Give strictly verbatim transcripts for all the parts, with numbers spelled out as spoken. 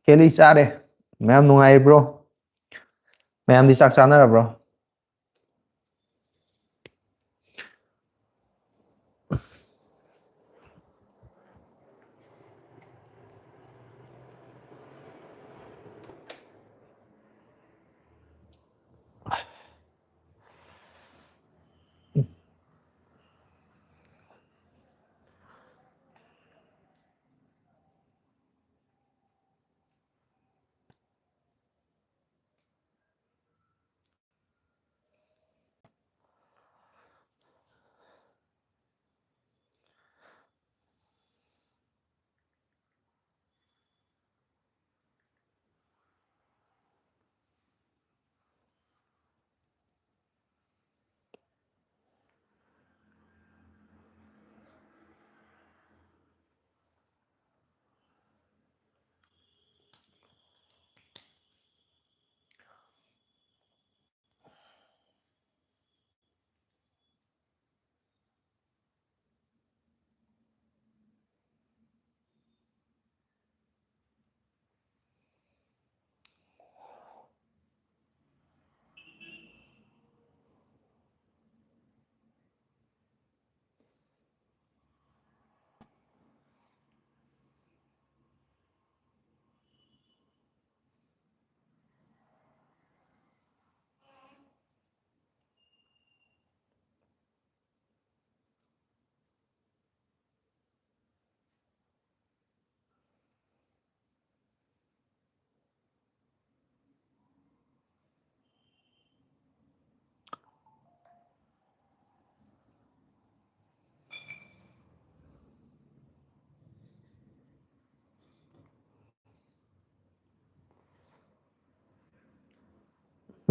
ꯀꯦꯂꯤ ꯆꯥꯔꯦ꯫ ꯃꯌꯥꯝ ꯅꯨꯡꯉꯥꯏꯔꯤꯕ꯭ꯔꯣ? ꯃꯌꯥꯝꯗꯤ ꯆꯥꯛ ꯆꯥꯅꯔꯕ꯭ꯔꯣ?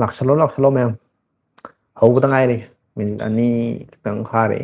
ꯂꯥꯛꯁꯜꯂꯣ, ꯂꯥꯛꯁꯜꯂꯣ ꯃꯌꯥꯝ꯫ ꯍꯧꯕꯗ ꯉꯥꯏꯔꯤ꯫ ꯃꯤꯅꯤꯠ ꯑꯅꯤ ꯈꯤꯇꯪ ꯐꯥꯔꯦ꯫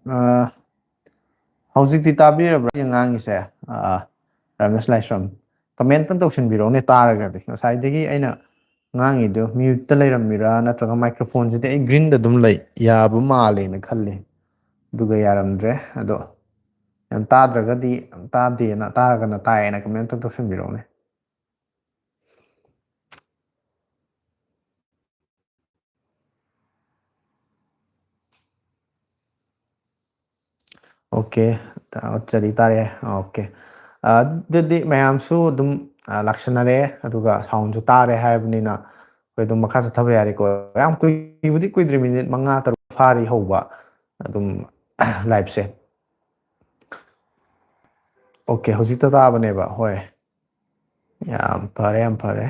ꯑ, ꯍꯧꯖꯤꯛꯇꯤ ꯇꯥꯕꯤꯔꯕ꯭ꯔꯥ ꯑꯩꯅ ꯉꯥꯡꯉꯤꯁꯦ? ꯑ, ꯔꯥꯃꯦꯁ ꯂꯥꯏꯁ꯭ꯔꯝ, comment ꯑꯝ ꯇꯧꯁꯤꯟꯕꯤꯔꯛꯎꯅꯦ ꯇꯥꯔꯒꯗꯤ꯫ ꯉꯁꯥꯏꯗꯒꯤ ꯑꯩꯅ ꯉꯥꯡꯉꯤꯗꯣ mute ꯇ ꯂꯩꯔꯝꯃꯤꯔꯥ ꯅꯠꯇ꯭ꯔꯒ microphone ꯁꯤꯗꯤ ꯑꯩ green ꯗ ꯑꯗꯨꯝ ꯂꯩ, ꯌꯥꯕ ꯃꯥꯜꯂꯦꯅ ꯈꯜꯂꯤ꯫ ꯑꯗꯨꯒ ꯌꯥꯔꯝꯗ꯭ꯔꯦ꯫ ꯑꯗꯣ ꯌꯥꯝ ꯇꯥꯗ꯭ꯔꯒꯗꯤ ꯇꯥꯗꯦꯅ, ꯇꯥꯔꯒꯅ ꯇꯥꯏꯌꯦꯅ comment ꯑꯝ ꯇꯧꯁꯤꯟꯕꯤꯔꯛꯎꯅꯦ꯫ OK, ꯇꯥ-, ꯆꯔꯤ ꯇꯥꯔꯦ꯫ OK꯫ ꯑ, ꯑꯗꯨꯗꯤ ꯃꯌꯥꯝꯁꯨ ꯑꯗꯨꯝ, ꯑ, ꯂꯥꯛꯁꯟꯅꯔꯦ, ꯑꯗꯨꯒ sound ꯁꯨ ꯇꯥꯔꯦ ꯍꯥꯏꯕꯅꯤꯅ ꯑꯩꯈꯣꯏ ꯑꯗꯨꯝ ꯃꯈꯥ ꯆꯠꯊꯕ ꯌꯥꯔꯦꯀꯣ꯫ ꯌꯥꯝ ꯀꯨꯏꯕꯨꯗꯤ ꯀꯨꯏꯗ꯭ꯔꯤ, minute ꯃꯉꯥ ꯇꯔꯨꯛ ꯐꯥꯔꯤ ꯍꯧꯕ ꯑꯗꯨꯝ live ꯁꯦ꯫ OK, ꯍꯧꯖꯤꯛꯇ ꯇꯥꯕꯅꯦꯕ꯫ ꯍꯣꯏ꯫ ꯌꯥꯝ ꯐꯔꯦ, ꯌꯥꯝ ꯐꯔꯦ꯫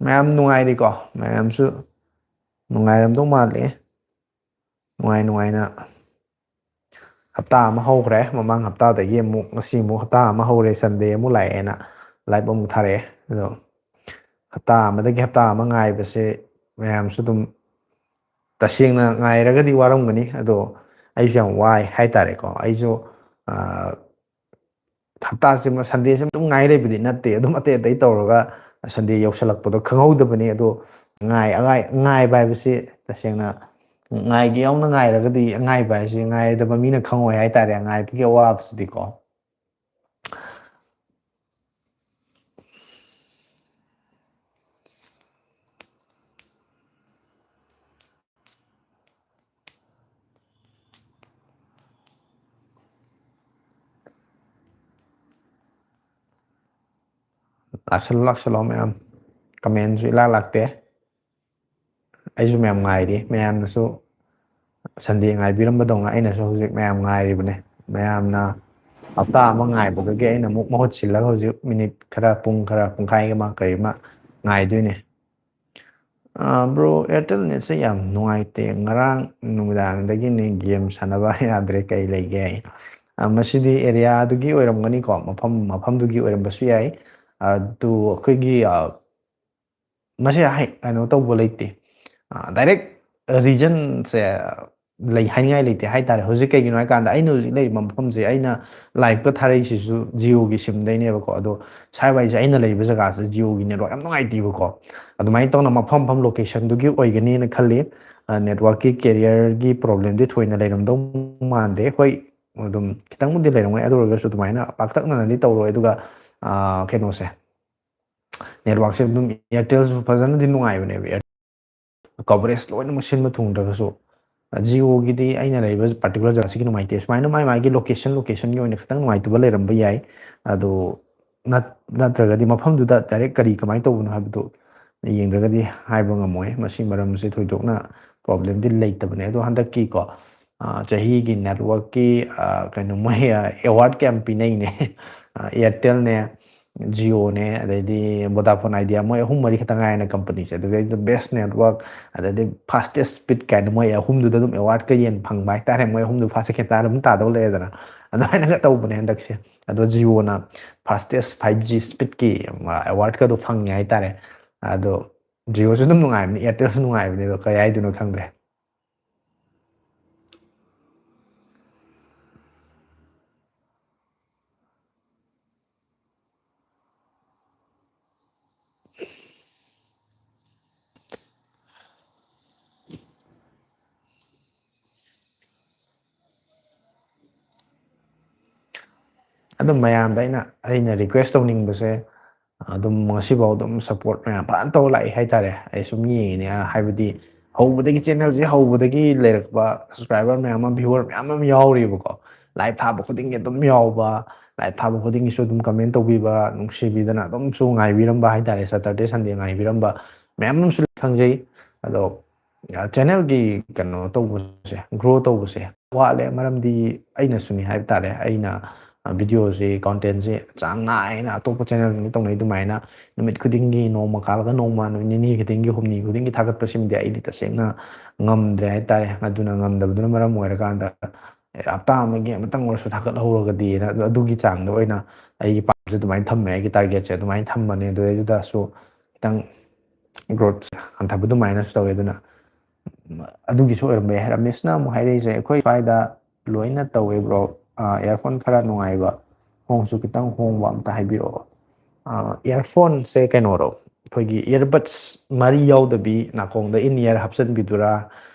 ꯃꯌꯥꯝ ꯅꯨꯡꯉꯥꯏꯔꯤꯀꯣ? ꯃꯌꯥꯝꯁꯨ ꯅꯨꯡꯉꯥꯏꯔꯝꯗꯧ ꯃꯥꯜꯂꯦ꯫ ꯅꯨꯡꯉꯥꯏ ꯅꯨꯡꯉꯥꯏꯅ ꯍꯞꯇꯥ ꯑꯃ ꯍꯧꯈ꯭ꯔꯦ꯫ ꯃꯃꯥꯡ ꯍꯞꯇꯥꯗꯒꯤ ꯑꯃꯨꯛ ꯉꯁꯤ ꯑꯃꯨꯛ ꯍꯞꯇꯥ ꯑꯃ ꯍꯧꯔꯦ, Sunday ꯑꯃꯨꯛ ꯂꯥꯛꯑꯦꯅ live ꯑꯃꯨꯛ ꯊꯥꯔꯛꯑꯦ꯫ ꯑꯗꯣ ꯍꯞꯇꯥ ꯑꯃꯗꯒꯤ ꯍꯞꯇꯥ ꯑꯃ ꯉꯥꯏꯕꯁꯦ ꯃꯌꯥꯝꯁꯨ ꯑꯗꯨꯝ ꯇꯁꯦꯡꯅ ꯉꯥꯏꯔꯒꯗꯤ ꯋꯥꯔꯝꯒꯅꯤ꯫ ꯑꯗꯣ ꯑꯩꯁꯨ ꯌꯥꯝ ꯋꯥꯏ ꯍꯥꯏꯇꯥꯔꯦꯀꯣ꯫ ꯑꯩꯁꯨ, ꯑ, ꯍꯞꯇꯥꯁꯤꯃ, Sunday ꯁꯤꯃ ꯑꯗꯨꯝ ꯉꯥꯏ ꯂꯩꯕꯗꯤ ꯅꯠꯇꯦ꯫ ꯑꯗꯨꯝ ꯑꯇꯩ ꯑꯇꯩ ꯇꯧꯔꯒ Sunday ꯌꯧꯁꯜꯂꯛꯄꯗꯣ ꯈꯪꯍꯧꯗꯕꯅꯤ꯫ ꯑꯗꯣ ꯉꯥꯏ-, ꯑꯉꯥꯏ-, ꯉꯥꯏꯕ ꯍꯥꯏꯕꯁꯤ ꯇꯁꯦꯡꯅ ꯉꯥꯏꯒꯦ ꯌꯥꯎꯅ ꯉꯥꯏꯔꯒꯗꯤ ꯑꯉꯥꯏꯕ ꯍꯥꯏꯁꯤ ꯉꯥꯏꯗꯕ ꯃꯤꯅ ꯈꯪꯉꯣꯏ ꯍꯥꯏꯇꯥꯔꯦ, ꯉꯥꯏꯕꯒꯤ ꯑꯋꯥꯕꯁꯤꯗꯤꯀꯣ꯫ ꯂꯥꯛꯁꯜꯂꯣ, ꯂꯥꯛꯁꯜꯂꯣ ꯃꯌꯥꯝ꯫ Comment ꯁꯨ ꯏꯂꯥꯛ ꯂꯥꯛꯇꯦ꯫ ꯑꯩꯁꯨ ꯃꯌꯥꯝ ꯉꯥꯏꯔꯤ꯫ ꯃꯌꯥꯝꯅꯁꯨ Sunday ꯉꯥꯏꯕꯤꯔꯝꯕꯗꯧꯅ ꯑꯩꯅꯁꯨ ꯍꯧꯖꯤꯛ ꯃꯌꯥꯝ ꯉꯥꯏꯔꯤꯕꯅꯦ꯫ ꯃꯌꯥꯝꯅ ꯍꯞꯇꯥ ꯑꯃ ꯉꯥꯏꯕꯗꯨꯒꯤ ꯑꯩꯅ ꯑꯃꯨꯛ ꯃꯍꯨꯠ ꯁꯤꯜꯂꯒ ꯍꯧꯖꯤꯛ minute ꯈꯔ, ꯄꯨꯡ ꯈꯔ, ꯄꯨꯡꯈꯥꯏ ꯑꯃ ꯀꯔꯤ ꯑꯃ ꯉꯥꯏꯗꯣꯏꯅꯦ꯫ ꯑ, bro, Airtel net ꯁꯦ ꯌꯥꯝ ꯅꯨꯡꯉꯥꯏꯇꯦ꯫ ꯉꯔꯥꯡ ꯅꯨꯃꯤꯗꯥꯡꯗꯒꯤꯅꯦ game ꯁꯥꯟꯅꯕ ꯌꯥꯗ꯭ꯔꯦ꯫ ꯀꯩ ꯂꯩꯒꯦ? ꯑ, ꯃꯁꯤꯗꯤ area ꯗꯨꯒꯤ ꯑꯣꯏꯔꯝꯒꯅꯤꯀꯣ, ꯃꯐꯝ, ꯃꯐꯝꯗꯨꯒꯤ ꯑꯣꯏꯔꯝꯕꯁꯨ ꯌꯥꯏ꯫ ꯑꯗꯨ ꯑꯩꯈꯣꯏꯒꯤ, ꯑ, ꯃꯁꯤ ꯍꯥꯏ-, ꯀꯩꯅꯣ ꯇꯧꯕ ꯂꯩꯇꯦ꯫ ꯑ, direct reasonꯁꯦ ꯂꯩ ꯍꯥꯏꯅꯤꯡꯉꯥꯏ ꯂꯩꯇꯦ ꯍꯥꯏꯇꯥꯔꯦ꯫ ꯍꯧꯖꯤꯛ ꯀꯩꯒꯤꯅꯣ ꯍꯥꯏꯀꯥꯟꯗ ꯑꯩꯅ ꯍꯧꯖꯤꯛ ꯂꯩꯔꯤꯕ ꯃꯐꯝꯁꯦ, ꯑꯩꯅ liveꯀ ꯊꯥꯔꯛꯏꯁꯤꯁꯨ Jioꯒꯤ SIMꯗꯩꯅꯦꯕꯀꯣ꯫ ꯑꯗꯣ ꯁ꯭ꯋꯥꯏꯋꯥꯏꯁꯦ ꯑꯩꯅ ꯂꯩꯕ ꯖꯒꯥꯁꯦ Jioꯒꯤ network ꯌꯥꯝ ꯅꯨꯡꯉꯥꯏꯇꯦꯕꯀꯣ꯫ ꯑꯗꯨꯃꯥꯏꯅ ꯇꯧꯅ ꯃꯐꯝ ꯃꯐꯝ locationꯗꯨꯒꯤ ꯑꯣꯏꯒꯅꯤꯅ ꯈꯜꯂꯤ꯫ ꯑ, networkꯀꯤ carrierꯒꯤ problemꯗꯤ ꯊꯣꯏꯅ ꯂꯩꯔꯝꯗꯧ ꯃꯥꯟꯗꯦ꯫ ꯍꯣꯏ, ꯑꯗꯨꯝ ꯈꯤꯇꯪꯕꯨꯗꯤ ꯂꯩꯔꯝꯒꯅꯤ, ꯑꯗꯨ ꯑꯣꯏꯔꯒꯁꯨ ꯑꯗꯨꯃꯥꯏꯅ ꯄꯥꯛꯇꯛꯅꯅꯗꯤ ꯇꯧꯔꯣꯏ꯫ ꯑꯗꯨꯒ, ꯑ, ꯀꯩꯅꯣꯁꯦ, networkꯁꯦ ꯑꯗꯨꯝ Airtelꯁꯨ ꯐꯖꯅꯗꯤ ꯅꯨꯡꯉꯥꯏꯕꯅꯦꯕ, Air-, coverage ꯂꯣꯏꯅꯃꯛ ꯁꯤꯟꯕ ꯊꯨꯡꯗ꯭ꯔꯒꯁꯨ꯫ Jioꯒꯤꯗꯤ ꯑꯩꯅ ꯂꯩꯔꯤꯕ particular ꯖꯒꯥꯁꯤꯒꯤ ꯅꯨꯡꯉꯥꯏꯇꯦ꯫ ꯁꯨꯃꯥꯏꯅ ꯃꯥꯏ ꯃꯥꯒꯤ location, locationꯒꯤ ꯑꯣꯏꯅ ꯈꯤꯇꯪ ꯅꯨꯡꯉꯥꯏꯇꯕ ꯂꯩꯔꯝꯕ ꯌꯥꯏ꯫ ꯑꯗꯣ ꯅꯠ-, ꯅꯠꯇ꯭ꯔꯒꯗꯤ ꯃꯐꯝꯗꯨꯗ direct ꯀꯔꯤ ꯀꯃꯥꯏꯅ ꯇꯧꯕꯅꯣ ꯍꯥꯏꯕꯗꯨ ꯌꯦꯡꯗ꯭ꯔꯒꯗꯤ ꯍꯥꯏꯕ ꯉꯝꯃꯣꯏ꯫ ꯃꯁꯤ ꯃꯔꯝꯁꯤ ꯊꯣꯏꯗꯣꯛꯅ problemꯗꯤ ꯂꯩꯇꯕꯅꯦ꯫ ꯑꯗꯣ ꯍꯟꯗꯛꯀꯤꯀꯣ, ꯑ, ꯆꯍꯤꯒꯤ networkꯀꯤ, ꯑ, ꯀꯩꯅꯣ, ꯃꯣꯏ, ꯑ, awardꯀ ꯌꯥꯝ ꯄꯤꯅꯩꯅꯦ꯫ ꯑ, Airtelꯅꯦ, Jioꯅꯦ, ꯑꯗꯩꯗꯤ Vodafone Idea, ꯃꯣꯏ ꯑꯍꯨꯝ ꯃꯔꯤ ꯈꯛꯇ ꯉꯥꯏꯔꯦꯅ companyꯁꯦ꯫ ꯑꯗꯨꯗꯩꯗ best network, ꯑꯗꯩꯗꯤ fastest speed ꯀꯥꯏꯅ ꯃꯣꯏ ꯑꯍꯨꯝꯗꯨꯗ ꯑꯗꯨꯝ awardꯀ ꯌꯦꯟ ꯐꯪꯕ ꯍꯥꯏꯇꯥꯔꯦ꯫ ꯃꯣꯏ ꯑꯍꯨꯝꯗꯨ first, second, third ꯑꯗꯨꯝ ꯇꯥꯗꯧ ꯂꯩꯔꯦꯗꯅ꯫ ꯑꯗꯨꯃꯥꯏꯅꯒ ꯇꯧꯕꯅꯦ ꯍꯟꯗꯛꯁꯦ꯫ ꯑꯗꯣ Jioꯅ fastest five G speedꯀꯤ, ꯑ, awardꯀꯗꯣ ꯐꯪꯉꯦ ꯍꯥꯏꯇꯥꯔꯦ꯫ ꯑꯗꯣ Jioꯁꯨ ꯑꯗꯨꯝ ꯅꯨꯡꯉꯥꯏꯕꯅꯤ, Airtelꯁꯨ ꯅꯨꯡꯉꯥꯏꯕꯅꯤ꯫ ꯑꯗꯣ ꯀꯩ ꯍꯥꯏꯗꯣꯏꯅꯣ ꯈꯪꯗ꯭ꯔꯦ꯫ ꯑꯗꯨꯝ ꯃꯌꯥꯝꯗ ꯑꯩꯅ, ꯑꯩꯅ request ꯇꯧꯅꯤꯡꯕꯁꯦ, ꯑꯗꯨꯝ ꯉꯁꯤꯐꯥꯎ ꯑꯗꯨꯝ support ꯃꯌꯥꯝ ꯐꯖꯅ ꯇꯧꯔ ꯂꯥꯛꯏ ꯍꯥꯏꯇꯥꯔꯦ꯫ ꯑꯩ ꯁꯨꯝ ꯌꯦꯡꯉꯤꯅꯦ, ꯍꯥꯏꯕꯗꯤ ꯍꯧꯕꯗꯒꯤ, channelꯁꯦ ꯍꯧꯕꯗꯒꯤ ꯂꯩꯔꯛꯄ subscriber ꯃꯌꯥꯝ ꯑꯃ, viewer ꯃꯌꯥꯝ ꯑꯃ ꯌꯥꯎꯔꯤꯕꯀꯣ꯫ Live ꯊꯥꯕ ꯈꯨꯗꯤꯡꯒꯤ ꯑꯗꯨꯝ ꯌꯥꯎꯕ, live ꯊꯥꯕ ꯈꯨꯗꯤꯡꯒꯤꯁꯨ ꯑꯗꯨꯝ comment ꯇꯧꯕꯤꯕ, ꯅꯨꯡꯁꯤꯕꯤꯗꯅ ꯑꯗꯨꯝꯁꯨ ꯉꯥꯏꯕꯤꯔꯝꯕ ꯍꯥꯏꯇꯥꯔꯦ, Saturday Sunday ꯉꯥꯏꯕꯤꯔꯝꯕ ꯃꯌꯥꯝ ꯑꯃꯁꯨ ꯈꯪꯖꯩ꯫ ꯑꯗꯣ, ꯑ, channelꯒꯤ ꯀꯩꯅꯣ ꯇꯧꯕꯁꯦ, grow ꯇꯧꯕꯁꯦ ꯋꯥꯠꯂꯦ꯫ ꯃꯔꯝꯗꯤ ꯑꯩꯅꯁꯨꯅꯤ ꯍꯥꯏꯕ ꯇꯥꯔꯦ꯫ ꯑꯩꯅ, ꯑ, videoꯁꯦ, contentꯁꯦ ꯆꯥꯡ ꯅꯥꯏꯅ ꯑꯇꯣꯞꯄ channelꯁꯤꯡꯗꯤ ꯇꯧꯅꯩ ꯑꯗꯨꯃꯥꯏꯅ ꯅꯨꯃꯤꯠ ꯈꯨꯗꯤꯡꯒꯤ, ꯅꯣꯡꯃ ꯀꯥꯜꯂꯒ ꯅꯣꯡꯃ, ꯅꯨꯃꯤꯠ ꯅꯤꯅꯤ ꯈꯨꯗꯤꯡꯒꯤ, ꯍꯨꯝꯅꯤ ꯈꯨꯗꯤꯡꯒꯤ ꯊꯥꯒꯠꯄꯁꯤꯃꯗꯤ ꯑꯩꯗꯤ ꯇꯁꯦꯡꯅ ꯉꯝꯗ꯭ꯔꯦ ꯍꯥꯏꯇꯥꯔꯦ꯫ ꯑꯗꯨꯅ ꯉꯝꯗꯕꯗꯨꯅ ꯃꯔꯝ ꯑꯣꯏꯔꯀꯥꯟꯗ ꯍꯞꯇꯥ ꯑꯃꯒꯤ ꯑꯃꯇꯪ ꯑꯣꯏꯔꯁꯨ ꯊꯥꯒꯠꯍꯧꯔꯒꯗꯤꯅ ꯑꯗꯨ-, ꯑꯗꯨꯒꯤ ꯆꯥꯡꯗ ꯑꯣꯏꯅ ꯑꯩꯒꯤ ꯄꯥꯝꯁꯦ ꯑꯗꯨꯃꯥꯏꯅ ꯊꯝꯃꯦ, ꯑꯩꯒꯤ ꯇꯥꯔꯒꯦꯠꯁꯦ ꯑꯗꯨꯃꯥꯏꯅ ꯊꯝꯕꯅꯦ꯫ ꯑꯗꯨꯗꯩꯗꯨꯗꯁꯨ ꯈꯤꯇꯪ ꯒ꯭ꯔꯣꯠꯁꯦ ꯍꯟꯊꯕ ꯑꯗꯨꯃꯥꯏꯅꯁꯨ ꯇꯧꯋꯦ꯫ ꯑꯗꯨꯅ ꯑꯗꯨꯒꯤꯁꯨ ꯑꯣꯏꯔꯝꯕ ꯌꯥꯏ꯫ ꯔꯥꯃꯦꯁꯅ ꯑꯃꯨꯛ ꯍꯥꯏꯔꯛꯏꯁꯦ, "ꯑꯩꯈꯣꯏ ꯁ꯭ꯋꯥꯏꯗ ꯂꯣꯏꯅ ꯇꯧꯋꯦ ꯕ꯭ꯔꯣ, ꯏꯌꯥꯔꯐꯣꯟ ꯈꯔ ꯅꯨꯡꯉꯥꯏꯕ, ꯍꯣꯡꯁꯨ ꯈꯤꯇꯪ ꯍꯣꯡꯕ ꯑꯝꯇ ꯍꯥꯏꯕꯤꯔꯛꯑꯣ꯫" ꯏꯌꯥꯔꯐꯣꯟꯁꯦ ꯀꯩꯅꯣꯔꯣ, ꯑꯩꯈꯣꯏꯒꯤ ꯏꯌꯥꯔꯕꯠꯁ ꯃꯔꯤ ꯌꯥꯎꯗꯕꯤ ꯅꯥꯀꯣꯡꯗ ꯏꯟ ꯏꯌꯥꯔ ꯍꯥꯞꯆꯤꯟꯕꯤꯗꯨꯔꯥ,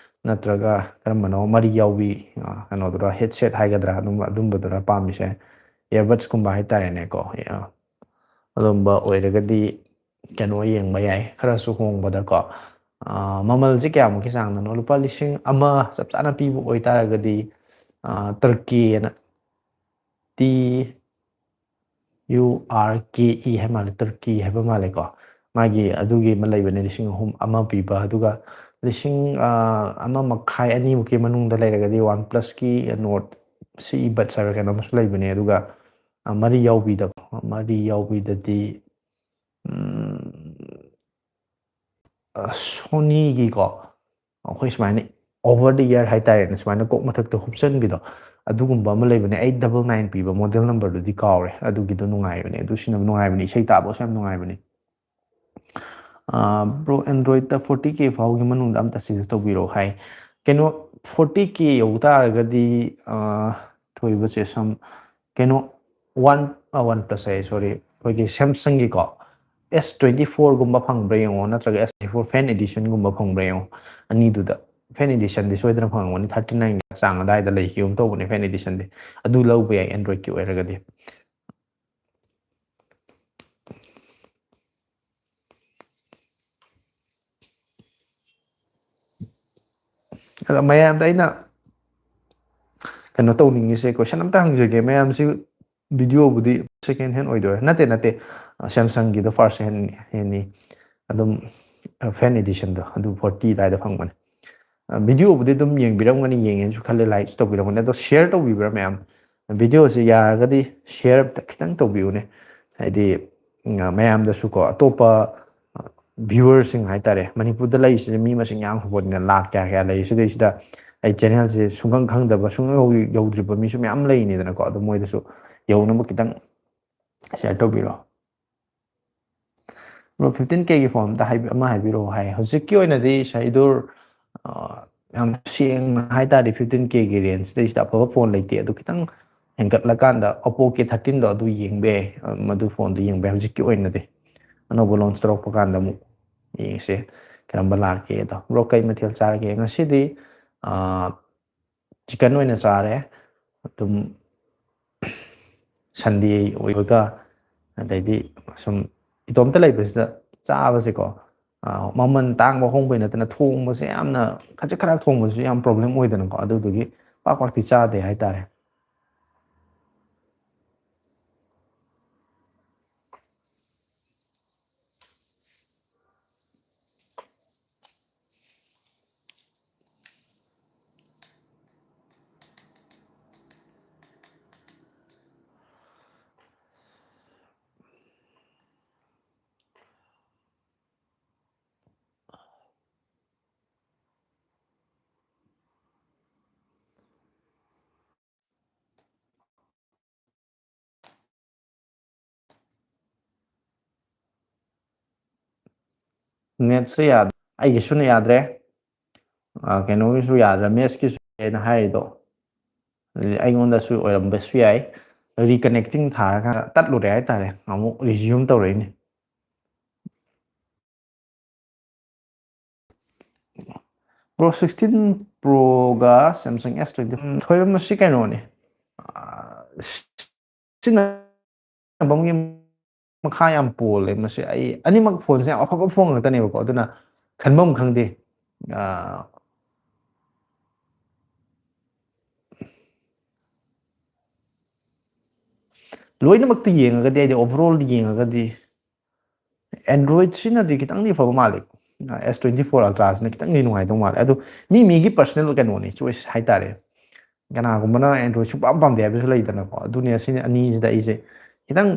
ꯅꯠꯇ꯭ꯔꯒ ꯀꯔꯝꯕꯅꯣ, ꯃꯔꯤ ꯌꯥꯎꯕꯤ, ꯑ, ꯀꯩꯅꯣꯗꯨꯔꯥ, ꯍꯦꯠꯁꯦꯠ ꯍꯥꯏꯒꯗ꯭ꯔꯥ, ꯑꯗꯨꯝꯕ, ꯑꯗꯨꯝꯕꯗꯨꯔꯥ ꯄꯥꯝꯃꯤꯁꯦ? ꯏꯌꯥꯔꯕꯠꯁꯀꯨꯝꯕ ꯍꯥꯏꯇꯥꯔꯦꯅꯦꯀꯣ꯫ ꯑ, ꯑꯗꯨꯝꯕ ꯑꯣꯏꯔꯒꯗꯤ ꯀꯩꯅꯣ ꯌꯦꯡꯕ ꯌꯥꯏ, ꯈꯔꯁꯨ ꯍꯣꯡꯕꯗꯀꯣ꯫ ꯑ, ꯃꯃꯜꯁꯦ ꯀꯌꯥꯃꯨꯛꯀꯤ ꯆꯥꯡꯗꯅꯣ? ꯂꯨꯄꯥ ꯂꯤꯁꯤꯡ ꯑꯃ ꯆꯞ ꯆꯥꯅ ꯄꯤꯕ ꯑꯣꯏꯇꯥꯔꯒꯗꯤ, ꯑ, ꯇꯔꯀꯤ ꯑꯅ, ꯇꯤ ꯌꯨ ꯑꯥꯔ ꯀꯦ ꯏ ꯍꯥꯏ ꯃꯥꯜꯂꯦ, ꯇꯔꯀꯤ ꯍꯥꯏꯕ ꯃꯥꯜꯂꯦꯀꯣ꯫ ꯃꯥꯒꯤ ꯑꯗꯨꯒꯤ ꯑꯃ ꯂꯩꯕꯅꯦ, ꯂꯤꯁꯤꯡ ꯑꯍꯨꯝ, ꯑꯃ ꯄꯤꯕ, ꯑꯗꯨꯒ ꯂꯤꯁꯤꯡ, ꯑ, ꯑꯃ ꯃꯈꯥꯏ, ꯑꯅꯤꯃꯨꯛꯀꯤ ꯃꯅꯨꯡꯗ ꯂꯩꯔꯒꯗꯤ OnePlus-ꯀꯤ Nord C E Buds ꯍꯥꯏꯕ ꯀꯩꯅꯣꯝꯁꯨ ꯂꯩꯕꯅꯦ, ꯑꯗꯨꯒ, ꯑ, ꯃꯔꯤ ꯌꯥꯎꯕꯤꯗ, ꯃꯔꯤ ꯌꯥꯎꯕꯤꯗꯗꯤ, ꯎꯝ, ꯑ, Sony-ꯒꯤꯀꯣ, ꯑꯩꯈꯣꯏ ꯁꯨꯃꯥꯏꯅ over the ear ꯍꯥꯏꯇꯥꯔꯦꯅꯦ, ꯁꯨꯃꯥꯏꯅ ꯀꯣꯛ ꯃꯊꯛꯇ ꯍꯨꯞꯆꯟꯕꯤꯗꯣ, ꯑꯗꯨꯒꯨꯝꯕ ꯑꯃ ꯂꯩꯕꯅꯦ꯫ Eight double nine ꯄꯤꯕ, ꯃꯣꯗꯦꯜ ꯅꯝꯕꯔꯗꯨꯗꯤ ꯀꯥꯎꯔꯦ, ꯑꯗꯨꯒꯤꯗꯣ ꯅꯨꯡꯉꯥꯏꯕꯅꯦ, ꯑꯗꯨ ꯁꯤꯖꯤꯟꯅꯕ ꯅꯨꯡꯉꯥꯏꯕꯅꯦ, ꯏꯁꯩ ꯇꯥꯕꯁꯨ ꯌꯥꯝ ꯅꯨꯡꯉꯥꯏꯕꯅꯦ꯫ ꯑ, ꯕ꯭ꯔꯣ, Android-ꯇ forty K ꯐꯥꯎꯒꯤ ꯃꯅꯨꯡꯗ ꯑꯝꯇ suggest ꯇꯧꯕꯤꯔꯛꯑꯣ ꯍꯥꯏ꯫ ꯀꯩꯅꯣ, forty K ꯌꯧ ꯇꯥꯔꯒꯗꯤ, ꯑ, ꯊꯣꯏꯕꯁꯦ ꯁꯝ, ꯀꯩꯅꯣ, One, ꯑ, OnePlus ꯍꯥꯏꯌꯦ, sorry, ꯑꯩꯈꯣꯏꯒꯤ Samsung-ꯒꯤꯀꯣ, S twenty four-ꯒꯨꯝꯕ ꯐꯪꯕ꯭ꯔꯥ ꯌꯦꯡꯉꯣ, ꯅꯠꯇ꯭ꯔꯒ S twenty four Fan Edition-ꯒꯨꯝꯕ ꯐꯪꯕ꯭ꯔꯥ ꯌꯦꯡꯉꯣ꯫ ꯑꯅꯤꯗꯨꯗ, Fan Edition-ꯗꯤ ꯁꯣꯏꯗꯅ ꯐꯪꯉꯝꯒꯅꯤ, thirty nine-ꯒꯤ ꯆꯥꯡ ꯑꯗꯥꯏꯗ ꯂꯩꯈꯤꯒꯨꯝ ꯇꯧꯕꯅꯦ Fan Edition-ꯗꯤ꯫ ꯑꯗꯨ ꯂꯧꯕ ꯌꯥꯏ Android-ꯀꯤ ꯑꯣꯏꯔꯒꯗꯤ꯫ ꯑꯗꯣ ꯃꯌꯥꯝꯗ ꯑꯩꯅ ꯀꯩꯅꯣ ꯇꯧꯅꯤꯡꯉꯤꯁꯦ, question ꯑꯝꯇ ꯍꯪꯖꯒꯦ꯫ ꯃꯌꯥꯝꯁꯤ video-ꯕꯨꯗꯤ second hand ꯑꯣꯏꯗꯣꯏꯔꯥ? ꯅꯠꯇꯦ, ꯅꯠꯇꯦ, Samsung-ꯒꯤꯗꯣ first hand ꯍꯦꯟꯅꯤ꯫ ꯑꯗꯨꯝ, Fan Edition-ꯗꯣ ꯑꯗꯨ forty ꯑꯗꯨꯋꯥꯏꯗ ꯐꯪꯕꯅꯦ꯫ ꯑ, video-ꯕꯨꯗꯤ ꯑꯗꯨꯝ ꯌꯦꯡꯕꯤꯔꯝꯒꯅꯤ, ꯌꯦꯡꯉꯦꯅꯁꯨ ꯈꯜꯂꯦ, like-ꯁꯨ ꯇꯧꯕꯤꯔꯝꯒꯅꯤ꯫ ꯑꯗꯣ share ꯇꯧꯕꯤꯕ꯭ꯔꯥ ꯃꯌꯥꯝ? Video-ꯁꯦ ꯌꯥꯔꯒꯗꯤ share ꯑꯝꯇ ꯈꯤꯇꯪ ꯇꯧꯕꯤꯌꯨꯅꯦ꯫ ꯍꯥꯏꯗꯤ, ꯎꯝ, ꯃꯌꯥꯝꯗꯁꯨꯀꯣ, ꯑꯇꯣꯞꯄ, ꯑ, viewer-ꯁꯤꯡ ꯍꯥꯏꯇꯥꯔꯦ, ꯃꯅꯤꯄꯨꯔꯗ ꯂꯩꯔꯤꯁꯦ ꯃꯤ ꯃꯁꯤꯡ ꯌꯥꯝꯈ꯭ꯔꯕꯅꯤꯅ, ꯂꯥꯛ ꯀꯌꯥ ꯀꯌꯥ ꯂꯩꯔꯤ꯫ ꯁꯤꯗꯩꯁꯤꯗ ꯑꯩ ꯆꯦꯅꯦꯜꯁꯦ ꯁꯨꯡꯈꯪ ꯈꯪꯗꯕ, ꯁꯨꯡꯌꯧ ꯌꯧꯗ꯭ꯔꯤꯕ ꯃꯤꯁꯨ ꯃꯌꯥꯝ ꯂꯩꯅꯤꯗꯅꯀꯣ꯫ ꯑꯗꯣ ꯃꯣꯏꯗꯁꯨ ꯌꯧꯅꯕ ꯈꯤꯇꯪ ꯁꯤꯌꯔ ꯇꯧꯕꯤꯔꯣ꯫ ꯕ꯭ꯔꯣ, ꯐꯤꯐꯇꯤꯟ ꯀꯦꯒꯤ ꯐꯣꯟ ꯑꯝꯇ ꯍꯥꯏꯕꯤ-, ꯑꯃ ꯍꯥꯏꯕꯤꯔꯛꯑꯣ ꯍꯥꯏ꯫ ꯍꯧꯖꯤꯛꯀꯤ ꯑꯣꯏꯅꯗꯤ ꯁꯥꯏꯗꯨꯔ, ꯑ, ꯌꯥꯝ ꯁꯦꯡꯅ ꯍꯥꯏ ꯇꯥꯔꯗꯤ ꯐꯤꯐꯇꯤꯟ ꯀꯦꯒꯤ ꯔꯦꯟꯖꯇꯩꯁꯤꯗ ꯑꯐꯕ ꯐꯣꯟ ꯂꯩꯇꯦ꯫ ꯑꯗꯨ ꯈꯤꯇꯪ ꯍꯦꯟꯒꯠꯂꯀꯥꯟꯗ Oppo ꯀꯦ ꯊꯥꯔꯇꯤꯟꯗꯣ ꯑꯗꯨ ꯌꯦꯡꯕ ꯌꯥꯏ꯫ ꯑ, ꯃꯗꯨ ꯐꯣꯟꯗꯣ ꯌꯦꯡꯕ ꯌꯥꯏ꯫ ꯍꯧꯖꯤꯛꯀꯤ ꯑꯣꯏꯅꯗꯤ ꯑꯅꯧꯕ ꯂꯣꯟꯁ ꯇꯧꯔꯛꯄ ꯀꯥꯟꯗ ꯑꯃꯨꯛ ꯌꯦꯡꯁꯦ ꯀꯔꯝꯕ ꯂꯥꯛꯀꯦꯗꯣ꯫ ꯕ꯭ꯔꯣ, ꯀꯩ ꯃꯊꯦꯜ ꯆꯥꯔꯒꯦ? ꯉꯁꯤꯗꯤ, ꯑ, ꯆꯤꯀꯟ ꯑꯣꯏꯅ ꯆꯥꯔꯦ꯫ ꯑꯗꯨꯝ ꯁꯟꯗꯦ ꯑꯣꯏꯕꯒ, ꯑꯗꯩꯗꯤ ꯁꯨꯝ ꯏꯇꯣꯝꯇ ꯂꯩꯕꯁꯤꯗ ꯆꯥꯕꯁꯦꯀꯣ, ꯑ, ꯃꯃꯜ ꯇꯥꯡꯕ ꯍꯣꯡꯕꯩ ꯅꯠꯇꯅ ꯊꯣꯡꯕꯁꯦ ꯌꯥꯝꯅ ꯈꯖꯤꯛ ꯈꯔ ꯊꯣꯡꯕꯁꯨ ꯌꯥꯝ ꯄ꯭ꯔꯣꯕ꯭ꯂꯦꯝ ꯑꯣꯏꯗꯅꯀꯣ꯫ ꯑꯗꯨꯗꯨꯒꯤ ꯄꯥꯛ ꯄꯥꯛꯇꯤ ꯆꯥꯗꯦ ꯍꯥꯏꯇꯥꯔꯦ꯫ ꯅꯦꯠꯁꯦ ꯌꯥꯗ-, ꯑꯩꯒꯤꯁꯨꯅ ꯌꯥꯗ꯭ꯔꯦ, ꯑ, ꯀꯩꯅꯣꯒꯤꯁꯨ ꯌꯥꯗ꯭ꯔꯦ, ꯃꯦꯁꯀꯤꯁꯨ ꯍꯥꯏꯅ ꯍꯥꯏꯔꯤꯗꯣ꯫ ꯑꯩꯉꯣꯟꯗꯁꯨ ꯑꯣꯏꯔꯝꯕꯁꯨ ꯌꯥꯏ꯫ ꯔꯤꯀꯅꯦꯛꯇꯤꯡ ꯊꯥꯔꯒ ꯇꯠꯂꯨꯔꯦ ꯍꯥꯏꯇꯥꯔꯦ, ꯑꯃꯨꯛ ꯔꯤꯖ꯭ꯌꯨꯝ ꯇꯧꯔꯛꯏꯅꯦ꯫ ꯕ꯭ꯔꯣ, ꯁꯤꯛꯁꯇꯤꯟ ꯄ꯭ꯔꯣꯒ ꯁꯦꯝꯁꯪ ꯑꯦꯁ ꯇ꯭ꯋꯦꯟꯇꯤ ꯊꯣꯏꯕ ꯃꯁꯤ ꯀꯩꯅꯣꯅꯤ, ꯑ, ꯁꯤꯖꯤꯟꯅꯐꯝꯒꯤ ꯃꯈꯥ ꯌꯥꯝ ꯄꯣꯜꯂꯦ꯫ ꯃꯁꯤ ꯑꯩ ꯑꯅꯤꯃꯛ ꯐꯣꯟꯁꯦ ꯌꯥꯝ ꯑꯐꯕ ꯐꯣꯟ ꯉꯥꯛꯇꯅꯦꯕꯀꯣ, ꯑꯗꯨꯅ ꯈꯟꯐꯝ ꯈꯪꯗꯦ꯫ ꯑ, ꯂꯣꯏꯅꯃꯛꯇ ꯌꯦꯡꯉꯒꯗꯤ, ꯍꯥꯏꯗꯤ overall ꯌꯦꯡꯉꯒꯗꯤ Android-ꯁꯤꯅꯗꯤ ꯈꯤꯇꯪꯗꯤ ꯐꯕ ꯃꯥꯜꯂꯦ꯫ ꯑꯦꯁ ꯇ꯭ꯋꯦꯟꯇꯤ ꯐꯣꯔ Ultra-ꯁꯤꯅ ꯈꯤꯇꯪꯗꯤ ꯅꯨꯡꯉꯥꯏꯗꯧ ꯃꯥꯜꯂꯦ꯫ ꯑꯗꯨ ꯃꯤ ꯃꯤꯒꯤ personal ꯀꯩꯅꯣꯅꯤ, choice ꯍꯥꯏꯇꯥꯔꯦ꯫ ꯀꯅꯥꯒꯨꯝꯕꯅ Android ꯁꯨꯡꯄꯥꯝ ꯄꯥꯝꯗꯦ ꯍꯥꯏꯕꯁꯨ ꯂꯩꯗꯅꯀꯣ꯫ ꯑꯗꯨꯅꯦ, ꯑꯁꯤꯅꯤ ꯑꯅꯤꯁꯤꯗ ꯑꯩꯁꯦ ꯈꯤꯇꯪ,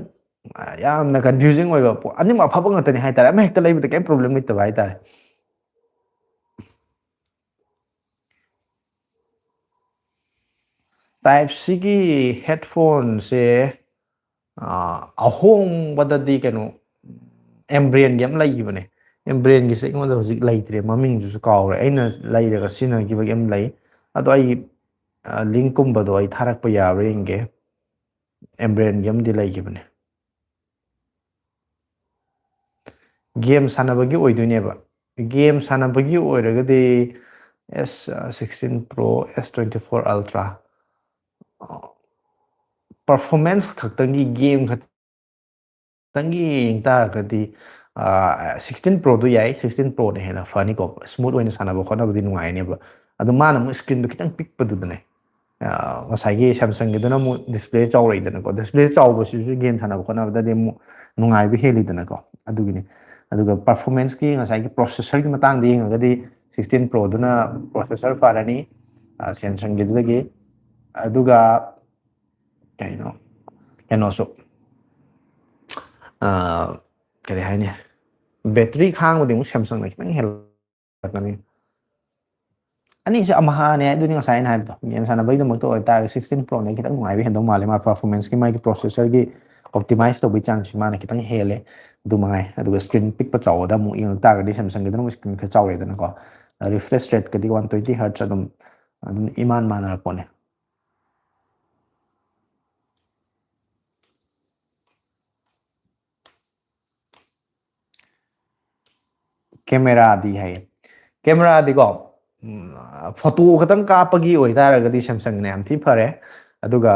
ꯑ, ꯌꯥꯝꯅ confusing ꯑꯣꯏꯕ ꯄꯣ-, ꯑꯅꯤꯃꯛ ꯑꯐꯕ ꯉꯥꯛꯇꯅꯤ ꯍꯥꯏꯇꯥꯔꯦ꯫ ꯑꯃ ꯍꯦꯛꯇ ꯂꯩꯕꯗ ꯀꯩꯝ problem ꯂꯩꯇꯕ ꯍꯥꯏꯇꯥꯔꯦ꯫ Type-Cꯒꯤ headphone-ꯁꯦ, ꯑꯥ, ꯑꯍꯣꯡꯕꯗꯗꯤ ꯀꯩꯅꯣ, ꯑꯦꯝꯕ꯭ꯔꯦꯟꯒꯤ ꯑꯃ ꯂꯩꯈꯤꯕꯅꯦ꯫ ꯑꯦꯝꯕ꯭ꯔꯦꯟꯒꯤꯁꯦ ꯑꯩꯉꯣꯟꯗ ꯍꯧꯖꯤꯛ ꯂꯩꯇ꯭ꯔꯦ, ꯃꯃꯤꯡꯗꯨꯁꯨ ꯀꯥꯎꯔꯦ꯫ ꯑꯩꯅ ꯂꯩꯔꯒ ꯁꯤꯖꯤꯟꯅꯈꯤꯕꯒꯤ ꯑꯃ ꯂꯩ꯫ ꯑꯗꯣ ꯑꯩ, ꯑꯥ, link-ꯀꯨꯝꯕꯗꯣ ꯑꯩ ꯊꯥꯔꯛꯄ ꯌꯥꯕ꯭ꯔꯥ ꯌꯦꯡꯒꯦ꯫ ꯑꯦꯝꯕ꯭ꯔꯦꯟꯒꯤ ꯑꯃꯗꯤ ꯂꯩꯈꯤꯕꯅꯦ꯫ Game ꯁꯥꯟꯅꯕꯒꯤ ꯑꯣꯏꯗꯣꯏꯅꯦꯕ꯫ Game ꯁꯥꯟꯅꯕꯒꯤ ꯑꯣꯏꯔꯒꯗꯤ S sixteen Pro, S twenty-four Ultra, performance ꯈꯛꯇꯪꯒꯤ, game ꯈꯛꯇꯪꯒꯤ ꯌꯦꯡ ꯇꯥꯔꯒꯗꯤ, ꯑꯥ, sixteen Pro-ꯗꯨ ꯌꯥꯏ, sixteen Pro-ꯅ ꯍꯦꯟꯅ ꯐꯅꯤꯀꯣ, smooth ꯑꯣꯏꯅ ꯁꯥꯟꯅꯕ ꯈꯣꯠꯅꯕꯗꯤ ꯅꯨꯡꯉꯥꯏꯅꯦꯕ꯫ ꯑꯗꯣ ꯃꯥꯅ ꯑꯃꯨꯛ screen-ꯗꯣ ꯈꯤꯇꯪ ꯄꯤꯛꯄꯗꯨꯗꯅꯦ, ꯑꯥ, ꯉꯁꯥꯏꯒꯤ Samsung-ꯒꯤꯗꯨꯅ ꯑꯃꯨꯛ display ꯆꯥꯎꯔꯛꯏꯗꯅꯀꯣ, display ꯆꯥꯎꯕꯁꯤꯁꯨ game ꯁꯥꯟꯅꯕ ꯈꯣꯠꯅꯕꯗꯗꯤ ꯑꯃꯨꯛ ꯅꯨꯡꯉꯥꯏꯕ ꯍꯦꯜꯂꯤꯗꯅꯀꯣ, ꯑꯗꯨꯒꯤꯅꯤ꯫ ꯑꯗꯨꯒ performance-ꯀꯤ ꯉꯁꯥꯏꯒꯤ processor-ꯒꯤ ꯃꯇꯥꯡꯗ ꯌꯦꯡꯉꯒꯗꯤ sixteen Pro-ꯗꯨꯅ processor ꯐꯔꯅꯤ, ꯑꯥ, Samsung-ꯒꯤꯗꯨꯗꯒꯤ꯫ ꯑꯗꯨꯒ ꯀꯩꯅꯣ, ꯀꯩꯅꯣꯁꯨ, ꯑꯥ, ꯀꯔꯤ ꯍꯥꯏꯅꯤ, battery ꯈꯥꯡꯕꯗꯤ ꯑꯃꯨꯛ Samsung-ꯅ ꯈꯤꯇꯪ ꯍꯦꯜꯂꯛꯀꯅꯤ꯫ ꯑꯅꯤꯁꯦ ꯑꯝꯍꯥꯅꯦ, ꯑꯗꯨꯅꯤ ꯉꯁꯥꯏ ꯑꯩꯅ ꯍꯥꯏꯕꯗꯣ, game ꯁꯥꯟꯅꯕꯒꯤꯗꯃꯛꯇ ꯑꯣꯏꯇꯥꯔꯒꯗꯤ sixteen Pro-ꯅ ꯈꯤꯇꯪ ꯅꯨꯡꯉꯥꯏꯕ ꯍꯦꯟꯗꯧ ꯃꯥꯜꯂꯦ, ꯃꯥ performance-ꯀꯤ, ꯃꯥꯒꯤ processor-ꯒꯤ optimize ꯇꯧꯕꯒꯤ ꯆꯥꯡꯁꯤ ꯃꯥꯅ ꯈꯤꯇꯪ ꯍꯦꯜꯂꯦ꯫ ꯑꯗꯨ ꯃꯉꯥꯏ꯫ ꯑꯗꯨꯒ screen ꯄꯤꯛꯄ ꯆꯥꯎꯕꯗ ꯑꯃꯨꯛ ꯌꯦꯡꯉꯛ ꯇꯥꯔꯒꯗꯤ Samsung-ꯒꯤꯗꯨꯅ ꯑꯃꯨꯛ screen ꯈꯔ ꯆꯥꯎꯔꯦꯗꯅꯀꯣ, refresh rate-ꯀꯗꯤ one twenty hertz ꯑꯗꯨꯝ, ꯑꯗꯨꯝ ꯏꯃꯥꯟ ꯃꯥꯟꯅꯔꯛꯄꯅꯦ꯫ Camera-ꯗꯤ ꯍꯥꯏꯌꯦ꯫ Camera-ꯗꯤꯀꯣ, ꯎꯝ, photo ꯈꯛꯇꯪ ꯀꯥꯞꯄꯒꯤ ꯑꯣꯏꯇꯥꯔꯒꯗꯤ Samsung-ꯅ ꯌꯥꯝ ꯊꯤ ꯐꯔꯦ꯫ ꯑꯗꯨꯒ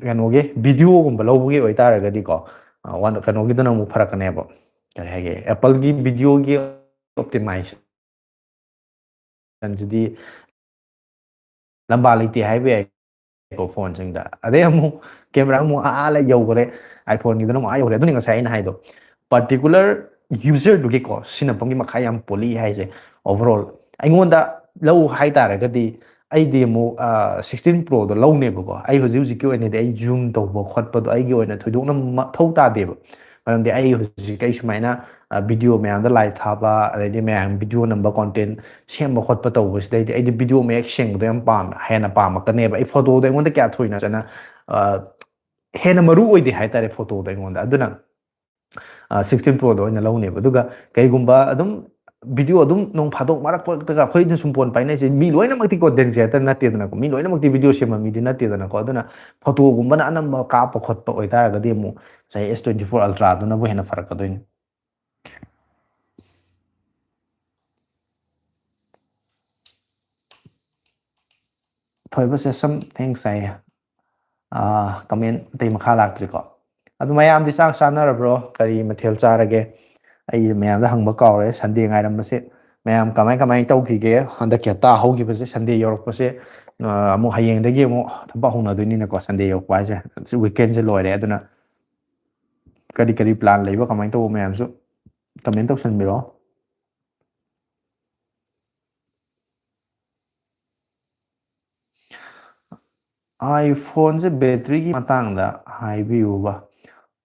ꯀꯩꯅꯣꯒꯤ video-ꯒꯨꯝꯕ ꯂꯧꯕꯒꯤ ꯑꯣꯏꯇꯥꯔꯒꯗꯤꯀꯣ, ꯑ, one-, ꯀꯩꯅꯣꯒꯤꯗꯨꯅ ꯑꯃꯨꯛ ꯐꯔꯛꯀꯅꯦꯕ꯫ ꯀꯔꯤ ꯍꯥꯏꯒꯦ? Apple-ꯒꯤ video-ꯒꯤ optimization-ꯁꯤꯗꯤ ꯂꯝꯕꯥ ꯂꯩꯇꯦ ꯍꯥꯏꯕ ꯌꯥꯏꯀꯣ phone-ꯁꯤꯡꯗ꯫ ꯑꯗꯩ ꯑꯃꯨꯛ camera ꯑꯃꯨꯛ ꯑꯥ ꯂꯩ ꯌꯧꯈ꯭ꯔꯦ, iPhone-ꯒꯤꯗꯨꯅ ꯑꯃꯨꯛ ꯑꯥ ꯌꯧꯈ꯭ꯔꯦ꯫ ꯑꯗꯨꯅꯤ ꯉꯁꯥꯏ ꯑꯩꯅ ꯍꯥꯏꯗꯣ, particular user-ꯗꯨꯒꯤꯀꯣ ꯁꯤꯖꯤꯟꯅꯐꯝꯒꯤ ꯃꯈꯥ ꯌꯥꯝ ꯄꯣꯜꯂꯤ ꯍꯥꯏꯁꯦ꯫ Overall ꯑꯩꯉꯣꯟꯗ ꯂꯧ ꯍꯥꯏ ꯇꯥꯔꯒꯗꯤ, ꯑꯩꯗꯤ ꯑꯃꯨꯛ, ꯑ, sixteen Pro-ꯗꯣ ꯂꯧꯅꯦꯕꯀꯣ꯫ ꯑꯩ ꯍꯧꯖꯤꯛ ꯍꯧꯖꯤꯛꯀꯤ ꯑꯣꯏꯅꯗꯤ ꯑꯩ zoom ꯇꯧꯕ ꯈꯣꯠꯄꯗꯣ ꯑꯩꯒꯤ ꯑꯣꯏꯅ ꯊꯣꯏꯗꯣꯛꯅ ꯃꯊꯧ ꯇꯥꯗꯦꯕ꯫ ꯃꯔꯝꯗꯤ ꯑꯩ ꯍꯧꯖꯤꯛ ꯑꯩ ꯁꯨꯃꯥꯏꯅ ꯚꯤꯗꯤꯑꯣ ꯃꯌꯥꯝꯗ ꯂꯥꯏꯚ ꯊꯥꯕ, ꯑꯗꯩꯗꯤ ꯃꯌꯥꯝ ꯚꯤꯗꯤꯑꯣ ꯅꯝꯕ, ꯀꯣꯟꯇꯦꯟ ꯁꯦꯝꯕ ꯈꯣꯠꯄ ꯇꯧꯕꯁꯤꯗꯩꯗꯤ ꯑꯩꯗꯤ ꯚꯤꯗꯤꯑꯣ ꯃꯌꯦꯛ ꯁꯦꯡꯕꯗꯣ ꯌꯥꯝ ꯄꯥꯝꯃꯦ, ꯍꯦꯟꯅ ꯄꯥꯝꯃꯛꯀꯅꯦꯕ꯫ ꯑꯩ ꯐꯣꯇꯣꯗꯣ ꯑꯩꯉꯣꯟꯗ ꯀꯌꯥ ꯊꯣꯏꯅ ꯆꯠꯅ ꯍꯦꯟꯅ ꯃꯔꯨ ꯑꯣꯏꯗꯦ ꯍꯥꯏꯇꯥꯔꯦ ꯐꯣꯇꯣꯗꯣ ꯑꯩꯉꯣꯟꯗ꯫ ꯑꯗꯨꯅ ꯁꯤꯛꯁꯇꯤꯟ ꯄ꯭ꯔꯣꯗꯣ ꯑꯣꯏꯅ ꯂꯧꯅꯦꯕ꯫ ꯑꯗꯨꯒ ꯀꯩꯒꯨꯝꯕ ꯑꯗꯨꯝ ꯚꯤꯗꯤꯑꯣ ꯑꯗꯨꯝ ꯅꯣꯡ ꯐꯥꯗꯣꯛ ꯃꯔꯛ ꯃꯔꯛꯇꯒ ꯑꯩꯈꯣꯏꯅ ꯁꯨꯝ ꯐꯣꯟ ꯄꯥꯏꯅꯩꯁꯦ, ꯃꯤ ꯂꯣꯏꯅꯃꯛꯇꯤ ꯀꯣꯟꯇꯦꯟ ꯀ꯭ꯔꯤꯌꯦꯇꯔ ꯅꯠꯇꯦꯗꯅꯀꯣ, ꯃꯤ ꯂꯣꯏꯅꯃꯛꯇꯤ ꯚꯤꯗꯤꯑꯣ ꯁꯦꯝꯕ ꯃꯤꯗꯤ ꯅꯠꯇꯦꯗꯅꯀꯣ꯫ ꯑꯗꯨꯅ ꯐꯣꯇꯣꯒꯨꯝꯕꯅ ꯑꯅꯝꯕ ꯀꯥꯞꯄ ꯈꯣꯠꯄ ꯑꯣꯏꯇꯥꯔꯒꯗꯤ ꯑꯃꯨꯛ ꯉꯁꯥꯏ ꯑꯦꯁ ꯇ꯭ꯋꯦꯟꯇꯤ ꯐꯣꯔ ꯑꯜꯇ꯭ꯔꯥꯗꯨꯅꯕꯨ ꯍꯦꯟꯅ ꯐꯔꯛꯀꯗꯣꯏꯅꯤ꯫ ꯊꯣꯏꯕ ꯁꯦꯁꯝ, ꯊꯦꯡꯛꯁ ꯍꯥꯏꯌꯦ꯫ ꯀꯃꯦꯟ ꯑꯇꯩ ꯃꯈꯥ ꯂꯥꯛꯇ꯭ꯔꯤꯀꯣ꯫ ꯑꯗꯨ ꯃꯌꯥꯝꯗꯤ ꯆꯥꯛ ꯆꯥꯅꯔꯕ꯭ꯔꯣ? ꯀꯔꯤ ꯃꯊꯦꯜ ꯆꯥꯔꯒꯦ? ꯑꯩ ꯃꯌꯥꯝꯗ ꯍꯪꯕ ꯀꯥꯎꯔꯦ꯫ ꯁꯟꯗꯦ ꯉꯥꯏꯔꯝꯕꯁꯦ ꯃꯌꯥꯝ ꯀꯃꯥꯏ ꯀꯃꯥꯏ ꯇꯧꯈꯤꯒꯦ? ꯍꯟꯗꯛꯀꯤ ꯍꯞꯇꯥ ꯍꯧꯈꯤꯕꯁꯦ, ꯁꯟꯗꯦ ꯌꯧꯔꯛꯄꯁꯦ, ꯑ, ꯑꯃꯨꯛ ꯍꯌꯦꯡꯗꯒꯤ ꯑꯃꯨꯛ ꯊꯕꯛ ꯍꯧꯅꯗꯣꯏꯅꯤꯅꯀꯣ꯫ ꯁꯟꯗꯦ ꯌꯧꯔꯛꯄ ꯍꯥꯏꯁꯦ ꯋꯤꯀꯦꯟꯁꯦ ꯂꯣꯏꯔꯦ꯫ ꯑꯗꯨꯅ ꯀꯔꯤ ꯀꯔꯤ ꯄ꯭ꯂꯥꯟ ꯂꯩꯕ, ꯀꯃꯥꯏꯅ ꯇꯧꯕ ꯃꯌꯥꯝꯁꯨ ꯀꯃꯦꯟ ꯇꯧꯁꯟꯕꯤꯔꯛꯑꯣ꯫ iPhoneꯁꯦ ꯕꯦꯇ꯭ꯔꯤꯒꯤ ꯃꯇꯥꯡꯗ ꯍꯥꯏꯕꯤꯌꯨꯕ꯫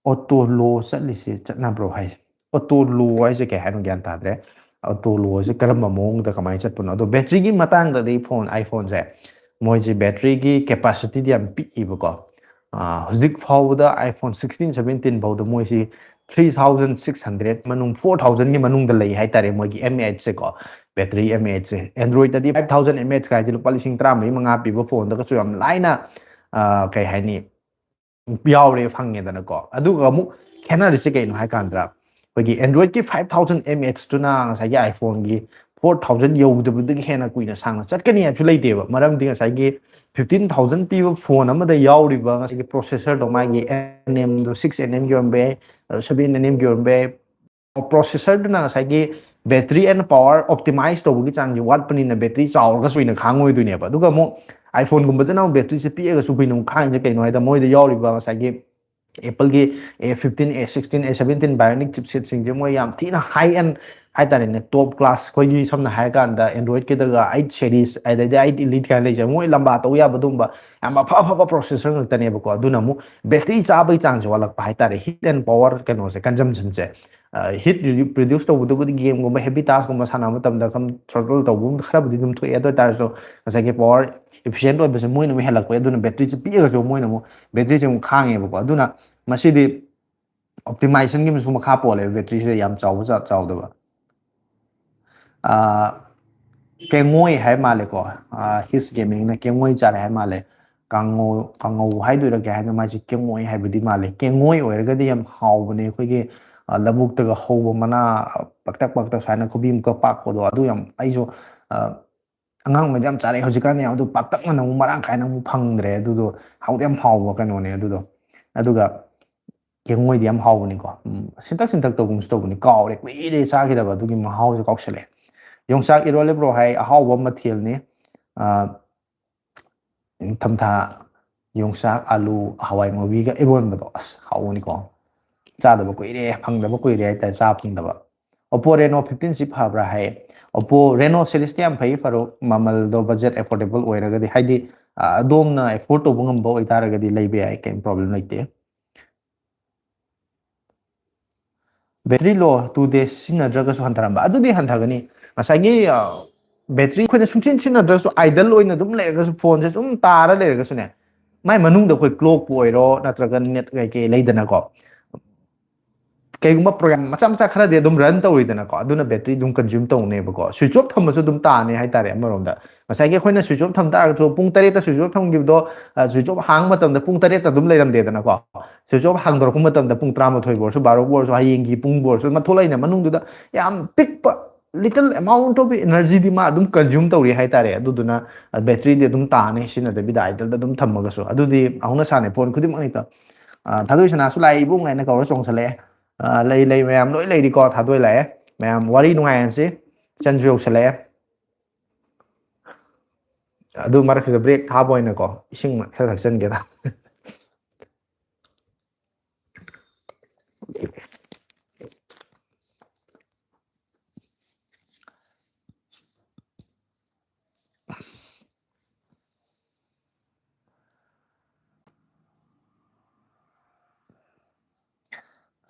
ꯑꯣꯇꯣ ꯂꯣ ꯆꯠꯂꯤꯁꯦ ꯆꯠꯅꯕ꯭ꯔꯣ ꯍꯥꯏꯁꯦ? ꯑꯣꯇꯣ ꯂꯣ ꯍꯥꯏꯁꯦ ꯀꯩ ꯍꯥꯏꯅꯣ ꯒ꯭ꯌꯥꯟ ꯇꯥꯗ꯭ꯔꯦ꯫ ꯑꯣꯇꯣ ꯂꯣ ꯍꯥꯏꯁꯦ ꯀꯔꯝꯕ ꯃꯑꯣꯡꯗ ꯀꯃꯥꯏꯅ ꯆꯠꯄꯅꯣ? ꯑꯗꯣ ꯕꯦꯇ꯭ꯔꯤꯒꯤ ꯃꯇꯥꯡꯗꯗꯤ ꯐꯣꯟ, iPhoneꯁꯦ ꯃꯣꯏꯁꯦ ꯕꯦꯇ꯭ꯔꯤꯒꯤ capacityꯗꯤ ꯌꯥꯝ ꯄꯤꯛꯏꯕꯀꯣ꯫ ꯑ, ꯍꯧꯖꯤꯛ ꯐꯥꯎꯕꯗ iPhone sixteen, seventeen ꯐꯥꯎꯗ ꯃꯣꯏꯁꯤ three thousand six hundred ꯃꯅꯨꯡ, four thousandꯒꯤ ꯃꯅꯨꯡꯗ ꯂꯩ ꯍꯥꯏꯇꯥꯔꯦ, ꯃꯣꯏꯒꯤ mAhꯁꯦꯀꯣ, ꯕꯦꯇ꯭ꯔꯤ mAhꯁꯦ꯫ Androidꯇꯗꯤ five thousand mAh ꯀꯥꯏꯁꯦ ꯂꯨꯄꯥ ꯂꯤꯁꯤꯡ ꯇꯔꯥꯃꯔꯤ ꯃꯉꯥ ꯄꯤꯕ ꯐꯣꯟꯗꯒꯁꯨ ꯌꯥꯝ ꯂꯥꯏꯅ, ꯑ, ꯀꯩ ꯍꯥꯏꯅꯤ, ꯌꯥꯎꯔꯦ, ꯐꯪꯉꯦꯗꯅꯀꯣ꯫ ꯑꯗꯨꯒ ꯑꯃꯨꯛ ꯈꯦꯠꯅꯔꯤꯁꯦ ꯀꯩꯅꯣ ꯍꯥꯏ ꯀꯥꯟꯗ, ꯑꯩꯈꯣꯏꯒꯤ Androidꯀꯤ five thousand mAhꯇꯨꯅ ꯉꯁꯥꯏꯒꯤ iPhoneꯒꯤ four thousand ꯌꯧꯗꯕꯗꯒꯤ ꯍꯦꯟꯅ ꯀꯨꯏꯅ ꯁꯥꯡꯅ ꯆꯠꯀꯅꯤ ꯍꯥꯏꯕꯁꯨ ꯂꯩꯇꯦꯕ꯫ ꯃꯔꯝꯗꯤ ꯉꯁꯥꯏꯒꯤ fifteen thousand ꯄꯤꯕ ꯐꯣꯟ ꯑꯃꯗ ꯌꯥꯎꯔꯤꯕ ꯉꯁꯥꯏꯒꯤ processorꯗꯣ, ꯃꯥꯒꯤ NMꯗꯣ six NMꯒꯤ ꯑꯣꯏꯔꯝꯕ ꯌꯥꯏ, seven NMꯒꯤ ꯑꯣꯏꯔꯝꯕ ꯌꯥꯏ꯫ Processorꯗꯨꯅ ꯉꯁꯥꯏꯒꯤ battery and power optimize ꯇꯧꯕꯒꯤ ꯆꯥꯡꯁꯦ ꯋꯥꯠꯄꯅꯤꯅ battery ꯆꯥꯎꯔꯒꯁꯨ ꯀꯨꯏꯅ ꯈꯥꯡꯉꯣꯏꯗꯣꯏꯅꯦꯕ꯫ ꯑꯗꯨꯒ ꯑꯃꯨꯛ iPhoneꯒꯨꯝꯕꯗꯅ ꯑꯃꯨꯛ batteryꯁꯦ ꯄꯤꯛꯑꯒꯁꯨ ꯀꯨꯏꯅ ꯑꯃꯨꯛ ꯈꯥꯡꯉꯤꯁꯦ ꯀꯩꯅꯣ ꯍꯥꯏꯗ, ꯃꯣꯏꯗ ꯌꯥꯎꯔꯤꯕ ꯉꯁꯥꯏꯒꯤ Appleꯒꯤ A fifteen, A sixteen, A seventeen Bionic chipsetꯁꯤꯡꯁꯦ ꯃꯣꯏ ꯌꯥꯝ ꯊꯤꯅ high end, ꯍꯥꯏꯇꯥꯔꯦꯅꯦ, ꯇꯣꯞ ꯀ꯭ꯂꯥꯁ, ꯑꯩꯈꯣꯏꯒꯤ ꯁꯝꯅ ꯍꯥꯏꯔꯀꯥꯟꯗ Android ꯀꯤꯗꯒ eight series ꯑꯗꯩꯗꯤ eight elite ꯀꯥꯏꯅ ꯂꯩꯖꯩ, ꯃꯣꯏ ꯂꯝꯕꯥ ꯇꯧ ꯌꯥꯕ ꯑꯗꯨꯒꯨꯝꯕ ꯌꯥꯝ ꯑꯐ ꯑꯐꯕ ꯄ꯭ꯔꯣꯁꯦꯁꯔ ꯉꯥꯛꯇꯅꯦꯕꯀꯣ꯫ ꯑꯗꯨꯅ ꯑꯃꯨꯛ ꯕꯦꯇ꯭ꯔꯤ ꯆꯥꯕꯒꯤ ꯆꯥꯡꯁꯦ ꯋꯥꯠꯂꯛꯄ ꯍꯥꯏꯇꯥꯔꯦ, heat and power ꯀꯩꯅꯣꯁꯦ, consumption ꯁꯦ꯫ ꯍꯤꯠ ꯄ꯭ꯔꯣꯗ꯭ꯌꯨꯁ ꯇꯧꯕꯗꯨꯕꯨꯗꯤ ꯒꯦꯝꯒꯨꯝꯕ ꯍꯦꯚꯤ ꯇꯥꯁꯀꯨꯝꯕ ꯁꯥꯟꯅꯕ ꯃꯇꯝꯗ ꯈꯝ ꯊ꯭ꯔꯣꯇꯜ ꯇꯧꯕ ꯈꯔꯕꯨꯗꯤ ꯑꯗꯨꯝ ꯊꯣꯛꯑꯦ꯫ ꯑꯗꯨ ꯑꯣꯏꯇꯥꯔꯁꯨ ꯉꯁꯥꯏꯒꯤ ꯄꯋꯥꯔ ꯏꯐꯤꯁꯤꯌꯦꯟ ꯑꯣꯏꯕꯁꯦ ꯃꯣꯏꯅ ꯑꯃꯨꯛ ꯍꯦꯜꯂꯛꯄ, ꯑꯗꯨꯅ ꯕꯦꯇ꯭ꯔꯤꯁꯦ ꯄꯤꯛꯑꯒꯁꯨ ꯃꯣꯏꯅ ꯑꯃꯨꯛ ꯕꯦꯇ꯭ꯔꯤꯁꯦ ꯑꯃꯨꯛ ꯈꯥꯡꯉꯦꯕꯀꯣ꯫ ꯑꯗꯨꯅ ꯃꯁꯤꯗꯤ ꯑꯣꯞꯇꯤꯃꯥꯏꯖꯦꯁꯟꯒꯤ ꯑꯃꯁꯨ ꯃꯈꯥ ꯄꯣꯜꯂꯦꯕ, ꯕꯦꯇ꯭ꯔꯤꯁꯦ ꯌꯥꯝ ꯆꯥꯎꯕ ꯆꯥ- ꯆꯥꯎꯗꯕ꯫ ꯑꯥ, ꯀꯦꯡꯉꯣꯏ ꯍꯥꯏ ꯃꯥꯜꯂꯦꯀꯣ꯫ ꯑꯥ, ꯍꯤꯁ ꯒꯦꯃꯤꯡꯅ ꯀꯦꯡꯉꯣꯏ ꯆꯥꯔꯦ ꯍꯥꯏ ꯃꯥꯜꯂꯦ꯫ ꯀꯥꯡꯉꯧ, ꯀꯥꯡꯉꯧ ꯍꯥꯏꯗꯣꯏꯔꯥ ꯀꯩ ꯍꯥꯏꯅꯣ, ꯃꯥꯁꯦ ꯀꯦꯡꯉꯣꯏ ꯍꯥꯏꯕꯗꯤ ꯃꯥꯜꯂꯦ꯫ ꯀꯦꯡꯉꯣꯏ ꯑꯣꯏꯔꯒꯗꯤ ꯌꯥꯝ ꯍꯥꯎꯕꯅꯦ, ꯑꯩꯈꯣꯏꯒꯤ, ꯑꯥ, ꯂꯧꯕꯨꯛꯇꯒ ꯍꯧꯕ ꯃꯅꯥ ꯄꯥꯛꯇꯛ ꯄꯥꯛꯇꯛ ꯁꯨꯃꯥꯏꯅ ꯈꯨꯕꯤꯃꯨꯛꯀ ꯄꯥꯛꯄꯗꯣ, ꯑꯗꯨ ꯌꯥꯝ, ꯑꯩꯁꯨ, ꯑꯥ, ꯑꯉꯥꯡꯉꯩꯗ ꯌꯥꯝ ꯆꯥꯔꯛꯑꯦ꯫ ꯍꯧꯖꯤꯛꯀꯥꯟꯗꯤ ꯌꯥꯝ ꯑꯗꯨ ꯄꯥꯛꯇꯛꯅꯅ ꯑꯃꯨꯛ ꯃꯔꯥꯡ ꯀꯥꯏꯅ ꯑꯃꯨꯛ ꯐꯪꯗ꯭ꯔꯦ꯫ ꯑꯗꯨꯗꯣ ꯍꯥꯎꯗꯤ ꯌꯥꯝ ꯍꯥꯎꯕ ꯀꯩꯅꯣꯅꯦ ꯑꯗꯨꯗꯣ꯫ ꯑꯗꯨꯒ ꯀꯦꯡꯉꯣꯏꯗꯤ ꯌꯥꯝ ꯍꯥꯎꯕꯅꯤꯀꯣ꯫ ꯎꯝ, ꯁꯤꯟꯇꯛ ꯁꯤꯟꯇꯛ ꯇꯧꯒꯨꯝꯁꯨ ꯇꯧꯕꯅꯤ, ꯀꯥꯎꯔꯦ, ꯀꯨꯏꯔꯦ ꯆꯥꯈꯤꯗꯕ, ꯑꯗꯨꯒꯤ ꯃꯍꯥꯎꯁꯦ ꯀꯥꯎꯁꯜꯂꯛꯑꯦ꯫ ꯌꯣꯡꯆꯥꯛ ꯏꯔꯣꯜꯂꯤꯕ꯭ꯔꯣ ꯍꯥꯏ, ꯑꯍꯥꯎꯕ ꯃꯊꯦꯜꯅꯤ꯫ ꯑꯥ, ꯅꯤꯡꯊꯝꯊꯥ ꯌꯣꯡꯆꯥꯛ, ꯑꯥꯂꯨ, ꯍꯋꯥꯏ ꯃꯨꯕꯤꯒ ꯏꯔꯣꯟꯕꯗꯣ, ꯑꯁ, ꯍꯥꯎꯕꯅꯤꯀꯣ꯫ ꯆꯥꯗꯕ ꯀꯨꯏꯔꯦ, ꯐꯪꯗꯕ ꯀꯨꯏꯔꯦ ꯍꯥꯏꯇꯥꯔꯦ, ꯆꯥ ꯐꯪꯗꯕ꯫ Oppo Reno fifteen ꯁꯤ ꯐꯕ꯭ꯔꯥ ꯍꯥꯏ? Oppo Reno series ꯇꯤ ꯌꯥꯝ ꯐꯩ, ꯐꯔꯨꯛ, ꯃꯃꯜꯗꯣ budget affordable ꯑꯣꯏꯔꯒꯗꯤ, ꯍꯥꯏꯗꯤ, ꯑ, ꯑꯗꯣꯝꯅ afford ꯇꯧꯕ ꯉꯝꯕ ꯑꯣꯏꯇꯥꯔꯒꯗꯤ ꯂꯩꯕ ꯌꯥꯏ, ꯀꯩꯝ problem ꯂꯩꯇꯦ꯫ Battery low, two days ꯁꯤꯖꯤꯟꯅꯗ꯭ꯔꯒꯁꯨ ꯍꯟꯊꯔꯝꯕ, ꯑꯗꯨꯗꯤ ꯍꯟꯊꯒꯅꯤ꯫ ꯉꯁꯥꯏꯒꯤ, ꯑ, battery ꯑꯩꯈꯣꯏꯅ ꯁꯨꯡꯁꯤꯟ ꯁꯤꯟꯅꯗ꯭ꯔꯒꯁꯨ, idle ꯑꯣꯏꯅ ꯑꯗꯨꯝ ꯂꯩꯔꯒꯁꯨ, ꯐꯣꯟꯁꯦ ꯁꯨꯝ ꯇꯥꯔ ꯂꯩꯔꯒꯁꯨꯅꯦ, ꯃꯥꯏ ꯃꯅꯨꯡꯗ ꯑꯩꯈꯣꯏ clockꯄꯨ ꯑꯣꯏꯔꯣ, ꯅꯠꯇ꯭ꯔꯒ net ꯀꯩꯀꯩ ꯂꯩꯗꯅꯀꯣ, ꯀꯩꯒꯨꯝꯕ program ꯃꯆꯥ ꯃꯆꯥ ꯈꯔꯗꯤ ꯑꯗꯨꯝ run ꯇꯧꯔꯤꯗꯅꯀꯣ, ꯑꯗꯨꯅ battery ꯑꯗꯨꯝ consume ꯇꯧꯅꯦꯕꯀꯣ꯫ Switch off ꯊꯝꯕꯁꯨ ꯑꯗꯨꯝ ꯇꯥꯅꯤ ꯍꯥꯏꯇꯥꯔꯦ ꯑꯃꯔꯣꯝꯗ꯫ ꯉꯁꯥꯏꯒꯤ ꯑꯩꯈꯣꯏꯅ switch off ꯊꯝ ꯇꯥꯔꯒꯁꯨ, ꯄꯨꯡ ꯇꯔꯦꯠꯇ switch off ꯊꯝꯈꯤꯕꯗꯣ, ꯑ, switch off ꯍꯥꯡꯕ ꯃꯇꯝꯗ ꯄꯨꯡ ꯇꯔꯦꯠꯇ ꯑꯗꯨꯝ ꯂꯩꯔꯝꯗꯦꯗꯅꯀꯣ꯫ Switch off ꯍꯥꯡꯗꯣꯔꯛꯄ ꯃꯇꯝꯗ ꯄꯨꯡ ꯇꯔꯥꯃꯥꯊꯣꯏꯕꯨ ꯑꯣꯏꯔꯁꯨ, ꯕꯥꯔꯣꯕꯨ ꯑꯣꯏꯔꯁꯨ, ꯍꯌꯦꯡꯒꯤ ꯄꯨꯡꯕꯨ ꯑꯣꯏꯔꯁꯨ, ꯑꯃ ꯊꯣꯛꯂꯛꯏꯅꯦ ꯃꯅꯨꯡꯗꯨꯗ꯫ ꯌꯥꯝ ꯄꯤꯛꯄ little amount of energy ꯗꯤ ꯃꯥ ꯑꯗꯨꯝ consume ꯇꯧꯔꯤ ꯍꯥꯏꯇꯥꯔꯦ꯫ ꯑꯗꯨꯗꯨꯅ, ꯑ, battery ꯗꯤ ꯑꯗꯨꯝ ꯇꯥꯅꯤ, ꯁꯤꯖꯤꯟꯅꯗꯕꯤꯗ idle ꯗ ꯑꯗꯨꯝ ꯊꯝꯃꯒꯁꯨ꯫ ꯑꯗꯨꯗꯤ ꯍꯧꯅ ꯁꯥꯅꯦ, ꯐꯣꯟ ꯈꯨꯗꯤꯡꯃꯛꯅꯤꯀꯣ꯫ ꯑ, ꯊꯥꯗꯣꯏ ꯁꯅꯥꯁꯨ ꯂꯥꯛꯑꯦ ꯏꯕꯨꯡ ꯍꯥꯏꯅ ꯀꯧꯔ ꯆꯣꯡꯁꯜꯂꯛꯑꯦ꯫ ꯑ, ꯂꯩ, ꯂꯩ ꯃꯌꯥꯝ ꯂꯣꯏ ꯂꯩꯔꯤꯀꯣ, ꯊꯥꯗꯣꯏ ꯂꯥꯛꯑꯦ꯫ ꯃꯌꯥꯝ ꯋꯥꯔꯤ ꯅꯨꯡꯉꯥꯏꯍꯟꯁꯤ꯫ ꯏꯆꯟꯁꯨ ꯌꯧꯁꯜꯂꯛꯑꯦ꯫ ꯑꯗꯨ ꯃꯔꯛꯁꯤꯗ break ꯊꯥꯕ ꯑꯣꯏꯅꯀꯣ, ꯏꯁꯤꯡ ꯈꯔ ꯊꯛꯆꯟꯒꯦꯗ꯫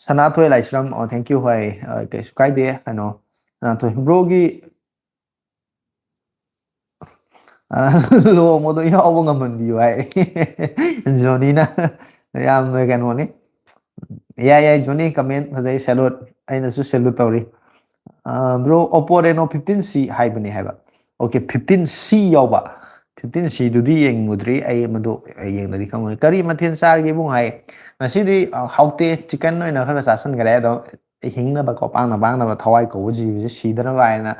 ꯁꯅꯥꯊꯣꯏ ꯂꯥꯏꯁ꯭ꯔꯝ, ꯑꯣ, thank you, ꯍꯣꯏ, ꯑ, ꯀꯩꯁꯨ ꯀꯥꯏꯗꯦ꯫ ꯀꯩꯅꯣ, ꯁꯅꯥꯊꯣꯏ, ꯕ꯭ꯔꯣꯒꯤ, ꯑ, ꯂꯨꯍꯣꯡꯕꯗꯣ ꯌꯥꯎꯕ ꯉꯝꯍꯟꯕꯤꯌꯨ ꯍꯥꯏ꯫ ꯖꯣꯅꯤꯅ ꯌꯥꯝꯅ ꯀꯩꯅꯣꯅꯤ꯫ ꯌꯥꯏ, ꯌꯥꯏ, ꯖꯣꯅꯤ, comment ꯐꯖꯩ, salute꯫ ꯑꯩꯅꯁꯨ salute ꯇꯧꯔꯤ꯫ ꯑ, bro, Oppo Reno fifteen C ꯍꯥꯏꯕꯅꯦ ꯍꯥꯏꯕ꯫ Okay, fifteen C ꯌꯥꯎꯕ꯫ Fifteen C ꯗꯨꯗꯤ ꯌꯦꯡꯉꯨꯗ꯭ꯔꯤ ꯑꯩ, ꯃꯗꯨ ꯌꯦꯡꯗꯗꯤ ꯈꯪꯉꯣꯏ꯫ "ꯀꯔꯤ ꯃꯊꯦꯜ ꯆꯥꯔꯒꯦ ꯏꯕꯨꯡ?" ꯍꯥꯏ꯫ "ꯉꯁꯤꯗꯤ, ꯑ, ꯍꯥꯎꯇꯦ, chicken ꯑꯣꯏꯅ ꯈꯔ ꯆꯥꯁꯤꯟꯈ꯭ꯔꯦ꯫ ꯑꯗꯣ ꯍꯤꯡꯅꯕꯀꯣ, ꯄꯥꯡꯅ ꯄꯥꯡꯅꯕ ꯊꯋꯥꯏ ꯀꯧꯕ ꯖꯤꯕꯁꯦ ꯁꯤꯗꯅꯕ ꯍꯥꯏꯅ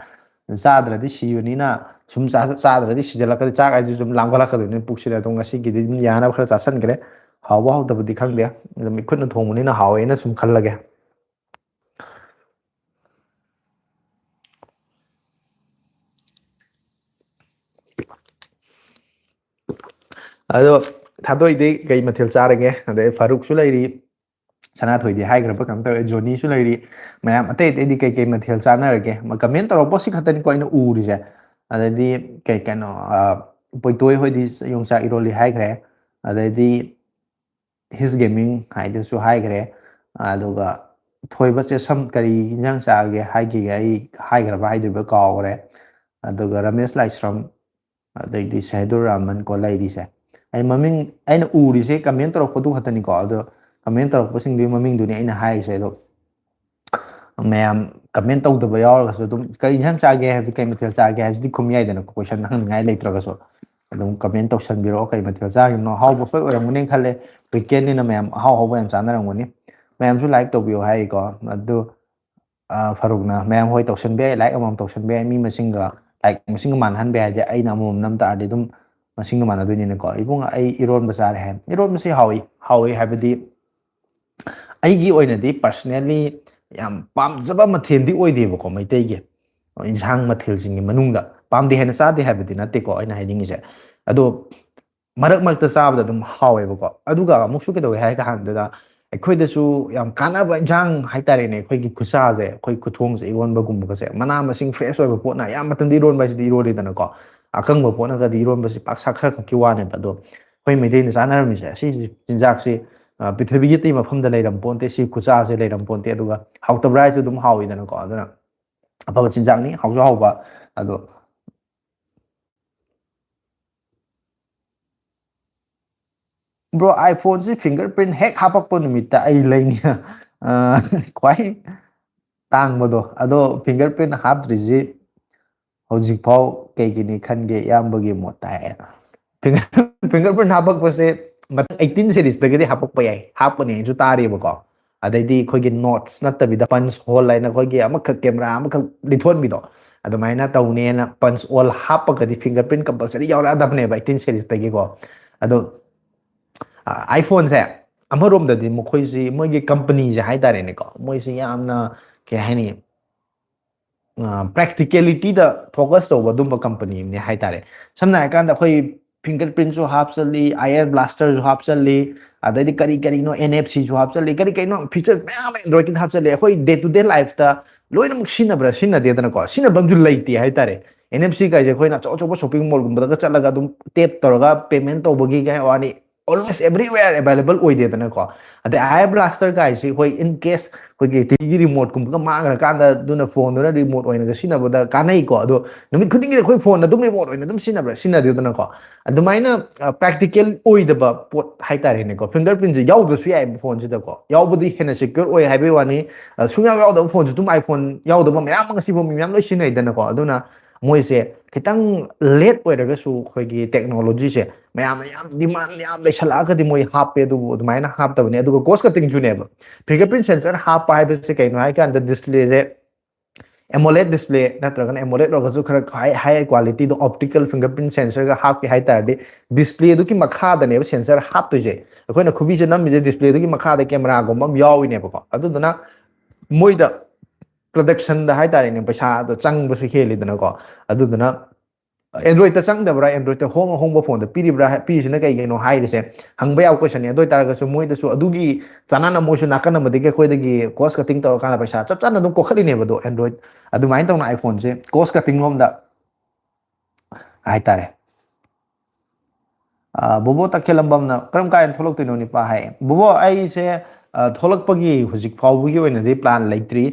ꯆꯥꯗ꯭ꯔꯗꯤ ꯁꯤꯕꯅꯤꯅ, ꯁꯨꯝ ꯆꯥ-, ꯆꯥꯗ꯭ꯔꯗꯤ ꯁꯤꯖꯤꯜꯂꯛꯀꯗꯤ, ꯆꯥꯛ ꯍꯥꯏꯁꯤ ꯁꯨꯝ ꯂꯥꯝꯒꯠꯂꯛꯀꯗꯣꯏꯅꯤ ꯄꯨꯛꯁꯤꯗ꯫ ꯑꯗꯣ ꯉꯁꯤꯒꯤꯗꯤ ꯑꯗꯨꯝ ꯌꯥꯅꯕ ꯈꯔ ꯆꯥꯁꯤꯟꯈ꯭ꯔꯦ꯫ ꯍꯥꯎꯕ ꯍꯥꯎꯇꯕꯗꯤ ꯈꯪꯗꯦ꯫ ꯑꯗꯨꯝ ꯏꯈꯨꯠꯅ ꯊꯣꯡꯕꯅꯤꯅ ꯍꯥꯎꯋꯦꯅ ꯁꯨꯝ ꯈꯜꯂꯒꯦ꯫ ꯑꯗꯣ ꯊꯥꯗꯣꯏꯗꯤ ꯀꯩ ꯃꯊꯦꯜ ꯆꯥꯔꯒꯦ? ꯑꯗꯩ ꯐꯥꯔꯨꯛꯁꯨ ꯂꯩꯔꯤ, ꯁꯅꯥꯊꯣꯏꯗꯤ ꯍꯥꯏꯈ꯭ꯔꯕ ꯀꯩꯅꯣꯝ ꯇꯧꯋꯦ, ꯖꯣꯅꯤꯁꯨ ꯂꯩꯔꯤ, ꯃꯌꯥꯝ ꯑꯇꯩ ꯑꯇꯩꯗꯤ ꯀꯩ ꯀꯩ ꯃꯊꯦꯜ ꯆꯥꯅꯔꯒꯦ? ꯃ-, comment ꯇꯧꯔꯛꯄ ꯁꯤ ꯈꯛꯇꯅꯤꯀꯣ ꯑꯩꯅ ꯎꯔꯤꯁꯦ꯫ ꯑꯗꯩꯗꯤ ꯀꯩ ꯀꯩꯅꯣ, ꯑ, ꯄꯣꯏꯇꯣꯏ ꯍꯣꯏꯗꯤ ꯌꯣꯡꯆꯥꯛ ꯏꯔꯣꯜꯂꯤ ꯍꯥꯏꯈ꯭ꯔꯦ, ꯑꯗꯩꯗꯤ His Gaming ꯍꯥꯏꯗꯨꯁꯨ ꯍꯥꯏꯈ꯭ꯔꯦ, ꯑꯗꯨꯒ ꯊꯣꯏꯕ ꯆꯦꯁꯝ ꯀꯔꯤ ꯏꯟꯖꯥꯡ ꯆꯥꯒꯦ ꯍꯥꯏꯈꯤꯒꯦ? ꯑꯩ ꯍꯥꯏꯈ꯭ꯔꯕ ꯍꯥꯏꯗ꯭ꯔꯤꯕ ꯀꯥꯎꯈ꯭ꯔꯦ꯫ ꯑꯗꯨꯒ ꯔꯃꯦꯁ ꯂꯥꯏꯁ꯭ꯔꯝ, ꯑꯗꯩꯗꯤ ꯁꯍꯤꯗꯨꯔ ꯔꯍꯃꯟ ꯀꯣ ꯂꯩꯔꯤꯁꯦ꯫ ꯑꯩ ꯃꯃꯤꯡ, ꯑꯩꯅ ꯎꯔꯤꯁꯦ comment ꯇꯧꯔꯛꯄꯗꯨ ꯈꯛꯇꯅꯤꯀꯣ, ꯑꯗꯣ comment ꯇꯧꯔꯛꯄꯁꯤꯡꯗꯨꯒꯤ ꯃꯃꯤꯡꯗꯨꯅꯤ ꯑꯩꯅ ꯍꯥꯏꯔꯤꯁꯦ꯫ ꯑꯗꯣ ꯃꯌꯥꯝ comment ꯇꯧꯗꯕ ꯌꯥꯎꯔꯒꯁꯨ ꯑꯗꯨꯝ "ꯀꯩ ꯏꯟꯁꯥꯡ ꯆꯥꯒꯦ?" ꯍꯥꯏꯕꯗꯤ "ꯀꯩ ꯃꯊꯦꯜ ꯆꯥꯒꯦ?" ꯍꯥꯏꯕꯁꯤꯗꯤ ꯈꯨꯝ ꯌꯥꯏꯗꯅꯀꯣ, question ꯍꯪꯅꯤꯡꯉꯥꯏ ꯂꯩꯇ꯭ꯔꯒꯁꯨ꯫ ꯑꯗꯨꯝ comment ꯇꯧꯁꯟꯕꯤꯔꯛꯑꯣ, ꯀꯩ ꯃꯊꯦꯜ ꯆꯥꯈꯤꯕꯅꯣ? ꯑꯍꯥꯎꯕ ꯁꯣꯏ ꯑꯣꯏꯔꯝꯒꯅꯤ ꯈꯜꯂꯦ, weekend ꯅꯤꯅ ꯃꯌꯥꯝ ꯑꯍꯥꯎ ꯑꯍꯥꯎꯕ ꯌꯥꯝ ꯆꯥꯅꯔꯝꯒꯅꯤ꯫ ꯃꯌꯥꯝꯁꯨ like ꯇꯧꯕꯤꯌꯨ ꯍꯥꯏꯔꯤꯀꯣ꯫ ꯑꯗꯨ, ꯑ, ꯐꯥꯔꯨꯛꯅ, "ꯃꯌꯥꯝ ꯍꯣꯏ ꯇꯧꯁꯟꯕ ꯌꯥꯏ, like ꯑꯃꯃꯝ ꯇꯧꯁꯟꯕ ꯌꯥꯏ, ꯃꯤ ꯃꯁꯤꯡꯒ, like ꯃꯁꯤꯡꯒ ꯃꯥꯟꯅꯍꯟꯕ ꯌꯥꯏ", ꯍꯥꯏꯗꯤ ꯑꯩꯅ ꯑꯃꯃꯝ ꯅꯝ ꯇꯥꯔꯗꯤ ꯑꯗꯨꯝ ꯃꯁꯤꯡꯗꯣ ꯃꯥꯟꯅꯗꯣꯏꯅꯤꯅꯀꯣ꯫ "ꯏꯕꯨꯡ, ꯑꯩ ꯏꯔꯣꯟꯕ ꯆꯥꯔꯦ" ꯍꯥꯏ꯫ ꯏꯔꯣꯟꯕꯁꯤ ꯍꯥꯎꯏ, ꯍꯥꯎꯏ ꯍꯥꯏꯕꯗꯤ ꯑꯩꯒꯤ ꯑꯣꯏꯅꯗꯤ personally ꯌꯥꯝ ꯄꯥꯝꯖꯕ ꯃꯊꯦꯜꯗꯤ ꯑꯣꯏꯗꯦꯕꯀꯣ, ꯃꯩꯇꯩꯒꯤ ꯏꯟꯁꯥꯡ ꯃꯊꯦꯜꯁꯤꯡꯒꯤ ꯃꯅꯨꯡꯗ꯫ ꯄꯥꯝꯗꯦ ꯍꯥꯏꯅ ꯆꯥꯗꯦ ꯍꯥꯏꯕꯗꯤ ꯅꯠꯇꯦꯀꯣ ꯑꯩꯅ ꯍꯥꯏꯅꯤꯡꯉꯤꯁꯦ꯫ ꯑꯗꯣ ꯃꯔꯛ ꯃꯔꯛꯇ ꯆꯥꯕꯗ ꯑꯗꯨꯝ ꯍꯥꯎꯋꯦꯕꯀꯣ꯫ ꯑꯗꯨꯒ ꯑꯃꯨꯛꯁꯨ ꯀꯩꯗꯧꯋꯦ ꯍꯥꯏ ꯀꯥꯟꯗꯨꯗ, ꯑꯩꯈꯣꯏꯗꯁꯨ ꯌꯥꯝ ꯀꯥꯟꯅꯕ ꯏꯟꯁꯥꯡ ꯍꯥꯏꯇꯥꯔꯦꯅꯦ, ꯑꯩꯈꯣꯏꯒꯤ ꯈꯨꯠꯁꯥꯁꯦ, ꯑꯩꯈꯣꯏ ꯈꯨꯊꯣꯡꯁꯦ, ꯏꯔꯣꯟꯕꯒꯨꯝꯕꯒꯁꯦ, ꯃꯅꯥ ꯃꯁꯤꯡ fresh ꯑꯣꯏꯕ ꯄꯣꯠꯅ ꯑꯌꯥꯝꯕ ꯃꯇꯝꯗ ꯏꯔꯣꯟꯕ ꯍꯥꯏꯁꯤꯗꯤ ꯏꯔꯣꯜꯂꯤꯗꯅꯀꯣ꯫ ꯑꯀꯪꯕ ꯄꯣꯠꯅꯒꯗꯤ ꯏꯔꯣꯟꯕꯁꯤ ꯄꯥꯛ ꯁꯥ ꯈꯔ ꯈꯛꯀꯤ ꯋꯥꯅꯦꯕ꯫ ꯑꯗꯣ ꯑꯩꯈꯣꯏ ꯃꯩꯇꯩꯅ ꯆꯥꯅꯔꯝꯃꯤꯁꯦ, ꯑꯁꯤꯁꯤ ꯆꯤꯟꯖꯥꯛꯁꯤ ꯑ, ꯄ꯭ꯔꯤꯊꯤꯕꯤꯒꯤ ꯑꯇꯩ ꯃꯐꯝꯗ ꯂꯩꯔꯝ ꯄꯣꯟꯇꯦ, ꯁꯤ ꯈꯨꯆꯥꯁꯦ ꯂꯩꯔꯝ ꯄꯣꯟꯇꯦ꯫ ꯑꯗꯨꯒ ꯍꯥꯎꯇꯕ꯭ꯔꯥ ꯍꯥꯏꯁꯨ ꯑꯗꯨꯝ ꯍꯥꯎꯋꯤꯗꯅꯀꯣ꯫ ꯑꯗꯨꯅ ꯑꯐꯕ ꯆꯤꯟꯖꯥꯛꯅꯤ, ꯍꯥꯎꯁꯨ ꯍꯥꯎꯕ꯫ ꯑꯗꯣ ꯕ꯭ꯔꯣ, ꯑꯥꯏꯐꯣꯟꯁꯤ ꯐꯤꯡꯒꯔ ꯄ꯭ꯔꯤꯟ ꯍꯦꯛ ꯍꯥꯞꯄꯛꯄ ꯅꯨꯃꯤꯠꯇ ꯑꯩ ꯂꯩꯅꯤ꯫ ꯑ, ꯈ꯭ꯋꯥꯏ ꯇꯥꯡꯕꯗꯣ꯫ ꯑꯗꯣ ꯐꯤꯡꯒꯔ ꯄ꯭ꯔꯤꯟ ꯍꯥꯞꯇ꯭ꯔꯤꯁꯤ ꯍꯧꯖꯤꯛꯐꯥꯎ ꯀꯩꯒꯤꯅꯤ ꯈꯟꯒꯦ, ꯏꯌꯥꯝꯕꯒꯤ ꯃꯣꯠꯇ ꯍꯥꯏꯔ? ꯐꯤꯡꯒꯔ ꯄ꯭ꯔꯤꯟ ꯍꯥꯞꯄꯛꯄꯁꯦ ꯃꯊꯪ eighteen series-ꯇꯒꯤꯗꯤ ꯍꯥꯞꯄꯛꯄ ꯌꯥꯏ, ꯍꯥꯞꯄꯅꯦꯅꯁꯨ ꯇꯥꯔꯤꯕꯀꯣ꯫ ꯑꯗꯩꯗꯤ ꯑꯩꯈꯣꯏꯒꯤ notch ꯅꯠꯇꯕꯤꯗ punch hole ꯍꯥꯏꯅ ꯑꯩꯈꯣꯏꯒꯤ ꯑꯃꯈꯛ, ꯀꯦꯃꯦꯔꯥ ꯑꯃꯈꯛ ꯂꯤꯊꯣꯟꯕꯤꯗꯣ, ꯑꯗꯨꯃꯥꯏꯅ ꯇꯧꯅꯦꯅ꯫ Punch hole ꯍꯥꯞꯄꯒꯗꯤ ꯐꯤꯡꯒꯔ ꯄ꯭ꯔꯤꯟ ꯀꯝꯄꯜꯁꯔꯤ ꯌꯥꯎꯔꯛꯑꯗꯕꯅꯦꯕ eighteen series-ꯇꯒꯤꯀꯣ꯫ ꯑꯗꯣ ꯑꯥꯏꯐꯣꯟꯁꯦ ꯑꯃꯔꯣꯝꯗꯗꯤ ꯃꯈꯣꯏꯁꯤ, ꯃꯣꯏꯒꯤ ꯀꯝꯄꯅꯤꯁꯦ ꯍꯥꯏꯇꯥꯔꯦꯅꯦꯀꯣ, ꯃꯣꯏꯁꯤ ꯌꯥꯝꯅ ꯀꯩ ꯍꯥꯏꯅꯤ, ꯄ꯭ꯔꯦꯛꯇꯤꯀꯦꯂꯤꯇꯤꯗ ꯐꯣꯀꯁ ꯇꯧꯕ ꯑꯗꯨꯝꯕ ꯀꯝꯄꯅꯤ ꯑꯃꯅꯦ ꯍꯥꯏꯇꯥꯔꯦ꯫ ꯁꯝꯅ ꯍꯥꯏꯔꯀꯥꯟꯗ ꯑꯩꯈꯣꯏ ꯐꯤꯡꯒꯔ ꯄ꯭ꯔꯤꯟꯁꯨ ꯍꯥꯞꯆꯜꯂꯤ, ꯑꯥꯏ ꯑꯥꯔ ꯕ꯭ꯂꯥꯁꯇꯔꯁꯨ ꯍꯥꯞꯆꯜꯂꯤ, ꯑꯗꯩꯗꯤ ꯀꯔꯤ ꯀꯔꯤꯅꯣ, ꯑꯦꯟ ꯑꯦꯐ ꯁꯤꯁꯨ ꯍꯥꯞꯆꯜꯂꯤ, ꯀꯔꯤ ꯀꯔꯤꯅꯣ ꯐꯤꯆꯔ ꯃꯌꯥꯝ ꯑꯃ ꯑꯦꯟꯗ꯭ꯔꯣꯏꯗꯀꯤꯗ ꯍꯥꯞꯆꯜꯂꯤ꯫ ꯑꯩꯈꯣꯏ ꯗꯦ ꯇꯨ ꯗꯦ ꯂꯥꯏꯐꯇ ꯂꯣꯏꯅꯃꯛ ꯁꯤꯖꯤꯟꯅꯕ꯭ꯔꯥ? ꯁꯤꯖꯤꯟꯅꯗꯦꯗꯅꯀꯣ꯫ ꯁꯤꯖꯤꯟꯅꯐꯝꯁꯨ ꯂꯩꯇꯦ ꯍꯥꯏꯇꯥꯔꯦ꯫ ꯑꯦꯟ ꯑꯦꯐ ꯁꯤ ꯀꯥꯏꯁꯦ ꯑꯩꯈꯣꯏꯅ ꯑꯆꯧ ꯑꯆꯧꯕ ꯁꯣꯄꯤꯡ ꯃꯣꯜꯒꯨꯝꯕꯗꯒ ꯆꯠꯂꯒ ꯑꯗꯨꯝ ꯇꯦꯞ ꯇꯧꯔꯒ ꯄꯦꯃꯦꯟ ꯇꯧꯕꯒꯤ ꯀꯩ ꯋꯥꯅꯤ, almost everywhere available ꯑꯣꯏꯗꯦꯗꯅꯀꯣ꯫ ꯑꯗꯩ ꯑꯥꯏ ꯑꯥꯔ ꯕ꯭ꯂꯥꯁꯇꯔ ꯀꯥꯏꯁꯤ ꯑꯩꯈꯣꯏ in case ꯑꯩꯈꯣꯏꯒꯤ ꯇꯤꯚꯤꯒꯤ ꯔꯤꯃꯣꯠꯀꯨꯝꯕꯒ ꯃꯥꯡꯈ꯭ꯔꯀꯥꯟꯗ ꯑꯗꯨꯅ ꯐꯣꯟꯗꯨꯅ ꯔꯤꯃꯣꯠ ꯑꯣꯏꯅꯒ ꯁꯤꯖꯤꯟꯅꯕꯗ ꯀꯥꯟꯅꯩꯀꯣ꯫ ꯑꯗꯣ ꯅꯨꯃꯤꯠ ꯈꯨꯗꯤꯡꯒꯤ ꯑꯩꯈꯣꯏ ꯐꯣꯟ ꯑꯗꯨꯝ ꯔꯤꯃꯣꯠ ꯑꯣꯏꯅ ꯑꯗꯨꯝ ꯁꯤꯖꯤꯟꯅꯕ꯭ꯔꯥ? ꯁꯤꯖꯤꯟꯅꯗꯦꯗꯅꯀꯣ꯫ ꯑꯗꯨꯃꯥꯏꯅ ꯄ꯭ꯔꯦꯛꯇꯤꯀꯦꯜ ꯑꯣꯏꯗꯕ ꯄꯣꯠ ꯍꯥꯏꯇꯥꯔꯦꯅꯦꯀꯣ꯫ ꯐꯤꯡꯒꯔ ꯄ꯭ꯔꯤꯟꯁꯦ ꯌꯥꯎꯗ꯭ꯔꯁꯨ ꯌꯥꯏꯕ ꯐꯣꯟꯁꯤꯗꯀꯣ, ꯌꯥꯎꯕꯗꯤ ꯍꯦꯟꯅ ꯁꯦꯀ꯭ꯌꯣꯔ ꯑꯣꯏ ꯍꯥꯏꯕꯒꯤ ꯋꯥꯅꯤ꯫ ꯑ, ꯁꯨꯡꯌꯥꯎ ꯌꯥꯎꯗꯕ ꯐꯣꯟꯁꯨ ꯑꯗꯨꯝ, ꯑꯥꯏꯐꯣꯟ ꯌꯥꯎꯗꯕ ꯃꯌꯥꯝ ꯑꯃ ꯉꯁꯤꯐꯥꯎ ꯃꯤ ꯃꯌꯥꯝ ꯂꯣꯏ ꯁꯤꯖꯤꯟꯅꯩꯗꯅꯀꯣ꯫ ꯑꯗꯨꯅ ꯃꯣꯏꯁꯦ ꯈꯤꯇꯪ ꯂꯦꯠ ꯑꯣꯏꯔꯒꯁꯨ ꯑꯩꯈꯣꯏꯒꯤ ꯇꯦꯛꯅꯣꯂꯣꯖꯤꯁꯦ ꯃꯌꯥꯝꯅ ꯌꯥꯝ ꯗꯤꯃꯥꯟ ꯌꯥꯝ ꯂꯩꯁꯜꯂꯛꯑꯒꯗꯤ ꯃꯣꯏ ꯍꯥꯞꯄꯦ, ꯑꯗꯨꯕꯨ ꯑꯗꯨꯃꯥꯏꯅ ꯍꯥꯞꯇꯕꯅꯦ꯫ ꯑꯗꯨꯒ ꯀꯣꯁ ꯀꯠꯇꯤꯡꯁꯨꯅꯦꯕ꯫ ꯐꯤꯡꯒꯔ ꯄ꯭ꯔꯤꯟ ꯁꯦꯟꯁꯔ ꯍꯥꯞꯄ ꯍꯥꯏꯕꯁꯦ ꯀꯩꯅꯣ ꯍꯥꯏꯀꯥꯟꯗ ꯗꯤꯁꯄ꯭ꯂꯦꯁꯦ ꯑꯦꯃꯣꯂꯦꯠ ꯗꯤꯁꯄ꯭ꯂꯦ ꯅꯠꯇ꯭ꯔꯒꯅ ꯑꯦꯃꯣꯂꯦꯠ ꯑꯣꯏꯔꯒꯁꯨ ꯈꯔ ꯍꯥꯏ, ꯍꯥꯏ ꯀ꯭ꯋꯥꯂꯤꯇꯤꯗꯣ ꯑꯣꯞꯇꯤꯀꯦꯜ ꯐꯤꯡꯒꯔ ꯄ꯭ꯔꯤꯟ ꯁꯦꯟꯁꯔꯒ ꯍꯥꯞꯀꯦ ꯍꯥꯏ ꯇꯥꯔꯗꯤ ꯗꯤꯁꯄ꯭ꯂꯦꯗꯨꯒꯤ ꯃꯈꯥꯗꯅꯦꯕ ꯁꯦꯟꯁꯔ ꯍꯥꯞꯇꯣꯏꯁꯦ꯫ ꯑꯩꯈꯣꯏꯅ ꯈꯨꯕꯤꯁꯦ ꯅꯝꯃꯤꯁꯦ ꯗꯤꯁꯄ꯭ꯂꯦꯗꯨꯒꯤ ꯃꯈꯥꯗ ꯀꯦꯃꯦꯔꯥꯒꯨꯝꯕ ꯑꯃ ꯌꯥꯎꯔꯤꯅꯦꯕꯀꯣ꯫ ꯑꯗꯨꯗꯨꯅ ꯃꯣꯏꯗ ꯄ꯭ꯔꯗꯛꯁꯟꯗ ꯍꯥꯏꯇꯥꯔꯦꯅꯦ, ꯄꯩꯁꯥꯗꯣ ꯆꯪꯕꯁꯨ ꯍꯦꯜꯂꯤꯗꯅꯀꯣ꯫ ꯑꯗꯨꯗꯨꯅ ꯑꯦꯟꯗ꯭ꯔꯣꯏꯗꯇ ꯆꯪꯗꯕ꯭ꯔꯥ, ꯑꯦꯟꯗ꯭ꯔꯣꯏꯗꯇ ꯍꯣꯡ ꯑꯍꯣꯡꯕ ꯐꯣꯟꯗ ꯄꯤꯔꯤꯕ꯭ꯔꯥ, ꯄꯤꯔꯤꯁꯤꯅ ꯀꯩꯒꯤꯅꯣ ꯍꯥꯏꯔꯤꯁꯦ ꯍꯪꯕ ꯌꯥꯕ ꯀꯣꯏꯁꯟꯅꯤ꯫ ꯑꯗꯨ ꯑꯣꯏꯇꯥꯔꯒꯁꯨ ꯃꯣꯏꯗꯁꯨ ꯑꯗꯨꯒꯤ ꯆꯥꯅꯅ ꯃꯣꯏꯁꯨ ꯅꯥꯀꯟ ꯑꯃꯗꯒꯤ ꯑꯩꯈꯣꯏꯗꯒꯤ ꯀꯣꯁ ꯀꯠꯇꯤꯡ ꯇꯧꯔꯀꯥꯟꯗ ꯄꯩꯁꯥ ꯆꯞ ꯆꯥꯅ ꯑꯗꯨꯝ ꯀꯣꯛꯈꯠꯂꯤꯅꯦꯕ꯫ ꯑꯗꯣ ꯑꯦꯟꯗ꯭ꯔꯣꯏꯗ ꯑꯗꯨꯃꯥꯏꯅ ꯇꯧꯅ ꯑꯥꯏꯐꯣꯟꯁꯦ ꯀꯣꯁ ꯀꯠꯇꯤꯡ ꯂꯣꯝꯗ ꯍꯥꯏꯇꯥꯔꯦ꯫ ꯑ, ꯕꯣꯕꯣ ꯇꯈꯦꯂꯝꯕꯝꯅ, "ꯀꯔꯝ ꯀꯥꯟꯗ ꯊꯣꯛꯂꯛꯇꯣꯏꯅꯣ ꯅꯤꯄꯥ?" ꯍꯥꯏ꯫ ꯕꯣꯕꯣ, ꯑꯩꯁꯦ, ꯑ, ꯊꯣꯛꯂꯛꯄꯒꯤ ꯍꯧꯖꯤꯛ ꯐꯥꯎꯕꯒꯤ ꯑꯣꯏꯅꯗꯤ plan ꯂꯩꯇ꯭ꯔꯤ꯫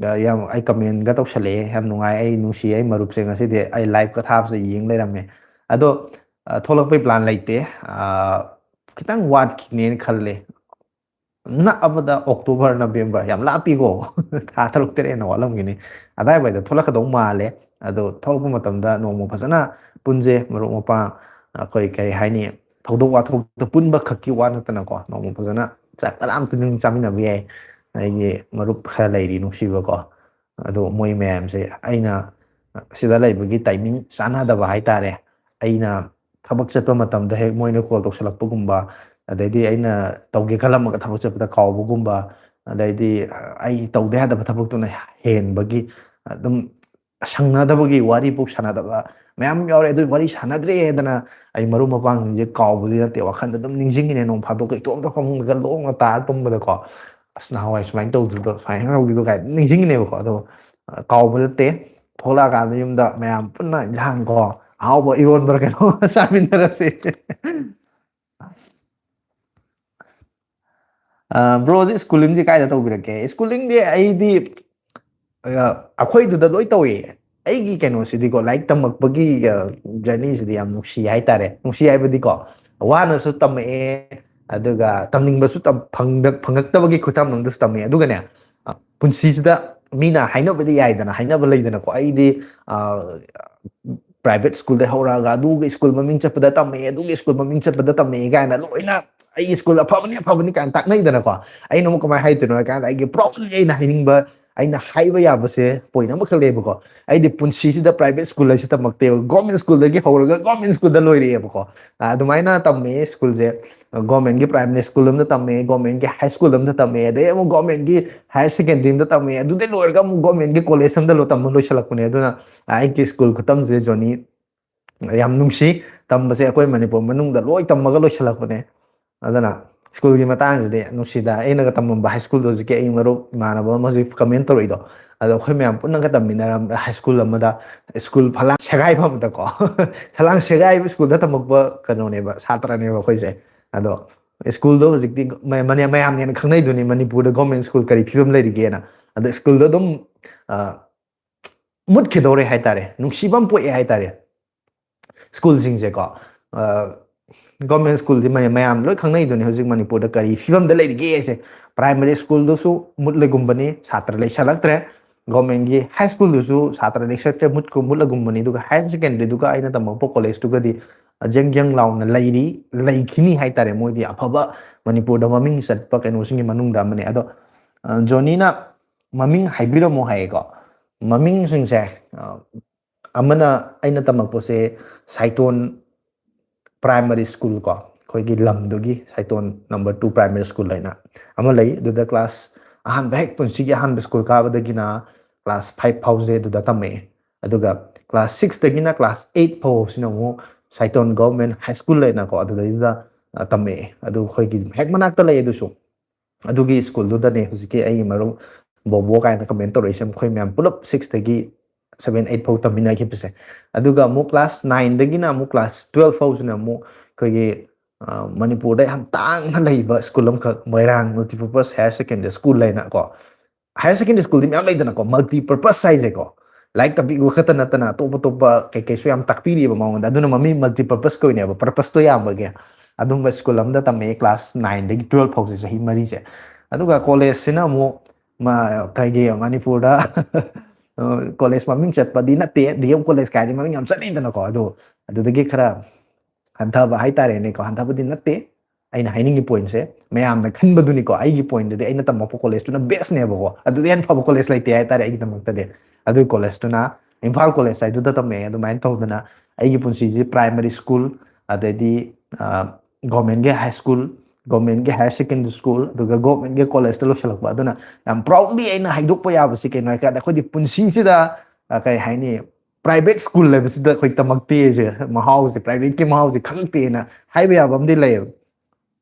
ꯑ, ꯌꯥꯝ, ꯑꯩ commentꯒ ꯇꯧꯁꯜꯂꯛꯑꯦ, ꯌꯥꯝ ꯅꯨꯡꯉꯥꯏ, ꯑꯩ ꯅꯨꯡꯁꯤ, ꯑꯩ ꯃꯔꯨꯞꯁꯦ ꯉꯁꯤꯗꯤ ꯑꯩ liveꯀ ꯊꯥꯕꯁꯦ ꯌꯦꯡ ꯂꯩꯔꯝꯃꯦ꯫ ꯑꯗꯣ, ꯑ, ꯊꯣꯛꯂꯛꯄꯩ plan ꯂꯩꯇꯦ꯫ ꯑ, ꯈꯤꯇꯪ ꯋꯥꯠꯈꯤꯅꯦꯅ ꯈꯜꯂꯦ꯫ ꯅꯛꯑꯕꯗ October, November, ꯌꯥꯝ ꯂꯥꯞꯄꯤꯀꯣ꯫ ꯊꯥ ꯇꯔꯨꯛ ꯇꯔꯦꯠꯅ ꯋꯥꯠꯂꯝꯒꯅꯤ꯫ ꯑꯗꯥꯏꯋꯥꯏꯗ ꯊꯣꯛꯂꯛꯀꯗꯧ ꯃꯥꯜꯂꯦ꯫ ꯑꯗꯣ ꯊꯣꯛꯂꯛꯄ ꯃꯇꯝꯗ ꯅꯣꯡꯃ ꯐꯖꯅ ꯄꯨꯟꯁꯦ, ꯃꯔꯨꯞ ꯃꯄꯥꯡ, ꯑꯩꯈꯣꯏ ꯀꯔꯤ ꯍꯥꯏꯅꯤ, ꯊꯧꯗꯣꯛ ꯋꯥꯊꯣꯛꯇ ꯄꯨꯟꯕ ꯈꯛꯀꯤ ꯋꯥ ꯅꯠꯇꯅꯀꯣ, ꯅꯣꯡꯃ ꯐꯖꯅ ꯆꯥꯛ ꯆꯔꯥ ꯑꯝꯇꯪ ꯆꯥꯃꯤꯟꯅꯕ ꯌꯥꯏ꯫ ꯑꯩꯒꯤ ꯃꯔꯨꯞ ꯈꯔ ꯂꯩꯔꯤ ꯅꯨꯡꯁꯤꯕꯀꯣ, ꯑꯗꯣ ꯃꯣꯏ ꯃꯌꯥꯝꯁꯦ ꯑꯩꯅ ꯁꯤꯗ ꯂꯩꯕꯒꯤ timing ꯆꯥꯟꯅꯗꯕ ꯍꯥꯏꯇꯥꯔꯦ꯫ ꯑꯩꯅ ꯊꯕꯛ ꯆꯠꯄ ꯃꯇꯝꯗ ꯍꯦꯛ ꯃꯣꯏꯅ call ꯇꯧꯁꯜꯂꯛꯄꯒꯨꯝꯕ, ꯑꯗꯩꯗꯤ ꯑꯩꯅ ꯇꯧꯒꯦ ꯈꯜꯂꯝꯃꯒ ꯊꯕꯛ ꯆꯠꯄꯗ ꯀꯥꯎꯕꯒꯨꯝꯕ, ꯑꯗꯩꯗꯤ ꯑꯩ ꯇꯧꯗ ꯌꯥꯗꯕ ꯊꯕꯛꯇꯨꯅ ꯍꯦꯟꯕꯒꯤ ꯑꯗꯨꯝ ꯁꯪꯅꯗꯕꯒꯤ ꯋꯥꯔꯤ ꯄꯣꯛ ꯁꯥꯟꯅꯗꯕ ꯃꯌꯥꯝ ꯌꯥꯎꯔꯦ꯫ ꯑꯗꯨ ꯋꯥꯔꯤ ꯁꯥꯟꯅꯗ꯭ꯔꯦꯗꯅ ꯑꯩ ꯃꯔꯨꯞ ꯃꯄꯥꯡꯁꯤꯡꯁꯦ ꯀꯥꯎꯕꯗꯤ ꯅꯠꯇꯦ, ꯋꯥꯈꯜꯗ ꯑꯗꯨꯝ ꯅꯤꯡꯁꯤꯡꯉꯤꯅꯦ꯫ ꯅꯣꯡ ꯐꯥꯗꯣꯛꯀ ꯏꯇꯣꯝꯇ ꯐꯃꯨꯡꯗꯒ ꯂꯣꯡꯅ ꯇꯥꯔ ꯇꯨꯝꯕꯗꯀꯣ, "ꯑꯁ, ꯅꯍꯥꯟꯋꯥꯏ ꯁꯨꯃꯥꯏꯅ ꯇꯧꯗ꯭ꯔꯤꯗꯣ, ꯁꯨꯃꯥꯏꯅ ꯇꯧꯗ꯭ꯔꯤꯗꯣ" ꯀꯥꯏꯅ ꯅꯤꯡꯁꯤꯡꯉꯤꯅꯦꯕꯀꯣ꯫ ꯑꯗꯣ, ꯑ, ꯀꯥꯎꯕ ꯅꯠꯇꯦ, ꯊꯣꯛꯂꯛꯑꯀꯥꯟꯗ ꯌꯨꯝꯗ ꯃꯌꯥꯝ ꯄꯨꯟꯅ ꯏꯟꯖꯥꯡꯀꯣ, ꯑꯍꯥꯎꯕ ꯏꯔꯣꯟꯕ꯭ꯔꯥ ꯀꯩꯅꯣ ꯆꯥꯃꯤꯟꯅꯔꯁꯦ꯫ ꯑ, broꯗꯤ schoolingꯁꯦ ꯀꯥꯏꯗ ꯇꯧꯕꯤꯔꯛꯀꯦ? Schoolingꯗꯤ ꯑꯩꯗꯤ, ꯑ, ꯑꯩꯈꯣꯏꯗꯨꯗ ꯂꯣꯏ ꯇꯧꯏ꯫ ꯑꯩꯒꯤ ꯀꯩꯅꯣꯁꯤꯗꯤꯀꯣ, ꯂꯥꯏꯔꯤꯛ ꯇꯝꯃꯛꯄꯒꯤ, ꯑ, journeyꯁꯤꯗꯤ ꯌꯥꯝ ꯅꯨꯡꯁꯤ ꯍꯥꯏꯇꯥꯔꯦ꯫ ꯅꯨꯡꯁꯤ ꯍꯥꯏꯕꯗꯤꯀꯣ, ꯋꯥꯅꯁꯨ ꯇꯝꯃꯛꯑꯦ, ꯑꯗꯨꯒ ꯇꯝꯅꯤꯡꯕꯁꯨ ꯇꯝ-, ꯐꯪꯗ-, ꯐꯪꯉꯛꯇꯕꯒꯤ ꯈꯨꯇꯝ ꯑꯃꯗꯁꯨ ꯇꯝꯃꯛꯑꯦ꯫ ꯑꯗꯨꯒꯅꯦ, ꯑ, ꯄꯨꯟꯁꯤꯁꯤꯗ ꯃꯤꯅ ꯍꯥꯏꯅꯕꯗꯤ ꯌꯥꯏꯗꯅ, ꯍꯥꯏꯅꯕ ꯂꯩꯗꯅꯀꯣ, ꯑꯩꯗꯤ, ꯑ, private schoolꯗꯩ ꯍꯧꯔꯛꯑꯒ ꯑꯗꯨꯒꯤ school ꯃꯃꯤꯡ ꯆꯠꯄꯗ ꯇꯝꯃꯛꯑꯦ, ꯑꯗꯨꯒꯤ school ꯃꯃꯤꯡ ꯆꯠꯄꯗ ꯇꯝꯃꯛꯑꯦ ꯀꯥꯏꯅ ꯂꯣꯏꯅ ꯑꯩꯒꯤ school ꯑꯐꯕꯅꯤ, ꯑꯐꯕꯅꯤ ꯀꯥꯏꯅ ꯇꯥꯛꯅꯩꯗꯅꯀꯣ꯫ ꯑꯩꯅ ꯑꯃꯨꯛ ꯀꯃꯥꯏꯅ ꯍꯥꯏꯗꯣꯏꯅꯣ ꯍꯥꯏ ꯀꯥꯟꯗ, ꯑꯩꯒꯤ proudly ꯑꯩꯅ ꯍꯥꯏꯅꯤꯡꯕ, ꯑꯩꯅ ꯍꯥꯏꯕ ꯌꯥꯕꯁꯦ point ꯑꯃꯈꯛ ꯂꯩꯌꯦꯕꯀꯣ꯫ ꯑꯩꯗꯤ ꯄꯨꯟꯁꯤꯁꯤꯗ private school ꯍꯥꯏꯁꯤ ꯇꯝꯃꯛꯇꯦꯕ, government schoolꯗꯒꯤ ꯍꯧꯔꯒ government schoolꯗ ꯂꯣꯏꯔꯛꯑꯦꯕꯀꯣ꯫ ꯑ, ꯑꯗꯨꯃꯥꯏꯅ ꯇꯝꯃꯛꯑꯦ schoolꯁꯦ꯫ Governmentꯀꯤ primary school ꯑꯃꯗ ꯇꯝꯃꯛꯑꯦ, governmentꯀꯤ high school ꯑꯃꯗ ꯇꯝꯃꯛꯑꯦ, ꯑꯗꯩ ꯑꯃꯨꯛ governmentꯀꯤ higher secondary ꯑꯃꯗ ꯇꯝꯃꯛꯑꯦ, ꯑꯗꯨꯗꯩ ꯂꯣꯏꯔꯒ ꯑꯃꯨꯛ governmentꯀꯤ college ꯑꯃꯗ ꯂꯣ-, ꯇꯝꯕ ꯂꯣꯏꯁꯤꯜꯂꯛꯄꯅꯦ꯫ ꯑꯗꯨꯅ ꯑꯩꯒꯤ school ꯈꯨꯇꯝꯁꯦ journey ꯌꯥꯝ ꯅꯨꯡꯁꯤ꯫ ꯇꯝꯕꯁꯦ ꯑꯩꯈꯣꯏ ꯃꯅꯤꯄꯨꯔ ꯃꯅꯨꯡꯗ ꯂꯣꯏ ꯇꯝꯃꯒ ꯂꯣꯏꯁꯤꯜꯂꯛꯄꯅꯦ꯫ ꯑꯗꯨꯅ schoolꯒꯤ ꯃꯇꯥꯡꯁꯤꯗꯤ ꯅꯨꯡꯁꯤꯗ, ꯑꯩꯅꯒ ꯇꯝꯃꯝꯕ high schoolꯗꯣ ꯍꯧꯖꯤꯛꯀꯤ ꯑꯩ ꯃꯔꯨꯞ ꯏꯃꯥꯟꯅꯕ ꯑꯃꯁꯨ comment ꯇꯧꯔꯛꯏꯗꯣ, ꯑꯗꯣ ꯑꯩꯈꯣꯏ ꯃꯌꯥꯝ ꯄꯨꯟꯅꯒ ꯇꯝꯃꯤꯟꯅꯔꯝꯕ ꯍꯥꯏ ꯁ꯭ꯀꯨꯜ ꯑꯃꯗ, ꯁ꯭ꯀꯨꯜ ꯐꯂꯥꯡ ꯁꯦꯒꯥꯏꯕ ꯑꯃꯗꯀꯣ, ꯁꯂꯥꯡ ꯁꯦꯒꯥꯏꯕ ꯁ꯭ꯀꯨꯜꯗ ꯇꯝꯃꯛꯄ ꯀꯩꯅꯣꯅꯦꯕ, ꯁꯥꯇ꯭ꯔꯅꯦꯕ ꯑꯩꯈꯣꯏꯁꯦ꯫ ꯑꯗꯣ ꯁ꯭ꯀꯨꯜꯗꯣ ꯍꯧꯖꯤꯛꯇꯤ ꯃ- ꯃꯅꯦ- ꯃꯌꯥꯝꯅ ꯍꯦꯟꯅ ꯈꯪꯅꯩꯗꯨꯅꯤ ꯃꯅꯤꯄꯨꯔꯗ ꯒꯣꯔꯃꯦꯟ ꯁ꯭ꯀꯨꯜ ꯀꯔꯤ ꯐꯤꯕꯝ ꯂꯩꯔꯤꯒꯦꯅ꯫ ꯑꯗꯣ ꯁ꯭ꯀꯨꯜꯗꯣ ꯑꯗꯨꯝ ꯑ, ꯃꯨꯠꯈꯤꯗꯧꯔꯦ ꯍꯥꯏꯇꯥꯔꯦ, ꯅꯨꯡꯁꯤꯕ ꯑꯃ ꯄꯣꯛꯑꯦ ꯍꯥꯏꯇꯥꯔꯦ꯫ ꯁ꯭ꯀꯨꯜꯁꯤꯡꯁꯦꯀꯣ, ꯒꯣꯔꯃꯦꯟ ꯁ꯭ꯀꯨꯜꯗꯤ ꯃꯌꯥꯝ ꯂꯣꯏ ꯈꯪꯅꯩꯗꯨꯅꯤ ꯍꯧꯖꯤꯛ ꯃꯅꯤꯄꯨꯔꯗ ꯀꯔꯤ ꯐꯤꯕꯝꯗ ꯂꯩꯔꯤꯒꯦꯁꯦ꯫ ꯄ꯭ꯔꯥꯏꯃꯔꯤ ꯁ꯭ꯀꯨꯜꯗꯨꯁꯨ ꯃꯨꯠꯂꯒꯨꯝꯕꯅꯤ, ꯁꯥꯇ꯭ꯔ ꯂꯩꯁꯜꯂꯛꯇ꯭ꯔꯦ꯫ ꯒꯣꯔꯃꯦꯟꯒꯤ ꯍꯥꯏ ꯁ꯭ꯀꯨꯜꯗꯨꯁꯨ ꯁꯥꯇ꯭ꯔ ꯂꯩꯁꯜꯂꯛꯇ꯭ꯔꯦ, ꯃꯨꯠꯀꯨ- ꯃꯨꯠꯂꯒꯨꯝꯕꯅꯤ꯫ ꯑꯗꯨꯒ ꯍꯥꯏꯌꯔ ꯁꯦꯀꯦꯟꯗꯔꯤꯗꯨꯒ ꯑꯩꯅ ꯇꯝꯃꯛꯄ ꯀꯣꯂꯦꯖꯇꯨꯒꯗꯤ ꯖꯦꯡ ꯖꯦꯡ ꯂꯥꯎꯅ ꯂꯩꯔꯤ, ꯂꯩꯈꯤꯅꯤ ꯍꯥꯏꯇꯥꯔꯦ꯫ ꯃꯣꯏꯗꯤ ꯑꯐꯕ ꯃꯅꯤꯄꯨꯔꯗ ꯃꯃꯤꯡ ꯆꯠꯄ ꯀꯩꯅꯣꯁꯤꯡꯒꯤ ꯃꯅꯨꯡꯗ ꯑꯃꯅꯤ꯫ ꯑꯗꯣ ꯑ, ꯖꯣꯅꯤꯅ ꯃꯃꯤꯡ ꯍꯥꯏꯕꯤꯔꯝꯃꯣ ꯍꯥꯏꯌꯦꯀꯣ꯫ ꯃꯃꯤꯡꯁꯤꯡꯁꯦ, ꯑ, ꯑꯃꯅ ꯑꯩꯅ ꯇꯝꯃꯛꯄꯁꯦ ꯁꯥꯏꯇꯣꯟ ꯄ꯭ꯔꯥꯏꯃꯔꯤ ꯁ꯭ꯀꯨꯜ ꯀꯣ, ꯑꯩꯈꯣꯏꯒꯤ ꯂꯝꯗꯨꯒꯤ ꯁꯥꯏꯇꯣꯟ ꯅꯝꯕꯔ ꯇꯨ ꯄ꯭ꯔꯥꯏꯃꯔꯤ ꯁ꯭ꯀꯨꯜ ꯍꯥꯏꯅ ꯑꯃ ꯂꯩ꯫ ꯑꯗꯨꯗ ꯀ꯭ꯂꯥꯁ ꯑꯍꯥꯟꯕ, ꯍꯦꯛ ꯄꯨꯟꯁꯤꯒꯤ ꯑꯍꯥꯟꯕ ꯁ꯭ꯀꯨꯜ ꯀꯥꯕꯗꯒꯤꯅ ꯀ꯭ꯂꯥꯁ ꯐꯥꯏꯚ ꯐꯥꯎꯁꯦ ꯑꯗꯨꯗ ꯇꯝꯃꯛꯑꯦ꯫ ꯑꯗꯨꯒ ꯀ꯭ꯂꯥꯁ ꯁꯤꯛꯁꯇꯒꯤꯅ ꯀ꯭ꯂꯥꯁ ꯑꯩꯠ ꯐꯥꯎꯁꯤꯅ ꯑꯃꯨꯛ ꯁꯥꯏꯇꯣꯟ ꯒꯚꯔꯟꯃꯦꯟ ꯍꯥꯏ ꯁ꯭ꯀꯨꯜ ꯍꯥꯏꯅꯀꯣ, ꯑꯗꯨꯗꯩꯗꯨꯗ, ꯑ, ꯇꯝꯃꯛꯑꯦ꯫ ꯑꯗꯨ ꯑꯩꯈꯣꯏꯒꯤ ꯍꯦꯛ ꯃꯅꯥꯛꯇ ꯂꯩ ꯑꯗꯨꯁꯨ꯫ ꯑꯗꯨꯒꯤ ꯁ꯭ꯀꯨꯜꯗꯨꯗꯅꯦ ꯍꯧꯖꯤꯛꯀꯤ ꯑꯩꯒꯤ ꯃꯔꯨꯞ ꯕꯣꯕꯣ ꯀꯥꯏꯅ ꯀꯃꯦꯟ ꯇꯧꯔꯛꯏꯁꯦ, ꯃꯈꯣꯏ ꯃꯌꯥꯝ ꯄꯨꯂꯞ ꯁꯤꯛꯁꯇꯒꯤ ꯁꯚꯦꯟ, ꯑꯩꯠ ꯐꯥꯎ ꯇꯝꯃꯤꯟꯅꯈꯤꯕꯁꯦ꯫ ꯑꯗꯨꯒ ꯑꯃꯨꯛ ꯀ꯭ꯂꯥꯁ ꯅꯥꯏꯟꯗꯒꯤꯅ ꯑꯃꯨꯛ ꯀ꯭ꯂꯥꯁ ꯇꯨꯋꯦꯜꯐ ꯐꯥꯎꯁꯤꯅ ꯑꯃꯨꯛ ꯑꯩꯈꯣꯏꯒꯤ, ꯑ, ꯃꯅꯤꯄꯨꯔꯗ ꯌꯥꯝ ꯇꯥꯡꯅ ꯂꯩꯕ ꯁ꯭ꯀꯨꯜ ꯑꯃꯈꯛ, ꯃꯣꯏꯔꯥꯡ ꯃꯜꯇꯤꯄꯔꯄꯁ ꯍꯥꯌꯔ ꯁꯦꯀꯦꯟꯗꯔꯤ ꯁ꯭ꯀꯨꯜ ꯍꯥꯏꯅ ꯀꯣ꯫ ꯍꯥꯌꯔ ꯁꯦꯀꯦꯟꯗꯔꯤ ꯁ꯭ꯀꯨꯜꯗꯤ ꯃꯌꯥꯝ ꯂꯩꯗꯅꯀꯣ, ꯃꯜꯇꯤꯄꯔꯄꯁ ꯍꯥꯏꯁꯦꯀꯣ, ꯂꯥꯏꯔꯤꯛ ꯇꯝꯕꯤꯕ ꯈꯛꯇ ꯅꯠꯇꯅ ꯑꯇꯣꯞ ꯑꯇꯣꯞꯄ ꯀꯩꯀꯩꯁꯨ ꯌꯥꯝ ꯇꯥꯛꯄꯤꯔꯤꯑꯕ ꯃꯉꯣꯟꯗ꯫ ꯑꯗꯨꯅ ꯃꯃꯤꯡ ꯃꯜꯇꯤꯄꯔꯄꯁ ꯀꯧꯔꯤꯅꯦꯕ, ꯄꯔꯄꯁꯇꯣ ꯌꯥꯝꯕꯒꯤ꯫ ꯑꯗꯨꯝꯕ ꯁ꯭ꯀꯨꯜ ꯑꯃꯗ ꯇꯝꯃꯛꯑꯦ ꯀ꯭ꯂꯥꯁ ꯅꯥꯏꯟꯗꯒꯤ ꯇꯨꯋꯦꯜꯐ ꯐꯥꯎꯁꯦ, ꯆꯍꯤ ꯃꯔꯤꯁꯦ꯫ ꯑꯗꯨꯒ ꯀꯣꯂꯦꯖꯁꯤꯅ ꯑꯃꯨꯛ ꯃ-, ꯑꯩꯈꯣꯏꯒꯤ ꯃꯅꯤꯄꯨꯔꯗ ꯀꯣꯂꯦꯖ ꯃꯃꯤꯡ ꯆꯠꯄꯗꯤ ꯅꯠꯇꯦ, ꯗꯤ ꯑꯦꯝ ꯀꯣꯂꯦꯖ ꯀꯥꯏꯗꯤ ꯃꯃꯤꯡ ꯌꯥꯝ ꯆꯠꯅꯩꯗꯅꯀꯣ꯫ ꯑꯗꯨ ꯑꯗꯨꯗꯒꯤ ꯈꯔ ꯍꯟꯊꯕ ꯍꯥꯏꯇꯥꯔꯦꯅꯦꯀꯣ, ꯍꯟꯊꯕꯗꯤ ꯅꯠꯇꯦ꯫ ꯑꯩꯅ ꯍꯥꯏꯅꯤꯡꯉꯤ ꯄꯣꯏꯟꯠꯁꯦ, ꯃꯌꯥꯝꯅ ꯈꯟꯕꯗꯨꯅꯤꯀꯣ, ꯑꯩꯒꯤ ꯄꯣꯏꯟꯠꯇꯗꯤ ꯑꯩꯅ ꯇꯝꯃꯛꯄ ꯀꯣꯂꯦꯖꯇꯨꯅ ꯕꯦꯁꯅꯦꯕꯀꯣ, ꯑꯗꯨꯗꯤ ꯍꯦꯟꯅ ꯐꯕ ꯀꯣꯂꯦꯖ ꯂꯩꯇꯦ ꯍꯥꯏꯇꯥꯔꯦ ꯑꯩꯒꯤꯗꯃꯛꯇꯗꯤ꯫ ꯑꯗꯨꯒꯤ ꯀꯣꯂꯦꯖꯇꯨꯅ ꯏꯝꯐꯥꯜ ꯀꯣꯂꯦꯖ ꯍꯥꯏꯗꯨꯗ ꯇꯝꯃꯛꯑꯦ꯫ ꯑꯗꯨꯃꯥꯏꯅ ꯇꯧꯗꯅ ꯑꯩꯒꯤ ꯄꯨꯟꯁꯤꯁꯦ ꯄ꯭ꯔꯥꯏꯃꯔꯤ ꯁ꯭ꯀꯨꯜ, ꯑꯗꯩꯗꯤ, ꯑ, ꯒꯣꯔꯃꯦꯟꯒꯤ ꯍꯥꯏ ꯁ꯭ꯀꯨꯜ, ꯒꯣꯔꯃꯦꯟꯒꯤ ꯍꯥꯌꯔ ꯁꯦꯀꯦꯟꯗꯔꯤ ꯁ꯭ꯀꯨꯜ, ꯑꯗꯨꯒ ꯒꯣꯔꯃꯦꯟꯒꯤ ꯀꯣꯂꯦꯖꯇ ꯂꯣꯏꯁꯤꯜꯂꯛꯄ꯫ ꯑꯗꯨꯅ ꯌꯥꯝ ꯄ꯭ꯔꯥꯎꯗꯂꯤ ꯑꯩꯅ ꯍꯥꯏꯗꯣꯛꯄ ꯌꯥꯕꯁꯤ ꯀꯩꯅꯣ ꯍꯥꯏ ꯀꯥꯟꯗ, ꯑꯩꯈꯣꯏꯗꯤ ꯄꯨꯟꯁꯤꯁꯤꯗ, ꯑ, ꯀꯩ ꯍꯥꯏꯅꯤ, ꯄ꯭ꯔꯥꯏꯚꯦꯠ ꯁ꯭ꯀꯨꯜ ꯍꯥꯏꯕꯁꯤꯗ ꯑꯩꯈꯣꯏ ꯇꯝꯃꯛꯇꯦ ꯍꯥꯏꯁꯦ, ꯃꯍꯥꯎꯁꯦ, ꯄ꯭ꯔꯥꯏꯚꯦꯠꯀꯤ ꯃꯍꯥꯎꯁꯦ ꯈꯪꯉꯛꯇꯦꯅ ꯍꯥꯏꯕ ꯌꯥꯕ ꯑꯃꯗꯤ ꯂꯩꯌꯦꯕ꯫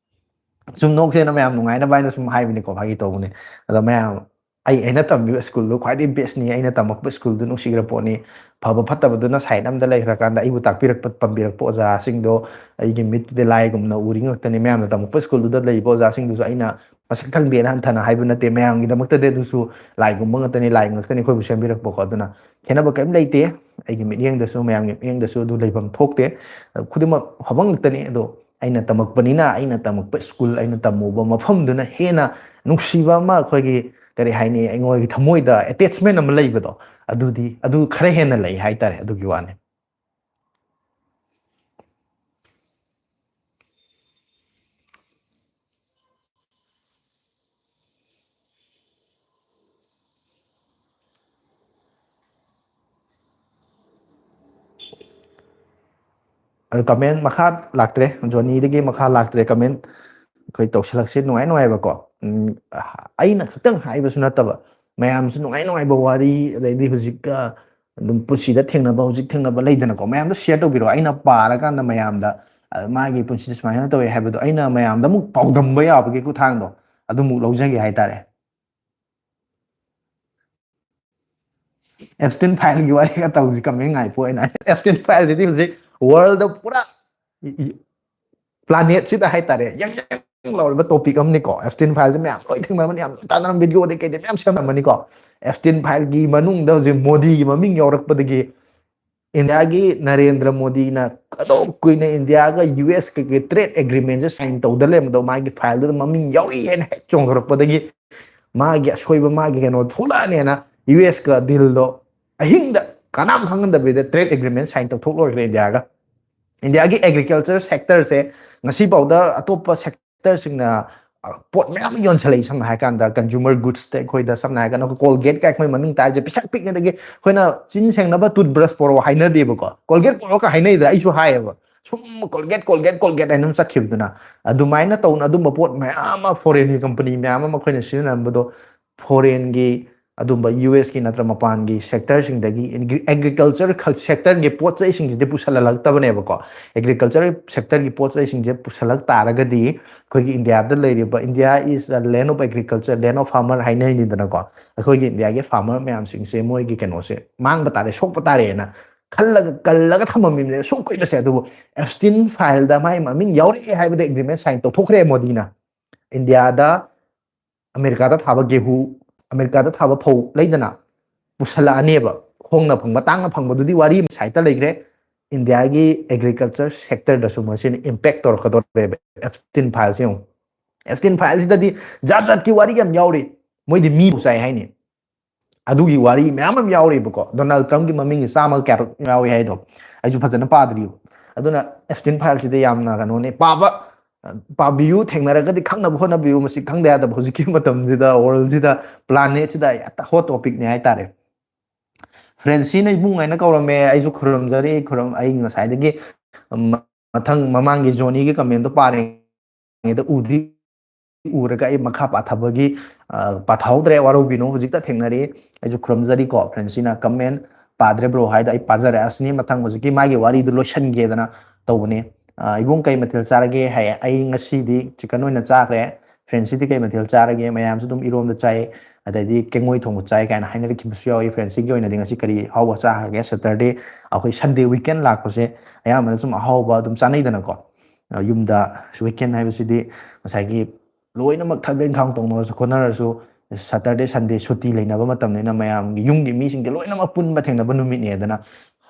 ꯁꯨꯝ ꯅꯣꯛꯁꯦꯅ ꯃꯌꯥꯝ ꯅꯨꯡꯉꯥꯏꯅꯕ ꯍꯥꯏꯅ ꯁꯨꯝ ꯍꯥꯏꯕꯅꯤꯀꯣ, ꯐꯥꯒꯤ ꯇꯧꯕꯅꯤ꯫ ꯑꯗꯣ ꯃꯌꯥꯝ ꯑꯩ ꯑꯩꯅ ꯇꯝꯃꯤꯕ ꯁ꯭ꯀꯨꯜꯗꯨ ꯈ꯭ꯋꯥꯏꯗꯒꯤ ꯕꯦꯁꯅꯤ, ꯑꯩꯅ ꯇꯝꯃꯛꯄ ꯁ꯭ꯀꯨꯜꯗꯨ ꯅꯨꯡꯁꯤꯈ꯭ꯔ ꯄꯣꯠꯅꯤ꯫ ꯐꯕ ꯐꯠꯇꯕꯗꯨꯅ ꯁꯥꯏꯠ ꯑꯃꯗ ꯂꯩꯈ꯭ꯔꯀꯥꯟꯗ ꯑꯩꯕꯨ ꯇꯥꯛꯄꯤꯔꯛꯄ ꯇꯝꯕꯤꯔꯛꯄ ꯑꯣꯖꯥꯁꯤꯡꯗꯣ ꯑꯩꯒꯤ ꯃꯤꯠꯇꯗꯤ ꯂꯥꯏꯒꯨꯝꯅ ꯎꯔꯤ ꯉꯥꯛꯇꯅꯤ꯫ ꯃꯌꯥꯝꯅ ꯇꯝꯃꯛꯄ ꯁ꯭ꯀꯨꯜꯗꯨꯗ ꯂꯩꯕ ꯑꯣꯖꯥꯁꯤꯡꯗꯨꯁꯨ ꯑꯩꯅ ꯃꯁꯛ ꯈꯪꯗꯦꯅ ꯍꯟꯊꯅ ꯍꯥꯏꯕ ꯅꯠꯇꯦ, ꯃꯌꯥꯝꯒꯤꯗꯃꯛꯇꯗꯤ ꯑꯗꯨꯁꯨ ꯂꯥꯏꯒꯨꯝꯕ ꯉꯥꯛꯇꯅꯤ, ꯂꯥꯏ ꯉꯥꯛꯇꯅꯤ ꯑꯩꯈꯣꯏꯕꯨ ꯁꯦꯝꯕꯤꯔꯛꯄꯀꯣ꯫ ꯑꯗꯨꯅ ꯈꯦꯠꯅꯕ ꯀꯔꯤꯝ ꯂꯩꯇꯦ꯫ ꯑꯩꯒꯤ ꯃꯤꯠꯌꯦꯡꯗꯁꯨ ꯃꯌꯥꯝꯒꯤ ꯃꯤꯠꯌꯦꯡꯗꯁꯨ ꯑꯗꯨ ꯂꯩꯐꯝ ꯊꯣꯛꯇꯦ꯫ ꯈꯨꯗꯤꯡꯃꯛ ꯐꯕ ꯉꯥꯛꯇꯅꯤ꯫ ꯑꯗꯣ ꯑꯩꯅ ꯇꯝꯃꯛꯄꯅꯤꯅ ꯑꯩꯅ ꯇꯝꯃꯛꯄ ꯁ꯭ꯀꯨꯜ, ꯑꯩꯅ ꯇꯝꯃꯨꯕ ꯃꯐꯝꯗꯨꯅ ꯍꯦꯟꯅ ꯅꯨꯡꯁꯤꯕ ꯑꯃ, ꯑꯩꯈꯣꯏꯒꯤ ꯀꯔꯤ ꯍꯥꯏꯅꯤ, ꯑꯩꯉꯣꯟꯗꯒꯤ ꯊꯃꯣꯏꯗ ꯑꯦꯇꯦꯆꯃꯦꯟ ꯑꯃ ꯂꯩꯕꯗꯣ, ꯑꯗꯨꯗꯤ ꯑꯗꯨ ꯈꯔ ꯍꯦꯟꯅ ꯂꯩ ꯍꯥꯏꯇꯥꯔꯦ꯫ ꯑꯗꯨꯒꯤ ꯋꯥꯅꯤ꯫ ꯑꯗꯨ ꯀꯃꯦꯟ ꯃꯈꯥ ꯂꯥꯛꯇ꯭ꯔꯦ, ꯖꯣꯅꯤꯗꯒꯤ ꯃꯈꯥ ꯂꯥꯛꯇ꯭ꯔꯦ ꯀꯃꯦꯟ꯫ ꯑꯩꯈꯣꯏ ꯇꯧꯁꯤꯜꯂꯛꯁꯦ ꯅꯨꯡꯉꯥꯏ ꯅꯨꯡꯉꯥꯏꯕꯀꯣ꯫ ꯎꯝ, ꯑꯩꯅ ꯈꯛꯇꯪ ꯍꯥꯏꯕꯁꯨ ꯅꯠꯇꯕ, ꯃꯌꯥꯝꯁꯨ ꯅꯨꯡꯉꯥꯏ ꯅꯨꯡꯉꯥꯏꯕ ꯋꯥꯔꯤ, ꯑꯗꯩꯗꯤ ꯍꯧꯖꯤꯛ ꯑꯗꯨꯝ ꯄꯨꯟꯁꯤꯗ ꯊꯦꯡꯅꯕ, ꯍꯧꯖꯤꯛ ꯊꯦꯡꯅꯕ ꯂꯩꯗꯅꯀꯣ, ꯃꯌꯥꯝꯗꯣ ꯁꯤꯌꯔ ꯇꯧꯕꯤꯔꯛꯑꯣ꯫ ꯑꯩꯅ ꯄꯥꯔꯀꯥꯟꯗ ꯃꯌꯥꯝꯗ, ꯑ, ꯃꯥꯒꯤ ꯄꯨꯟꯁꯤꯗ ꯁꯨꯃꯥꯏꯅ ꯇꯧꯋꯦ ꯍꯥꯏꯕꯗꯣ ꯑꯩꯅ ꯃꯌꯥꯝꯗ ꯑꯃꯨꯛ ꯄꯥꯎꯗꯝꯕ ꯌꯥꯕꯒꯤ ꯈꯨꯠꯊꯥꯡꯗꯣ ꯑꯗꯨꯃꯨꯛ ꯂꯧꯖꯒꯦ ꯍꯥꯏꯇꯥꯔꯦ꯫ ꯑꯦꯞꯁꯇꯤꯟ ꯐꯥꯏꯜꯒꯤ ꯋꯥꯔꯤꯒ ꯇꯧꯁꯤ ꯀꯃꯦꯟ ꯉꯥꯏꯄꯣ ꯑꯣꯏꯅ꯫ ꯑꯦꯞꯁꯇꯤꯟ ꯐꯥꯏꯜꯁꯤꯗꯤ ꯍꯧꯖꯤꯛ ꯋꯥꯔꯜꯗ ꯄꯨꯔꯥ ꯄ꯭ꯂꯥꯅꯦꯠꯁꯤꯗ ꯍꯥꯏꯇꯥꯔꯦ, ꯌꯥꯡ ꯌꯥꯡ ꯂꯥꯎꯔꯤꯕ ꯇꯣꯄꯤꯛ ꯑꯃꯅꯤꯀꯣ꯫ ꯑꯦꯞꯁꯇꯤꯟ ꯐꯥꯏꯜꯁꯦ ꯃꯌꯥꯝ ꯂꯣꯏ ꯊꯦꯡꯅꯔꯝꯃꯅꯤ, ꯌꯥꯝ ꯂꯣꯏ ꯇꯥꯟꯅꯔꯝ, ꯚꯤꯗꯤꯑꯣꯗꯩ ꯀꯩꯗꯩ ꯃꯌꯥꯝ ꯁꯦꯝꯅꯔꯝꯃꯅꯤꯀꯣ꯫ ꯑꯦꯞꯁꯇꯤꯟ ꯐꯥꯏꯜꯒꯤ ꯃꯅꯨꯡꯗ ꯍꯧꯖꯤꯛ ꯃꯣꯗꯤꯒꯤ ꯃꯃꯤꯡ ꯌꯥꯎꯔꯛꯄꯗꯒꯤ ꯏꯟꯗꯤꯌꯥꯒꯤ ꯅꯔꯦꯟꯗ꯭ꯔ ꯃꯣꯗꯤꯅ ꯑꯗꯨꯛ ꯀꯨꯏꯅ ꯏꯟꯗꯤꯌꯥꯒ ꯌꯨ ꯑꯦꯁ ꯀꯩꯀꯩ ꯇ꯭ꯔꯦꯗ ꯑꯦꯒ꯭ꯔꯤꯃꯦꯟꯁꯦ ꯁꯥꯏꯟ ꯇꯧꯗ ꯂꯩꯔꯝꯕꯗꯣ ꯃꯥꯒꯤ ꯐꯥꯏꯜꯗꯨꯗ ꯃꯃꯤꯡ ꯌꯥꯎꯔꯤ ꯍꯥꯏꯅ ꯍꯦꯛ ꯆꯣꯡꯊꯣꯔꯛꯄꯗꯒꯤ ꯃꯥꯒꯤ ꯑꯁꯣꯏꯕ, ꯃꯥꯒꯤ ꯀꯩꯅꯣ ꯊꯣꯛꯂꯛꯑꯅꯦꯅ ꯌꯨ ꯑꯦꯁꯀ ꯗꯤꯜꯗꯣ ꯑꯍꯤꯡꯗ ꯀꯅꯥꯝ ꯈꯪꯍꯟꯗꯕꯤꯗ ꯇ꯭ꯔꯦꯗ ꯑꯦꯒ꯭ꯔꯤꯃꯦꯟ ꯁꯥꯏꯟ ꯇꯧꯊꯣꯛ ꯂꯣꯏꯈ꯭ꯔꯦ ꯏꯟꯗꯤꯌꯥꯒ꯫ ꯏꯟꯗꯤꯌꯥꯒꯤ ꯑꯦꯒ꯭ꯔꯤꯀꯜꯆꯔ ꯁꯦꯛꯇꯔꯁꯦ ꯉꯁꯤ ꯐꯥꯎꯗ ꯑꯇꯣꯞꯄ ꯁꯦꯛꯇꯔꯁꯤꯡꯅ, ꯑ, ꯄꯣꯠ ꯃꯌꯥꯝ ꯌꯣꯟꯁꯜꯂꯛꯏ꯫ ꯁꯝꯅ ꯍꯥꯏꯔꯀꯥꯟꯗ ꯀꯟꯖꯨꯃꯔ ꯒꯨꯗꯁꯇ ꯑꯩꯈꯣꯏꯗ ꯁꯝꯅ ꯍꯥꯏꯔꯀꯥꯟꯗ ꯑꯩꯈꯣꯏ ꯀꯣꯜꯒꯦꯠ ꯀꯥꯏ ꯑꯩꯈꯣꯏ ꯃꯃꯤꯡ ꯇꯥꯔꯤꯁꯦ ꯄꯤꯁꯛ ꯄꯤꯛꯉꯩꯗꯒꯤ ꯑꯩꯈꯣꯏꯅ ꯆꯤꯟ ꯁꯦꯡꯅꯕ ꯇꯨꯠꯕ꯭ꯔꯁ ꯄꯣꯔꯛꯑꯣ ꯍꯥꯏꯅꯗꯦꯕꯀꯣ꯫ ꯀꯣꯜꯒꯦꯠ ꯄꯣꯔꯛꯑꯣ ꯀ ꯍꯥꯏꯅꯩꯗ, ꯑꯩꯁꯨ ꯍꯥꯏꯌꯦꯕ꯫ ꯁꯨꯝ ꯀꯣꯜꯒꯦꯠ, ꯀꯣꯜꯒꯦꯠ, ꯀꯣꯜꯒꯦꯠ ꯍꯥꯏꯅ ꯑꯗꯨꯝ ꯆꯠꯈꯤꯕꯗꯨꯅ꯫ ꯑꯗꯨꯃꯥꯏꯅ ꯇꯧꯅ ꯑꯗꯨꯝꯕ ꯄꯣꯠ ꯃꯌꯥꯝ ꯑꯃ, ꯐꯣꯔꯦꯟꯒꯤ ꯀꯝꯄꯅꯤ ꯃꯌꯥꯝ ꯑꯃ ꯑꯩꯈꯣꯏꯅ ꯁꯤꯖꯤꯟꯅꯔꯝꯕꯗꯣ ꯐꯣꯔꯦꯟꯒꯤ ꯑꯗꯨꯝꯕ ꯌꯨ ꯑꯦꯁꯀꯤ ꯅꯠꯇ꯭ꯔ ꯃꯄꯥꯟꯒꯤ ꯁꯦꯛꯇꯔꯁꯤꯡꯗꯒꯤ ꯑꯦꯒ꯭ꯔꯤꯀꯜꯆꯔ ꯁꯦꯛꯇꯔꯒꯤ ꯄꯣꯠ ꯆꯩꯁꯤꯡꯁꯤꯗꯤ ꯄꯨꯁꯜꯍꯜꯂꯛꯇꯕꯅꯦꯕꯀꯣ꯫ ꯑꯦꯒ꯭ꯔꯤꯀꯜꯆꯔ ꯁꯦꯛꯇꯔꯒꯤ ꯄꯣꯠ ꯆꯩꯁꯤꯡꯁꯦ ꯄꯨꯁꯜꯂꯛ ꯇꯥꯔꯒꯗꯤ ꯑꯩꯈꯣꯏꯒꯤ ꯏꯟꯗꯤꯌꯥꯗ ꯂꯩꯔꯤꯕ, "India is a land of agriculture, land of farmer" ꯍꯥꯏꯅꯔꯤꯅꯤꯗꯅꯀꯣ꯫ ꯑꯩꯈꯣꯏꯒꯤ ꯏꯟꯗꯤꯌꯥꯒꯤ ꯐꯥꯔꯃꯔ ꯃꯌꯥꯝꯁꯤꯡꯁꯦ ꯃꯣꯏꯒꯤ ꯀꯩꯅꯣꯁꯦ ꯃꯥꯡꯕ ꯇꯥꯔꯦ, ꯁꯣꯛꯄ ꯇꯥꯔꯦꯅ ꯈꯜꯂꯒ ꯀꯜꯂꯒ ꯊꯝꯃꯝꯃꯤꯕꯅꯦ ꯑꯁꯨꯛ ꯀꯨꯏꯅꯁꯦ꯫ ꯑꯗꯨꯕꯨ ꯑꯦꯞꯁꯇꯤꯟ ꯐꯥꯏꯜꯗ ꯃꯥꯏ ꯃꯃꯤꯡ ꯌꯥꯎꯔꯛꯑꯦ ꯍꯥꯏꯕꯗ ꯑꯦꯒ꯭ꯔꯤꯃꯦꯟ ꯁꯥꯏꯟ ꯇꯧꯊꯣꯛꯈ꯭ꯔꯦ ꯃꯣꯗꯤꯅ꯫ ꯏꯟꯗꯤꯌꯥꯗ ꯑꯃꯦꯔꯤꯀꯥꯗ ꯊꯥꯕ ꯒꯦꯍꯨ, ꯑꯃꯦꯔꯤꯀꯥꯗ ꯊꯥꯕ ꯐꯧ ꯂꯩꯗꯅ, ꯄꯨꯁꯜꯂꯛꯑꯅꯦꯕ꯫ ꯍꯣꯡꯅ ꯐꯪꯕ, ꯇꯥꯡꯅ ꯐꯪꯕꯗꯨꯗꯤ ꯋꯥꯔꯤ ꯑꯃ ꯁꯥꯏꯠꯇ ꯂꯩꯈ꯭ꯔꯦ꯫ ꯏꯟꯗꯤꯌꯥꯒꯤ ꯑꯦꯒ꯭ꯔꯤꯀꯜꯆꯔ ꯁꯦꯛꯇꯔꯗꯁꯨ ꯃꯁꯤꯅ ꯏꯝꯄꯦꯛ ꯇꯧꯔꯛꯀꯗꯧꯔꯦꯕ, ꯑꯦꯞꯁꯇꯤꯟ ꯐꯥꯏꯜꯁꯦ ꯌꯦꯡꯉꯨ꯫ ꯑꯦꯞꯁꯇꯤꯟ ꯐꯥꯏꯜꯁꯤꯗꯗꯤ ꯖꯥꯠ ꯖꯥꯠꯀꯤ ꯋꯥꯔꯤ ꯌꯥꯝ ꯌꯥꯎꯔꯤ꯫ ꯃꯣꯏꯗꯤ ꯃꯤꯕꯨ ꯆꯥꯏ ꯍꯥꯏꯅꯤ꯫ ꯑꯗꯨꯒꯤ ꯋꯥꯔꯤ ꯃꯌꯥꯝ ꯑꯃ ꯌꯥꯎꯔꯤꯕꯀꯣ꯫ ꯗꯣꯅꯥꯜꯗ ꯇ꯭ꯔꯝꯞꯀꯤ ꯃꯃꯤꯡꯒꯤ ꯆꯥꯝꯃꯒ ꯀꯌꯥꯔꯛ ꯌꯥꯎꯏ ꯍꯥꯏꯗꯣ ꯑꯩꯁꯨ ꯐꯖꯅ ꯄꯥꯗ꯭ꯔꯤꯕ꯫ ꯑꯗꯨꯅ ꯑꯦꯞꯁꯇꯤꯟ ꯐꯥꯏꯜꯁꯤꯗꯤ ꯌꯥꯝꯅ ꯀꯩꯅꯣꯅꯦ, ꯄꯥꯕ, ꯄꯥꯕꯤꯌꯨ, ꯊꯦꯡꯅꯔꯒꯗꯤ ꯈꯪꯅꯕ ꯍꯣꯠꯅꯕꯤꯌꯨ꯫ ꯃꯁꯤ ꯈꯪꯗ ꯌꯥꯗꯕ ꯍꯧꯖꯤꯛꯀꯤ ꯃꯇꯝꯁꯤꯗ, ꯋꯥꯔꯜꯁꯤꯗ, ꯄ꯭ꯂꯥꯅꯦꯠꯁꯤꯗ ꯍꯦꯛꯇ ꯍꯣꯠ ꯇꯣꯄꯤꯛꯅꯦ ꯍꯥꯏꯇꯥꯔꯦ꯫ ꯐ꯭ꯔꯦꯟꯁꯤꯅ ꯏꯕꯨꯡ ꯍꯥꯏꯅ ꯀꯧꯔꯝꯃꯦ꯫ ꯑꯩꯁꯨ ꯈꯨꯔꯨꯝꯖꯔꯤ꯫ ꯈꯨꯔꯨꯝ-, ꯑꯩ ꯉꯁꯥꯏꯗꯒꯤ, ꯎꯝ, ꯃꯊꯪ ꯃꯃꯥꯡꯒꯤ ꯖꯣꯅꯤꯒꯤ ꯀꯃꯦꯟꯗꯣ ꯄꯥꯔꯤꯉꯩꯗ ꯎꯗꯤ ꯎꯔꯒ ꯑꯩ ꯃꯈꯥ ꯄꯥꯊꯕꯒꯤ, ꯑ, ꯄꯥꯊꯍꯧꯗ꯭ꯔꯦ꯫ ꯋꯥꯔꯧꯕꯤꯅꯨ, ꯍꯧꯖꯤꯛꯇ ꯊꯦꯡꯅꯔꯤ꯫ ꯑꯩꯁꯨ ꯈꯨꯔꯨꯝꯖꯔꯤꯀꯣ꯫ ꯐ꯭ꯔꯦꯟꯁꯤꯅ ꯀꯃꯦꯟ ꯄꯥꯗ꯭ꯔꯦ ꯕ꯭ꯔꯣ ꯍꯥꯏꯗꯣ ꯑꯩ ꯄꯥꯖꯔꯛꯑꯁꯤꯅꯤ꯫ ꯃꯊꯪ ꯍꯧꯖꯤꯛꯀꯤ ꯃꯥꯒꯤ ꯋꯥꯔꯤꯗꯨ ꯂꯣꯏꯁꯤꯟꯒꯦꯗꯅ ꯇꯧꯕꯅꯤ꯫ ꯑ, "ꯏꯕꯨꯡ ꯀꯩ ꯃꯊꯦꯜ ꯆꯥꯔꯒꯦ?" ꯍꯥꯏ꯫ ꯑꯩ ꯉꯁꯤꯗꯤ ꯆꯤꯀꯟ ꯑꯣꯏꯅ ꯆꯥꯈ꯭ꯔꯦ꯫ ꯐ꯭ꯔꯦꯟꯁꯤꯗꯤ ꯀꯩ ꯃꯊꯦꯜ ꯆꯥꯔꯒꯦ? ꯃꯌꯥꯝꯁꯨ ꯑꯗꯨꯝ ꯏꯔꯣꯝꯕ ꯆꯥꯏ, ꯑꯗꯩꯗꯤ ꯀꯦꯡꯉꯣꯏ ꯊꯣꯡꯕ ꯆꯥꯏ ꯀꯥꯏꯅ ꯍꯥꯏꯅꯔꯛꯈꯤꯕꯁꯨ ꯌꯥꯎꯏ꯫ ꯐ꯭ꯔꯦꯟꯁꯤꯒꯤ ꯑꯣꯏꯅꯗꯤ ꯉꯁꯤ ꯀꯔꯤ ꯑꯍꯥꯎꯕ ꯆꯥꯈ꯭ꯔꯒꯦ? ꯁꯦꯇꯔꯗꯦ, ꯑꯩꯈꯣꯏ ꯁꯟꯗꯦ ꯋꯤꯀꯦꯟ ꯂꯥꯛꯄꯁꯦ ꯑꯌꯥꯝꯕꯅ ꯁꯨꯝ ꯑꯍꯥꯎꯕ ꯑꯗꯨꯝ ꯆꯥꯅꯩꯗꯅꯀꯣ꯫ ꯑ, ꯌꯨꯝꯗ ꯋꯤꯀꯦꯟ ꯍꯥꯏꯕꯁꯤꯗꯤ ꯉꯁꯥꯏꯒꯤ ꯂꯣꯏꯅꯃꯛ ꯊꯕꯛ ꯏꯪꯈꯥꯡ ꯇꯧꯅꯔꯁꯨ ꯈꯣꯠꯅꯔꯁꯨ ꯁꯇꯔꯗꯦ, ꯁꯟꯗꯦ ꯁꯨꯇꯤ ꯂꯩꯅꯕ ꯃꯇꯝꯅꯤꯅ ꯃꯌꯥꯝꯒꯤ, ꯌꯨꯝꯒꯤ ꯃꯤꯁꯤꯡꯁꯦ ꯂꯣꯏꯅꯃꯛ ꯄꯨꯟꯕ ꯊꯦꯡꯅꯕ ꯅꯨꯃꯤꯠꯅꯦꯗꯅ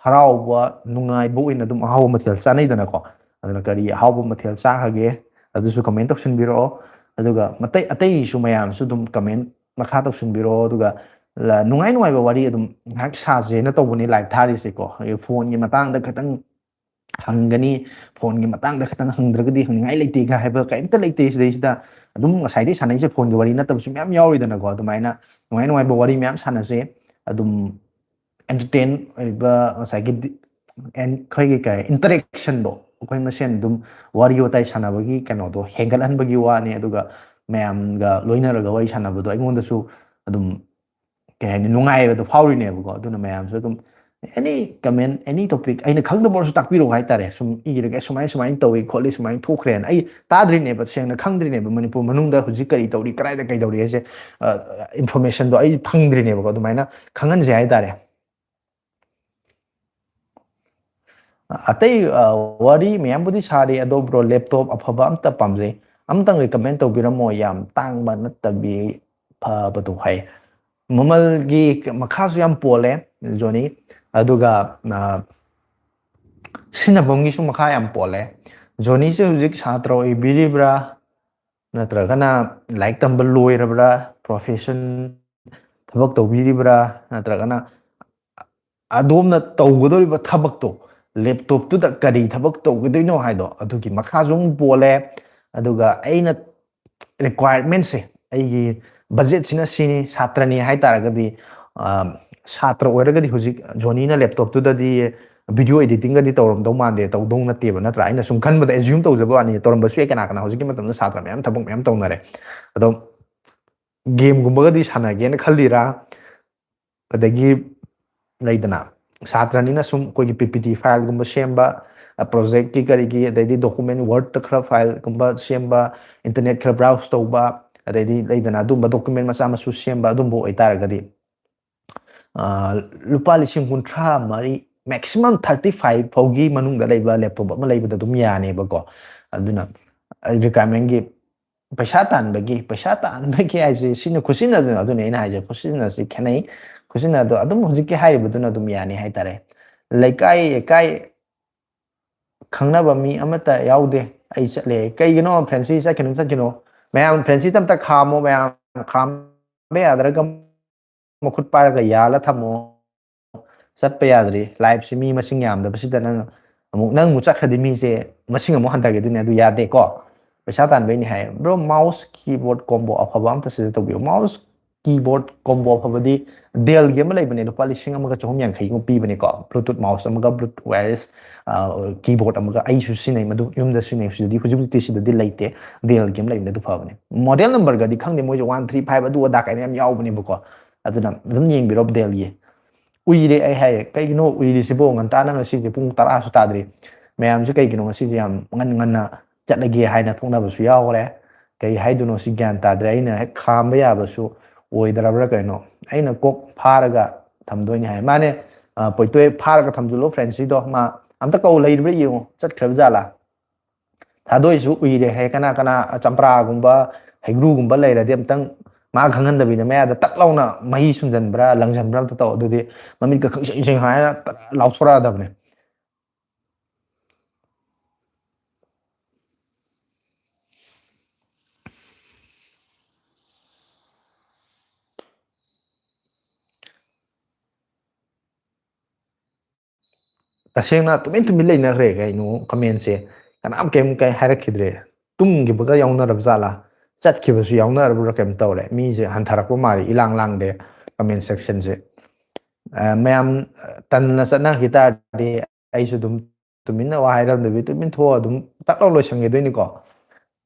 ꯍꯔꯥꯎꯕ ꯅꯨꯡꯉꯥꯏꯕ ꯑꯣꯏꯅ ꯑꯗꯨꯝ ꯑꯍꯥꯎꯕ ꯃꯊꯦꯜ ꯆꯥꯅꯩꯗꯅꯀꯣ꯫ ꯑꯗꯨꯅ ꯀꯔꯤ ꯑꯍꯥꯎꯕ ꯃꯊꯦꯜ ꯆꯥꯈ꯭ꯔꯒꯦ? ꯑꯗꯨꯁꯨ ꯀꯃꯦꯟ ꯇꯧꯁꯤꯟꯕꯤꯔꯛꯑꯣ꯫ ꯑꯗꯨꯒ ꯃꯇꯩ-, ꯑꯇꯩꯁꯨ ꯃꯌꯥꯝꯁꯨ ꯑꯗꯨꯝ ꯀꯃꯦꯟ ꯃꯈꯥ ꯇꯧꯁꯤꯟꯕꯤꯔꯛꯑꯣ꯫ ꯑꯗꯨꯒ ꯂ-, ꯅꯨꯡꯉꯥꯏ ꯅꯨꯡꯉꯥꯏꯕ ꯋꯥꯔꯤ ꯑꯗꯨꯝ ꯉꯥꯏꯍꯥꯛ ꯁꯥꯁꯦꯅ ꯇꯧꯕꯅꯤ ꯂꯥꯏꯚ ꯊꯥꯔꯤꯁꯦꯀꯣ꯫ ꯑꯩ ꯐꯣꯟꯒꯤ ꯃꯇꯥꯡꯗ ꯈꯤꯇꯪ ꯍꯪꯒꯅꯤ, ꯐꯣꯟꯒꯤ ꯃꯇꯥꯡꯗ ꯈꯤꯇꯪ ꯍꯪꯗ꯭ꯔꯒꯗꯤ ꯍꯪꯅꯤꯡꯉꯥꯏ ꯂꯩꯇꯦꯒ ꯍꯥꯏꯕ ꯀꯔꯤꯝꯇ ꯂꯩꯇꯦ ꯁꯤꯗꯩꯁꯤꯗ꯫ ꯑꯗꯨꯝ ꯉꯁꯥꯏꯗꯩ ꯁꯥꯟꯅꯩꯁꯦ ꯐꯣꯟꯒꯤ ꯋꯥꯔꯤ ꯅꯠꯇꯕꯁꯨ ꯃꯌꯥꯝ ꯌꯥꯎꯔꯤꯗꯅꯀꯣ꯫ ꯑꯗꯨꯃꯥꯏꯅ ꯅꯨꯡꯉꯥꯏ ꯅꯨꯡꯉꯥꯏꯕ ꯋꯥꯔꯤ ꯃꯌꯥꯝ ꯁꯥꯟꯅꯁꯦ꯫ ꯑꯗꯨꯝ ꯑꯦꯟꯇꯔꯇꯦꯟ ꯑꯣꯏꯕ ꯉꯁꯥꯏꯒꯤ ꯗꯤ-, ꯑꯦꯟ-, ꯑꯩꯈꯣꯏꯒꯤ ꯀꯩ ꯏꯟꯇꯔꯦꯛꯁꯟꯗꯣ, ꯑꯩꯈꯣꯏ ꯃꯁꯦꯟ ꯑꯗꯨꯝ ꯋꯥꯔꯤ ꯋꯥꯇꯥꯏ ꯁꯥꯟꯅꯕꯒꯤ ꯀꯩꯅꯣꯗꯣ ꯍꯦꯟꯒꯠꯍꯟꯕꯒꯤ ꯋꯥꯅꯤ꯫ ꯑꯗꯨꯒ ꯃꯌꯥꯝꯒ ꯂꯣꯏꯅꯔꯒ ꯋꯥꯔꯤ ꯁꯥꯟꯅꯕꯗꯣ ꯑꯩꯉꯣꯟꯗꯁꯨ ꯑꯗꯨꯝ ꯀꯩ ꯍꯥꯏꯅꯤ, ꯅꯨꯡꯉꯥꯏꯕꯗꯣ ꯐꯥꯎꯔꯤꯅꯦꯕꯀꯣ꯫ ꯑꯗꯨꯅ ꯃꯌꯥꯝꯁꯨ ꯑꯗꯨꯝ any comment, any topic, ꯑꯩꯅ ꯈꯪꯗꯕ ꯑꯣꯏꯔꯁꯨ ꯇꯥꯛꯄꯤꯔꯛꯑꯣ ꯍꯥꯏꯇꯥꯔꯦ꯫ ꯁꯨꯝ ꯏꯔꯒꯦ, ꯁꯨꯃꯥꯏ ꯁꯨꯃꯥꯏꯅ ꯇꯧꯏ ꯈꯣꯠꯂꯤ, ꯁꯨꯃꯥꯏꯅ ꯊꯣꯛꯈ꯭ꯔꯦꯅ꯫ ꯑꯩ ꯇꯥꯗ꯭ꯔꯤꯅꯦꯕ, ꯁꯦꯡꯅ ꯈꯪꯗ꯭ꯔꯤꯅꯦꯕ, ꯃꯅꯤꯄꯨꯔ ꯃꯅꯨꯡꯗ ꯍꯧꯖꯤꯛ ꯀꯔꯤ ꯇꯧꯔꯤ, ꯀꯗꯥꯏꯗ ꯀꯩꯗꯧꯔꯤ ꯍꯥꯏꯁꯦ, ꯏꯟꯐꯣꯔꯃꯦꯁꯟꯗꯣ ꯑꯩ ꯐꯪꯗ꯭ꯔꯤꯅꯦꯕꯀꯣ꯫ ꯑꯗꯨꯃꯥꯏꯅ ꯈꯪꯍꯟꯁꯦ ꯍꯥꯏꯇꯥꯔꯦ꯫ ꯑꯇꯩ, ꯑ, ꯋꯥꯔꯤ ꯃꯌꯥꯝꯕꯨꯗꯤ ꯁꯥꯔꯤ, ꯑꯗꯣ ꯕ꯭ꯔꯣ, ꯂꯦꯞꯇꯣꯞ ꯑꯐꯕ ꯑꯝꯇ ꯄꯥꯝꯖꯩ, ꯑꯝꯇꯪ ꯔꯤꯀꯃꯦꯟ ꯇꯧꯕꯤꯔꯝꯃꯣ, ꯌꯥꯝ ꯇꯥꯡꯕ ꯅꯠꯇꯕꯤ ꯐꯕꯗꯣ ꯍꯥꯏ꯫ ꯃꯃꯜꯒꯤ ꯃꯈꯥꯁꯨ ꯌꯥꯝ ꯄꯣꯜꯂꯦ, ꯖꯣꯅꯤ, ꯑꯗꯨꯒ, ꯑ, ꯁꯤꯖꯤꯟꯅꯐꯝꯒꯤꯁꯨ ꯃꯈꯥ ꯌꯥꯝ ꯄꯣꯜꯂꯦ꯫ ꯖꯣꯅꯤꯁꯦ ꯍꯧꯖꯤꯛ ꯁꯥꯇ꯭ꯔ ꯑꯣꯏꯕꯤꯔꯤꯕ꯭ꯔꯥ, ꯅꯠꯇ꯭ꯔꯒꯅ ꯂꯥꯏꯔꯤꯛ ꯇꯝꯕ ꯂꯣꯏꯔꯕ꯭ꯔꯥ, ꯄ꯭ꯔꯣꯐꯦꯁꯟ ꯊꯕꯛ ꯇꯧꯕꯤꯔꯤꯕ꯭ꯔꯥ, ꯅꯠꯇ꯭ꯔꯒꯅ ꯑꯗꯣꯝꯅ ꯇꯧꯒꯗꯧꯔꯤꯕ ꯊꯕꯛꯇꯣ, ꯂꯦꯞꯇꯣꯞꯇꯨꯗ ꯀꯔꯤ ꯊꯕꯛ ꯇꯧꯒꯗꯣꯏꯅꯣ ꯍꯥꯏꯗꯣ, ꯑꯗꯨꯒꯤ ꯃꯈꯥꯁꯨ ꯑꯃꯨꯛ ꯄꯣꯜꯂꯦ꯫ ꯑꯗꯨꯒ ꯑꯩꯅ ꯔꯤꯀ꯭ꯋꯥꯏꯔꯃꯦꯟꯁꯦ, ꯑꯩꯒꯤ ꯕꯖꯦꯠꯁꯤꯅ ꯁꯤꯅꯤ, ꯁꯥꯇ꯭ꯔꯅꯤ ꯍꯥꯏꯇꯥꯔꯒꯗꯤ, ꯑ, ꯁꯥꯇ꯭ꯔ ꯑꯣꯏꯔꯒꯗꯤ ꯍꯧꯖꯤꯛ ꯖꯣꯅꯤꯅ ꯂꯦꯞꯇꯣꯞꯇꯨꯗꯗꯤ ꯚꯤꯗꯤꯑꯣ ꯑꯦꯗꯤꯇꯤꯡꯒꯗꯤ ꯇꯧꯔꯝꯗꯧ ꯃꯥꯟꯗꯦ, ꯇꯧꯗꯧ ꯅꯠꯇꯦꯕ, ꯅꯠꯇ꯭ꯔꯥ? ꯑꯩꯅ ꯁꯨꯝ ꯈꯟꯕꯗ, ꯑꯦꯖ꯭ꯌꯨꯝ ꯇꯧꯖꯕ ꯋꯥꯅꯤ, ꯇꯧꯔꯝꯕꯁꯨ ꯌꯥꯏ꯫ ꯀꯅꯥ ꯀꯅꯥ ꯍꯧꯖꯤꯛꯀꯤ ꯃꯇꯝꯗ ꯁꯥꯇ꯭ꯔ ꯃꯌꯥꯝ ꯊꯕꯛ ꯃꯌꯥꯝ ꯇꯧꯅꯔꯦ꯫ ꯑꯗꯣ ꯒꯦꯝꯒꯨꯝꯕꯒꯗꯤ ꯁꯥꯟꯅꯒꯦꯅ ꯈꯜꯂꯤꯔꯥ? ꯑꯗꯒꯤ ꯂꯩꯗꯅ, ꯁꯥꯇ꯭ꯔꯅꯤꯅ ꯁꯨꯝ ꯑꯩꯈꯣꯏꯒꯤ ꯄꯤ ꯄꯤ ꯇꯤ ꯐꯥꯏꯜꯒꯨꯝꯕ ꯁꯦꯝꯕ, ꯄ꯭ꯔꯣꯖꯦꯛꯀꯤ ꯀꯔꯤꯒꯤ, ꯑꯗꯩꯗꯤ ꯗꯣꯀꯨꯃꯦꯟ ꯋꯥꯔꯗꯇ ꯈꯔ ꯐꯥꯏꯜꯒꯨꯝꯕ ꯁꯦꯝꯕ, ꯏꯟꯇꯔꯅꯦꯠ ꯈꯔ ꯕ꯭ꯔꯥꯎꯁ ꯇꯧꯕ, ꯑꯗꯩꯗꯤ ꯂꯩꯗꯅ, ꯑꯗꯨꯝꯕ ꯗꯣꯀꯨꯃꯦꯟ ꯃꯆꯥ ꯃꯁꯨ ꯁꯦꯝꯕ, ꯑꯗꯨꯝꯕ ꯑꯣꯏꯇꯥꯔꯒꯗꯤ, ꯑ, ꯂꯨꯄꯥ ꯂꯤꯁꯤꯡ ꯀꯨꯟꯊ꯭ꯔꯥ ꯃꯔꯤ, ꯃꯦꯛꯁꯤꯃꯝ ꯊꯥꯔꯇꯤ ꯐꯥꯏꯚ ꯐꯥꯎꯒꯤ ꯃꯅꯨꯡꯗ ꯂꯩꯕ ꯂꯦꯞꯇꯣꯞ ꯑꯃ ꯂꯩꯕꯗ ꯑꯗꯨꯝ ꯌꯥꯅꯦꯕꯀꯣ꯫ ꯑꯗꯨꯅ ꯔꯤꯀ꯭ꯋꯥꯏꯔꯃꯦꯟꯒꯤ ꯄꯩꯁꯥ ꯇꯥꯟꯕꯒꯤ, ꯄꯩꯁꯥ ꯇꯥꯟꯕꯒꯤ ꯍꯥꯏꯁꯦ ꯁꯤꯅ ꯈꯨꯠꯁꯤꯟꯅꯗꯅ, ꯑꯗꯨꯅꯦ ꯑꯩꯅ ꯍꯥꯏꯁꯦ, ꯈꯨꯠꯁꯤꯟꯅꯁꯤ ꯈꯦꯠꯅꯩ꯫ ꯈꯨꯠꯁꯤꯟꯅꯗꯣ ꯑꯗꯨꯝ ꯍꯧꯖꯤꯛꯀꯤ ꯍꯥꯏꯔꯤꯕꯗꯨꯅ ꯑꯗꯨꯝ ꯌꯥꯅꯤ ꯍꯥꯏꯇꯥꯔꯦ꯫ ꯂꯩꯀꯥꯏ, ꯂꯩꯀꯥꯏ ꯈꯪꯅꯕ ꯃꯤ ꯑꯃꯠꯇ ꯌꯥꯎꯗꯦ꯫ ꯑꯩ ꯆꯠꯂꯦ꯫ ꯀꯩꯒꯤꯅꯣ ꯐ꯭ꯔꯦꯟꯁꯤ ꯆꯠꯈꯤꯅꯣ, ꯆꯠꯈꯤꯅꯣ? ꯃꯌꯥꯝ ꯐ꯭ꯔꯦꯟꯁꯤꯗ ꯑꯝꯇ ꯈꯥꯝꯃꯣ, ꯃꯌꯥꯝ ꯈꯥꯝꯕ ꯌꯥꯗ꯭ꯔꯒ ꯃꯈꯨꯠ ꯄꯥꯏꯔꯒ ꯌꯥꯜꯂ ꯊꯝꯃꯣ꯫ ꯆꯠꯄ ꯌꯥꯗ꯭ꯔꯤ꯫ ꯂꯥꯏꯐꯁꯤ ꯃꯤ ꯃꯁꯤꯡ ꯌꯥꯝꯗꯕꯁꯤꯗ ꯅꯪ ꯑꯃꯨꯛ, ꯅꯪ ꯑꯃꯨꯛ ꯆꯠꯈ꯭ꯔꯗꯤ ꯃꯤꯁꯦ ꯃꯁꯤꯡ ꯑꯃꯨꯛ ꯍꯟꯊꯈꯤꯗꯣꯏꯅꯦ꯫ ꯑꯗꯨ ꯌꯥꯗꯦꯀꯣ꯫ ꯄꯩꯁꯥ ꯇꯥꯟꯕꯩꯅꯤ ꯍꯥꯏ꯫ ꯕ꯭ꯔꯣ, ꯃꯥꯎꯁ ꯀꯤꯕꯣꯔꯗ ꯀꯣꯝꯕꯣ ꯑꯐꯕ ꯑꯝꯇ ꯁꯖꯦꯁ ꯇꯧꯕꯤꯌꯨ꯫ ꯃꯥꯎꯁ ꯀꯤꯕꯣꯔꯗ ꯀꯣꯝꯕꯣ ꯑꯐꯕꯗꯤ ꯗꯦꯜꯒꯤ ꯑꯃ ꯂꯩꯕꯅꯦ, ꯂꯨꯄꯥ ꯂꯤꯁꯤꯡ ꯑꯃꯒ ꯆꯍꯨꯝ ꯌꯥꯡꯈꯩꯃꯨꯛ ꯄꯤꯕꯅꯦꯀꯣ꯫ ꯕ꯭ꯂꯨꯇꯨꯠ ꯃꯥꯎꯁ ꯑꯃꯒ ꯕ꯭ꯂꯨꯇꯨꯠ ꯋꯥꯌꯔꯂꯦꯁ, ꯑ, ꯀꯤꯕꯣꯔꯗ ꯑꯃꯒ꯫ ꯑꯩꯁꯨ ꯁꯤꯖꯤꯟꯅꯩ, ꯃꯗꯨ ꯌꯨꯝꯗ ꯁꯤꯖꯤꯟꯅꯩ꯫ ꯁꯤꯗꯗꯤ ꯍꯧꯖꯤꯛ ꯍꯧꯖꯤꯛꯇꯤ ꯁꯤꯗꯗꯤ ꯂꯩꯇꯦ꯫ ꯗꯦꯜꯒꯤ ꯑꯃ ꯂꯩꯕꯅꯦ, ꯑꯗꯨ ꯐꯕꯅꯦ꯫ ꯃꯣꯗꯦꯜ ꯅꯝꯕꯔꯒꯗꯤ ꯈꯪꯗꯦ, ꯃꯣꯏꯁꯦ ꯋꯥꯟ ꯊ꯭ꯔꯤ ꯐꯥꯏꯚ ꯑꯗꯨ ꯑꯗꯥ ꯀꯥꯏꯅ ꯌꯥꯝ ꯌꯥꯎꯕꯅꯦꯕꯀꯣ꯫ ꯑꯗꯨꯅ ꯑꯗꯨꯝ ꯌꯦꯡꯕꯤꯔꯣ ꯕꯦꯜꯒꯤ꯫ ꯎꯏꯔꯦ ꯑꯩ ꯍꯥꯏꯌꯦ꯫ ꯀꯩꯒꯤꯅꯣ ꯎꯏꯔꯤꯁꯤꯕꯣ? ꯉꯟꯇꯥꯅ ꯉꯁꯤꯁꯦ ꯄꯨꯡ ꯇꯔꯥꯁꯨ ꯇꯥꯗ꯭ꯔꯤ꯫ ꯃꯌꯥꯝꯁꯦ ꯀꯩꯒꯤꯅꯣ ꯉꯁꯤꯁꯦ ꯌꯥꯝ ꯉꯟ ꯉꯟꯅ ꯆꯠꯂꯒꯦ ꯍꯥꯏꯅ ꯊꯣꯛꯅꯕꯁꯨ ꯌꯥꯎꯈ꯭ꯔꯦ꯫ ꯀꯩ ꯍꯥꯏꯗꯣꯏꯅꯣ ꯁꯤ ꯒ꯭ꯌꯥꯟ ꯇꯥꯗ꯭ꯔꯦ꯫ ꯑꯩꯅ ꯍꯦꯛ ꯈꯥꯝꯕ ꯌꯥꯕꯁꯨ ꯑꯣꯏꯗ꯭ꯔꯕ꯭ꯔꯥ ꯀꯩꯅꯣ꯫ ꯑꯩꯅ ꯀꯣꯛ ꯐꯥꯔꯒ ꯊꯝꯗꯣꯏꯅꯦ ꯍꯥꯏ꯫ ꯃꯥꯅꯦ, ꯑ, ꯄꯣꯏꯇꯣꯏ ꯐꯥꯔꯒ ꯊꯝꯖꯤꯜꯂꯣ ꯐ꯭ꯔꯦꯟꯁꯤꯗꯣ꯫ ꯃꯥ ꯑꯝꯇ ꯀꯧ ꯂꯩꯔꯤꯕ꯭ꯔꯥ ꯌꯦꯡꯉꯣ꯫ ꯆꯠꯈ꯭ꯔꯕ ꯖꯥꯠꯂꯥ? ꯊꯥꯗꯣꯏꯁꯨ ꯎꯏꯔꯦ ꯍꯥꯏ꯫ ꯀꯅꯥ ꯀꯅꯥ ꯆꯝꯄ꯭ꯔꯥꯒꯨꯝꯕ, ꯍꯩꯒ꯭ꯔꯨꯒꯨꯝꯕ ꯂꯩꯔꯗꯤ ꯑꯝꯇꯪ ꯃꯥ ꯈꯪꯍꯟꯗꯕꯤꯗ ꯃꯌꯥꯗ ꯇꯛ ꯂꯥꯎꯅ ꯃꯍꯤ ꯁꯨꯝꯖꯟꯕ꯭ꯔꯥ, ꯂꯪꯁꯟꯕ꯭ꯔꯥ ꯑꯝꯇ ꯇꯧ꯫ ꯑꯗꯨꯗꯤ ꯃꯃꯤꯠꯀ ꯈꯪꯁꯤꯡ ꯁꯤꯡ ꯍꯥꯏꯅ ꯂꯥꯎꯊꯣꯔꯛꯑꯗꯕꯅꯦ꯫ ꯇꯁꯦꯡꯅ ꯇꯨꯃꯤꯟ ꯇꯨꯃꯤꯟ ꯂꯩꯅꯈ꯭ꯔꯦ ꯀꯩꯅꯣ ꯀꯃꯦꯟꯁꯦ꯫ ꯀꯅꯥꯝ ꯀꯩꯝ ꯀꯩ ꯍꯥꯏꯔꯛꯈꯤꯗ꯭ꯔꯦ꯫ ꯇꯨꯝꯈꯤꯕꯒ ꯌꯥꯎꯅꯔꯕ ꯖꯥꯠꯂꯥ? ꯆꯠꯈꯤꯕꯁꯨ ꯌꯥꯎꯅꯔꯕ꯭ꯔꯥ ꯀꯩꯝ ꯇꯧꯔꯦ꯫ ꯃꯤꯁꯦ ꯍꯟꯊꯔꯛꯄ ꯃꯥꯜꯂꯤ ꯏꯂꯥꯡ ꯂꯥꯡꯗꯦ ꯀꯃꯦꯟ ꯁꯦꯛꯁꯟꯁꯦ꯫ ꯑ, ꯃꯌꯥꯝ, ꯑ, ꯇꯟꯅ ꯆꯠꯅꯈꯤ ꯇꯥꯔꯗꯤ ꯑꯩꯁꯨ ꯑꯗꯨꯝ ꯇꯨꯃꯤꯟꯅ ꯋꯥ ꯍꯥꯏꯔꯝꯗꯕꯤ ꯇꯨꯃꯤꯟ ꯊꯣꯛꯑ ꯑꯗꯨꯝ ꯇꯛ ꯂꯥꯎ ꯂꯣꯏꯁꯟꯈꯤꯗꯣꯏꯅꯤꯀꯣ꯫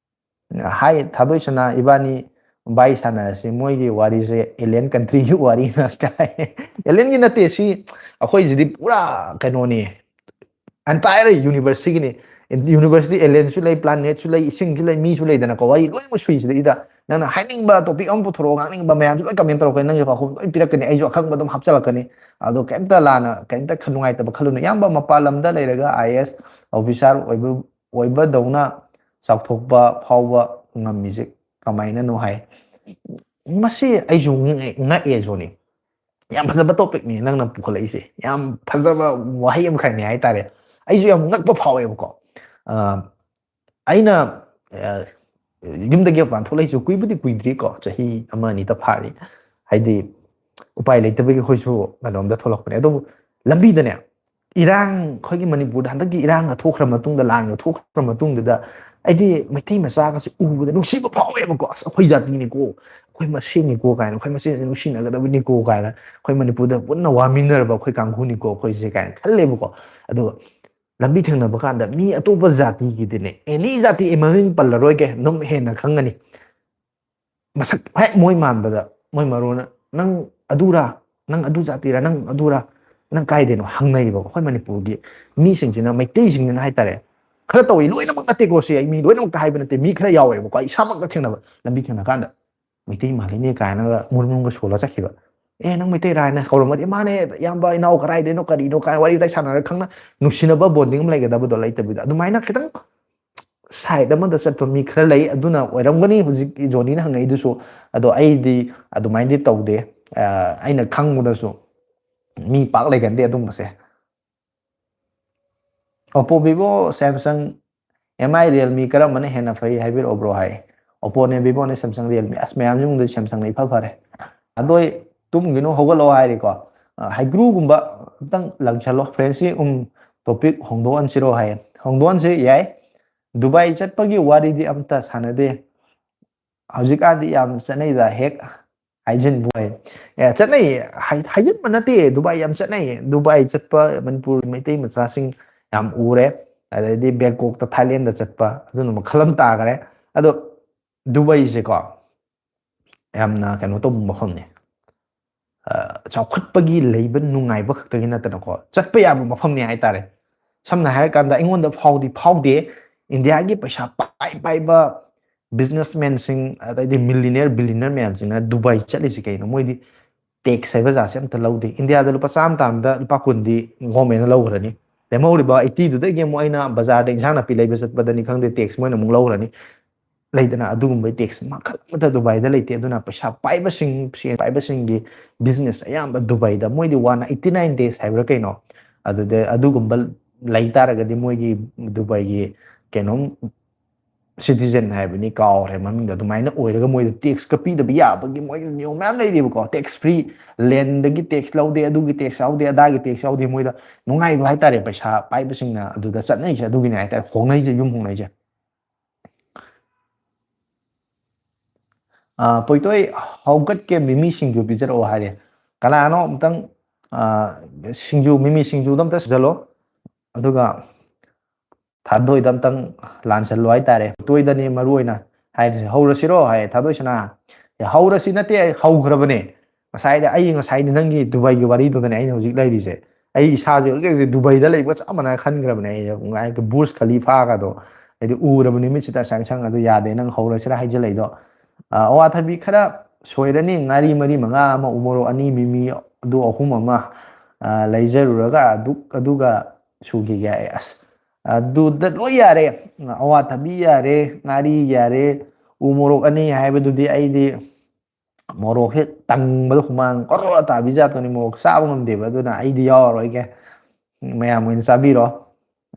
ꯍꯥꯏ ꯊꯥꯗꯣꯏꯁꯅꯥ ꯏꯕꯥꯅꯤ ꯕꯥꯏ ꯁꯥꯟꯅꯔꯁꯤ꯫ ꯃꯣꯏꯒꯤ ꯋꯥꯔꯤꯁꯦ alien countryꯒꯤ ꯋꯥꯔꯤ ꯉꯥꯛꯇ ꯍꯥꯏ꯫ Alienꯒꯤ ꯅꯠꯇꯦ ꯁꯤ, ꯑꯩꯈꯣꯏꯁꯤꯗꯤ ꯄꯨꯔꯥ ꯀꯩꯅꯣꯅꯤ, entire universeꯁꯤꯒꯤꯅꯤ꯫ Universeꯇꯤ alienꯁꯨ ꯂꯩ, planetꯁꯨ ꯂꯩ, ꯏꯁꯤꯡꯁꯨ ꯂꯩ, ꯃꯤꯁꯨ ꯂꯩꯗꯅꯀꯣ꯫ ꯋꯥꯔꯤ ꯂꯣꯏꯅꯃꯛ ꯁꯨꯏꯁꯤꯗꯩꯗ ꯅꯪꯅ ꯍꯥꯏꯅꯤꯡꯕ topic ꯑꯃ ꯄꯨꯊꯣꯔꯛꯑꯣ, ꯉꯥꯡꯅꯤꯡꯕ ꯃꯌꯥꯝꯁꯨ ꯂꯣꯏ comment ꯇꯧꯔꯛꯀꯅꯤ꯫ ꯅꯪꯒꯤ ꯄꯥꯎꯈꯨꯝ ꯂꯣꯏ ꯄꯤꯔꯛꯀꯅꯤ, ꯑꯩꯁꯨ ꯑꯈꯪꯕ ꯑꯗꯨꯝ ꯍꯥꯞꯆꯤꯜꯂꯛꯀꯅꯤ꯫ ꯑꯗꯣ ꯀꯩꯝꯇ ꯂꯥꯟꯅ ꯀꯩꯝꯇ ꯈ-, ꯅꯨꯡꯉꯥꯏꯇꯕ ꯈꯜꯂꯨꯅꯨ꯫ ꯏꯌꯥꯝꯕ ꯃꯄꯥꯟ ꯂꯝꯗ ꯂꯩꯔꯒ IAS officer ꯑꯣꯏꯕ ꯑꯣꯏꯕꯗꯧꯅ ꯆꯥꯎꯊꯣꯛꯄ ꯐꯥꯎꯕ ꯉꯝꯃꯤꯁꯦ ꯀꯃꯥꯏꯅꯅꯣ ꯍꯥꯏ꯫ ꯃꯁꯤ ꯑꯩꯁꯨ ꯉꯛꯑꯦ, ꯉꯛꯑꯦ ꯖꯣꯅꯤ꯫ ꯌꯥꯝ ꯐꯖꯕ topicꯅꯤ ꯅꯪꯅ ꯄꯨꯈꯠꯂꯛꯏꯁꯦ, ꯌꯥꯝ ꯐꯖꯕ ꯋꯥꯍꯩ ꯑꯃꯈꯛꯅꯦ ꯍꯥꯏꯇꯥꯔꯦ꯫ ꯑꯩꯁꯨ ꯌꯥꯝ ꯉꯛꯄ ꯐꯥꯎꯋꯦꯕꯀꯣ꯫ ꯑ, ꯑꯩꯅ, ꯑ, ꯌꯨꯝꯗꯒꯤ ꯃꯄꯥꯟ ꯊꯣꯛꯂꯛꯏꯁꯨ ꯀꯨꯏꯕꯨꯗꯤ ꯀꯨꯏꯗ꯭ꯔꯤꯀꯣ, ꯆꯍꯤ ꯑꯃ ꯑꯅꯤꯇ ꯐꯥꯔꯤ꯫ ꯍꯥꯏꯗꯤ ꯎꯄꯥꯏ ꯂꯩꯇꯕꯒꯤ ꯑꯩꯈꯣꯏꯁꯨ ꯀꯩꯅꯣꯝꯗ ꯊꯣꯛꯂꯛꯄꯅꯦ꯫ ꯑꯗꯨꯕꯨ ꯂꯝꯕꯤꯗꯅꯦ, ꯏꯔꯥꯡ, ꯑꯩꯈꯣꯏꯒꯤ ꯃꯅꯤꯄꯨꯔꯗ ꯍꯟꯗꯛꯀꯤ ꯏꯔꯥꯡꯒ ꯊꯣꯛꯈ꯭ꯔ ꯃꯇꯨꯡꯗ, ꯂꯥꯟꯒ ꯊꯣꯛꯈ꯭ꯔ ꯃꯇꯨꯡꯗꯨꯗ ꯑꯩꯗꯤ ꯃꯩꯇꯩ ꯃꯆꯥꯒꯁꯦ ꯎꯕꯗ ꯅꯨꯡꯁꯤꯕ ꯐꯥꯎꯋꯦꯕꯀꯣ꯫ "ꯑꯁ, ꯑꯩꯈꯣꯏ ꯖꯥꯇꯤꯅꯤꯀꯣ, ꯑꯩꯈꯣꯏ ꯃꯁꯦꯟꯅꯤꯀꯣ" ꯀꯥꯏꯅ, "ꯑꯩꯈꯣꯏ ꯃꯁꯦꯟꯁꯦ ꯅꯨꯡꯁꯤꯅꯒꯗꯕꯅꯤꯀꯣ" ꯀꯥꯏꯅ, "ꯑꯩꯈꯣꯏ ꯃꯅꯤꯄꯨꯔꯗ ꯄꯨꯟꯅ ꯋꯥꯃꯤꯟꯅꯔꯕ ꯑꯩꯈꯣꯏ ꯀꯥꯡꯕꯨꯅꯤꯀꯣ ꯑꯩꯈꯣꯏꯁꯦ" ꯀꯥꯏꯅ ꯈꯜꯂꯦꯕꯀꯣ꯫ ꯑꯗꯨꯒ ꯂꯝꯕꯤ ꯊꯦꯡꯅꯕ ꯀꯥꯟꯗ ꯃꯤ ꯑꯇꯣꯞꯄ ꯖꯥꯇꯤꯒꯤꯗꯤꯅꯦ, any ꯖꯥꯇꯤ ꯑꯩ ꯃꯃꯤꯡ ꯄꯜꯂꯔꯣꯏꯒꯦ, ꯑꯗꯨꯝ ꯍꯦꯟꯅ ꯈꯪꯒꯅꯤ꯫ ꯃꯁꯛ ꯍꯦꯛ ꯃꯣꯏ ꯃꯥꯟꯕꯗ ꯃꯣꯏ ꯃꯔꯣꯟ "ꯅꯪ ꯑꯗꯨꯔꯥ? ꯅꯪ ꯑꯗꯨ ꯖꯥꯇꯤꯔꯥ? ꯅꯪ ꯑꯗꯨꯔꯥ? ꯅꯪ ꯀꯥꯏꯗꯩꯅꯣ?" ꯍꯪꯅꯩꯌꯦꯕꯀꯣ꯫ ꯑꯩꯈꯣꯏ ꯃꯅꯤꯄꯨꯔꯒꯤ ꯃꯤꯁꯤꯡꯁꯤꯅ, ꯃꯩꯇꯩꯁꯤꯡꯁꯤꯅ ꯍꯥꯏꯇꯥꯔꯦ, ꯈꯔ ꯇꯧꯏ, ꯂꯣꯏꯅꯃꯛ ꯅꯠꯇꯦꯀꯣ꯫ ꯁꯤ ꯑꯩ ꯃꯤ ꯂꯣꯏꯅꯃꯛꯇ ꯍꯥꯏꯕ ꯅꯠꯇꯦ, ꯃꯤ ꯈꯔ ꯌꯥꯎꯋꯦꯕꯀꯣ꯫ ꯑꯩ ꯏꯁꯥꯃꯛꯇ ꯊꯦꯡꯅꯕ, ꯂꯝꯕꯤ ꯊꯦꯡꯅ ꯀꯥꯟꯗ, "ꯃꯩꯇꯩ ꯃꯥꯜꯂꯤꯅꯦ" ꯀꯥꯏꯅꯒ ꯃꯨꯔꯨꯝ ꯃꯨꯔꯨꯝꯒ ꯁꯣꯜꯂ ꯆꯠꯈꯤꯕ꯫ "ꯑꯦ, ꯅꯪ ꯃꯩꯇꯩꯔꯥ?" ꯍꯥꯏꯅ ꯀꯧꯔꯝꯃꯗꯤ, "ꯃꯥꯅꯦ ꯏꯌꯥꯝꯕ, ꯏꯅꯥꯎ, ꯀꯗꯥꯏꯗꯩꯅꯣ, ꯀꯔꯤꯅꯣ?" ꯀꯥꯏꯅ ꯋꯥꯔꯤ ꯋꯥꯇꯥꯏ ꯁꯥꯟꯅꯔꯒ ꯈꯪꯅ ꯅꯨꯡꯁꯤꯅꯕ ꯕꯣꯟꯗꯤꯡ ꯑꯃ ꯂꯩꯒꯗꯕꯗꯣ ꯂꯩꯇꯕꯤꯗ, ꯑꯗꯨꯃꯥꯏꯅ ꯈꯤꯇꯪ ꯁꯥꯏꯠ ꯑꯃꯗ ꯆꯠꯄ ꯃꯤ ꯈꯔ ꯂꯩ꯫ ꯑꯗꯨꯅ ꯑꯣꯏꯔꯝꯒꯅꯤ ꯍꯧꯖꯤꯛ ꯖꯣꯅꯤꯅ ꯍꯪꯉꯛꯏꯗꯨꯁꯨ꯫ ꯑꯗꯣ ꯑꯩꯗꯤ ꯑꯗꯨꯃꯥꯏꯅꯗꯤ ꯇꯧꯗꯦ꯫ ꯑ, ꯑꯩꯅ ꯈꯪꯕꯗꯁꯨ ꯃꯤ ꯄꯥꯛ ꯂꯩꯒꯟꯗꯦ ꯑꯗꯨꯝꯕꯁꯦ꯫ Oppo, Vivo, Samsung, M I, Realme ꯀꯔꯝꯕꯅ ꯍꯦꯟꯅ ꯐꯩ ꯍꯥꯏꯕꯤꯔꯛꯑꯣ ꯕ꯭ꯔꯣ ꯍꯥꯏ꯫ Oppoꯅꯦ, Vivoꯅꯦ, Samsung, Realme, ꯑꯁ, ꯃꯌꯥꯝꯁꯤ ꯃꯅꯨꯡꯗ Samsungꯅ ꯏꯐ ꯐꯔꯦ꯫ ꯑꯗꯣ ꯑꯩ ꯇꯨꯝꯒꯤꯅꯨ, ꯍꯧꯒꯠꯂꯛꯑꯣ ꯍꯥꯏꯔꯤꯀꯣ꯫ ꯑ, ꯍꯩꯒ꯭ꯔꯨꯒꯨꯝꯕ ꯑꯝꯇꯪ ꯂꯪꯁꯜꯂꯣ꯫ Friendsꯁꯤ, ꯎꯝ, topic ꯍꯣꯡꯗꯣꯛꯍꯟꯁꯤꯔꯣ ꯍꯥꯏ꯫ ꯍꯣꯡꯗꯣꯛꯍꯟꯁꯤ ꯌꯥꯏ꯫ ꯗꯨꯕꯥꯏ ꯆꯠꯄꯒꯤ ꯋꯥꯔꯤꯗꯤ ꯑꯝꯇ ꯁꯥꯟꯅꯗꯦ꯫ ꯍꯧꯖꯤꯛꯀꯥꯟꯗꯤ ꯌꯥꯝ ꯆꯠꯅꯩꯗ, ꯍꯦꯛ ꯍꯥꯏꯖꯤꯟꯕ ꯑꯣꯏ꯫ ꯑꯦ, ꯆꯠꯅꯩ, ꯍꯥꯏ-, ꯍꯥꯏꯖꯤꯟꯕ ꯅꯠꯇꯦ, ꯗꯨꯕꯥꯏ ꯌꯥꯝ ꯆꯠꯅꯩ꯫ ꯗꯨꯕꯥꯏ ꯆꯠꯄ ꯃꯅꯤꯄꯨꯔꯒꯤ ꯃꯩꯇꯩ ꯃꯆꯥꯁꯤꯡ ꯌꯥꯝ ꯎꯔꯦ꯫ ꯑꯗꯩꯗꯤ ꯕꯦꯡꯀꯣꯛꯇ, ꯊꯥꯏꯂꯦꯟꯗ ꯆꯠꯄ, ꯑꯗꯨꯅ ꯃꯈꯜ ꯑꯃ ꯇꯥꯈꯔꯦ꯫ ꯑꯗꯣ ꯗꯨꯕꯥꯏꯁꯦꯀꯣ, ꯌꯥꯝꯅ ꯀꯩꯅꯣ ꯇꯧꯕ ꯃꯐꯝꯅꯦ꯫ ꯑ, ꯆꯥꯎꯈꯠꯄꯒꯤ ꯂꯩꯕ ꯅꯨꯡꯉꯥꯏꯕ ꯈꯛꯇꯒꯤ ꯅꯠꯇꯅꯀꯣ, ꯆꯠꯄ ꯌꯥꯕ ꯃꯐꯝꯅꯦ ꯍꯥꯏꯇꯥꯔꯦ꯫ ꯁꯝꯅ ꯍꯥꯏꯔꯀꯥꯟꯗ ꯑꯩꯉꯣꯟꯗ ꯐꯥꯎꯗꯤ ꯐꯥꯎꯗꯦ, ꯏꯟꯗꯤꯌꯥꯒꯤ ꯄꯩꯁꯥ ꯄꯥꯏ ꯄꯥꯏꯕ businessmanꯁꯤꯡ, ꯑꯗꯩꯗꯤ millionaire, billionaire ꯃꯌꯥꯝꯁꯤꯡꯅ ꯗꯨꯕꯥꯏ ꯆꯠꯂꯤꯁꯤ ꯀꯩꯅꯣ? ꯃꯣꯏꯗꯤ tax ꯍꯥꯏꯕ ꯖꯥꯠꯁꯦ ꯑꯝꯇ ꯂꯧꯗꯦ꯫ ꯏꯟꯗꯤꯌꯥꯗ ꯂꯨꯄꯥ ꯆꯥꯝꯃ ꯇꯥꯟꯕꯗ ꯂꯨꯄꯥ ꯀꯨꯟꯗꯤ governmentꯅ ꯂꯧꯈ꯭ꯔꯅꯤ꯫ ꯂꯦꯝꯍꯧꯔꯤꯕ eightyꯗꯨꯗꯒꯤ ꯑꯃꯨꯛ ꯑꯩꯅ ꯕꯖꯥꯔꯗ ꯏꯟꯁꯥꯡ ꯅꯥꯄꯤ ꯂꯩꯕ ꯆꯠꯄꯗꯅꯤ ꯈꯪꯗꯦ, tax ꯃꯣꯏꯅ ꯑꯃꯨꯛ ꯂꯧꯈ꯭ꯔꯅꯤ꯫ ꯂꯩꯗꯅ, ꯑꯗꯨꯒꯨꯝꯕꯩ tax ꯃꯈꯜ ꯑꯃꯠꯇ ꯗꯨꯕꯥꯏꯗ ꯂꯩꯇꯦ꯫ ꯑꯗꯨꯅ ꯄꯩꯁꯥ ꯄꯥꯏꯕꯁꯤꯡ, ꯁꯦꯟ ꯄꯥꯏꯕꯁꯤꯡꯒꯤ business ꯑꯌꯥꯝꯕ ꯗꯨꯕꯥꯏꯗ, ꯃꯣꯏꯗꯤ one eighty nine days ꯍꯥꯏꯕ꯭ꯔꯥ ꯀꯩꯅꯣ, ꯑꯗꯨꯗ ꯑꯗꯨꯒꯨꯝꯕ ꯂꯩ ꯇꯥꯔꯒꯗꯤ ꯃꯣꯏꯒꯤ ꯗꯨꯕꯥꯏꯒꯤ ꯀꯩꯅꯣꯝ citizen ꯍꯥꯏꯕꯅꯤ, ꯀꯥꯎꯔꯦ ꯃꯃꯤꯡꯗꯣ, ꯑꯗꯨꯃꯥꯏꯅ ꯑꯣꯏꯔꯒ ꯃꯣꯏꯗ taxꯀ ꯄꯤꯗꯕ ꯌꯥꯕꯒꯤ ꯃꯣꯏꯒꯤ ꯅꯤꯌꯣꯝ ꯃꯌꯥꯝ ꯂꯩꯔꯤꯕꯀꯣ꯫ Tax free, landꯗꯒꯤ tax ꯂꯧꯗꯦ, ꯑꯗꯨꯒꯤ tax ꯌꯥꯎꯗꯦ, ꯑꯗꯥꯒꯤ tax ꯌꯥꯎꯗꯦ꯫ ꯃꯣꯏꯗ ꯅꯨꯡꯉꯥꯏꯕ ꯍꯥꯏꯇꯥꯔꯦ, ꯄꯩꯁꯥ ꯄꯥꯏꯕꯁꯤꯡꯅ ꯑꯗꯨꯗ ꯆꯠꯅꯩꯁꯦ ꯑꯗꯨꯒꯤꯅꯦ ꯍꯥꯏꯇꯥꯔꯦ, ꯍꯣꯡꯅꯩꯁꯦ, ꯌꯨꯝ ꯍꯣꯡꯅꯩꯁꯦ꯫ ꯑ, ꯄꯣꯏꯇꯣꯏ, ꯍꯧꯒꯠꯀꯦ, ꯃꯤꯃꯤ ꯁꯤꯡꯖꯨ ꯄꯤꯖꯔꯛꯑꯣ ꯍꯥꯏꯔꯦ꯫ ꯀꯅꯥꯅꯣ ꯑꯝꯇꯪ, ꯑ, ꯁꯤꯡꯖꯨ, ꯃꯤꯃꯤ ꯁꯤꯡꯖꯨꯗꯣ ꯑꯝꯇ ꯁꯨꯖꯜꯂꯣ, ꯑꯗꯨꯒ ꯊꯥꯗꯣꯏꯗ ꯑꯝꯇꯪ ꯂꯥꯟꯁꯜꯂꯣ ꯍꯥꯏꯇꯥꯔꯦ꯫ ꯄꯣꯏꯇꯣꯏꯗꯅꯦ ꯃꯔꯨ ꯑꯣꯏꯅ ꯍꯥꯏꯔꯤꯁꯦ꯫ "ꯍꯧꯔꯁꯤꯔꯣ?" ꯍꯥꯏ ꯊꯥꯗꯣꯏꯁꯅꯥ꯫ "ꯑꯦ, ꯍꯧꯔꯁꯤ ꯅꯠꯇꯦ, ꯑꯩ ꯍꯧꯈ꯭ꯔꯕꯅꯦ꯫ ꯉꯁꯥꯏꯗ ꯑꯩ ꯉꯁꯥꯏꯗꯤ ꯅꯪꯒꯤ ꯗꯨꯕꯥꯏꯒꯤ ꯋꯥꯔꯤꯗꯨꯗꯅꯦ ꯑꯩꯅ ꯍꯧꯖꯤꯛ ꯂꯩꯔꯤꯁꯦ꯫ ꯑꯩ ꯏꯁꯥꯁꯦ ꯍꯧꯖꯤꯛ ꯍꯧꯖꯤꯛ ꯗꯨꯕꯥꯏꯗ ꯂꯩꯕꯒ ꯆꯞ ꯃꯥꯟꯅꯅ ꯈꯟꯈ꯭ꯔꯕꯅꯦ꯫ ꯑꯩ ꯉꯥꯏ ꯕꯨꯔꯖ ꯈꯂꯤꯐꯥꯒꯗꯣ ꯑꯩꯗꯤ ꯎꯔꯕ ꯅꯨꯃꯤꯠꯁꯤꯗ ꯁꯪ ꯁꯪ ꯑꯗꯨ ꯌꯥꯗꯦ, ꯅꯪ ꯍꯧꯔꯁꯤꯔ ꯍꯥꯏꯖꯤꯜꯂꯛꯏꯗꯣ꯫ ꯑ, ꯑꯋꯥꯊꯕꯤ ꯈꯔ ꯁꯣꯏꯔꯅꯤ, ꯉꯥꯔꯤ ꯃꯔꯤ ꯃꯉꯥ ꯑꯃ, ꯎꯃꯣꯔꯣꯛ ꯑꯅꯤ, ꯃꯤꯃꯤ ꯑꯗꯨ ꯑꯍꯨꯝ ꯑꯃ, ꯑ, ꯂꯩꯖꯔꯨꯔꯒ ꯑꯗꯨ, ꯑꯗꯨꯒ ꯁꯨꯈꯤꯒꯦ꯫ ꯑꯩ ꯑꯁ, ꯑꯗꯨꯗ ꯂꯣꯏ ꯌꯥꯔꯦ꯫ ꯑꯋꯥꯊꯕꯤ ꯌꯥꯔꯦ, ꯉꯥꯔꯤ ꯌꯥꯔꯦ, ꯎ ꯃꯣꯔꯣꯛ ꯑꯅꯤ ꯍꯥꯏꯕꯗꯨꯗꯤ ꯑꯩꯗꯤ ꯃꯣꯔꯣꯛꯁꯦ ꯇꯪꯕꯗ ꯍꯨꯃꯥꯡ ꯑꯣꯔꯣ ꯇꯥꯕꯤ ꯖꯥꯠꯇꯨꯅꯤ, ꯃꯣꯔꯣꯛ ꯆꯥꯕ ꯉꯝꯗꯦꯕ꯫ ꯑꯗꯨꯅ ꯑꯩꯗꯤ ꯌꯥꯎꯔꯔꯣꯏꯒꯦ, ꯃꯌꯥꯝ ꯑꯣꯏꯅ ꯆꯥꯕꯤꯔꯣ꯫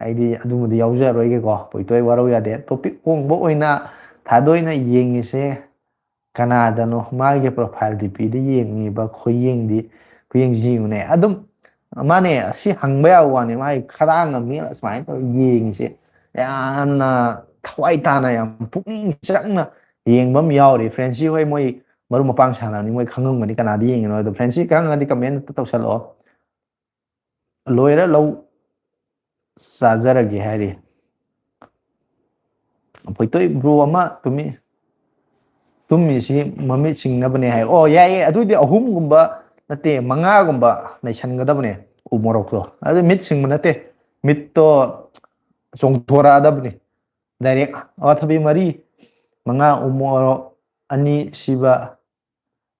ꯑꯩꯗꯤ ꯑꯗꯨꯃꯗꯤ ꯌꯥꯎꯖꯔꯔꯣꯏꯒꯦꯀꯣ꯫ ꯄꯣꯏꯇꯣꯏ ꯋꯥꯔꯧ ꯌꯥꯗꯦ꯫ ꯇꯣꯄꯤꯛ ꯍꯣꯡꯕ ꯑꯣꯏꯅ ꯊꯥꯗꯣꯏꯅ ꯌꯦꯡꯉꯤꯁꯦ ꯀꯅꯥꯗꯅꯣ? ꯃꯥꯒꯤ ꯄ꯭ꯔꯣꯐꯥꯏꯜ ꯗꯤ ꯄꯤꯗ ꯌꯦꯡꯉꯤꯕ ꯈꯨꯌꯦꯡꯗꯤ, ꯈꯨꯌꯦꯡꯁꯤ ꯌꯦꯡꯉꯨꯅꯦ꯫ ꯑꯗꯨꯝ ꯃꯥꯅꯦ, ꯑꯁꯤ ꯍꯪꯕ ꯌꯥꯕ ꯋꯥꯅꯤ꯫ ꯃꯥꯒꯤ ꯈꯗꯥꯡꯒ ꯃꯤꯅ ꯁꯨꯃꯥꯏꯅ ꯇꯧꯔ ꯌꯦꯡꯉꯤꯁꯦ, ꯌꯥꯝꯅ ꯊꯋꯥꯏ ꯇꯥꯅ, ꯌꯥꯝ ꯄꯨꯛꯅꯤꯡ ꯆꯪꯅ ꯌꯦꯡꯕ ꯑꯃ ꯌꯥꯎꯔꯤ꯫ ꯐ꯭ꯔꯦꯟꯁꯤ ꯍꯣꯏ ꯃꯣꯏ ꯃꯔꯨꯞ ꯃꯄꯥꯡ ꯁꯥꯟꯅꯕꯅꯤ, ꯃꯣꯏ ꯈꯪꯉꯝꯒꯅꯤ ꯀꯅꯥꯗ ꯌꯦꯡꯉꯤꯅꯣ꯫ ꯑꯗꯣ ꯐ꯭ꯔꯦꯟꯁꯤ ꯈꯪꯉꯒꯗꯤ ꯀꯃꯦꯟ ꯑꯝꯇ ꯇꯧꯁꯜꯂꯛꯑꯣ꯫ ꯂꯣꯏꯔ ꯂꯧ ꯆꯥꯖꯔꯒꯦ ꯍꯥꯏꯔꯤ꯫ ꯄꯣꯏꯇꯣꯏ ꯕ꯭ꯔꯣ ꯑꯃ ꯇꯨꯝꯃꯤ, ꯇꯨꯝꯃꯤꯁꯤ ꯃꯃꯤꯠ ꯁꯤꯡꯅꯕꯅꯦ ꯍꯥꯏ꯫ ꯑꯣ, ꯌꯥꯏꯌꯦ, ꯑꯗꯨꯏꯗꯤ ꯑꯍꯨꯝꯒꯨꯝꯕ ꯅꯠꯇꯦ, ꯃꯉꯥꯒꯨꯝꯕ ꯂꯩꯁꯟꯒꯗꯕꯅꯦ ꯎ ꯃꯣꯔꯣꯛꯇꯣ꯫ ꯑꯗꯨ ꯃꯤꯠ ꯁꯤꯡꯕ ꯅꯠꯇꯦ, ꯃꯤꯠꯇꯣ ꯆꯣꯡꯊꯣꯔꯛꯑꯗꯕꯅꯤ꯫ ꯗꯥꯏꯔꯦꯛ ꯑꯋꯥꯊꯕꯤ ꯃꯔꯤ, ꯃꯉꯥ ꯎ ꯃꯣꯔꯣꯛ ꯑꯅꯤ ꯁꯤꯕ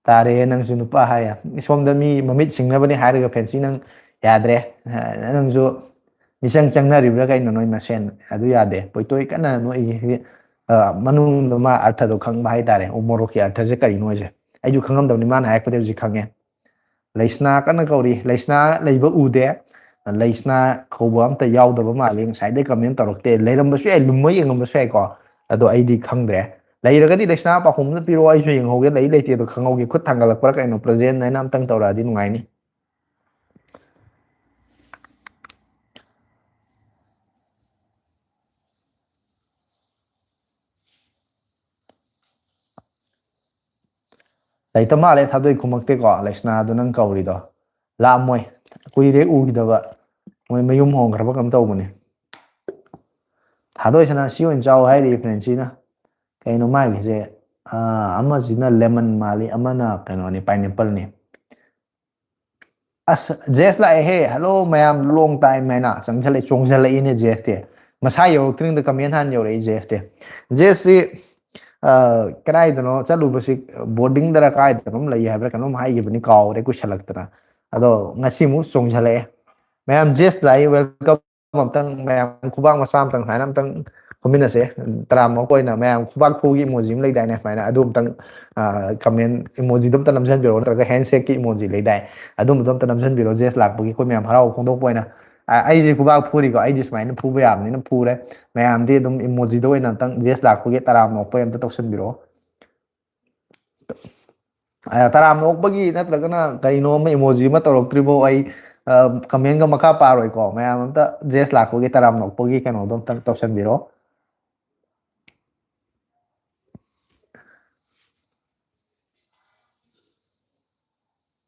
ꯇꯥꯔꯦ꯫ ꯅꯪꯁꯨ ꯅꯨꯄꯥ ꯍꯥꯏꯌꯦ꯫ ꯁꯣꯝꯗ ꯃꯤ ꯃꯃꯤꯠ ꯁꯤꯡꯅꯕꯅꯦ ꯍꯥꯏꯔꯒ ꯐ꯭ꯔꯦꯟꯁꯤ ꯅꯪ ꯌꯥꯗ꯭ꯔꯦ꯫ ꯅꯪꯁꯨ ꯃꯤꯆꯪ ꯆꯪꯅꯔꯤꯕ꯭ꯔꯥ ꯀꯩꯅꯣ ꯅꯣꯏ ꯃꯁꯦꯟ? ꯑꯗꯨ ꯌꯥꯗꯦ꯫ ꯄꯣꯏꯇꯣꯏ ꯀꯟꯅ ꯅꯣꯛꯏ꯫ ꯑ, ꯃꯅꯨꯡꯗ ꯃꯥ ꯑꯔꯊꯗꯣ ꯈꯪꯕ ꯍꯥꯏꯇꯥꯔꯦ꯫ ꯎ ꯃꯣꯔꯣꯛꯀꯤ ꯑꯔꯊꯁꯦ ꯀꯔꯤꯅꯣ ꯍꯥꯏꯁꯦ? ꯑꯩꯁꯨ ꯈꯪꯉꯝꯗꯕꯅꯤ, ꯃꯥꯅ ꯍꯥꯏꯔꯛꯄꯗꯒꯤ ꯍꯧꯖꯤꯛ ꯈꯪꯉꯦ꯫ ꯂꯩꯁꯅꯥ ꯀꯟꯅ ꯀꯧꯔꯤ꯫ ꯂꯩꯁꯅꯥ ꯂꯩꯕ ꯎꯗꯦ꯫ ꯂꯩꯁꯅꯥ ꯀꯧꯕ ꯑꯝꯇ ꯌꯥꯎꯗꯕ ꯃꯥꯜꯂꯤ꯫ ꯉꯁꯥꯏꯗꯩ ꯀꯃꯦꯟ ꯇꯧꯔꯛꯇꯦ꯫ ꯂꯩꯔꯝꯕꯁꯨ ꯌꯥꯏ, ꯂꯨꯝꯃ ꯌꯦꯡꯉꯝꯕꯁꯨ ꯌꯥꯏꯀꯣ꯫ ꯑꯗꯣ ꯑꯩꯗꯤ ꯈꯪꯗ꯭ꯔꯦ꯫ ꯂꯩꯔꯒꯗꯤ ꯂꯩꯁꯅꯥ ꯄꯥꯎꯈꯨꯝ ꯑꯝꯇ ꯄꯤꯔꯛꯑꯣ, ꯑꯩꯁꯨ ꯌꯦꯡꯍꯧꯒꯦ꯫ ꯂꯩ ꯂꯩꯇꯦꯗꯣ ꯈꯪꯍꯧꯒꯦ꯫ ꯈꯨꯠ ꯊꯥꯡꯒꯠꯂꯛꯄ꯭ꯔꯥ ꯀꯩꯅꯣ? ꯄ꯭ꯔꯖꯦꯟ ꯍꯥꯏꯅ ꯑꯝꯇꯪ ꯇꯧꯔꯛꯑꯗꯤ ꯅꯨꯡꯉꯥꯏꯅꯤ꯫ ꯂꯩꯇ ꯃꯥꯜꯂꯦ, ꯊꯥꯗꯣꯏ ꯈꯨꯝꯃꯛꯇꯦꯀꯣ꯫ ꯂꯩꯁꯅꯥꯗꯣ ꯅꯪ ꯀꯧꯔꯤꯗꯣ ꯂꯥꯛꯑꯝꯃꯣꯏ, ꯀꯨꯏꯔꯦ ꯎꯈꯤꯗꯕ꯫ ꯃꯣꯏ ꯃꯌꯨꯝ ꯍꯣꯡꯈ꯭ꯔꯕ ꯀꯩꯅꯣꯝ ꯇꯧꯕꯅꯦ꯫ ꯊꯥꯗꯣꯏꯁꯅꯥ ꯁꯤ ꯑꯣꯏꯅ ꯆꯥꯎ ꯍꯥꯏꯔꯤ ꯐ꯭ꯔꯦꯟꯁꯤꯅ꯫ ꯀꯩꯅꯣ ꯃꯥꯒꯤꯁꯦ? ꯑꯥ, ꯑꯃꯁꯤꯅ lemon ꯃꯥꯜꯂꯤ, ꯑꯃꯅ ꯀꯩꯅꯣꯅꯤ, pineapple ꯅꯤ꯫ ꯑꯁ, ꯖꯦꯁ ꯂꯥꯛꯑꯦꯍꯦ꯫ Hello ꯃꯌꯥꯝ, long time ꯍꯥꯏꯅ ꯆꯪꯁꯜꯂꯛꯑꯦ, ꯆꯣꯡꯁꯜꯂꯛꯏꯅꯦ ꯖꯦꯁꯇꯤ꯫ ꯃꯁꯥ ꯌꯧꯔꯛꯇ꯭ꯔꯤꯉꯩꯗ comment ꯍꯥꯟꯅ ꯌꯧꯔꯛꯏ ꯖꯦꯁꯇꯤ꯫ ꯖꯦꯁꯁꯤ, ꯑ, ꯀꯗꯥꯏꯗꯅꯣ ꯆꯠꯂꯨꯕꯁꯤ, boarding ꯗꯔ ꯀꯥꯏꯗꯅꯣꯝ ꯂꯩ ꯍꯥꯏꯕ꯭ꯔꯥ ꯀꯩꯅꯣꯝ ꯍꯥꯏꯈꯤꯕꯅꯤ, ꯀꯥꯎꯔꯦ ꯀꯨꯏꯁꯜꯂꯛꯇꯅ꯫ ꯑꯗꯣ ꯉꯁꯤꯃꯨꯛ ꯆꯣꯡꯁꯜꯂꯛꯑꯦ꯫ ꯃꯌꯥꯝ ꯖꯦꯁ ꯂꯥꯛꯏ, welcome꯫ ꯑꯝꯇꯪ ꯃꯌꯥꯝ ꯈꯨꯕꯥꯛ ꯃꯆꯥ ꯑꯝꯇꯪ ꯁꯨꯃꯥꯏꯅ ꯑꯝꯇꯪ ꯈꯨꯝꯃꯤꯟꯅꯁꯦ꯫ ꯇꯔꯥꯝꯅ ꯑꯣꯛꯄ ꯑꯣꯏꯅ ꯃꯌꯥꯝ ꯈꯨꯕꯥꯛ ꯈꯨꯒꯤ emoji ꯑꯃ ꯂꯩꯗꯥꯏꯅꯦ, ꯁꯨꯃꯥꯏꯅ ꯑꯗꯨ ꯑꯝꯇꯪ, ꯑ, comment emoji ꯗꯣ ꯑꯝꯇ ꯅꯝꯖꯟꯕꯤꯔꯛꯑꯣ, ꯅꯠꯇ꯭ꯔꯒ handshake ꯀꯤ emoji ꯂꯩꯗꯥꯏ, ꯑꯗꯨꯝꯕꯗꯣ ꯑꯝꯇ ꯅꯝꯖꯟꯕꯤꯔꯛꯑꯣ꯫ ꯖꯦꯁ ꯂꯥꯛꯄꯒꯤ ꯑꯩꯈꯣꯏ ꯃꯌꯥꯝ ꯍꯔꯥꯎꯕ ꯐꯣꯡꯗꯣꯛꯄ ꯑꯣꯏꯅ꯫ ꯑ, ꯑꯩꯁꯦ ꯈꯨꯕꯥꯛ ꯐꯨꯔꯤꯀꯣ, ꯑꯩꯗꯤ ꯁꯨꯃꯥꯏꯅ ꯐꯨꯕ ꯌꯥꯕꯅꯤꯅ ꯐꯨꯔꯦ꯫ ꯃꯌꯥꯝꯗꯤ ꯑꯗꯨꯝ emoji ꯗ ꯑꯣꯏꯅ ꯑꯝꯇꯪ ꯖꯦꯁ ꯂꯥꯛꯄꯒꯤ ꯇꯔꯥꯝꯅ ꯑꯣꯛꯄꯒꯤ ꯑꯝꯇ ꯇꯧꯁꯟꯕꯤꯔꯛꯑꯣ꯫ ꯑ, ꯇꯔꯥꯝꯅ ꯑꯣꯛꯄꯒꯤ ꯅꯠꯇ꯭ꯔꯒꯅ ꯀꯔꯤꯅꯣ ꯑꯃ emoji ꯑꯃ ꯇꯧꯔꯛꯇ꯭ꯔꯤꯐꯥꯎ ꯑꯩ, ꯑ, comment ꯒ ꯃꯈꯥ ꯄꯥꯔꯣꯏꯀꯣ꯫ ꯃꯌꯥꯝ ꯑꯝꯇ ꯖꯦꯁ ꯂꯥꯛꯄꯒꯤ ꯇꯔꯥꯝꯅ ꯑꯣꯛꯄꯒꯤ ꯀꯩꯅꯣꯗꯣ ꯑꯝꯇꯪ ꯇꯧꯁꯟꯕꯤꯔꯛꯑꯣ꯫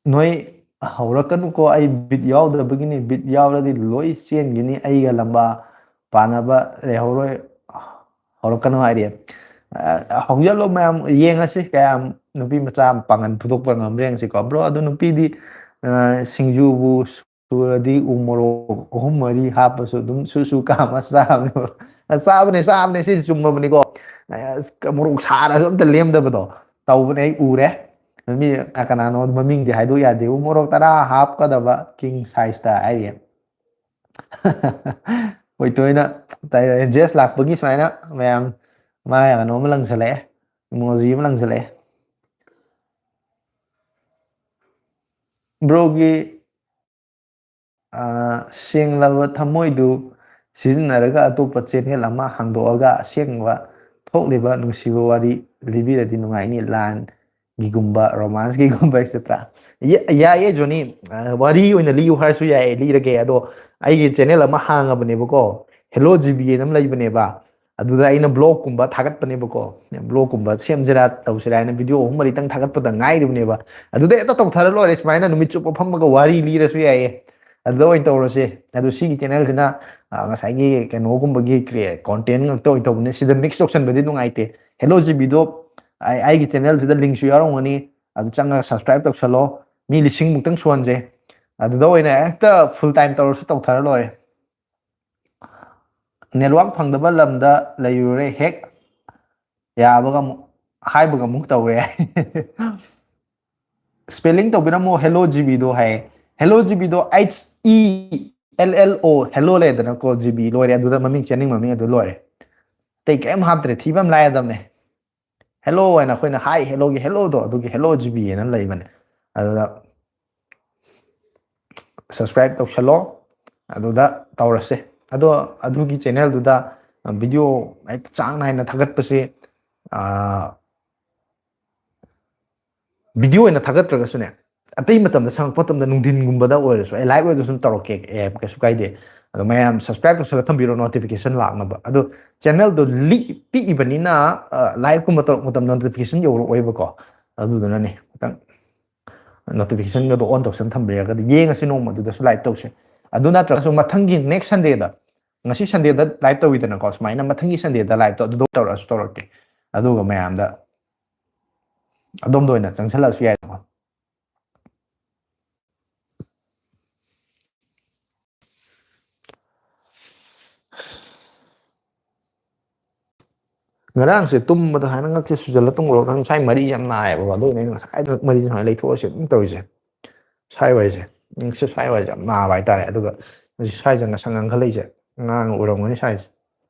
ꯅꯣꯏ ꯍꯧꯔꯛꯀꯅꯨꯀꯣ, ꯑꯩ ꯕꯤꯠ ꯌꯥꯎꯗꯕꯒꯤꯅꯤ, ꯕꯤꯠ ꯌꯥꯎꯔꯗꯤ ꯂꯣꯏ ꯆꯦꯟꯒꯤꯅꯤ ꯑꯩꯒ ꯂꯝꯕꯥ ꯄꯥꯅꯕ ꯂꯩꯍꯧꯔꯣꯏ꯫ ꯍꯧꯔꯛꯀꯅꯨ ꯍꯥꯏꯔꯤ꯫ ꯑ, ꯍꯧꯖꯤꯜꯂꯣ ꯃꯌꯥꯝ, ꯌꯦꯡꯉꯁꯤ ꯀꯌꯥꯝ ꯅꯨꯄꯤ ꯃꯆꯥ ꯄꯥꯡꯒꯟ ꯐꯨꯗꯣꯛꯄ ꯉꯝꯕ꯭ꯔꯥ ꯌꯦꯡꯁꯤꯀꯣ꯫ Bro, ꯑꯗꯨ ꯅꯨꯄꯤꯗꯤ, ꯑ, ꯁꯤꯡꯖꯨꯕꯨ ꯁꯨꯔꯗꯤ ꯎ ꯃꯣꯔꯣꯛ ꯑꯍꯨꯝ ꯃꯔꯤ ꯍꯥꯞꯄꯁꯨ ꯑꯗꯨꯝ ꯁꯨ ꯁꯨ ꯀꯥꯝꯃ ꯆꯥꯕꯅꯦ꯫ ꯆꯥꯕꯅꯦ, ꯆꯥꯕꯅꯦ, ꯁꯤꯗꯤ ꯆꯨꯝꯃꯕꯅꯤꯀꯣ꯫ ꯑ, ꯃꯣꯔꯣꯛ ꯁꯥꯔꯁꯨ ꯑꯝꯇ ꯂꯦꯝꯗꯕꯗꯣ ꯇꯧꯕꯅꯦ, ꯑꯩ ꯎꯔꯦ꯫ ꯃꯤ ꯀꯅꯥꯅꯣ ꯃꯃꯤꯡꯗꯤ ꯍꯥꯏꯗꯣꯛ ꯌꯥꯗꯦ꯫ ꯎ ꯃꯣꯔꯣꯛ ꯇꯔꯥ ꯍꯥꯞꯀꯗꯕ king size ꯇ ꯍꯥꯏꯔꯤ꯫ ꯍꯣꯏ, ꯇꯣꯏꯅ ꯖꯦꯁ ꯂꯥꯛꯄꯒꯤ ꯁꯨꯃꯥꯏꯅ ꯃꯌꯥꯝ ꯃꯥ ꯀꯩꯅꯣ ꯑꯃ ꯂꯪꯁꯜꯂꯛꯑꯦ, emoji ꯑꯃ ꯂꯪꯁꯜꯂꯛꯑꯦ꯫ Bro ꯒꯤ, ꯑ, ꯁꯦꯡꯂꯕ ꯊꯃꯣꯏꯗꯨ ꯁꯤꯖꯤꯟꯅꯔꯒ ꯑꯇꯣꯞꯄ channel ꯑꯃ ꯍꯥꯡꯗꯣꯛꯑꯒ ꯑꯁꯦꯡꯕ ꯊꯣꯛꯂꯤꯕ ꯅꯨꯡꯁꯤꯕ ꯋꯥꯔꯤ ꯂꯤꯕꯤꯔꯗꯤ ꯅꯨꯡꯉꯥꯏꯅꯤ꯫ ꯂꯥꯟ ꯒꯤꯒꯨꯝꯕ, romance ꯀꯤꯒꯨꯝꯕ, et cetera꯫ ꯌꯥ-, ꯌꯥꯏꯌꯦ ꯖꯣꯅꯤ, ꯑ, ꯋꯥꯔꯤ ꯑꯣꯏꯅ ꯂꯤꯌꯨ ꯍꯥꯏꯔꯁꯨ ꯌꯥꯏꯌꯦ, ꯂꯤꯔꯒꯦ꯫ ꯑꯗꯣ ꯑꯩꯒꯤ channel ꯑꯃ ꯍꯥꯡꯉꯕꯅꯦꯕꯀꯣ, Hello G B ꯑꯅ ꯑꯃ ꯂꯩꯕꯅꯦꯕ, ꯑꯗꯨꯗ ꯑꯩꯅ vlog ꯀꯨꯝꯕ ꯊꯥꯒꯠꯄꯅꯦꯕꯀꯣ, vlog ꯀꯨꯝꯕ ꯁꯦꯝꯁꯤꯔꯥ ꯇꯧꯁꯤꯔꯥ ꯍꯥꯏꯅ video ꯑꯍꯨꯝ ꯃꯔꯤꯇꯪ ꯊꯥꯒꯠꯄꯗ ꯉꯥꯏꯔꯤꯕꯅꯦꯕ꯫ ꯑꯗꯨꯗ ꯍꯦꯛꯇ ꯇꯧꯊꯔ ꯂꯣꯏꯔꯦ, ꯁꯨꯃꯥꯏꯅ ꯅꯨꯃꯤꯠ ꯆꯨꯞꯄ ꯐꯝꯃꯒ ꯋꯥꯔꯤ ꯂꯤꯔꯁꯨ ꯌꯥꯏꯌꯦ, ꯑꯗꯨꯗ ꯑꯣꯏꯅ ꯇꯧꯔꯁꯦ꯫ ꯑꯗꯣ ꯁꯤꯒꯤ channel ꯁꯤꯅ, ꯑ, ꯉꯁꯥꯏꯒꯤ ꯀꯩꯅꯣꯒꯨꯝꯕꯒꯤ ꯀ꯭ꯔꯤ-, content ꯉꯥꯛꯇ ꯑꯣꯏꯅ ꯇꯧꯕꯅꯦ, ꯁꯤꯗ mix ꯇꯧꯁꯟꯕꯗꯤ ꯅꯨꯡꯉꯥꯏꯇꯦ꯫ Hello G B ꯗꯣ, ꯑꯩ ꯑꯩꯒꯤ ꯆꯦꯅꯦꯜꯁꯤꯗ ꯂꯤꯡꯁꯨ ꯌꯥꯎꯔꯝꯒꯅꯤ꯫ ꯑꯗꯨ ꯆꯪꯉꯒ ꯁꯕꯁꯀ꯭ꯔꯥꯏꯕ ꯇꯧꯁꯜꯂꯣ꯫ ꯃꯤ ꯂꯤꯁꯤꯡ ꯃꯨꯛꯇꯪ ꯁꯨꯍꯟꯁꯦ꯫ ꯑꯗꯨꯗ ꯑꯣꯏꯅ ꯍꯦꯛꯇ ꯐꯨꯜ ꯇꯥꯏꯝ ꯇꯧꯔꯁꯨ ꯇꯧꯊꯔ ꯂꯣꯏꯔꯦ꯫ ꯅꯦꯠꯋꯥꯛ ꯐꯪꯗꯕ ꯂꯝꯗ ꯂꯩꯔꯨꯔꯦ, ꯍꯦꯛ ꯌꯥꯕꯒ ꯑꯃꯨꯛ ꯍꯥꯏꯕꯒ ꯑꯃꯨꯛ ꯇꯧꯔꯦ꯫ ꯁ꯭ꯄꯦꯂꯤꯡ ꯇꯧꯕꯤꯔꯝꯃꯣ, ꯍꯦꯜꯂꯣ ꯖꯤꯕꯤꯗꯣ ꯍꯥꯏꯌꯦ꯫ ꯍꯦꯜꯂꯣ ꯖꯤꯕꯤꯗꯣ, H E L L O, hello ꯂꯩꯗꯅꯀꯣ, ꯖꯤꯕꯤ ꯂꯣꯏꯔꯦ꯫ ꯑꯗꯨꯗ ꯃꯃꯤꯡ, ꯆꯦꯅꯦꯜ ꯃꯃꯤꯡ ꯑꯗꯨ ꯂꯣꯏꯔꯦ꯫ ꯑꯇꯩ ꯀꯔꯤꯝ ꯍꯥꯞꯇ꯭ꯔꯦ, ꯊꯤꯕ ꯑꯃ ꯂꯥꯏꯔꯗꯕꯅꯦ꯫ ꯍꯦꯜꯂꯣ ꯍꯥꯏꯅ ꯑꯩꯈꯣꯏꯅ ꯍꯥꯏ ꯍꯦꯜꯂꯣꯒꯤ ꯍꯦꯜꯂꯣꯗꯣ, ꯑꯗꯨꯒꯤ ꯍꯦꯜꯂꯣ ꯖꯤꯕꯤ ꯍꯥꯏꯅ ꯂꯩꯕꯅꯦ꯫ ꯑꯗꯨꯗ ꯁꯕꯁꯀ꯭ꯔꯥꯏꯕ ꯇꯧꯁꯜꯂꯣ, ꯑꯗꯨꯗ ꯇꯧꯔꯁꯦ꯫ ꯑꯗꯣ ꯑꯗꯨꯒꯤ ꯆꯦꯅꯦꯜꯗꯨꯗ ꯚꯤꯗꯤꯑꯣ ꯍꯦꯛꯇ ꯆꯥꯡ ꯅꯥꯏꯅ ꯊꯥꯒꯠꯄꯁꯦ, ꯚꯤꯗꯤꯑꯣ ꯑꯣꯏꯅ ꯊꯥꯒꯠꯇ꯭ꯔꯒꯁꯨꯅꯦ, ꯑꯇꯩ ꯃꯇꯝꯗ ꯁꯪꯉꯛꯄ ꯃꯇꯝꯗ, ꯅꯨꯡꯊꯤꯟꯒꯨꯝꯕꯗ ꯑꯣꯏꯔꯁꯨ, ꯑꯩ ꯂꯥꯏꯚ ꯑꯣꯏꯔꯁꯨ ꯑꯗꯨꯝ ꯇꯧꯔꯛꯀꯦ, ꯑꯦ, ꯀꯩꯁꯨ ꯀꯥꯏꯗꯦ꯫ ꯑꯗꯣ ꯃꯌꯥꯝ ꯁꯕꯁꯀ꯭ꯔꯥꯏꯕ ꯇꯧꯁꯜꯂꯒ ꯊꯝꯕꯤꯔꯣ, ꯅꯣꯇꯤꯐꯤꯀꯦꯁꯟ ꯂꯥꯛꯅꯕ꯫ ꯑꯗꯣ ꯆꯦꯅꯦꯜꯗꯣ ꯂꯤꯛ ꯄꯤꯛꯏꯕꯅꯤꯅ, ꯂꯥꯏꯚꯀꯨꯝꯕ ꯇꯧꯔꯛꯄ ꯃꯇꯝꯗ ꯅꯣꯇꯤꯐꯤꯀꯦꯁꯟ ꯌꯧꯔꯛꯑꯣꯏꯕꯀꯣ꯫ ꯑꯗꯨꯗꯨꯅꯅꯦ, ꯈꯤꯇꯪ ꯅꯣꯇꯤꯐꯤꯀꯦꯁꯟꯒꯗꯣ ꯑꯣꯟ ꯇꯧꯁꯟ ꯊꯝꯕꯤꯔꯒꯗꯤ ꯌꯦꯡꯉꯁꯤ ꯅꯣꯡꯃ ꯑꯗꯨꯗꯁꯨ ꯂꯥꯏꯚ ꯇꯧꯁꯦ꯫ ꯑꯗꯨ ꯅꯠꯇ꯭ꯔꯒꯁꯨ ꯃꯊꯪꯒꯤ ꯅꯦꯛꯁ ꯁꯟꯗꯦꯗ, ꯉꯁꯤ ꯁꯟꯗꯦꯗ ꯂꯥꯏꯚ ꯇꯧꯋꯤꯗꯅꯀꯣ, ꯁꯨꯃꯥꯏꯅ ꯃꯊꯪꯒꯤ ꯁꯟꯗꯦꯗ ꯂꯥꯏꯚꯇꯣ ꯑꯗꯨꯗ ꯇꯧꯔꯛꯑꯁꯨ ꯇꯧꯔꯛꯀꯦ꯫ ꯑꯗꯨꯒ ꯃꯌꯥꯝꯗ ꯑꯗꯣꯝꯗ ꯑꯣꯏꯅ ꯆꯪꯁꯜꯂꯛꯑꯁꯨ ꯌꯥꯏꯀꯣ꯫ ꯉꯔꯥꯡꯁꯦ ꯇꯨꯝꯕꯗ ꯍꯥꯏꯅ ꯉꯛꯁꯦ ꯁꯨꯖꯜꯂ ꯇꯨꯝꯈ꯭ꯔꯕ ꯈꯪꯗꯦ, ꯉꯁꯥꯏ ꯃꯔꯤ ꯌꯥꯝ ꯅꯥꯏꯌꯦꯕꯀꯣ꯫ ꯑꯗꯨ ꯑꯩꯅ ꯉꯁꯥꯏꯗ ꯃꯔꯤꯁꯦ ꯁꯨꯃꯥꯏꯅ ꯂꯩꯊꯣꯛꯑꯁꯦ ꯑꯗꯨꯝ ꯇꯧꯔꯤꯁꯦ꯫ ꯁ꯭ꯋꯥꯏ ꯋꯥꯏꯁꯦ, ꯉꯛꯁꯦ ꯁ꯭ꯋꯥꯏ ꯋꯥꯏꯁꯦ ꯌꯥꯝ ꯅꯥꯕ ꯍꯥꯏꯇꯥꯔꯦ꯫ ꯑꯗꯨꯒ ꯉꯁꯤ ꯁ꯭ꯋꯥꯏꯁꯦ ꯉꯁꯪ ꯉꯥꯡꯈꯠꯂꯛꯏꯁꯦ, ꯉꯥꯡꯉ ꯎꯔꯝꯒꯅꯤ ꯁ꯭ꯋꯥꯏꯁꯦ꯫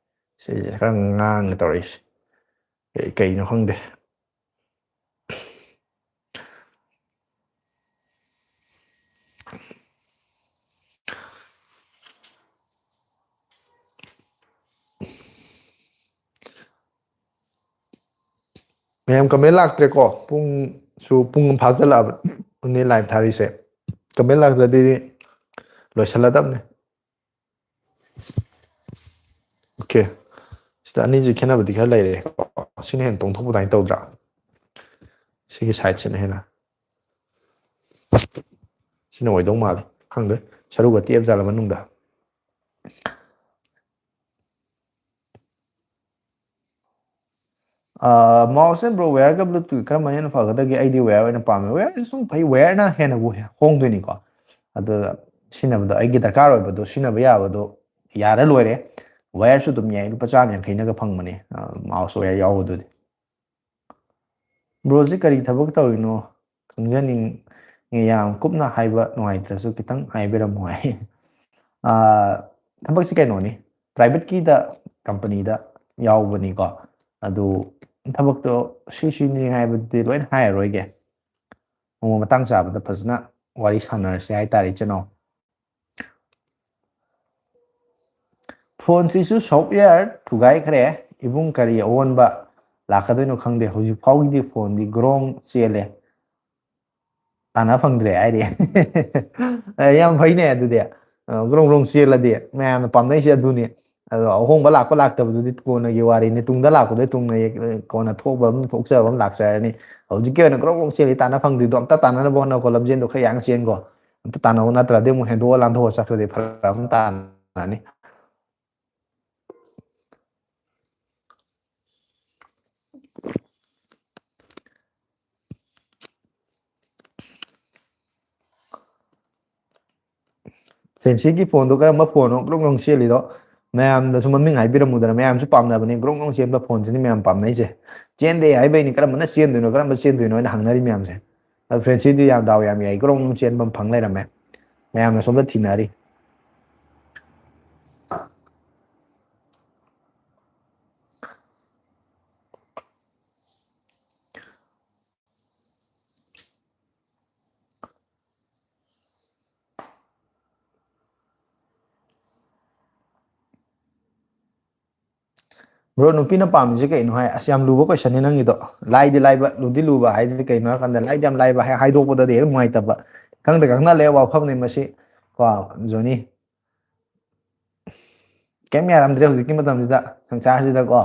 ꯁꯤꯁꯦ ꯈꯔ ꯉꯥꯡꯉꯦ ꯇꯧꯔꯛꯏꯁꯦ꯫ ꯀꯩ-, ꯀꯩꯅꯣ ꯈꯪꯗꯦ꯫ ꯃꯌꯥꯝ ꯀꯃꯦꯟ ꯂꯥꯛꯇ꯭ꯔꯦꯀꯣ, ꯄꯨꯡꯁꯨ ꯄꯨꯡ ꯑꯃ ꯐꯥꯖꯤꯜꯂꯛꯑꯕꯅꯦ ꯂꯥꯏꯚ ꯊꯥꯔꯤꯁꯦ꯫ ꯀꯃꯦꯟ ꯂꯥꯛꯇ꯭ꯔꯗꯤ ꯂꯣꯏꯁꯤꯜꯂꯗꯕꯅꯦ꯫ ꯑꯣꯀꯦ, ꯁꯤꯗ ꯑꯅꯤꯁꯦ ꯈꯦꯠꯅꯕꯗꯤ ꯈꯔ ꯂꯩꯔꯦ꯫ ꯁꯤꯅ ꯍꯦꯟꯅ ꯇꯣꯡꯊꯣꯛꯄ ꯑꯗꯨꯃꯥꯏꯅ ꯇꯧꯗ꯭ꯔꯥ? ꯁꯤꯒꯤ ꯁꯥꯏꯠꯁꯤꯅ ꯍꯦꯟꯅ, ꯁꯤꯅ ꯑꯣꯏꯗꯧ ꯃꯥꯜꯂꯦ꯫ ꯈꯪꯗꯦ, ꯁꯔꯨꯒ ꯇꯦꯛꯑ ꯖꯥꯠꯂ ꯃꯅꯨꯡꯗ꯫ ꯃꯥꯎꯁꯁꯦ ꯕ꯭ꯔꯣ, ꯋꯦꯌꯔꯒ ꯕ꯭ꯂꯨꯇꯨꯠ ꯀꯔꯝꯕꯅ ꯍꯦꯟꯅ ꯐꯒꯗꯒꯦ? ꯑꯩꯗꯤ ꯋꯦꯌꯔ ꯑꯣꯏꯅ ꯄꯥꯝꯃꯦ꯫ ꯋꯦꯌꯔꯁꯨ ꯑꯗꯨꯝ ꯐꯩ, ꯋꯦꯌꯔꯅ ꯍꯦꯟꯅꯕꯨ ꯍꯦ- ꯍꯣꯡꯗꯣꯏꯅꯤꯀꯣ꯫ ꯑꯗꯨꯗ ꯁꯤꯖꯤꯟꯅꯕꯗꯣ, ꯑꯩꯒꯤ ꯗꯔꯀꯥꯔ ꯑꯣꯏꯕꯗꯣ, ꯁꯤꯖꯤꯟꯅꯕ ꯌꯥꯕꯗꯣ ꯌꯥꯔ ꯂꯣꯏꯔꯦ꯫ ꯋꯦꯌꯔꯁꯨ ꯑꯗꯨꯝ ꯌꯥꯏ, ꯂꯨꯄꯥ ꯆꯥꯝꯃ ꯌꯥꯡꯈꯩꯅꯒ ꯐꯪꯕꯅꯦ, ꯃꯥꯎꯁ ꯋꯦꯌꯔ ꯌꯥꯎꯕꯗꯨꯗꯤ꯫ ꯕ꯭ꯔꯣꯁꯤ ꯀꯔꯤ ꯊꯕꯛ ꯇꯧꯔꯤꯅꯣ? ꯈꯪꯖꯅꯤꯡꯉꯦ, ꯌꯥꯝ ꯀꯨꯞꯅ ꯍꯥꯏꯕ ꯅꯨꯡꯉꯥꯏꯇ꯭ꯔꯁꯨ ꯈꯤꯇꯪ ꯍꯥꯏꯕꯤꯔꯝꯃꯨ ꯍꯥꯏ꯫ ꯑꯥ, ꯊꯕꯛꯁꯤ ꯀꯩꯅꯣꯅꯤ, ꯄ꯭ꯔꯥꯏꯚꯦꯠꯀꯤꯗ, ꯀꯝꯄꯅꯤꯗ ꯌꯥꯎꯕꯅꯤꯀꯣ꯫ ꯑꯗꯨ ꯊꯕꯛꯇꯣ ꯁꯤ ꯁꯤꯅꯤ ꯍꯥꯏꯕꯗꯤ ꯂꯣꯏꯅ ꯍꯥꯏꯔꯔꯣꯏꯒꯦ, ꯅꯣꯡꯃ ꯃꯇꯥꯡ ꯆꯥꯕꯗ ꯐꯖꯅ ꯋꯥꯔꯤ ꯁꯥꯟꯅꯔꯁꯦ ꯍꯥꯏꯇꯥꯔꯦ, ꯏꯆꯤꯟ ꯏꯅꯥꯎ꯫ ꯐꯣꯟꯁꯤꯁꯨ ꯁꯣꯐꯋꯦꯌꯔ ꯊꯨꯒꯥꯏꯈ꯭ꯔꯦ꯫ ꯏꯕꯨꯡ, ꯀꯔꯤ ꯑꯑꯣꯟꯕ ꯂꯥꯛꯀꯗꯣꯏꯅꯣ ꯈꯪꯗꯦ꯫ ꯍꯧꯖꯤꯛ ꯐꯥꯎꯒꯤꯗꯤ ꯐꯣꯟꯗꯤ ꯒ꯭ꯔꯣꯡ ꯆꯦꯜꯂꯦ, ꯇꯥꯟꯅ ꯐꯪꯗ꯭ꯔꯦ ꯍꯥꯏꯔꯤ꯫ ꯑꯦ, ꯌꯥꯝ ꯐꯩꯅꯦ ꯑꯗꯨꯗꯤ꯫ ꯑ, ꯒ꯭ꯔꯣꯡ ꯒ꯭ꯔꯣꯡ ꯆꯦꯜꯂꯗꯤ ꯃꯌꯥꯝꯅ ꯄꯥꯝꯅꯩꯁꯦ ꯑꯗꯨꯅꯤ꯫ ꯑꯗꯣ ꯑꯍꯣꯡꯕ ꯂꯥꯛꯄ ꯂꯥꯛꯇꯕꯗꯨꯗꯤ ꯀꯣꯟꯅꯒꯤ ꯋꯥꯔꯤꯅꯤ꯫ ꯇꯨꯡꯗ ꯂꯥꯛꯄꯗꯣ ꯇꯨꯡꯅ ꯌꯦ-, ꯀꯣꯟꯅ ꯊꯣꯛꯄ ꯑꯃ, ꯊꯣꯛꯆꯕ ꯑꯃ ꯂꯥꯛꯆꯔꯅꯤ꯫ ꯍꯧꯖꯤꯛꯀꯤ ꯑꯣꯏꯅ ꯒ꯭ꯔꯣꯡ ꯒ꯭ꯔꯣꯡ ꯆꯦꯜꯂꯤ, ꯇꯥꯟꯅ ꯐꯪꯗ꯭ꯔꯤꯗꯣ ꯑꯝꯇ ꯇꯥꯟꯅꯅꯕ ꯍꯣꯠꯅꯧꯀꯣ꯫ ꯂꯝꯖꯦꯟꯗꯣ ꯈꯔ ꯌꯥꯡꯅ ꯆꯦꯟꯀꯣ꯫ ꯑꯝꯇ ꯇꯥꯟꯅꯧ, ꯅꯠꯇ꯭ꯔꯗꯤ ꯑꯃꯨꯛ ꯍꯦꯟꯗꯣꯛꯑ ꯂꯥꯟꯊꯣꯛꯑ ꯆꯠꯈ꯭ꯔꯗꯤ ꯐꯔꯛ ꯑꯃ ꯇꯥꯅꯅꯤ꯫ ꯐ꯭ꯔꯦꯟꯁꯤꯒꯤ ꯐꯣꯟꯗꯣ ꯀꯔꯝꯕ ꯐꯣꯟꯅꯣ ꯒ꯭ꯔꯣꯡ ꯒ꯭ꯔꯣꯡ ꯆꯦꯜꯂꯤꯗꯣ? ꯃꯌꯥꯝꯗꯁꯨ ꯃꯃꯤꯡ ꯍꯥꯏꯕꯤꯔꯝꯃꯨꯗꯅ, ꯃꯌꯥꯝꯁꯨ ꯄꯥꯝꯅꯕꯅꯤ꯫ ꯒ꯭ꯔꯣꯡ ꯒ꯭ꯔꯣꯡ ꯆꯦꯟꯕ ꯐꯣꯟꯁꯤꯅꯤ ꯃꯌꯥꯝ ꯄꯥꯝꯅꯩꯁꯦ꯫ ꯆꯦꯟꯗꯦ ꯍꯥꯏꯕꯩꯅꯤ, ꯀꯔꯝꯕꯅ ꯆꯦꯟꯗꯣꯏꯅꯣ, ꯀꯔꯝꯕ ꯆꯦꯟꯗꯣꯏꯅꯣ ꯍꯥꯏꯅ ꯍꯪꯅꯔꯤ ꯃꯌꯥꯝꯁꯦ꯫ ꯑꯗꯣ ꯐ꯭ꯔꯦꯟꯁꯤꯗꯤ ꯌꯥꯝ ꯗꯥꯎ ꯌꯥꯝ ꯌꯥꯏ, ꯒ꯭ꯔꯣꯡ ꯒ꯭ꯔꯣꯡ ꯆꯦꯟꯕ ꯑꯃ ꯐꯪ ꯂꯩꯔꯝꯃꯦ꯫ ꯃꯌꯥꯝꯅ ꯁꯣꯝꯗ ꯊꯤꯅꯔꯤ꯫ ꯕ꯭ꯔꯣ, ꯅꯨꯄꯤꯅ ꯄꯥꯝꯃꯤꯁꯦ ꯀꯩꯅꯣ ꯍꯥꯏ? ꯑꯁ, ꯌꯥꯝ ꯂꯨꯕ ꯀꯣꯏꯁꯟꯅꯤ ꯅꯪꯒꯤꯗꯣ꯫ ꯂꯥꯏꯗꯤ ꯂꯥꯏꯕ, ꯂꯨꯗꯤ ꯂꯨꯕ ꯍꯥꯏꯁꯦ ꯀꯩꯅꯣ ꯍꯥꯏꯔꯀꯥꯟꯗ, ꯂꯥꯏꯗꯤ ꯌꯥꯝ ꯂꯥꯏꯕ ꯍꯥꯏ-, ꯍꯥꯏꯗꯣꯛꯄꯗꯗꯤ ꯍꯦꯛ ꯅꯨꯡꯉꯥꯏꯇꯕ꯫ ꯈꯪꯗ ꯈꯪꯅ ꯂꯩꯕ ꯋꯥꯐꯝꯅꯤ ꯃꯁꯤ, ꯀꯣ, ꯖꯣꯅꯤ꯫ ꯀꯩꯝ ꯌꯥꯔꯝꯗ꯭ꯔꯦ ꯍꯧꯖꯤꯛꯀꯤ ꯃꯇꯝꯁꯤꯗ, ꯁꯪꯁꯥꯔꯁꯤꯗꯀꯣ꯫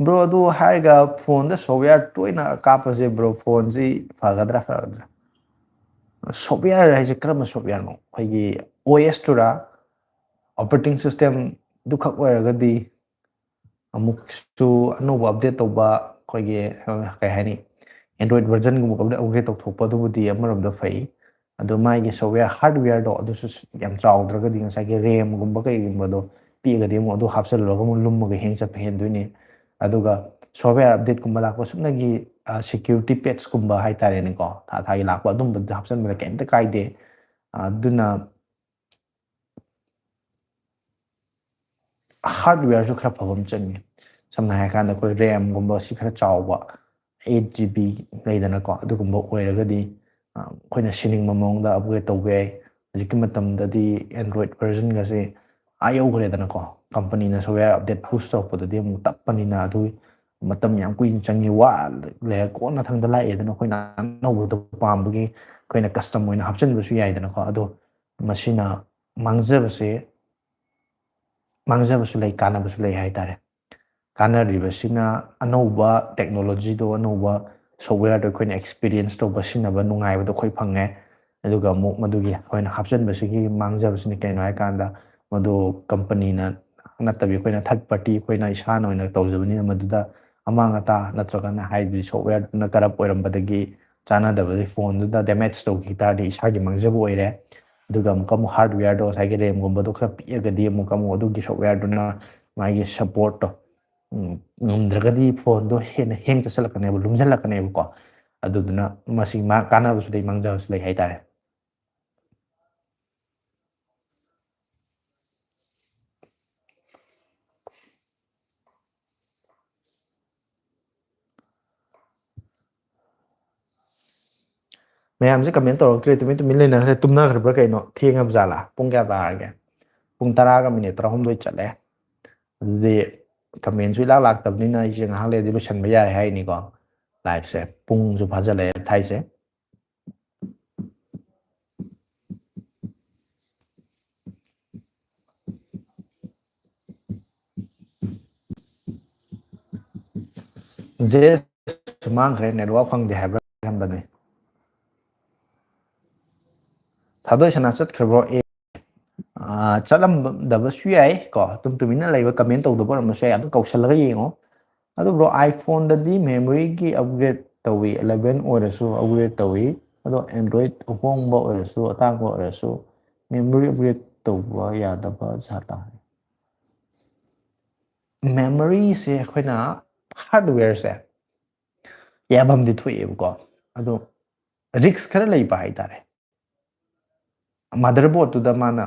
ꯕ꯭ꯔꯣ, ꯑꯗꯨ ꯍꯥꯏꯔꯒ ꯐꯣꯟꯗ ꯁꯣꯞꯋꯦꯌꯔ ꯇꯣꯏꯅ ꯀꯥꯞꯄꯁꯦ, ꯕ꯭ꯔꯣ, ꯐꯣꯟꯁꯤ ꯐꯒꯗ꯭ꯔꯥ ꯐꯔꯣꯏꯗ꯭ꯔꯥ? ꯁꯣꯞꯋꯦꯌꯔ ꯍꯥꯏꯁꯦ ꯀꯔꯝꯕ ꯁꯣꯞꯋꯦꯌꯔꯅꯣ? ꯑꯩꯈꯣꯏꯒꯤ ꯑꯣ ꯑꯦꯁ ꯇꯨꯔꯥ? ꯑꯣꯄꯔꯦꯇꯤꯡ ꯁꯤꯁꯇꯦꯝꯗꯨꯈꯛ ꯑꯣꯏꯔꯒꯗꯤ ꯑꯃꯨꯛꯁꯨ ꯑꯅꯧꯕ ꯑꯞꯗꯦꯠ ꯇꯧꯕ, ꯑꯩꯈꯣꯏꯒꯤ ꯀꯩ ꯍꯥꯏꯅꯤ, ꯑꯦꯟꯗ꯭ꯔꯣꯏꯗ ꯚꯔꯖꯟꯒꯨꯝꯕ ꯑꯞꯗꯦꯠ ꯇꯧꯊꯣꯛꯄ, ꯑꯗꯨꯕꯨꯗꯤ ꯑꯃꯔꯣꯝꯗ ꯐꯩ꯫ ꯑꯗꯣ ꯃꯥꯒꯤ ꯁꯣꯞꯋꯦꯌꯔ ꯍꯥꯔꯗꯋꯦꯌꯔꯗꯣ ꯑꯗꯨꯁꯨ ꯌꯥꯝ ꯆꯥꯎꯗ꯭ꯔꯒꯗꯤ, ꯉꯁꯥꯏꯒꯤ ꯔꯦꯝꯒꯨꯝꯕ ꯀꯩꯒꯨꯝꯕꯗꯣ ꯄꯤꯛꯑꯒꯗꯤ ꯑꯃꯨꯛ ꯑꯗꯨ ꯍꯥꯞꯆꯜꯂꯨꯔꯒ ꯑꯃꯨꯛ ꯂꯨꯝꯃꯒ ꯍꯦꯡ ꯆꯠꯄ ꯍꯦꯟꯗꯣꯏꯅꯤ꯫ ꯑꯗꯨꯒ ꯁꯣꯞꯋꯦꯌꯔ ꯑꯞꯗꯦꯠꯀꯨꯝꯕ ꯂꯥꯛꯄ ꯁꯨꯞꯅꯒꯤ ꯁꯦꯀ꯭ꯌꯨꯔꯤꯇꯤ ꯄꯦꯆꯀꯨꯝꯕ ꯍꯥꯏꯇꯥꯔꯦꯅꯦꯀꯣ, ꯊꯥ ꯊꯥꯒꯤ ꯂꯥꯛꯄ ꯑꯗꯨꯝꯕꯗꯨ ꯍꯥꯞꯆꯤꯟꯕꯗ ꯀꯩꯝꯇ ꯀꯥꯏꯗꯦ꯫ ꯑꯗꯨꯅ ꯍꯥꯔꯗꯋꯦꯌꯔꯁꯨ ꯈꯔ ꯐꯕ ꯑꯃ ꯆꯪꯉꯦ꯫ ꯁꯝꯅ ꯍꯥꯏꯔꯀꯥꯟꯗ ꯑꯩꯈꯣꯏ ꯔꯦꯝꯒꯨꯝꯕ ꯁꯤ ꯈꯔ ꯆꯥꯎꯕ, ꯑꯩꯠ ꯖꯤ ꯕꯤ ꯂꯩꯗꯅꯀꯣ, ꯑꯗꯨꯒꯨꯝꯕ ꯑꯣꯏꯔꯒꯗꯤ ꯑꯩꯈꯣꯏꯅ ꯁꯤꯅꯤꯡꯕ ꯃꯑꯣꯡꯗ ꯑꯞꯒ꯭ꯔꯦꯗ ꯇꯧꯕ ꯌꯥꯏ꯫ ꯍꯧꯖꯤꯛꯀꯤ ꯃꯇꯝꯗꯗꯤ ꯑꯦꯟꯗ꯭ꯔꯣꯏꯗ ꯚꯔꯖꯟꯒꯁꯦ ꯑꯥ ꯌꯧꯈ꯭ꯔꯦꯗꯅꯀꯣ꯫ ꯀꯝꯄꯅꯤꯅ ꯁꯣꯞꯋꯦꯌꯔ ꯑꯞꯗꯦꯠ ꯄꯨꯁ ꯇꯧꯔꯛꯄꯗꯗꯤ ꯑꯃꯨꯛ ꯇꯞꯄꯅꯤꯅ ꯑꯗꯨ ꯃꯇꯝ ꯌꯥꯝ ꯀꯨꯏꯅ ꯆꯪꯉꯤ, ꯋꯥ ꯂꯩꯔ ꯀꯣꯟꯅ ꯊꯪꯗ ꯂꯥꯛꯑꯦꯗꯅ꯫ ꯑꯩꯈꯣꯏꯅ ꯑꯅꯧꯕꯗꯣ ꯄꯥꯝꯕꯒꯤ ꯑꯩꯈꯣꯏꯅ ꯀꯁꯇꯝ ꯑꯣꯏꯅ ꯍꯥꯞꯆꯤꯟꯕꯁꯨ ꯌꯥꯏꯗꯅꯀꯣ꯫ ꯑꯗꯣ ꯃꯁꯤꯅ ꯃꯥꯡꯖꯕꯁꯦ, ꯃꯥꯡꯖꯕꯁꯨ ꯂꯩ, ꯀꯥꯟꯅꯕꯁꯨ ꯂꯩ ꯍꯥꯏꯇꯥꯔꯦ꯫ ꯀꯥꯟꯅꯔꯤꯕꯁꯤꯅ ꯑꯅꯧꯕ ꯇꯦꯛꯅꯣꯂꯣꯖꯤꯗꯣ, ꯑꯅꯧꯕ ꯁꯣꯞꯋꯦꯌꯔꯗꯣ ꯑꯩꯈꯣꯏꯅ ꯑꯦꯛꯁꯄꯤꯔꯤꯌꯦꯟꯁ ꯇꯧꯕ, ꯁꯤꯖꯤꯟꯅꯕ ꯅꯨꯡꯉꯥꯏꯕꯗꯣ ꯑꯩꯈꯣꯏ ꯐꯪꯉꯦ꯫ ꯑꯗꯨꯒ ꯑꯃꯨꯛ ꯃꯗꯨꯒꯤ ꯑꯩꯈꯣꯏꯅ ꯍꯥꯞꯆꯤꯟꯕꯁꯤꯒꯤ ꯃꯥꯡꯖꯕꯁꯤꯅ ꯀꯩꯅꯣ ꯍꯥꯏꯀꯥꯟꯗ, ꯃꯗꯨ ꯀꯝꯄꯅꯤꯅ ꯅꯠꯇꯕꯤ ꯑꯩꯈꯣꯏꯅ ꯊꯥꯔꯗ ꯄꯥꯔꯇꯤ, ꯑꯩꯈꯣꯏꯅ ꯏꯁꯥꯅ ꯑꯣꯏꯅ ꯇꯧꯖꯕꯅꯤꯅ ꯃꯗꯨꯗ ꯑꯃꯥꯡ ꯑꯇꯥ ꯅꯠꯇ꯭ꯔꯒꯅ ꯍꯥꯏꯕꯗꯤ ꯁꯣꯞꯋꯦꯌꯔꯗꯨꯅ ꯀꯔꯞ ꯑꯣꯏꯔꯝꯕꯗꯒꯤ ꯆꯥꯟꯅꯗꯕꯗꯒꯤ ꯐꯣꯟꯗꯨꯗ ꯗꯦꯃꯦꯖ ꯇꯧꯈꯤ ꯇꯥꯔꯗꯤ ꯏꯁꯥꯒꯤ ꯃꯥꯡꯖꯕ ꯑꯣꯏꯔꯦ꯫ ꯑꯗꯨꯒ ꯑꯃꯨꯛꯀ ꯑꯃꯨꯛ ꯍꯥꯔꯗꯋꯦꯌꯔꯗꯣ, ꯉꯁꯥꯏꯒꯤ ꯔꯦꯝꯒꯨꯝꯕꯗꯣ ꯈꯔ ꯄꯤꯛꯑꯒꯗꯤ ꯑꯃꯨꯛꯀ ꯑꯃꯨꯛ ꯑꯗꯨꯒꯤ ꯁꯣꯞꯋꯦꯌꯔꯗꯨꯅ ꯃꯥꯒꯤ ꯁꯞꯄꯣꯔꯠꯇꯣ, ꯎꯝ, ꯉꯝꯗ꯭ꯔꯒꯗꯤ ꯐꯣꯟꯗꯣ ꯍꯦꯟꯅ ꯍꯦꯡ ꯆꯠꯁꯜꯂꯛꯀꯅꯦꯕ, ꯂꯨꯝꯁꯤꯜꯂꯛꯀꯅꯦꯕꯀꯣ꯫ ꯑꯗꯨꯗꯨꯅ ꯃꯁꯤ ꯃꯥ ꯀꯥꯟꯅꯕꯁꯨ ꯂꯩ, ꯃꯥꯡꯖꯕꯁꯨ ꯂꯩ ꯍꯥꯏꯇꯥꯔꯦ꯫ ꯃꯌꯥꯝꯁꯦ ꯀꯃꯦꯟ ꯇꯧꯔꯛꯇ꯭ꯔꯦ, ꯇꯨꯃꯤꯟ ꯇꯨꯃꯤꯟ ꯂꯩꯅꯈ꯭ꯔꯦ꯫ ꯇꯨꯝꯅꯈ꯭ꯔꯕ꯭ꯔꯥ ꯀꯩꯅꯣ? ꯊꯦꯡꯉꯕ ꯖꯥꯠꯂꯥ? ꯄꯨꯡ ꯀꯌꯥ ꯇꯥꯔꯒꯦ? ꯄꯨꯡ ꯇꯔꯥꯒ ꯃꯤꯅꯤꯠ ꯇꯔꯥꯍꯨꯝꯗꯣꯏ ꯆꯠꯂꯦ꯫ ꯑꯗꯨꯗꯤ ꯀꯃꯦꯟꯁꯨ ꯏꯂꯥꯛ ꯂꯥꯛꯇꯕꯅꯤꯅ ꯑꯩꯁꯦ ꯉꯥꯏꯍꯥꯛ ꯂꯩꯔꯗꯤ ꯂꯣꯏꯁꯤꯟꯕ ꯌꯥꯔꯦ ꯍꯥꯏꯅꯤꯀꯣ꯫ ꯂꯥꯏꯞꯁꯦ ꯄꯨꯡꯁꯨ ꯐꯥꯖꯜꯂꯛꯑꯦ ꯊꯥꯏꯁꯦ꯫ ꯖꯦꯁꯨ ꯃꯥꯡꯈ꯭ꯔꯦ, ꯅꯦꯠꯋꯥꯛ ꯐꯪꯗꯦ ꯍꯥꯏꯕ꯭ꯔꯥ ꯍꯥꯏꯔꯝꯕꯅꯦ꯫ ꯊꯥꯗꯣꯏ ꯁꯅꯥ ꯆꯠꯈ꯭ꯔꯕ꯭ꯔꯣ? ꯑꯦ, ꯑ, ꯆꯠꯂꯝꯗꯕꯁꯨ ꯌꯥꯏ ꯀꯣ, ꯑꯗꯨꯝ ꯇꯨꯃꯤꯟꯅ ꯂꯩꯕ, ꯀꯃꯦꯟ ꯇꯧꯗꯕ ꯑꯣꯏꯔꯝꯕꯁꯨ ꯌꯥꯏ, ꯑꯗꯨꯝ ꯀꯧꯁꯜꯂꯒ ꯌꯦꯡꯉꯣ꯫ ꯑꯗꯨꯕꯨ iPhone-ꯗꯗꯤ memory-ꯒꯤ upgrade ꯇꯧꯏ, eleven ꯑꯣꯏꯔꯁꯨ upgrade ꯇꯧꯏ꯫ ꯑꯗꯣ Android ꯑꯍꯣꯡꯕ ꯑꯣꯏꯔꯁꯨ, ꯑꯇꯥꯡꯕ ꯑꯣꯏꯔꯁꯨ, memory upgrade ꯇꯧꯕ ꯌꯥꯗꯕ ꯖꯥꯠꯂꯥ? Memory-ꯁꯦ ꯑꯩꯈꯣꯏꯅ, hardware-ꯁꯦ ꯌꯥꯐꯝꯗꯤ ꯊꯣꯛꯑꯦꯕꯀꯣ, ꯑꯗꯣ risk ꯈꯔ ꯂꯩꯕ ꯍꯥꯏꯇꯥꯔꯦ꯫ Motherboard-ꯇꯨꯗ ꯃꯥꯅ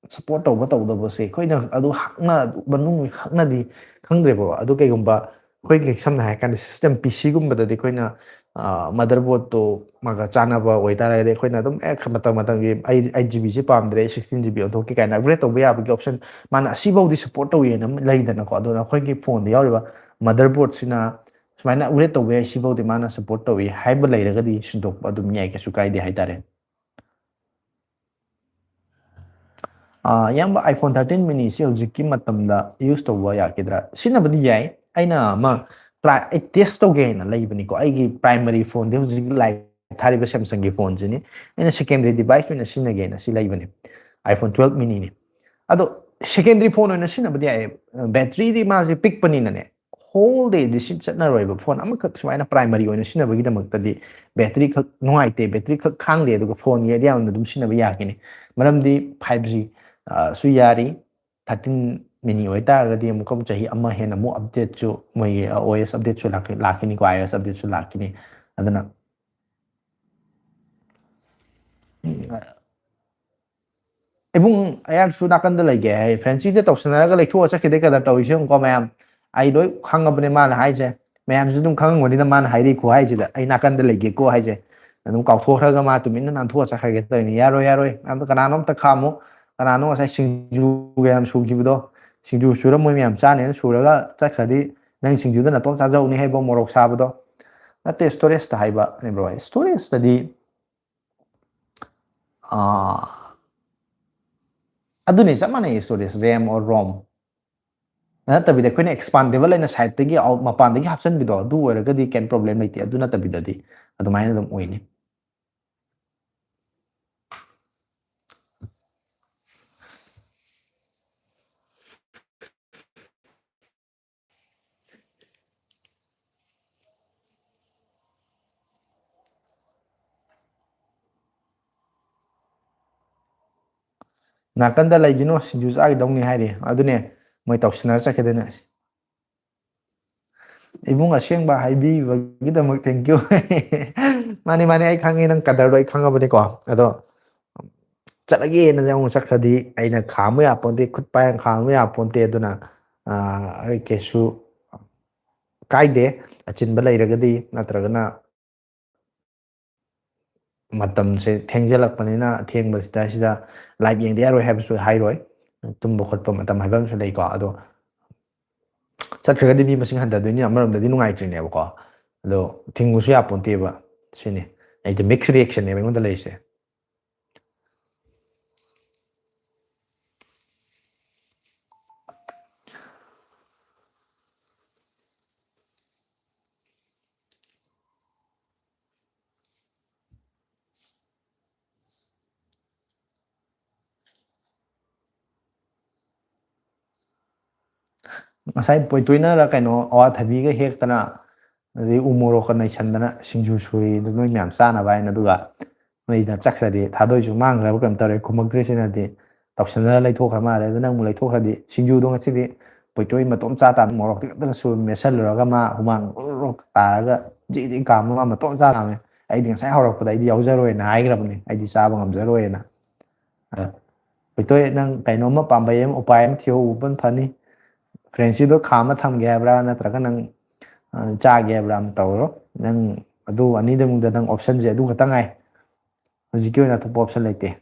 support ꯇꯧꯕ ꯇꯧꯗꯕꯁꯦ ꯑꯩꯈꯣꯏꯅ ꯑꯗꯨ ꯍꯛꯅ, ꯃꯅꯨꯡ ꯍꯛꯅꯗꯤ ꯈꯪꯗ꯭ꯔꯦꯕꯀꯣ꯫ ꯑꯗꯨ ꯀꯩꯒꯨꯝꯕ ꯑꯩꯈꯣꯏꯒꯤ, ꯁꯝꯅ ꯍꯥꯏꯔꯀꯥꯟꯗ, system P C-ꯒꯨꯝꯕꯗꯗꯤ ꯑꯩꯈꯣꯏꯅ, ꯑ, motherboard-ꯇꯣ ꯃꯥꯒ ꯆꯥꯟꯅꯕ ꯑꯣꯏꯇꯥꯔꯒꯗꯤ, ꯑꯩꯈꯣꯏꯅ ꯑꯗꯨꯝ ꯑꯦ, ꯃꯇꯝ ꯃꯇꯝꯒꯤ ꯑꯩ eight G B-ꯁꯤ ꯄꯥꯝꯗ꯭ꯔꯦ, sixteen G B ꯑꯣꯟꯊꯣꯛꯀꯦ ꯀꯥꯏꯅ upgrade ꯇꯧꯕ ꯌꯥꯕꯒꯤ option, ꯃꯥꯅ ꯑꯁꯤꯐꯥꯎꯗꯤ support ꯇꯧꯏꯅ ꯑꯃ ꯂꯩꯗꯅꯀꯣ꯫ ꯑꯗꯨꯅ ꯑꯩꯈꯣꯏꯒꯤ phone-ꯗ ꯌꯥꯎꯔꯤꯕ motherboard-ꯁꯤꯅ ꯁꯨꯃꯥꯏꯅ upgrade ꯇꯧꯕ ꯌꯥꯏ, ꯁꯤꯐꯥꯎꯗꯤ ꯃꯥꯅ support ꯇꯧꯏ ꯍꯥꯏꯕ ꯂꯩꯔꯒꯗꯤ ꯁꯤꯟꯗꯣꯛꯄ ꯑꯗꯨꯝ ꯌꯥꯏ, ꯀꯩꯁꯨ ꯀꯥꯏꯗꯦ ꯍꯥꯏꯇꯥꯔꯦ꯫ ꯑꯥ, ꯏꯌꯥꯝꯕ, iPhone thirteen mini-ꯁꯤ ꯍꯧꯖꯤꯛꯀꯤ ꯃꯇꯝꯗ use ꯇꯧꯕ ꯌꯥꯈꯤꯗ꯭ꯔꯥ? ꯁꯤꯖꯤꯟꯅꯕꯗꯤ ꯌꯥꯏ꯫ ꯑꯩꯅ ꯑꯃ try, ꯑꯩ test ꯇꯧꯒꯦ ꯍꯥꯏꯅ ꯂꯩꯕꯅꯤꯀꯣ꯫ ꯑꯩꯒꯤ primary phone-ꯗꯤ ꯍꯧꯖꯤꯛ ꯂꯥꯏ ꯊꯥꯔꯤꯕ Samsung-ꯒꯤ phone-ꯁꯤꯅꯤ꯫ ꯑꯩꯅ secondary device ꯑꯣꯏꯅ ꯁꯤꯖꯤꯟꯅꯒꯦꯅ ꯁꯤ ꯂꯩꯕꯅꯤ, iPhone twelve mini-ꯅꯤ꯫ ꯑꯗꯣ secondary phone ꯑꯣꯏꯅ ꯁꯤꯖꯤꯟꯅꯕꯗꯤ ꯌꯥꯏ, battery-ꯗꯤ ꯃꯥꯁꯦ ꯄꯤꯛꯄꯅꯤꯅꯅꯦ, whole day-ꯗꯤ ꯁꯤ ꯆꯠꯅꯔꯣꯏꯕ꯫ Phone ꯑꯃꯈꯛ ꯁꯨꯃꯥꯏꯅ primary ꯑꯣꯏꯅ ꯁꯤꯖꯤꯟꯅꯕꯒꯤꯗꯃꯛꯇꯗꯤ battery ꯈꯛ ꯅꯨꯡꯉꯥꯏꯇꯦ, battery ꯈꯛ ꯈꯥꯡꯗꯦ, ꯑꯗꯨꯒ phone-ꯒꯤꯗꯤ ꯌꯥꯝꯅ ꯑꯗꯨꯝ ꯁꯤꯖꯤꯟꯅꯕ ꯌꯥꯒꯅꯤ꯫ ꯃꯔꯝꯗꯤ five G, ꯑ, ꯁꯨ ꯌꯥꯔꯤ, thirteen mini ꯑꯣꯏꯇꯥꯔꯒꯗꯤ ꯑꯃꯨꯛꯀ ꯑꯃꯨꯛ ꯆꯍꯤ ꯑꯃ ꯍꯦꯟꯅ ꯑꯃꯨꯛ update-ꯁꯨ, ꯃꯣꯏꯒꯤ, ꯑ, OS update-ꯁꯨ ꯂꯥꯛꯀ-, ꯂꯥꯛꯈꯤꯅꯤꯀꯣ, iOS update-ꯁꯨ ꯂꯥꯛꯈꯤꯅꯤ꯫ ꯑꯗꯨꯅ ꯏꯕꯨꯡ ꯑꯩꯍꯥꯛꯁꯨ ꯅꯥꯀꯟꯗ ꯂꯩꯒꯦ ꯍꯥꯏ, ꯐ꯭ꯔꯦꯟꯁꯤꯗ ꯇꯧꯁꯟꯅꯔꯒ ꯂꯩꯊꯣꯛꯑ ꯆꯠꯈꯤꯗꯦ ꯀꯗꯔ ꯇꯧꯔꯤꯁꯦ ꯌꯦꯡꯉꯨꯀꯣ ꯃꯌꯥꯝ꯫ ꯑꯩ ꯂꯣꯏ ꯈꯪꯉꯕꯅꯦ ꯃꯥꯅ ꯍꯥꯏꯁꯦ, ꯃꯌꯥꯝꯁꯨ ꯑꯗꯨꯝ ꯈꯪꯉꯝꯒꯅꯤꯗ ꯃꯥꯅ ꯍꯥꯏꯔꯤ ꯈꯨꯍꯥꯏꯁꯤꯗ, "ꯑꯩ ꯅꯥꯀꯟꯗ ꯂꯩꯒꯦꯀꯣ" ꯍꯥꯏꯁꯦ꯫ ꯑꯗꯨꯝ ꯀꯥꯎꯊꯣꯛꯈ꯭ꯔꯒ ꯃꯥ ꯇꯨꯃꯤꯟꯅ ꯅꯥꯟꯊꯣꯛꯑ ꯆꯠꯈ꯭ꯔꯒꯦ ꯇꯧꯔꯤꯅꯤ꯫ ꯌꯥꯔꯣꯏ, ꯌꯥꯔꯣꯏ, ꯑꯝꯇ ꯀꯅꯥꯅꯣ ꯑꯝꯇ ꯈꯥꯝꯃꯨ꯫ ꯀꯅꯥꯅꯣ ꯉꯁꯥꯏ ꯁꯤꯡꯖꯨꯒ ꯌꯥꯝ ꯁꯨꯈꯤꯕꯗꯣ? ꯁꯤꯡꯖꯨ ꯁꯨꯔ ꯃꯣꯏ ꯃꯌꯥꯝ ꯆꯥꯅꯦꯅ ꯁꯨꯔꯒ ꯆꯠꯈ꯭ꯔꯗꯤ, ꯅꯪ ꯁꯤꯡꯖꯨꯗ ꯅꯇꯣꯝ ꯆꯥꯖꯍꯧꯅꯤ ꯍꯥꯏꯕ, ꯃꯣꯔꯣꯛ ꯁꯥꯕꯗꯣ꯫ ꯅꯠꯇꯦ, storage-ꯇ ꯍꯥꯏꯕ, ꯅꯦ bro, storage-ꯇꯗꯤ ꯑꯥ, ꯑꯗꯨꯅꯤ, ꯆꯞ ꯃꯥꯟꯅꯩ, storage, RAM or ROM꯫ ꯅꯠꯇꯕꯤꯗ ꯑꯩꯈꯣꯏꯅ expandable ꯑꯣꯏꯅ side-ꯇꯒꯤ out, ꯃꯄꯥꯟꯗꯒꯤ ꯍꯥꯞꯆꯤꯟꯕꯤꯗꯣ, ꯑꯗꯨ ꯑꯣꯏꯔꯒꯗꯤ ꯀꯩꯝ problem ꯂꯩꯇꯦ꯫ ꯑꯗꯨ ꯅꯠꯇꯕꯤꯗꯗꯤ ꯑꯗꯨꯃꯥꯏꯅ ꯑꯗꯨꯝ ꯑꯣꯏꯅꯤ꯫ ꯅꯥꯀꯟꯗ ꯂꯩꯒꯤꯅꯣ, ꯁꯤꯡꯖꯨ ꯆꯥꯈꯤꯗꯧꯅꯤ ꯍꯥꯏꯔꯤ꯫ ꯑꯗꯨꯅꯦ, ꯃꯣꯏ ꯇꯧꯁꯤꯟꯅꯔ ꯆꯠꯈꯤꯗꯣꯏꯅꯦ꯫ ꯏꯕꯨꯡ, ꯑꯁꯦꯡꯕ ꯍꯥꯏꯕꯤꯕꯒꯤꯗꯃꯛ thank you꯫ ꯃꯥꯅꯤ, ꯃꯥꯅꯤ, ꯑꯩ ꯈꯪꯉꯦ, ꯅꯪ ꯀꯗꯔꯗꯣ ꯑꯩ ꯈꯪꯉꯕꯅꯤꯀꯣ꯫ ꯑꯗꯣ ꯆꯠꯂꯒꯦꯅ ꯑꯃꯨꯛ ꯆꯠꯈ꯭ꯔꯗꯤ ꯑꯩꯅ ꯈꯥꯝꯕ ꯌꯥꯄꯣꯟꯇꯦ, ꯈꯨꯠ ꯄꯥꯏꯔꯒ ꯈꯥꯝꯕ ꯌꯥꯄꯣꯟꯇꯦ꯫ ꯑꯗꯨꯅ, ꯑꯥ, ꯑꯩ ꯀꯩꯁꯨ ꯀꯥꯏꯗꯦ꯫ ꯑꯆꯤꯟꯕ ꯂꯩꯔꯒꯗꯤ, ꯅꯠꯇ꯭ꯔꯒꯅ ꯃꯇꯝꯁꯦ ꯊꯦꯡꯖꯤꯜꯂꯛꯄꯅꯤꯅ, ꯑꯊꯦꯡꯕꯁꯤꯗ ꯁꯤꯗ live ꯌꯦꯡꯗ ꯌꯥꯔꯣꯏ ꯍꯥꯏꯕꯁꯨ ꯍꯥꯏꯔꯣꯏ꯫ ꯇꯨꯝꯕ ꯈꯣꯠꯄ ꯃꯇꯝ ꯍꯥꯏꯕ ꯑꯃꯁꯨ ꯂꯩꯀꯣ꯫ ꯑꯗꯣ ꯆꯠꯈ꯭ꯔꯒꯗꯤ ꯃꯤ ꯃꯁꯤꯡ ꯍꯟꯊꯗꯣꯏꯅꯤꯅ ꯑꯃꯔꯣꯝꯗꯗꯤ ꯅꯨꯡꯉꯥꯏꯇ꯭ꯔꯤꯅꯦꯕꯀꯣ꯫ ꯑꯗꯣ ꯊꯤꯡꯕꯁꯨ ꯌꯥꯄꯣꯟꯇꯦꯕ꯫ ꯁꯤꯅꯤ ꯑꯩꯗꯤ mixed reactionꯅꯦꯕ ꯑꯩꯉꯣꯟꯗ ꯂꯩꯔꯤꯁꯦ꯫ ꯉꯁꯥꯏ ꯄꯣꯏꯇꯣꯏꯅꯔ ꯀꯩꯅꯣ ꯑꯋꯥꯊꯕꯤꯒ ꯍꯦꯛꯇꯅ, ꯑꯗꯩ ꯎ ꯃꯣꯔꯣꯛꯀ ꯅꯩꯁꯟꯗꯅ ꯁꯤꯡꯖꯨ ꯁꯨꯔꯤ, ꯑꯗꯨ ꯅꯣꯏ ꯃꯌꯥꯝ ꯆꯥꯅꯕ ꯍꯥꯏꯅ꯫ ꯑꯗꯨꯒ ꯅꯣꯏꯗ ꯆꯠꯈ꯭ꯔꯗꯤ, ꯊꯥꯗꯣꯏꯁꯨ ꯃꯥꯡꯈ꯭ꯔꯕ ꯀꯩꯅꯣ ꯇꯧꯔꯦ, ꯈꯨꯝꯃꯛꯇ꯭ꯔꯤꯁꯤꯅꯗꯤ꯫ ꯇꯧꯁꯟꯅꯔ ꯂꯩꯊꯣꯛꯈ꯭ꯔ ꯃꯥꯜꯂꯦ꯫ ꯑꯗꯨ ꯅꯪꯕꯨ ꯂꯩꯊꯣꯛꯈ꯭ꯔꯗꯤ ꯁꯤꯡꯖꯨꯗꯣ ꯉꯁꯤꯗꯤ ꯄꯣꯏꯇꯣꯏ ꯃꯇꯣꯝ ꯆꯥ ꯇꯥꯕꯅꯤ, ꯃꯣꯔꯣꯛꯇꯤ ꯈꯛꯇꯅ ꯁꯨ ꯃꯦꯠꯁꯜꯂꯨꯔꯒ ꯃꯥ ꯍꯨꯃꯥꯡ ꯑꯣꯔꯣ ꯇꯥꯔꯒ ꯖꯤꯛ ꯖꯤꯛ ꯀꯥꯝꯃ ꯃꯥ ꯃꯇꯣꯝ ꯆꯥ ꯇꯥꯕꯅꯤ꯫ ꯑꯩꯗꯤ ꯉꯁꯥꯏ ꯍꯧꯔꯛꯄꯗ ꯑꯩꯗꯤ ꯌꯥꯎꯖꯔꯣꯏꯅ ꯍꯥꯏꯈ꯭ꯔꯕꯅꯤ, ꯑꯩꯗꯤ ꯆꯥꯕ ꯉꯝꯖꯔꯣꯏꯅ꯫ ꯑꯗ ꯄꯣꯏꯇꯣꯏ, ꯅꯪ ꯀꯩꯅꯣꯝꯃ ꯄꯥꯝꯕꯩ ꯑꯃ, ꯎꯄꯥꯏ ꯑꯃ ꯊꯤꯍꯧꯕꯅ ꯐꯅꯤ꯫ ꯐ꯭ꯔꯦꯟꯁꯤꯗꯣ ꯈꯥꯝꯃ ꯊꯝꯒꯦ ꯍꯥꯏꯕ꯭ꯔꯥ, ꯅꯠꯇ꯭ꯔꯒ ꯅꯪ, ꯑ, ꯆꯥꯒꯦ ꯍꯥꯏꯕ꯭ꯔꯥ ꯑꯃ ꯇꯧꯔꯣ꯫ ꯅꯪ ꯑꯗꯨ ꯑꯅꯤꯗ ꯃꯅꯨꯡꯗ ꯅꯪ optionꯁꯦ ꯑꯗꯨ ꯈꯛꯇ ꯉꯥꯏ꯫ ꯍꯧꯖꯤꯛꯀꯤ ꯑꯣꯏꯅ ꯑꯇꯣꯞꯄ option ꯂꯩꯇꯦ꯫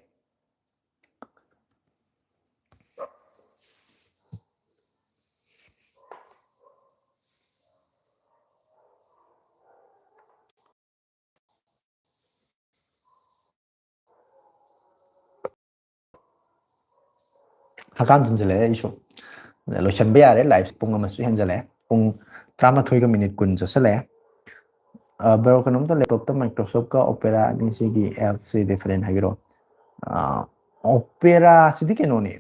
ꯍꯀꯥꯝ ꯆꯟꯁꯤꯜꯂꯛꯑꯦ ꯑꯩꯁꯨ꯫ ꯂꯣꯏꯁꯟꯕ ꯌꯥꯔꯦ, live ꯄꯨꯡ ꯑꯃꯁꯨ ꯍꯦꯟꯖꯜꯂꯛꯑꯦ, ꯄꯨꯡ ꯇꯔꯥꯃꯥꯊꯣꯏꯒ minute ꯀꯨꯟ ꯆꯠꯁꯜꯂꯛꯑꯦ꯫ ꯑ, bro, ꯀꯩꯅꯣꯝꯇ, laptopꯇ Microsoftꯀ Opera ꯑꯅꯤꯁꯤꯒꯤ appꯁꯤ different ꯍꯥꯏꯕꯤꯔꯛꯑꯣ꯫ ꯑ, Operaꯁꯤꯗꯤ ꯀꯩꯅꯣꯅꯦ,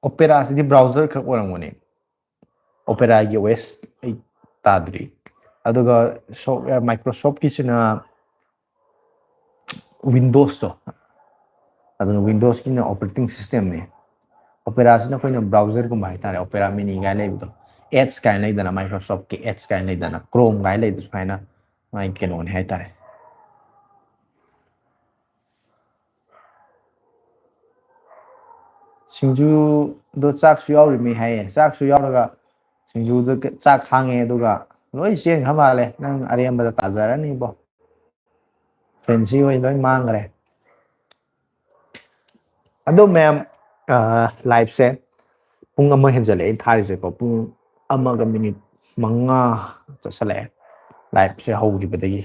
Operaꯁꯤꯗꯤ browser ꯈꯛ ꯑꯣꯏꯔꯝꯒꯅꯤ꯫ Operaꯒꯤ OS ꯑꯩ ꯇꯥꯗ꯭ꯔꯤ꯫ ꯑꯗꯨꯒ software Microsoftꯀꯤꯁꯤꯅ Windowsꯇꯣ, ꯑꯗꯨꯅ ꯋꯤꯟꯗꯣꯁꯀꯤꯅ ꯑꯣꯄꯔꯦꯇꯤꯡ ꯁꯤꯁꯇꯦꯝꯅꯤ꯫ ꯑꯣꯄꯦꯔꯥꯁꯤꯅ ꯑꯩꯈꯣꯏꯅ ꯕ꯭ꯔꯥꯎꯖꯔꯒꯨꯝꯕ ꯍꯥꯏꯇꯥꯔꯦ, ꯑꯣꯄꯦꯔꯥ ꯃꯤꯅꯤ ꯀꯥꯏꯅ ꯂꯩꯕꯗꯣ, ꯑꯦꯠꯁ ꯀꯥꯏꯅ ꯂꯩꯗꯅ, ꯃꯥꯏꯀ꯭ꯔꯣꯁꯣꯐꯀꯤ ꯑꯦꯠꯁ ꯀꯥꯏꯅ ꯂꯩꯗꯅ, ꯀ꯭ꯔꯣꯝ ꯀꯥꯏꯅ ꯂꯩꯕꯗꯣ, ꯁꯨꯃꯥꯏꯅ ꯃꯥꯒꯤ ꯀꯩꯅꯣꯅꯤ ꯍꯥꯏꯇꯥꯔꯦ꯫ ꯁꯤꯡꯖꯨꯗꯣ ꯆꯥꯛꯁꯨ ꯌꯥꯎꯔꯤꯃꯤ ꯍꯥꯏꯌꯦ꯫ ꯆꯥꯛꯁꯨ ꯌꯥꯎꯔꯒ ꯁꯤꯡꯖꯨꯗ ꯆꯥꯛ ꯈꯥꯡꯉꯦ, ꯑꯗꯨꯒ ꯂꯣꯏ ꯆꯦꯟꯈ꯭ꯔ ꯃꯥꯜꯂꯦ꯫ ꯅꯪ ꯑꯔꯦꯝꯕꯗ ꯇꯥꯖꯔꯅꯤꯕꯣ꯫ ꯐ꯭ꯔꯦꯟꯁꯤ ꯍꯣꯏ ꯂꯣꯏ ꯃꯥꯡꯈ꯭ꯔꯦ꯫ ꯑꯗꯣ ꯃꯌꯥꯝ, ꯂꯥꯏꯐꯁꯦ ꯄꯨꯡ ꯑꯃ ꯍꯦꯟꯖꯜꯂꯛꯑꯦ ꯑꯩꯅ ꯊꯥꯔꯤꯁꯦꯀꯣ꯫ ꯄꯨꯡ ꯑꯃꯒ ꯃꯤꯅꯤꯠ ꯃꯉꯥ ꯆꯠꯁꯜꯂꯛꯑꯦ ꯂꯥꯏꯐꯁꯦ ꯍꯧꯈꯤꯕꯗꯒꯤ꯫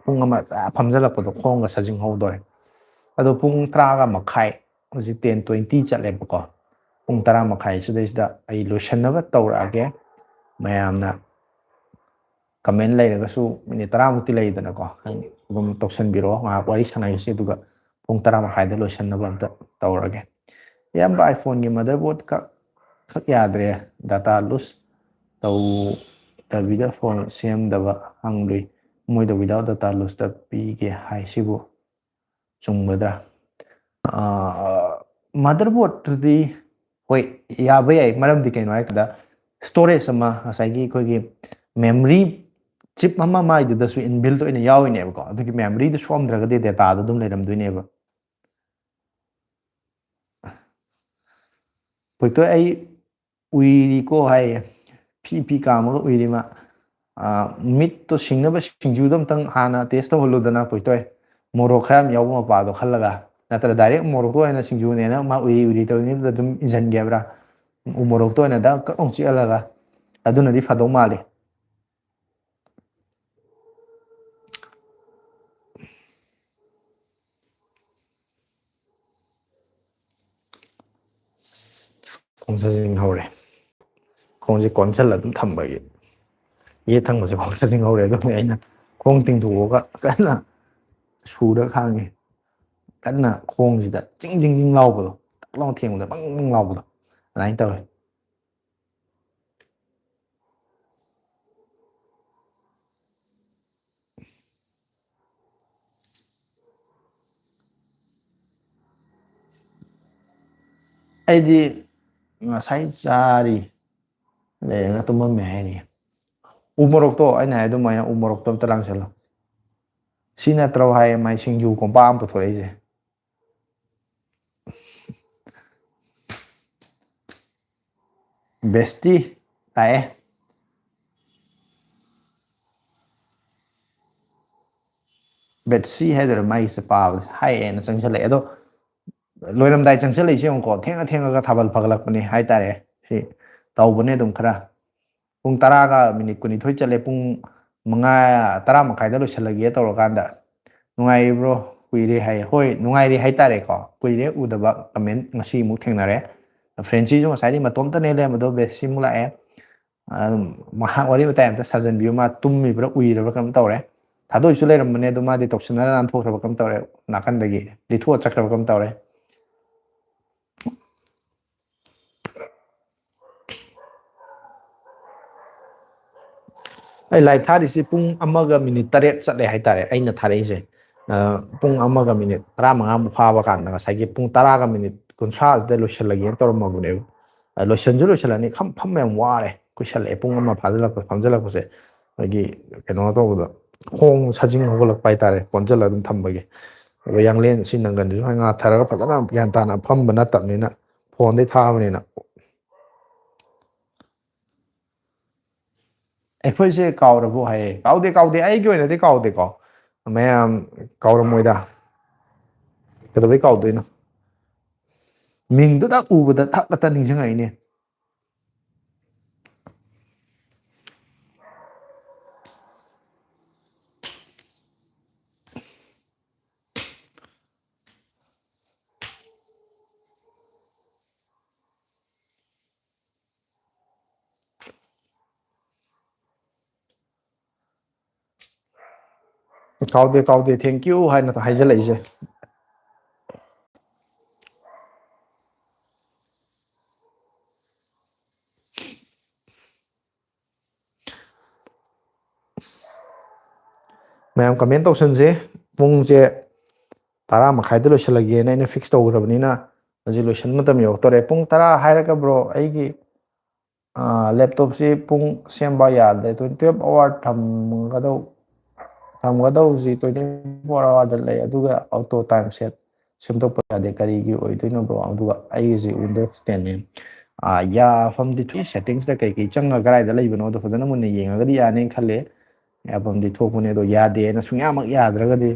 ꯄꯨꯡ ꯑꯃ ꯐꯝꯖꯜꯂꯛꯄꯗꯣ ꯈꯣꯡꯒ ꯁꯥꯖꯤꯡ ꯍꯧꯗꯣꯔꯦ꯫ ꯑꯗꯣ ꯄꯨꯡ ꯇꯔꯥꯒ ꯃꯈꯥꯏ, ꯍꯧꯖꯤꯛ ꯇꯦꯟ ꯇ꯭ꯋꯦꯟꯇꯤ ꯆꯠꯂꯦꯕꯀꯣ꯫ ꯄꯨꯡ ꯇꯔꯥ ꯃꯈꯥꯏ ꯁꯤꯗꯩꯁꯤꯗ ꯑꯩ ꯂꯣꯏꯁꯟꯅꯕ ꯇꯧꯔꯛꯑꯒꯦ꯫ ꯃꯌꯥꯝꯅ ꯀꯃꯦꯟ ꯂꯩꯔꯒꯁꯨ ꯃꯤꯅꯤꯠ ꯇꯔꯥꯃꯨꯛꯇꯤ ꯂꯩꯗꯅꯀꯣ, ꯑꯗꯨꯝ ꯇꯧꯁꯟꯕꯤꯔꯛꯑꯣ, ꯉꯥꯏꯍꯥꯛ ꯋꯥꯔꯤ ꯁꯥꯟꯅꯈꯤꯁꯤ, ꯑꯗꯨꯒ ꯄꯨꯡ ꯇꯔꯥ ꯃꯈꯥꯏꯗ ꯂꯣꯏꯁꯟꯅꯕ ꯑꯝꯇ ꯇꯧꯔꯒꯦ꯫ ꯏꯌꯥꯝꯕ, ꯑꯥꯏꯐꯣꯟꯒꯤ ꯃꯗꯔꯕꯣꯔꯗ ꯈꯛ ꯈꯛ ꯌꯥꯗ꯭ꯔꯦ, ꯗꯥꯇꯥ ꯂꯨꯁ ꯇꯧꯗꯕꯤꯗ ꯐꯣꯟ ꯁꯦꯝꯗꯕ ꯍꯪꯂꯨꯏ, ꯃꯣꯏꯗ ꯋꯤꯗꯥꯎꯠ ꯗꯥꯇꯥ ꯂꯨꯁꯇ ꯄꯤꯒꯦ ꯍꯥꯏꯁꯤꯕꯨ ꯆꯨꯝꯒꯗ꯭ꯔꯥ? ꯃꯗꯔꯕꯣꯔꯗꯇꯨꯗꯤ ꯍꯣꯏ, ꯌꯥꯕ ꯌꯥꯏ꯫ ꯃꯔꯝꯗꯤ ꯀꯩꯅꯣ ꯍꯥꯏ ꯀꯥꯟꯗ, ꯁ꯭ꯇꯣꯔꯦꯖ ꯑꯃ, ꯉꯁꯥꯏꯒꯤ ꯑꯩꯈꯣꯏꯒꯤ ꯃꯦꯃꯣꯔꯤ ꯆꯤꯞ ꯑꯃ ꯃꯥꯏꯗꯨꯗꯁꯨ ꯏꯟꯕꯤꯜꯠ ꯑꯣꯏꯅ ꯌꯥꯎꯔꯤꯅꯦꯕꯀꯣ꯫ ꯑꯗꯨꯒꯤ ꯃꯦꯃꯣꯔꯤꯗꯨ ꯁꯣꯝꯗ꯭ꯔꯒꯗꯤ ꯗꯦꯇꯥꯗꯣ ꯑꯗꯨꯝ ꯂꯩꯔꯝꯗꯣꯏꯅꯦꯕ꯫ ꯄꯣꯏꯇꯣꯏ, ꯑꯩ ꯎꯏꯔꯤꯀꯣ ꯍꯥꯏꯌꯦ, ꯐꯤ ꯐꯤ ꯀꯥꯝꯃꯒ ꯎꯏꯔꯤ ꯃꯥ꯫ ꯑꯥ, ꯃꯤꯠꯇꯣ ꯁꯤꯡꯅꯕ ꯁꯤꯡꯖꯨꯗꯣ ꯑꯝꯇꯪ ꯍꯥꯟꯅ ꯇꯦꯁ ꯇꯧꯍꯜꯂꯨꯗꯅ, ꯄꯣꯏꯇꯣꯏ꯫ ꯃꯣꯔꯣꯛ ꯈꯔ ꯌꯥꯝ ꯌꯥꯎꯕ ꯃꯄꯥꯗꯣ ꯈꯜꯂꯒ꯫ ꯅꯠꯇ꯭ꯔ ꯗꯥꯏꯔꯦꯛ ꯃꯣꯔꯣꯛꯇꯣ ꯑꯣꯏꯅ ꯁꯤꯡꯖꯨꯅꯦꯅ ꯃꯥ ꯎꯏꯔꯤ ꯎꯏꯔꯤ ꯇꯧꯔꯤꯉꯩꯗꯨꯗ ꯑꯗꯨꯝ ꯏꯟꯁꯤꯟꯒꯦ ꯍꯥꯏꯕ꯭ꯔꯥ? ꯎ ꯃꯣꯔꯣꯛꯇꯣ ꯑꯣꯏꯅ ꯗꯛ ꯀꯛ ꯑꯃꯨꯛ ꯆꯤꯛꯍꯜꯂꯒ꯫ ꯑꯗꯨꯅꯗꯤ ꯐꯗꯧ ꯃꯥꯜꯂꯤ꯫ ꯈꯣꯡ ꯁꯥꯖꯤꯡ ꯍꯧꯔꯦ꯫ ꯈꯣꯡꯁꯦ ꯀꯣꯟꯁꯤꯜꯂ ꯑꯗꯨꯝ ꯊꯝꯕꯒꯤ ꯌꯦꯠ ꯊꯪꯕꯁꯦ ꯈꯣꯡ ꯁꯥꯖꯤꯡ ꯍꯧꯔꯦ꯫ ꯑꯗꯨꯅ ꯑꯩꯅ ꯈꯣꯡ ꯇꯤꯡꯊꯣꯛꯑꯒ ꯀꯟꯅ ꯁꯨꯔ ꯈꯥꯡꯉꯤ꯫ ꯀꯟꯅ ꯈꯣꯡꯁꯤꯗ ꯆꯤꯡ ꯆꯤꯡ ꯆꯤꯡ ꯂꯥꯎꯕꯗꯣ, ꯇꯛ ꯂꯥꯎ ꯊꯦꯡꯕꯗ ꯕꯪ ꯕꯪ ꯂꯥꯎꯕꯗꯣ ꯑꯗꯨꯃꯥꯏꯅ ꯇꯧꯋꯦ꯫ ꯑꯩꯗꯤ ꯉꯁꯥꯏ ꯆꯥꯔꯤ, ꯂꯩꯔꯒ ꯇꯨꯝꯃꯝꯃꯦ ꯍꯥꯏꯅꯤ꯫ ꯎ ꯃꯣꯔꯣꯛꯇꯣ, ꯑꯩꯅ ꯍꯥꯏ ꯑꯗꯨꯃꯥꯏꯅ ꯎ ꯃꯣꯔꯣꯛꯇꯣ ꯑꯝꯇ ꯂꯥꯡꯁꯜꯂꯣ꯫ ꯁꯤ ꯅꯠꯇ꯭ꯔꯣ ꯍꯥꯏ ꯃꯥꯏ ꯁꯤꯡꯖꯨ ꯀꯣꯝꯄꯥꯛ ꯑꯃ ꯄꯨꯊꯣꯔꯛꯏꯁꯦ? ꯕꯦꯁꯇꯤ ꯂꯥꯛꯑꯦ꯫ ꯕꯦꯠꯁꯤ ꯍꯥꯏꯗꯣꯏꯔꯥ, ꯃꯥꯒꯤꯁꯦ ꯄꯥꯕꯁꯦ ꯍꯥꯏꯌꯦꯅ ꯆꯪꯁꯜꯂꯛꯑꯦ꯫ ꯑꯗꯣ ꯂꯣꯏꯔꯝꯗꯥꯏ ꯆꯪꯁꯜꯂꯛꯏꯁꯦ ꯌꯦꯡꯉꯨꯀꯣ, ꯊꯦꯡꯉ ꯊꯦꯡꯉꯒ ꯊꯥꯕꯜ ꯐꯒꯠꯂꯛꯄꯅꯦ ꯍꯥꯏꯇꯥꯔꯦ꯫ ꯁꯤ ꯇꯧꯕꯅꯦ ꯑꯗꯨꯝ ꯈꯔ꯫ ꯄꯨꯡ ꯇꯔꯥꯒ ꯃꯤꯅꯤꯠ ꯀꯨꯟꯅꯤꯊꯣꯏ ꯆꯠꯂꯦ, ꯄꯨꯡ ꯃꯉꯥ, ꯇꯔꯥ ꯃꯈꯥꯏꯗ ꯂꯣꯏꯁꯤꯜꯂꯒꯦ ꯇꯧꯔꯀꯥꯟꯗ꯫ "ꯅꯨꯡꯉꯥꯏꯔꯤꯕ꯭ꯔꯣ? ꯀꯨꯏꯔꯦ" ꯍꯥꯏꯌꯦ꯫ ꯍꯣꯏ, ꯅꯨꯡꯉꯥꯏꯔꯤ ꯍꯥꯏꯇꯥꯔꯦꯀꯣ, ꯀꯨꯏꯔꯦ ꯎꯗꯕ꯫ ꯀꯃꯦꯟ ꯉꯁꯤ ꯑꯃꯨꯛ ꯊꯦꯡꯅꯔꯦ꯫ ꯐ꯭ꯔꯦꯟꯁꯤꯁꯨ ꯉꯁꯥꯏꯗꯤ ꯃꯇꯣꯝꯇꯅꯦ ꯂꯩꯔꯝꯕꯗꯣ, ꯕꯦꯁꯁꯤ ꯑꯃꯨꯛ ꯂꯥꯛꯑꯦ꯫ ꯑꯗꯨꯝ ꯉꯥꯏꯍꯥꯛ ꯋꯥꯔꯤ ꯋꯥꯇꯥꯏ ꯑꯝꯇ ꯁꯥꯖꯟꯕꯤꯌꯨ꯫ ꯃꯥ ꯇꯨꯝꯃꯤꯕ꯭ꯔꯥ ꯎꯏꯔꯕ꯭ꯔꯥ ꯀꯩꯅꯣꯝ ꯇꯧꯔꯦ꯫ ꯊꯥꯗꯣꯛꯏꯁꯨ ꯂꯩꯔꯝꯕꯅꯦ, ꯑꯗꯣ ꯃꯥꯗꯤ ꯇꯧꯁꯤꯟꯅꯔ ꯅꯥꯟꯊꯣꯛꯈ꯭ꯔꯕ ꯀꯩꯅꯣꯝ ꯇꯧꯔꯦ, ꯅꯥꯀꯟꯗꯒꯤ ꯂꯤꯊꯣꯛꯑ ꯆꯠꯈ꯭ꯔꯕ ꯀꯩꯅꯣꯝ ꯇꯧꯔꯦ꯫ ꯑꯩ ꯂꯥꯏꯚ ꯊꯥꯔꯤꯁꯤ ꯄꯨꯡ ꯑꯃꯒ ꯃꯤꯅꯤꯠ ꯇꯔꯦꯠ ꯆꯠꯂꯦ ꯍꯥꯏꯇꯥꯔꯦ, ꯑꯩꯅ ꯊꯥꯔꯛꯏꯁꯦ꯫ ꯑ, ꯄꯨꯡ ꯑꯃꯒ ꯃꯤꯅꯤꯠ ꯇꯔꯥꯃꯉꯥꯃꯨꯛ ꯐꯥꯕ ꯀꯥꯟꯗ ꯉꯁꯥꯏꯒꯤ ꯄꯨꯡ ꯇꯔꯥꯒ ꯃꯤꯅꯤꯠ ꯀꯨꯟꯊ꯭ꯔꯥꯁꯤꯗ ꯂꯣꯏꯁꯤꯜꯂꯒꯦꯅ ꯇꯧꯔꯝꯃꯕꯅꯦꯕ꯫ ꯑ, ꯂꯣꯏꯁꯤꯟꯁꯨ ꯂꯣꯏꯁꯤꯜꯂꯅꯤ, ꯈꯝ ꯐꯝꯕ ꯌꯥꯝ ꯋꯥꯔꯦ, ꯀꯨꯏꯁꯜꯂꯛꯑꯦ, ꯄꯨꯡ ꯑꯃ ꯐꯥꯖꯤꯜꯂꯛꯄ, ꯐꯝꯖꯤꯜꯂꯛꯄꯁꯦ꯫ ꯑꯩꯈꯣꯏꯒꯤ ꯀꯩꯅꯣ ꯇꯧꯕꯗ, ꯈꯣꯡ ꯁꯥꯖꯤꯡ ꯍꯧꯒꯠꯂꯛꯄ ꯍꯥꯏꯇꯥꯔꯦ, ꯀꯣꯟꯁꯤꯜꯂ ꯑꯗꯨꯝ ꯊꯝꯕꯒꯤ꯫ ꯑꯗꯨꯒ ꯌꯥꯡꯂꯦꯟ ꯁꯤ ꯅꯪꯒꯟꯁꯤꯁꯨ ꯉꯥꯊꯔꯒ ꯐꯖꯅ ꯒ꯭ꯌꯥꯟ ꯇꯥꯅ ꯐꯝꯕ ꯅꯠꯇꯕꯅꯤꯅ, ꯐꯣꯟꯗꯩ ꯊꯥꯕꯅꯤꯅ꯫ "ꯑꯩꯈꯣꯏꯁꯦ ꯀꯥꯎꯔꯕꯣ?" ꯍꯥꯏꯌꯦ꯫ ꯀꯥꯎꯗꯦ, ꯀꯥꯎꯗꯦ, ꯑꯩꯒꯤ ꯑꯣꯏꯅꯗꯤ ꯀꯥꯎꯗꯦꯀꯣ꯫ ꯃꯌꯥꯝ ꯀꯥꯎꯔꯝꯃꯣꯏꯗ꯫ ꯀꯩꯗꯧꯕꯩ ꯀꯥꯎꯗꯣꯏꯅꯣ? ꯃꯤꯡꯗꯨꯗ ꯎꯕꯗ ꯊꯛ ꯍꯦꯛꯇ ꯅꯤꯡꯁꯤꯡꯉꯛꯏꯅꯦ꯫ "ꯀꯥꯎꯗꯦ, ꯀꯥꯎꯗꯦ, thank you" ꯍꯥꯏꯅ ꯍꯥꯏꯖꯜꯂꯛꯏꯁꯦ꯫ ꯃꯌꯥꯝ ꯀꯃꯦꯟ ꯇꯧꯁꯟꯁꯦ꯫ ꯄꯨꯡꯁꯦ ꯇꯔꯥ ꯃꯈꯥꯏꯗ ꯂꯣꯏꯁꯤꯜꯂꯒꯦꯅ ꯑꯩꯅ ꯐꯤꯛꯁ ꯇꯧꯈ꯭ꯔꯕꯅꯤꯅ, ꯍꯧꯖꯤꯛ ꯂꯣꯏꯁꯤꯟ ꯃꯇꯝ ꯌꯧꯔꯛꯇꯣꯔꯦ꯫ ꯄꯨꯡ ꯇꯔꯥ ꯍꯥꯏꯔꯒ, ꯕ꯭ꯔꯣ, ꯑꯩꯒꯤ ꯂꯦꯞꯇꯣꯞꯁꯤ ꯄꯨꯡ ꯁꯦꯝꯕ ꯌꯥꯗ꯭ꯔꯦ꯫ ꯇ꯭ꯋꯦꯟꯇꯤ ꯇꯨꯌꯦꯜꯞ ꯑꯋꯥꯔ ꯊꯝꯒꯗꯧ ꯊꯝꯒꯗꯧꯁꯤ ꯇ꯭ꯋꯦꯟꯇꯤ ꯐꯣꯔ ꯑꯋꯥꯔꯗ ꯂꯩ, ꯑꯗꯨꯒ ꯑꯣꯇꯣ ꯇꯥꯏꯝ ꯁꯦꯠ ꯁꯦꯝꯗꯣꯛꯄ ꯌꯥꯗꯦ꯫ ꯀꯔꯤꯒꯤ ꯑꯣꯏꯗꯣꯏꯅꯣ, ꯕ꯭ꯔꯣ? ꯑꯗꯨꯒ ꯑꯩꯒꯤꯁꯤ ꯋꯤꯟꯗꯣꯁ ꯇꯦꯟꯅꯦ꯫ ꯌꯥꯐꯝꯗꯤ ꯊꯣꯛꯏ, ꯁꯦꯇꯤꯡꯁꯇ ꯀꯩꯀꯩ ꯆꯪꯉꯒ ꯀꯗꯥꯏꯗ ꯂꯩꯕꯅꯣꯗꯣ ꯐꯖꯅ ꯃꯨꯟꯅ ꯌꯦꯡꯉꯒꯗꯤ ꯌꯥꯅꯤ ꯈꯜꯂꯦ꯫ ꯌꯥꯐꯝꯗꯤ ꯊꯣꯛꯄꯅꯦ, ꯑꯗꯣ ꯌꯥꯗꯦꯅ ꯁꯨꯡꯌꯥꯃꯛ ꯌꯥꯗ꯭ꯔꯒꯗꯤ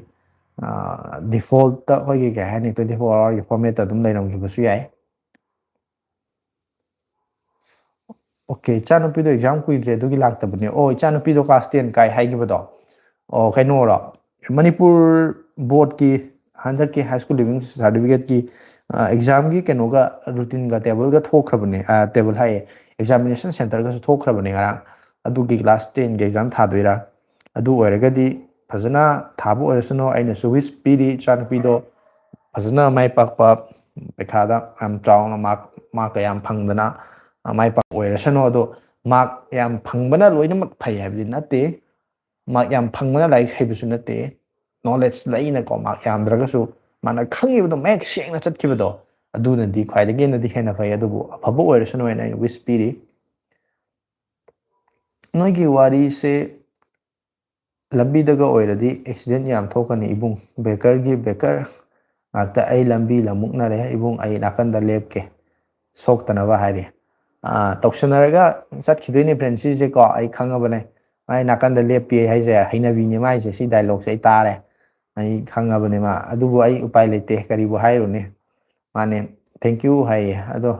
ꯗꯤꯐꯣꯜꯠꯇ ꯑꯩꯈꯣꯏꯒꯤ, ꯀꯩ ꯍꯥꯏꯅꯤ, ꯇ꯭ꯋꯦꯟꯇꯤ ꯐꯣꯔ ꯑꯋꯥꯔꯒꯤ ꯐꯣꯔꯃꯦꯠꯇ ꯑꯗꯨꯝ ꯂꯩꯔꯝꯈꯤꯕꯁꯨ ꯌꯥꯏ꯫ ꯑꯣꯀꯦ, ꯏꯆꯥꯅꯨꯄꯤꯗꯣ ꯑꯦꯛꯖꯥꯝ ꯀꯨꯏꯗ꯭ꯔꯦ, ꯑꯗꯨꯒꯤ ꯂꯥꯛꯇꯕꯅꯦ꯫ ꯑꯣ, ꯏꯆꯥꯅꯨꯄꯤꯗꯣ ꯀ꯭ꯂꯥꯁ ꯇꯦꯟ ꯀꯥꯏ ꯍꯥꯏꯈꯤꯕꯗꯣ? ꯑꯣ, ꯀꯩꯅꯣꯔꯣ, ꯃꯅꯤꯄꯨꯔ ꯕꯣꯔꯗꯀꯤ ꯍꯟꯗꯛꯀꯤ ꯍꯥꯏ ꯁ꯭ꯀꯨꯜ ꯂꯤꯚꯤꯡ ꯁꯥꯔꯇꯤꯐꯤꯀꯦꯠꯀꯤ ꯑꯦꯛꯖꯥꯝꯒꯤ ꯀꯩꯅꯣꯒ, ꯔꯨꯇꯤꯟꯒ ꯇꯦꯕꯜꯒ ꯊꯣꯛꯈ꯭ꯔꯕꯅꯦ꯫ ꯇꯦꯕꯜ ꯍꯥꯏꯌꯦ, ꯑꯦꯛꯖꯥꯃꯤꯅꯦꯁꯟ ꯁꯦꯟꯇꯔꯒꯁꯨ ꯊꯣꯛꯈ꯭ꯔꯕꯅꯦ ꯉꯔꯥꯡ꯫ ꯑꯗꯨꯒꯤ ꯀ꯭ꯂꯥꯁ ꯇꯦꯟꯒꯤ ꯑꯦꯛꯖꯥꯝ ꯊꯥꯗꯣꯏꯔꯥ? ꯑꯗꯨ ꯑꯣꯏꯔꯒꯗꯤ ꯐꯖꯅ ꯊꯥꯕ ꯑꯣꯏꯔꯁꯅꯨ꯫ ꯑꯩꯅꯁꯨ ꯋꯤꯁ ꯄꯤꯔꯤ, ꯏꯆꯥꯅꯨꯄꯤꯗꯣ ꯐꯖꯅ ꯃꯥꯏ ꯄꯥꯛꯄ, ꯄꯩꯈꯥꯗ ꯌꯥꯝ ꯆꯥꯎꯅ ꯃꯥꯔꯛ, ꯃꯥꯔꯛꯀ ꯌꯥꯝ ꯐꯪꯗꯅ ꯃꯥꯏ ꯄꯥꯛꯄ ꯑꯣꯏꯔꯁꯅꯨ꯫ ꯑꯗꯣ ꯃꯥꯔꯛ ꯌꯥꯝ ꯐꯪꯕꯅ ꯂꯣꯏꯅꯃꯛ ꯐꯩ ꯍꯥꯏꯕꯗꯤ ꯅꯠꯇꯦ, ꯃꯥꯔꯛ ꯌꯥꯝ ꯐꯪꯕꯅ ꯂꯥꯏꯔꯤꯛ ꯍꯩꯕꯁꯨ ꯅꯠꯇꯦ꯫ ꯅꯣꯂꯦꯖ ꯂꯩꯅꯀꯣ, ꯃꯥꯔꯛ ꯌꯥꯝꯗ꯭ꯔꯒꯁꯨ ꯃꯥꯅ ꯈꯪꯉꯤꯕꯗꯣ ꯃꯌꯦꯛ ꯁꯦꯡꯅ ꯆꯠꯈꯤꯕꯗꯣ, ꯑꯗꯨꯅꯗꯤ ꯈ꯭ꯋꯥꯏꯗꯒꯤ ꯍꯦꯟꯅꯗꯤ ꯍꯦꯟꯅ ꯐꯩ꯫ ꯑꯗꯨꯕꯨ ꯑꯐꯕ ꯑꯣꯏꯔꯁꯅꯨ ꯍꯥꯏꯅ ꯑꯩꯅ ꯋꯤꯁ ꯄꯤꯔꯤ꯫ ꯅꯣꯏꯒꯤ ꯋꯥꯔꯤꯁꯦ ꯂꯝꯕꯤꯗꯒ ꯑꯣꯏꯔꯗꯤ ꯑꯦꯛꯁꯤꯗꯦꯟ ꯌꯥꯝ ꯊꯣꯛꯀꯅꯤ ꯏꯕꯨꯡ꯫ ꯕꯦꯀꯔꯒꯤ ꯕꯦꯀꯔ ꯉꯥꯛꯇ꯫ ꯑꯩ ꯂꯝꯕꯤ ꯂꯝꯃꯨꯛꯅꯔꯦ ꯏꯕꯨꯡ, ꯑꯩ ꯅꯥꯀꯟꯗ ꯂꯦꯞꯀꯦ, ꯁꯣꯛꯇꯅꯕ ꯍꯥꯏꯔꯤ꯫ ꯑꯥ, ꯇꯧꯁꯟꯅꯔꯒ ꯆꯠꯈꯤꯗꯣꯏꯅꯦ ꯐ꯭ꯔꯦꯟꯁꯤꯁꯦꯀꯣ, ꯑꯩ ꯈꯪꯉꯕꯅꯦ꯫ ꯃꯥꯏ ꯅꯥꯀꯟꯗ ꯂꯦꯞꯄꯤ ꯍꯥꯏꯁꯦ ꯍꯩꯅꯕꯤꯅꯦ ꯃꯥꯏꯁꯦ꯫ ꯁꯤ ꯗꯥꯏꯂꯣꯛꯁꯦ ꯑꯩ ꯇꯥꯔꯦ, ꯑꯩ ꯈꯪꯉꯕꯅꯦ ꯃꯥ꯫ ꯑꯗꯨꯕꯨ ꯑꯩ ꯎꯄꯥꯏ ꯂꯩꯇꯦ, ꯀꯔꯤꯕꯨ ꯍꯥꯏꯔꯨꯅꯤ꯫ ꯃꯥꯅꯦ, "Thank you" ꯍꯥꯏꯌꯦ꯫ ꯑꯗꯣ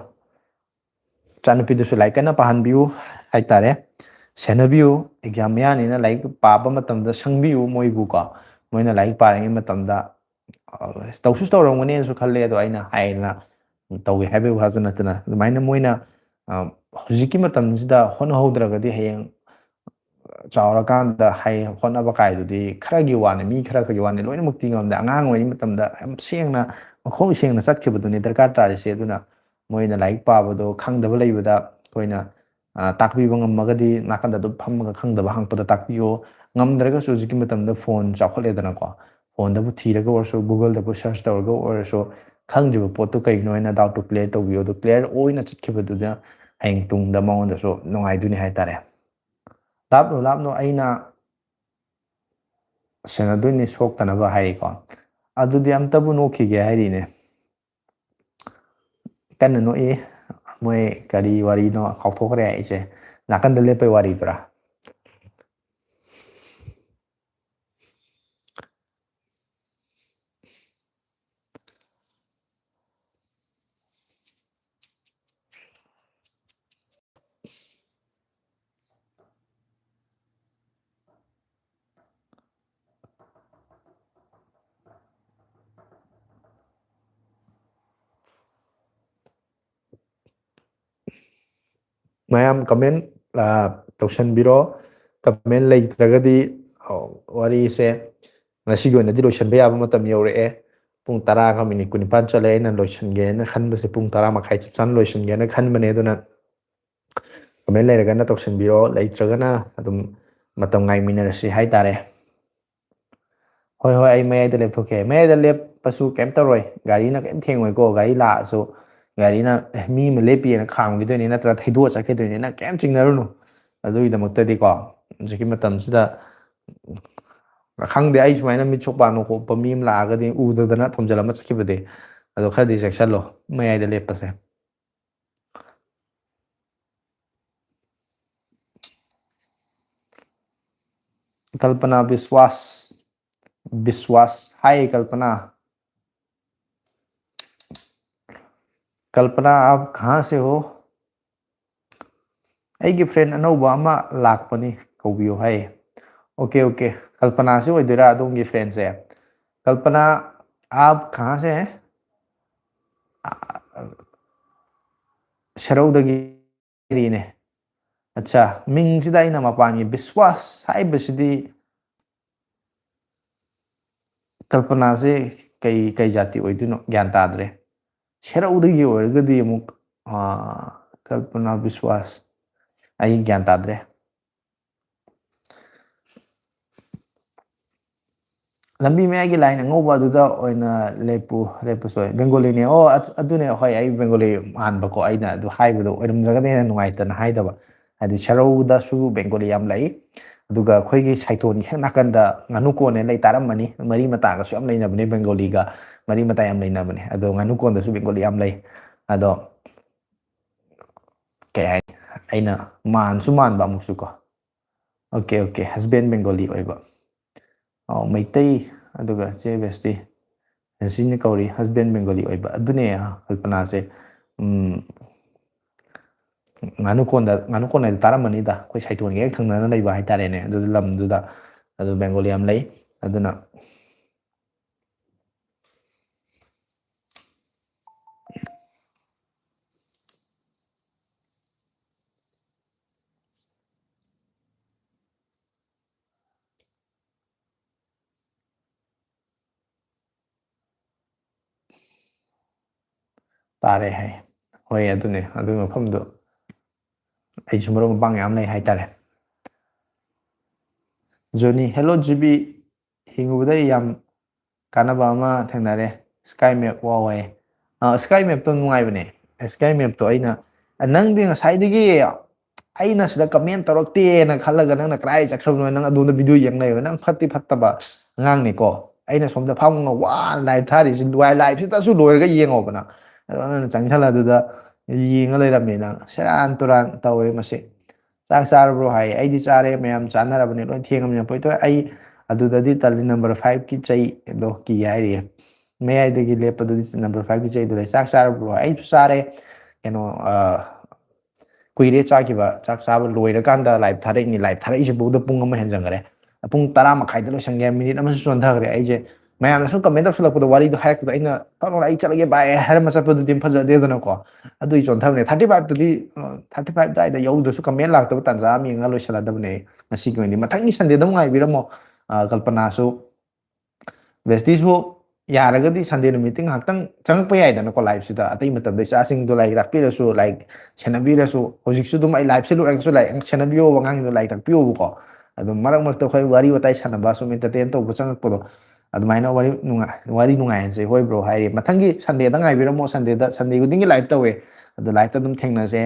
ꯏꯆꯥꯅꯨꯄꯤꯗꯨꯁꯨ ꯂꯥꯏꯔꯤꯛ ꯀꯟꯅ ꯄꯥꯍꯟꯕꯤꯌꯨ ꯍꯥꯏꯇꯥꯔꯦ, ꯁꯦꯟꯅꯕꯤꯌꯨ꯫ ꯑꯦꯛꯖꯥꯝ ꯃꯌꯥꯅꯤꯅ ꯂꯥꯏꯔꯤꯛ ꯄꯥꯕ ꯃꯇꯝꯗ ꯁꯪꯕꯤꯌꯨ ꯃꯣꯏꯕꯨꯀꯣ꯫ ꯃꯣꯏꯅ ꯂꯥꯏꯔꯤꯛ ꯄꯥꯔꯤꯉꯩ ꯃꯇꯝꯗ, ꯑ, ꯇꯧꯁꯨ ꯇꯧꯔꯝꯒꯅꯦꯅꯁꯨ ꯈꯜꯂꯦ꯫ ꯑꯗꯣ ꯑꯩꯅ ꯍꯥꯏꯗꯅ ꯇꯧꯋꯦ ꯍꯥꯏꯕꯒꯤ ꯋꯥꯁꯨ ꯅꯠꯇꯅ, ꯑꯗꯨꯃꯥꯏꯅ ꯃꯣꯏꯅ, ꯑ, ꯍꯧꯖꯤꯛꯀꯤ ꯃꯇꯝꯁꯤꯗ ꯍꯣꯠꯅꯍꯧꯗ꯭ꯔꯒꯗꯤ ꯍꯌꯦꯡ ꯆꯥꯎꯔꯀꯥꯟꯗ ꯍꯩ ꯍꯣꯠꯅꯕ ꯀꯥꯏꯗꯨꯗꯤ ꯈꯔꯒꯤ ꯋꯥꯅꯤ, ꯃꯤ ꯈꯔꯒꯤ ꯋꯥꯅꯤ, ꯂꯣꯏꯅꯃꯛꯇꯤ ꯉꯝꯗꯦ꯫ ꯑꯉꯥꯡ ꯑꯣꯏꯔꯤ ꯃꯇꯝꯗ ꯌꯥꯝ ꯁꯦꯡꯅ, ꯃꯈꯣꯡ ꯁꯦꯡꯅ ꯆꯠꯈꯤꯕꯗꯨꯅꯤ ꯗꯔꯀꯥꯔ ꯇꯥꯔꯤꯁꯦ꯫ ꯑꯗꯨꯅ ꯃꯣꯏꯅ ꯂꯥꯏꯔꯤꯛ ꯄꯥꯕꯗꯣ ꯈꯪꯗꯕ ꯂꯩꯕꯗ ꯑꯩꯈꯣꯏꯅ, ꯑ, ꯇꯥꯛꯄꯤꯕ ꯉꯝꯃꯒꯗꯤ ꯅꯥꯀꯟꯗ ꯑꯗꯨꯝ ꯐꯝꯃꯒ ꯈꯪꯗꯕ ꯍꯪꯉꯛꯄꯗ ꯇꯥꯛꯄꯤꯌꯣ꯫ ꯉꯝꯗ꯭ꯔꯒꯁꯨ ꯍꯧꯖꯤꯛꯀꯤ ꯃꯇꯝꯗ ꯐꯣꯟ ꯆꯥꯎꯈꯠꯂꯦꯗꯅꯀꯣ, ꯐꯣꯟꯗꯕꯨ ꯊꯤꯔꯒ ꯑꯣꯏꯔꯁꯨ, Google-ꯗꯕꯨ search ꯇꯧꯔꯒ ꯑꯣꯏꯔꯁꯨ, ꯈꯪꯗ꯭ꯔꯤꯕ ꯄꯣꯠꯇꯨ ꯀꯩꯒꯤꯅꯣ ꯍꯥꯏꯅ ꯗꯥꯎꯠꯇꯨ ꯀ꯭ꯂꯤꯌꯥꯔ ꯇꯧꯕꯤꯌꯨ꯫ ꯑꯗꯨ ꯀ꯭ꯂꯤꯌꯥꯔ ꯑꯣꯏꯅ ꯆꯠꯈꯤꯕꯗꯨꯅ ꯍꯌꯦꯡ ꯇꯨꯡꯗ ꯃꯉꯣꯟꯗꯁꯨ ꯅꯨꯡꯉꯥꯏꯗꯣꯏꯅꯤ ꯍꯥꯏꯇꯥꯔꯦ꯫ ꯂꯥꯞꯅꯨ ꯂꯥꯞꯅꯨ, ꯑꯩꯅ ꯁꯦꯟꯅꯗꯣꯏꯅꯤ ꯁꯣꯛꯇꯅꯕ ꯍꯥꯏꯔꯤꯀꯣ꯫ ꯑꯗꯨꯗꯤ ꯑꯝꯇꯕꯨ ꯅꯣꯛꯈꯤꯒꯦ ꯍꯥꯏꯔꯤꯅꯦ꯫ ꯀꯟꯅ ꯅꯣꯛꯏ꯫ ꯃꯣꯏ ꯀꯔꯤ ꯋꯥꯔꯤꯅꯣ ꯀꯥꯎꯊꯣꯛꯈ꯭ꯔꯦ ꯑꯩꯁꯦ꯫ ꯅꯥꯀꯟꯗ ꯂꯦꯞꯄꯩ ꯋꯥꯔꯤꯗꯨꯔꯥ? ꯃꯌꯥꯝ ꯀꯃꯦꯟ ꯇꯧꯁꯟꯕꯤꯔꯣ꯫ ꯀꯃꯦꯟ ꯂꯩꯇ꯭ꯔꯒꯗꯤ, ꯑ, ꯋꯥꯔꯤꯁꯦ ꯉꯁꯤꯒꯤ ꯑꯣꯏꯅꯗꯤ ꯂꯣꯏꯁꯤꯟꯕ ꯌꯥꯕ ꯃꯇꯝ ꯌꯧꯔꯛꯑꯦ꯫ ꯄꯨꯡ ꯇꯔꯥꯒ ꯃꯤꯅꯤꯠ ꯀꯨꯟꯅꯤꯄꯥꯟ ꯆꯠꯂꯦ꯫ ꯑꯩꯅ ꯂꯣꯏꯁꯤꯟꯒꯦꯅ ꯈꯟꯕꯁꯦ ꯄꯨꯡ ꯇꯔꯥ ꯃꯈꯥꯏ ꯆꯞ ꯆꯥꯅ ꯂꯣꯏꯁꯤꯟꯒꯦꯅ ꯈꯟꯕꯅꯦ꯫ ꯑꯗꯨꯅ ꯀꯃꯦꯟ ꯂꯩꯔꯒꯅ ꯇꯧꯁꯤꯟꯕꯤꯔꯣ, ꯂꯩꯇ꯭ꯔꯒꯅ ꯑꯗꯨꯝ ꯃꯇꯝ ꯉꯥꯏꯃꯤꯟꯅꯔꯁꯤ ꯍꯥꯏꯇꯥꯔꯦ꯫ ꯍꯣꯏ, ꯍꯣꯏ, ꯑꯩ ꯃꯌꯥꯏꯗ ꯂꯦꯞꯊꯣꯛꯀꯦ꯫ ꯃꯌꯥꯏꯗ ꯂꯦꯞꯄꯁꯨ ꯀꯩꯝ ꯇꯧꯔꯣꯏ, ꯒꯥꯔꯤꯅ ꯀꯩꯝ ꯊꯦꯡꯉꯣꯏꯀꯣ꯫ ꯒꯥꯔꯤ ꯂꯥꯛꯑꯁꯨ ꯒꯥꯔꯤꯅ, "ꯑꯦ, ꯃꯤ ꯑꯃ ꯂꯦꯞꯄꯤꯅ" ꯈꯥꯝꯈꯤꯗꯣꯏꯅꯤ, ꯅꯠꯇ꯭ꯔꯒ ꯊꯩꯗꯣꯛꯑ ꯆꯠꯈꯤꯗꯣꯏꯅꯤ꯫ ꯅꯪ ꯀꯩꯝ ꯆꯤꯡꯅꯔꯨꯅꯨ꯫ ꯑꯗꯨꯒꯤꯗꯃꯛꯇꯗꯤꯀꯣ, ꯍꯧꯖꯤꯛꯀꯤ ꯃꯇꯝꯁꯤꯗ ꯈꯪꯗꯦ, ꯑꯩ ꯁꯨꯃꯥꯏꯅ ꯃꯤꯠ ꯁꯣꯛꯄ ꯅꯣꯛꯄ ꯃꯤ ꯑꯃ ꯂꯥꯛꯑꯒꯗꯤ ꯎꯗꯗꯅ ꯊꯣꯝꯖꯤꯜꯂꯝꯃ ꯆꯠꯈꯤꯕꯗꯤ꯫ ꯑꯗꯣ ꯈꯔꯗꯤ ꯆꯦꯛꯁꯜꯂꯣ ꯃꯌꯥꯏꯗ ꯂꯦꯞꯄꯁꯦ꯫ कल्पना विश्वास, विश्वास, हाय कल्पना। कल्पना, आप कहाँ से हो? ꯑꯩꯒꯤ ꯐ꯭ꯔꯦꯟ ꯑꯅꯧꯕ ꯑꯃ ꯂꯥꯛꯄꯅꯤ, ꯀꯧꯕꯤꯌꯨ ꯍꯥꯏ꯫ ꯑꯣꯀꯦ, ꯑꯣꯀꯦ, ꯀꯜꯄꯅꯥꯁꯤ ꯑꯣꯏꯗꯣꯏꯔꯥ ꯑꯗꯣꯝꯒꯤ ꯐ꯭ꯔꯦꯟꯁꯦ? ꯀꯜꯄꯅꯥ, आप कहाँ से हैं? ꯁꯦꯔꯧꯗꯒꯤꯅꯦ꯫ ꯑꯠꯆꯥ, ꯃꯤꯡꯁꯤꯗ ꯑꯩꯅ ꯃꯄꯥꯟꯒꯤ ꯕꯤꯁ꯭ꯋꯥꯁ ꯍꯥꯏꯕꯁꯤꯗꯤ ꯀꯜꯄꯅꯥꯁꯦ ꯀꯩ, ꯀꯩ ꯖꯥꯇꯤ ꯑꯣꯏꯗꯣꯏꯅꯣ ꯒ꯭ꯌꯥꯟ ꯇꯥꯗ꯭ꯔꯦ꯫ ꯁꯦꯔꯧꯗꯒꯤ ꯑꯣꯏꯔꯒꯗꯤ ꯑꯃꯨꯛ, ꯑꯥ, ꯀꯜꯄꯅꯥ ꯕꯤꯁ꯭ꯋꯥꯁ, ꯑꯩ ꯒ꯭ꯌꯥꯟ ꯇꯥꯗ꯭ꯔꯦ꯫ ꯂꯝꯕꯤ ꯃꯌꯥꯏꯒꯤ ꯂꯥꯏꯟ ꯑꯉꯧꯕ ꯑꯗꯨꯗ ꯑꯣꯏꯅ ꯂꯦꯞꯄꯨ, ꯂꯦꯞꯄꯨ ꯁꯣꯏ꯫ ꯕꯦꯡꯒꯣꯂꯤꯅꯦ꯫ ꯑꯣ, ꯑꯠ-, ꯑꯗꯨꯅꯦ꯫ ꯍꯣꯏ, ꯑꯩ ꯕꯦꯡꯒꯣꯂꯤ ꯃꯥꯟꯕꯀꯣ꯫ ꯑꯩꯅ ꯑꯗꯨ ꯍꯥꯏꯕꯗꯣ ꯑꯣꯏꯔꯝꯗ꯭ꯔꯒꯗꯤ ꯍꯦꯟꯅ ꯅꯨꯡꯉꯥꯏꯇꯅ ꯍꯥꯏꯗꯕ꯫ ꯍꯥꯏꯗꯤ ꯁꯦꯔꯧꯗꯁꯨ ꯕꯦꯡꯒꯣꯂꯤ ꯌꯥꯝ ꯂꯩ꯫ ꯑꯗꯨꯒ ꯑꯩꯈꯣꯏꯒꯤ ꯁꯥꯏꯇꯣꯟꯒꯤ ꯍꯦꯛ ꯅꯥꯀꯟꯗ ꯉꯥꯅꯨ ꯀꯣꯟꯅꯦ ꯂꯩ, ꯇꯥꯔꯝꯃꯅꯤ꯫ ꯃꯔꯤ ꯃꯇꯥꯒꯁꯨ ꯌꯥꯝ ꯂꯩꯅꯕꯅꯦ, ꯕꯦꯡꯒꯣꯂꯤꯒ ꯃꯔꯤ ꯃꯇꯥ ꯌꯥꯝ ꯂꯩꯅꯕꯅꯦ꯫ ꯑꯗꯣ ꯉꯥꯅꯨ ꯀꯣꯟꯗꯁꯨ ꯕꯦꯡꯒꯣꯂꯤ ꯌꯥꯝ ꯂꯩ꯫ ꯑꯗꯣ ꯀꯩ ꯍꯥꯏꯅꯤ, ꯑꯩꯅ ꯃꯥꯟꯁꯨ ꯃꯥꯟꯕ ꯑꯃꯨꯛꯁꯨ ꯀꯣ꯫ ꯑꯣꯀꯦ, ꯑꯣꯀꯦ, husband Bengali ꯑꯣꯏꯕ꯫ ꯑꯧ, ꯃꯩꯇꯩ꯫ ꯑꯗꯨꯒ ꯆꯦ ꯕꯦꯁꯇꯤ ꯔꯦꯟꯁꯤꯅ ꯀꯧꯔꯤ, husband Bengali ꯑꯣꯏꯕ꯫ ꯑꯗꯨꯅꯦ, ꯀꯜꯄꯅꯥꯁꯦ, ꯎꯝ, ꯉꯥꯅꯨ ꯀꯣꯟꯗ, ꯉꯥꯅꯨ ꯀꯣꯟ ꯍꯥꯏꯗꯣ ꯇꯥꯔꯝꯃꯅꯤꯗ, ꯑꯩꯈꯣꯏ ꯁꯥꯏꯇꯣꯟꯒꯤ ꯍꯦꯛ ꯊꯪꯅꯅ ꯂꯩꯕ ꯍꯥꯏꯇꯥꯔꯦꯅꯦ꯫ ꯑꯗꯨ ꯂꯝꯗꯨꯗ ꯑꯗꯨ ꯕꯦꯡꯒꯣꯂꯤ ꯌꯥꯝ ꯂꯩ꯫ ꯑꯗꯨꯅ ꯇꯥꯔꯦ ꯍꯥꯏ꯫ ꯍꯣꯏ, ꯑꯗꯨꯅꯦ, ꯑꯗꯨꯒꯤ ꯃꯐꯝꯗꯣ ꯑꯩꯁꯨ ꯃꯔꯨꯞ ꯃꯄꯥꯡ ꯌꯥꯝ ꯂꯩ ꯍꯥꯏꯇꯥꯔꯦ꯫ ꯖꯣꯅꯤ, "Hello ꯖꯤꯕꯤ, ꯍꯤꯡꯉꯨꯕꯗ ꯑꯩ ꯌꯥꯝ ꯀꯥꯟꯅꯕ ꯑꯃ ꯊꯦꯡꯅꯔꯦ꯫ Sky Map, wow" ꯍꯥꯏꯌꯦ꯫ ꯑ, Sky Mapꯇꯣ ꯅꯨꯡꯉꯥꯏꯕꯅꯦ꯫ Sky Mapꯇꯣ ꯑꯩꯅ, ꯅꯪꯗꯤ ꯉꯁꯥꯏꯗꯒꯤ ꯑꯩꯅ ꯁꯤꯗ comment ꯇꯧꯔꯛꯇꯦꯅ ꯈꯜꯂꯒ ꯅꯪꯅ ꯀꯗꯥꯏ ꯆꯠꯈ꯭ꯔꯕꯅꯣ? ꯅꯪ ꯑꯗꯣꯝꯗ video ꯌꯦꯡ ꯂꯩꯕ, ꯅꯪ ꯐꯠꯇꯤ ꯐꯠꯇꯕ ꯑꯉꯥꯡꯅꯤꯀꯣ꯫ ꯑꯩꯅ ꯁꯣꯝꯗ ꯐꯝꯃꯒ ꯋꯥꯅ live ꯊꯥꯔꯤꯁꯤ, liveꯁꯤꯗꯁꯨ ꯂꯣꯏꯔꯒ ꯌꯦꯡꯉꯣꯕ ꯅꯪ꯫ ꯑꯗꯣ ꯅꯪꯅ ꯆꯪꯁꯜꯂ ꯑꯗꯨꯗ ꯌꯦꯡꯉ ꯂꯩꯔꯝꯃꯦ ꯅꯪ꯫ ꯁꯦꯔꯥꯟ ꯇꯨꯔꯥꯟ ꯇꯧꯋꯦ ꯃꯁꯤ꯫ "ꯆꯥꯛ ꯆꯥꯔꯕ꯭ꯔꯣ?" ꯍꯥꯏ꯫ "ꯑꯩꯗꯤ ꯆꯥꯔꯦ, ꯃꯌꯥꯝ ꯆꯥꯅꯔꯕꯅꯤ, ꯂꯣꯏ ꯊꯦꯡꯉꯕꯅꯤꯅ꯫ ꯄꯣꯏꯇꯣꯏ, ꯑꯩ ꯑꯗꯨꯗꯗꯤ ꯇꯜꯂꯤ, number fiveꯀꯤ ꯆꯩꯗꯣ ꯀꯤ" ꯍꯥꯏꯔꯤꯌꯦ꯫ ꯃꯌꯥꯏꯗꯒꯤ ꯂꯦꯞꯄꯗꯨꯗꯤ number fiveꯀꯤ ꯆꯩꯗꯣ ꯂꯩ꯫ "ꯆꯥꯛ ꯆꯥꯔꯕ꯭ꯔꯣ?" "ꯑꯩꯁꯨ ꯆꯥꯔꯦ꯫ ꯀꯩꯅꯣ, ꯑ, ꯀꯨꯏꯔꯦ ꯆꯥꯈꯤꯕ, ꯆꯥꯛ ꯆꯥꯕ ꯂꯣꯏꯔꯀꯥꯟꯗ live ꯊꯥꯔꯛꯏꯅꯤ꯫ Live ꯊꯥꯔꯛꯏꯁꯤꯐꯥꯎꯗ ꯄꯨꯡ ꯑꯃ ꯍꯦꯟꯖꯟꯈꯔꯦ꯫ ꯄꯨꯡ ꯇꯔꯥ ꯃꯈꯥꯏꯗ ꯂꯣꯏꯁꯟꯒꯦ, minute ꯑꯃꯁꯨ ꯆꯣꯟꯊꯈ꯭ꯔꯦ꯫ ꯑꯩꯁꯦ ꯃꯌꯥꯝꯅ ꯁꯨꯝ comment ꯇꯧꯁꯜꯂꯛꯄꯗꯣ, ꯋꯥꯔꯤꯗꯣ ꯍꯥꯏꯔꯛꯄꯗꯣ, ꯑꯩꯅ ꯐꯠ ꯂꯥꯎꯅ "ꯑꯩ ꯆꯠꯂꯒꯦ bye" ꯍꯥꯏꯔꯝꯃ ꯆꯠꯄꯗꯨꯗꯤ ꯐꯖꯗꯦꯗꯅꯀꯣ꯫ ꯑꯗꯨꯒꯤ ꯆꯣꯟꯊꯕꯅꯦ꯫ Thirty fiveꯇꯨꯗꯤ, ꯑ, thirty five ꯑꯗꯨꯋꯥꯏꯗ ꯌꯧꯗ꯭ꯔꯁꯨ comment ꯂꯥꯛꯇꯕ ꯇꯥꯟꯖꯥ ꯑꯃ ꯌꯦꯡꯉꯒ ꯂꯣꯏꯁꯤꯜꯂꯗꯕꯅꯦ ꯉꯁꯤꯒꯤ ꯑꯣꯏꯅꯗꯤ꯫ ꯃꯊꯪꯒꯤ Sundayꯗ ꯑꯃꯨꯛ ꯉꯥꯏꯕꯤꯔꯝꯃꯣ꯫ ꯑ, ꯀꯜꯄꯅꯥꯁꯨ, ꯕꯦꯁꯇꯤꯁꯨ ꯌꯥꯔꯒꯗꯤ Sunday ꯅꯨꯃꯤꯠꯇꯤ ꯉꯥꯏꯍꯥꯛꯇꯪ ꯆꯪꯉꯛꯄ ꯌꯥꯏꯗꯅꯀꯣ liveꯁꯤꯗ꯫ ꯑꯇꯩ ꯃꯇꯝꯗ ꯏꯆꯥꯁꯤꯡꯗꯣ ꯂꯥꯏꯔꯤꯛ ꯇꯥꯛꯄꯤꯔꯁꯨ, ꯂꯥꯏꯔꯤꯛ ꯁꯦꯟꯅꯕꯤꯔꯁꯨ, ꯍꯧꯖꯤꯛꯁꯨ ꯑꯗꯨꯝ ꯑꯩ liveꯁꯦ ꯂꯣꯏꯔꯒꯁꯨ ꯂꯥꯏꯔꯤꯛ ꯁꯦꯟꯅꯕꯤꯌꯣꯕ, ꯑꯉꯥꯡꯁꯤꯡꯗꯣ ꯂꯥꯏꯔꯤꯛ ꯇꯥꯛꯄꯤꯌꯣꯕꯀꯣ꯫ ꯑꯗꯨꯝ ꯃꯔꯛ ꯃꯔꯛꯇ ꯑꯩꯈꯣꯏ ꯋꯥꯔꯤ ꯋꯥꯇꯥꯏ ꯁꯥꯟꯅꯕ, ꯁꯨꯝ entertain ꯇꯧꯕ ꯆꯪꯉꯛꯄꯗꯣ, ꯑꯗꯨꯃꯥꯏꯅ ꯋꯥꯔꯤ ꯅꯨꯡꯉꯥꯏ, ꯋꯥꯔꯤ ꯅꯨꯡꯉꯥꯏꯍꯟꯁꯦ꯫ ꯍꯣꯏ ꯕ꯭ꯔꯣ, ꯍꯥꯏꯔꯤ ꯃꯊꯪꯒꯤ ꯁꯟꯗꯦꯗ ꯉꯥꯏꯕꯤꯔꯝꯃꯣ꯫ ꯁꯟꯗꯦꯗ, ꯁꯟꯗꯦ ꯈꯨꯗꯤꯡꯒꯤ ꯂꯥꯏꯞ ꯇꯧꯋꯦ꯫ ꯑꯗꯣ ꯂꯥꯏꯞꯇ ꯑꯗꯨꯝ ꯊꯦꯡꯅꯁꯦ꯫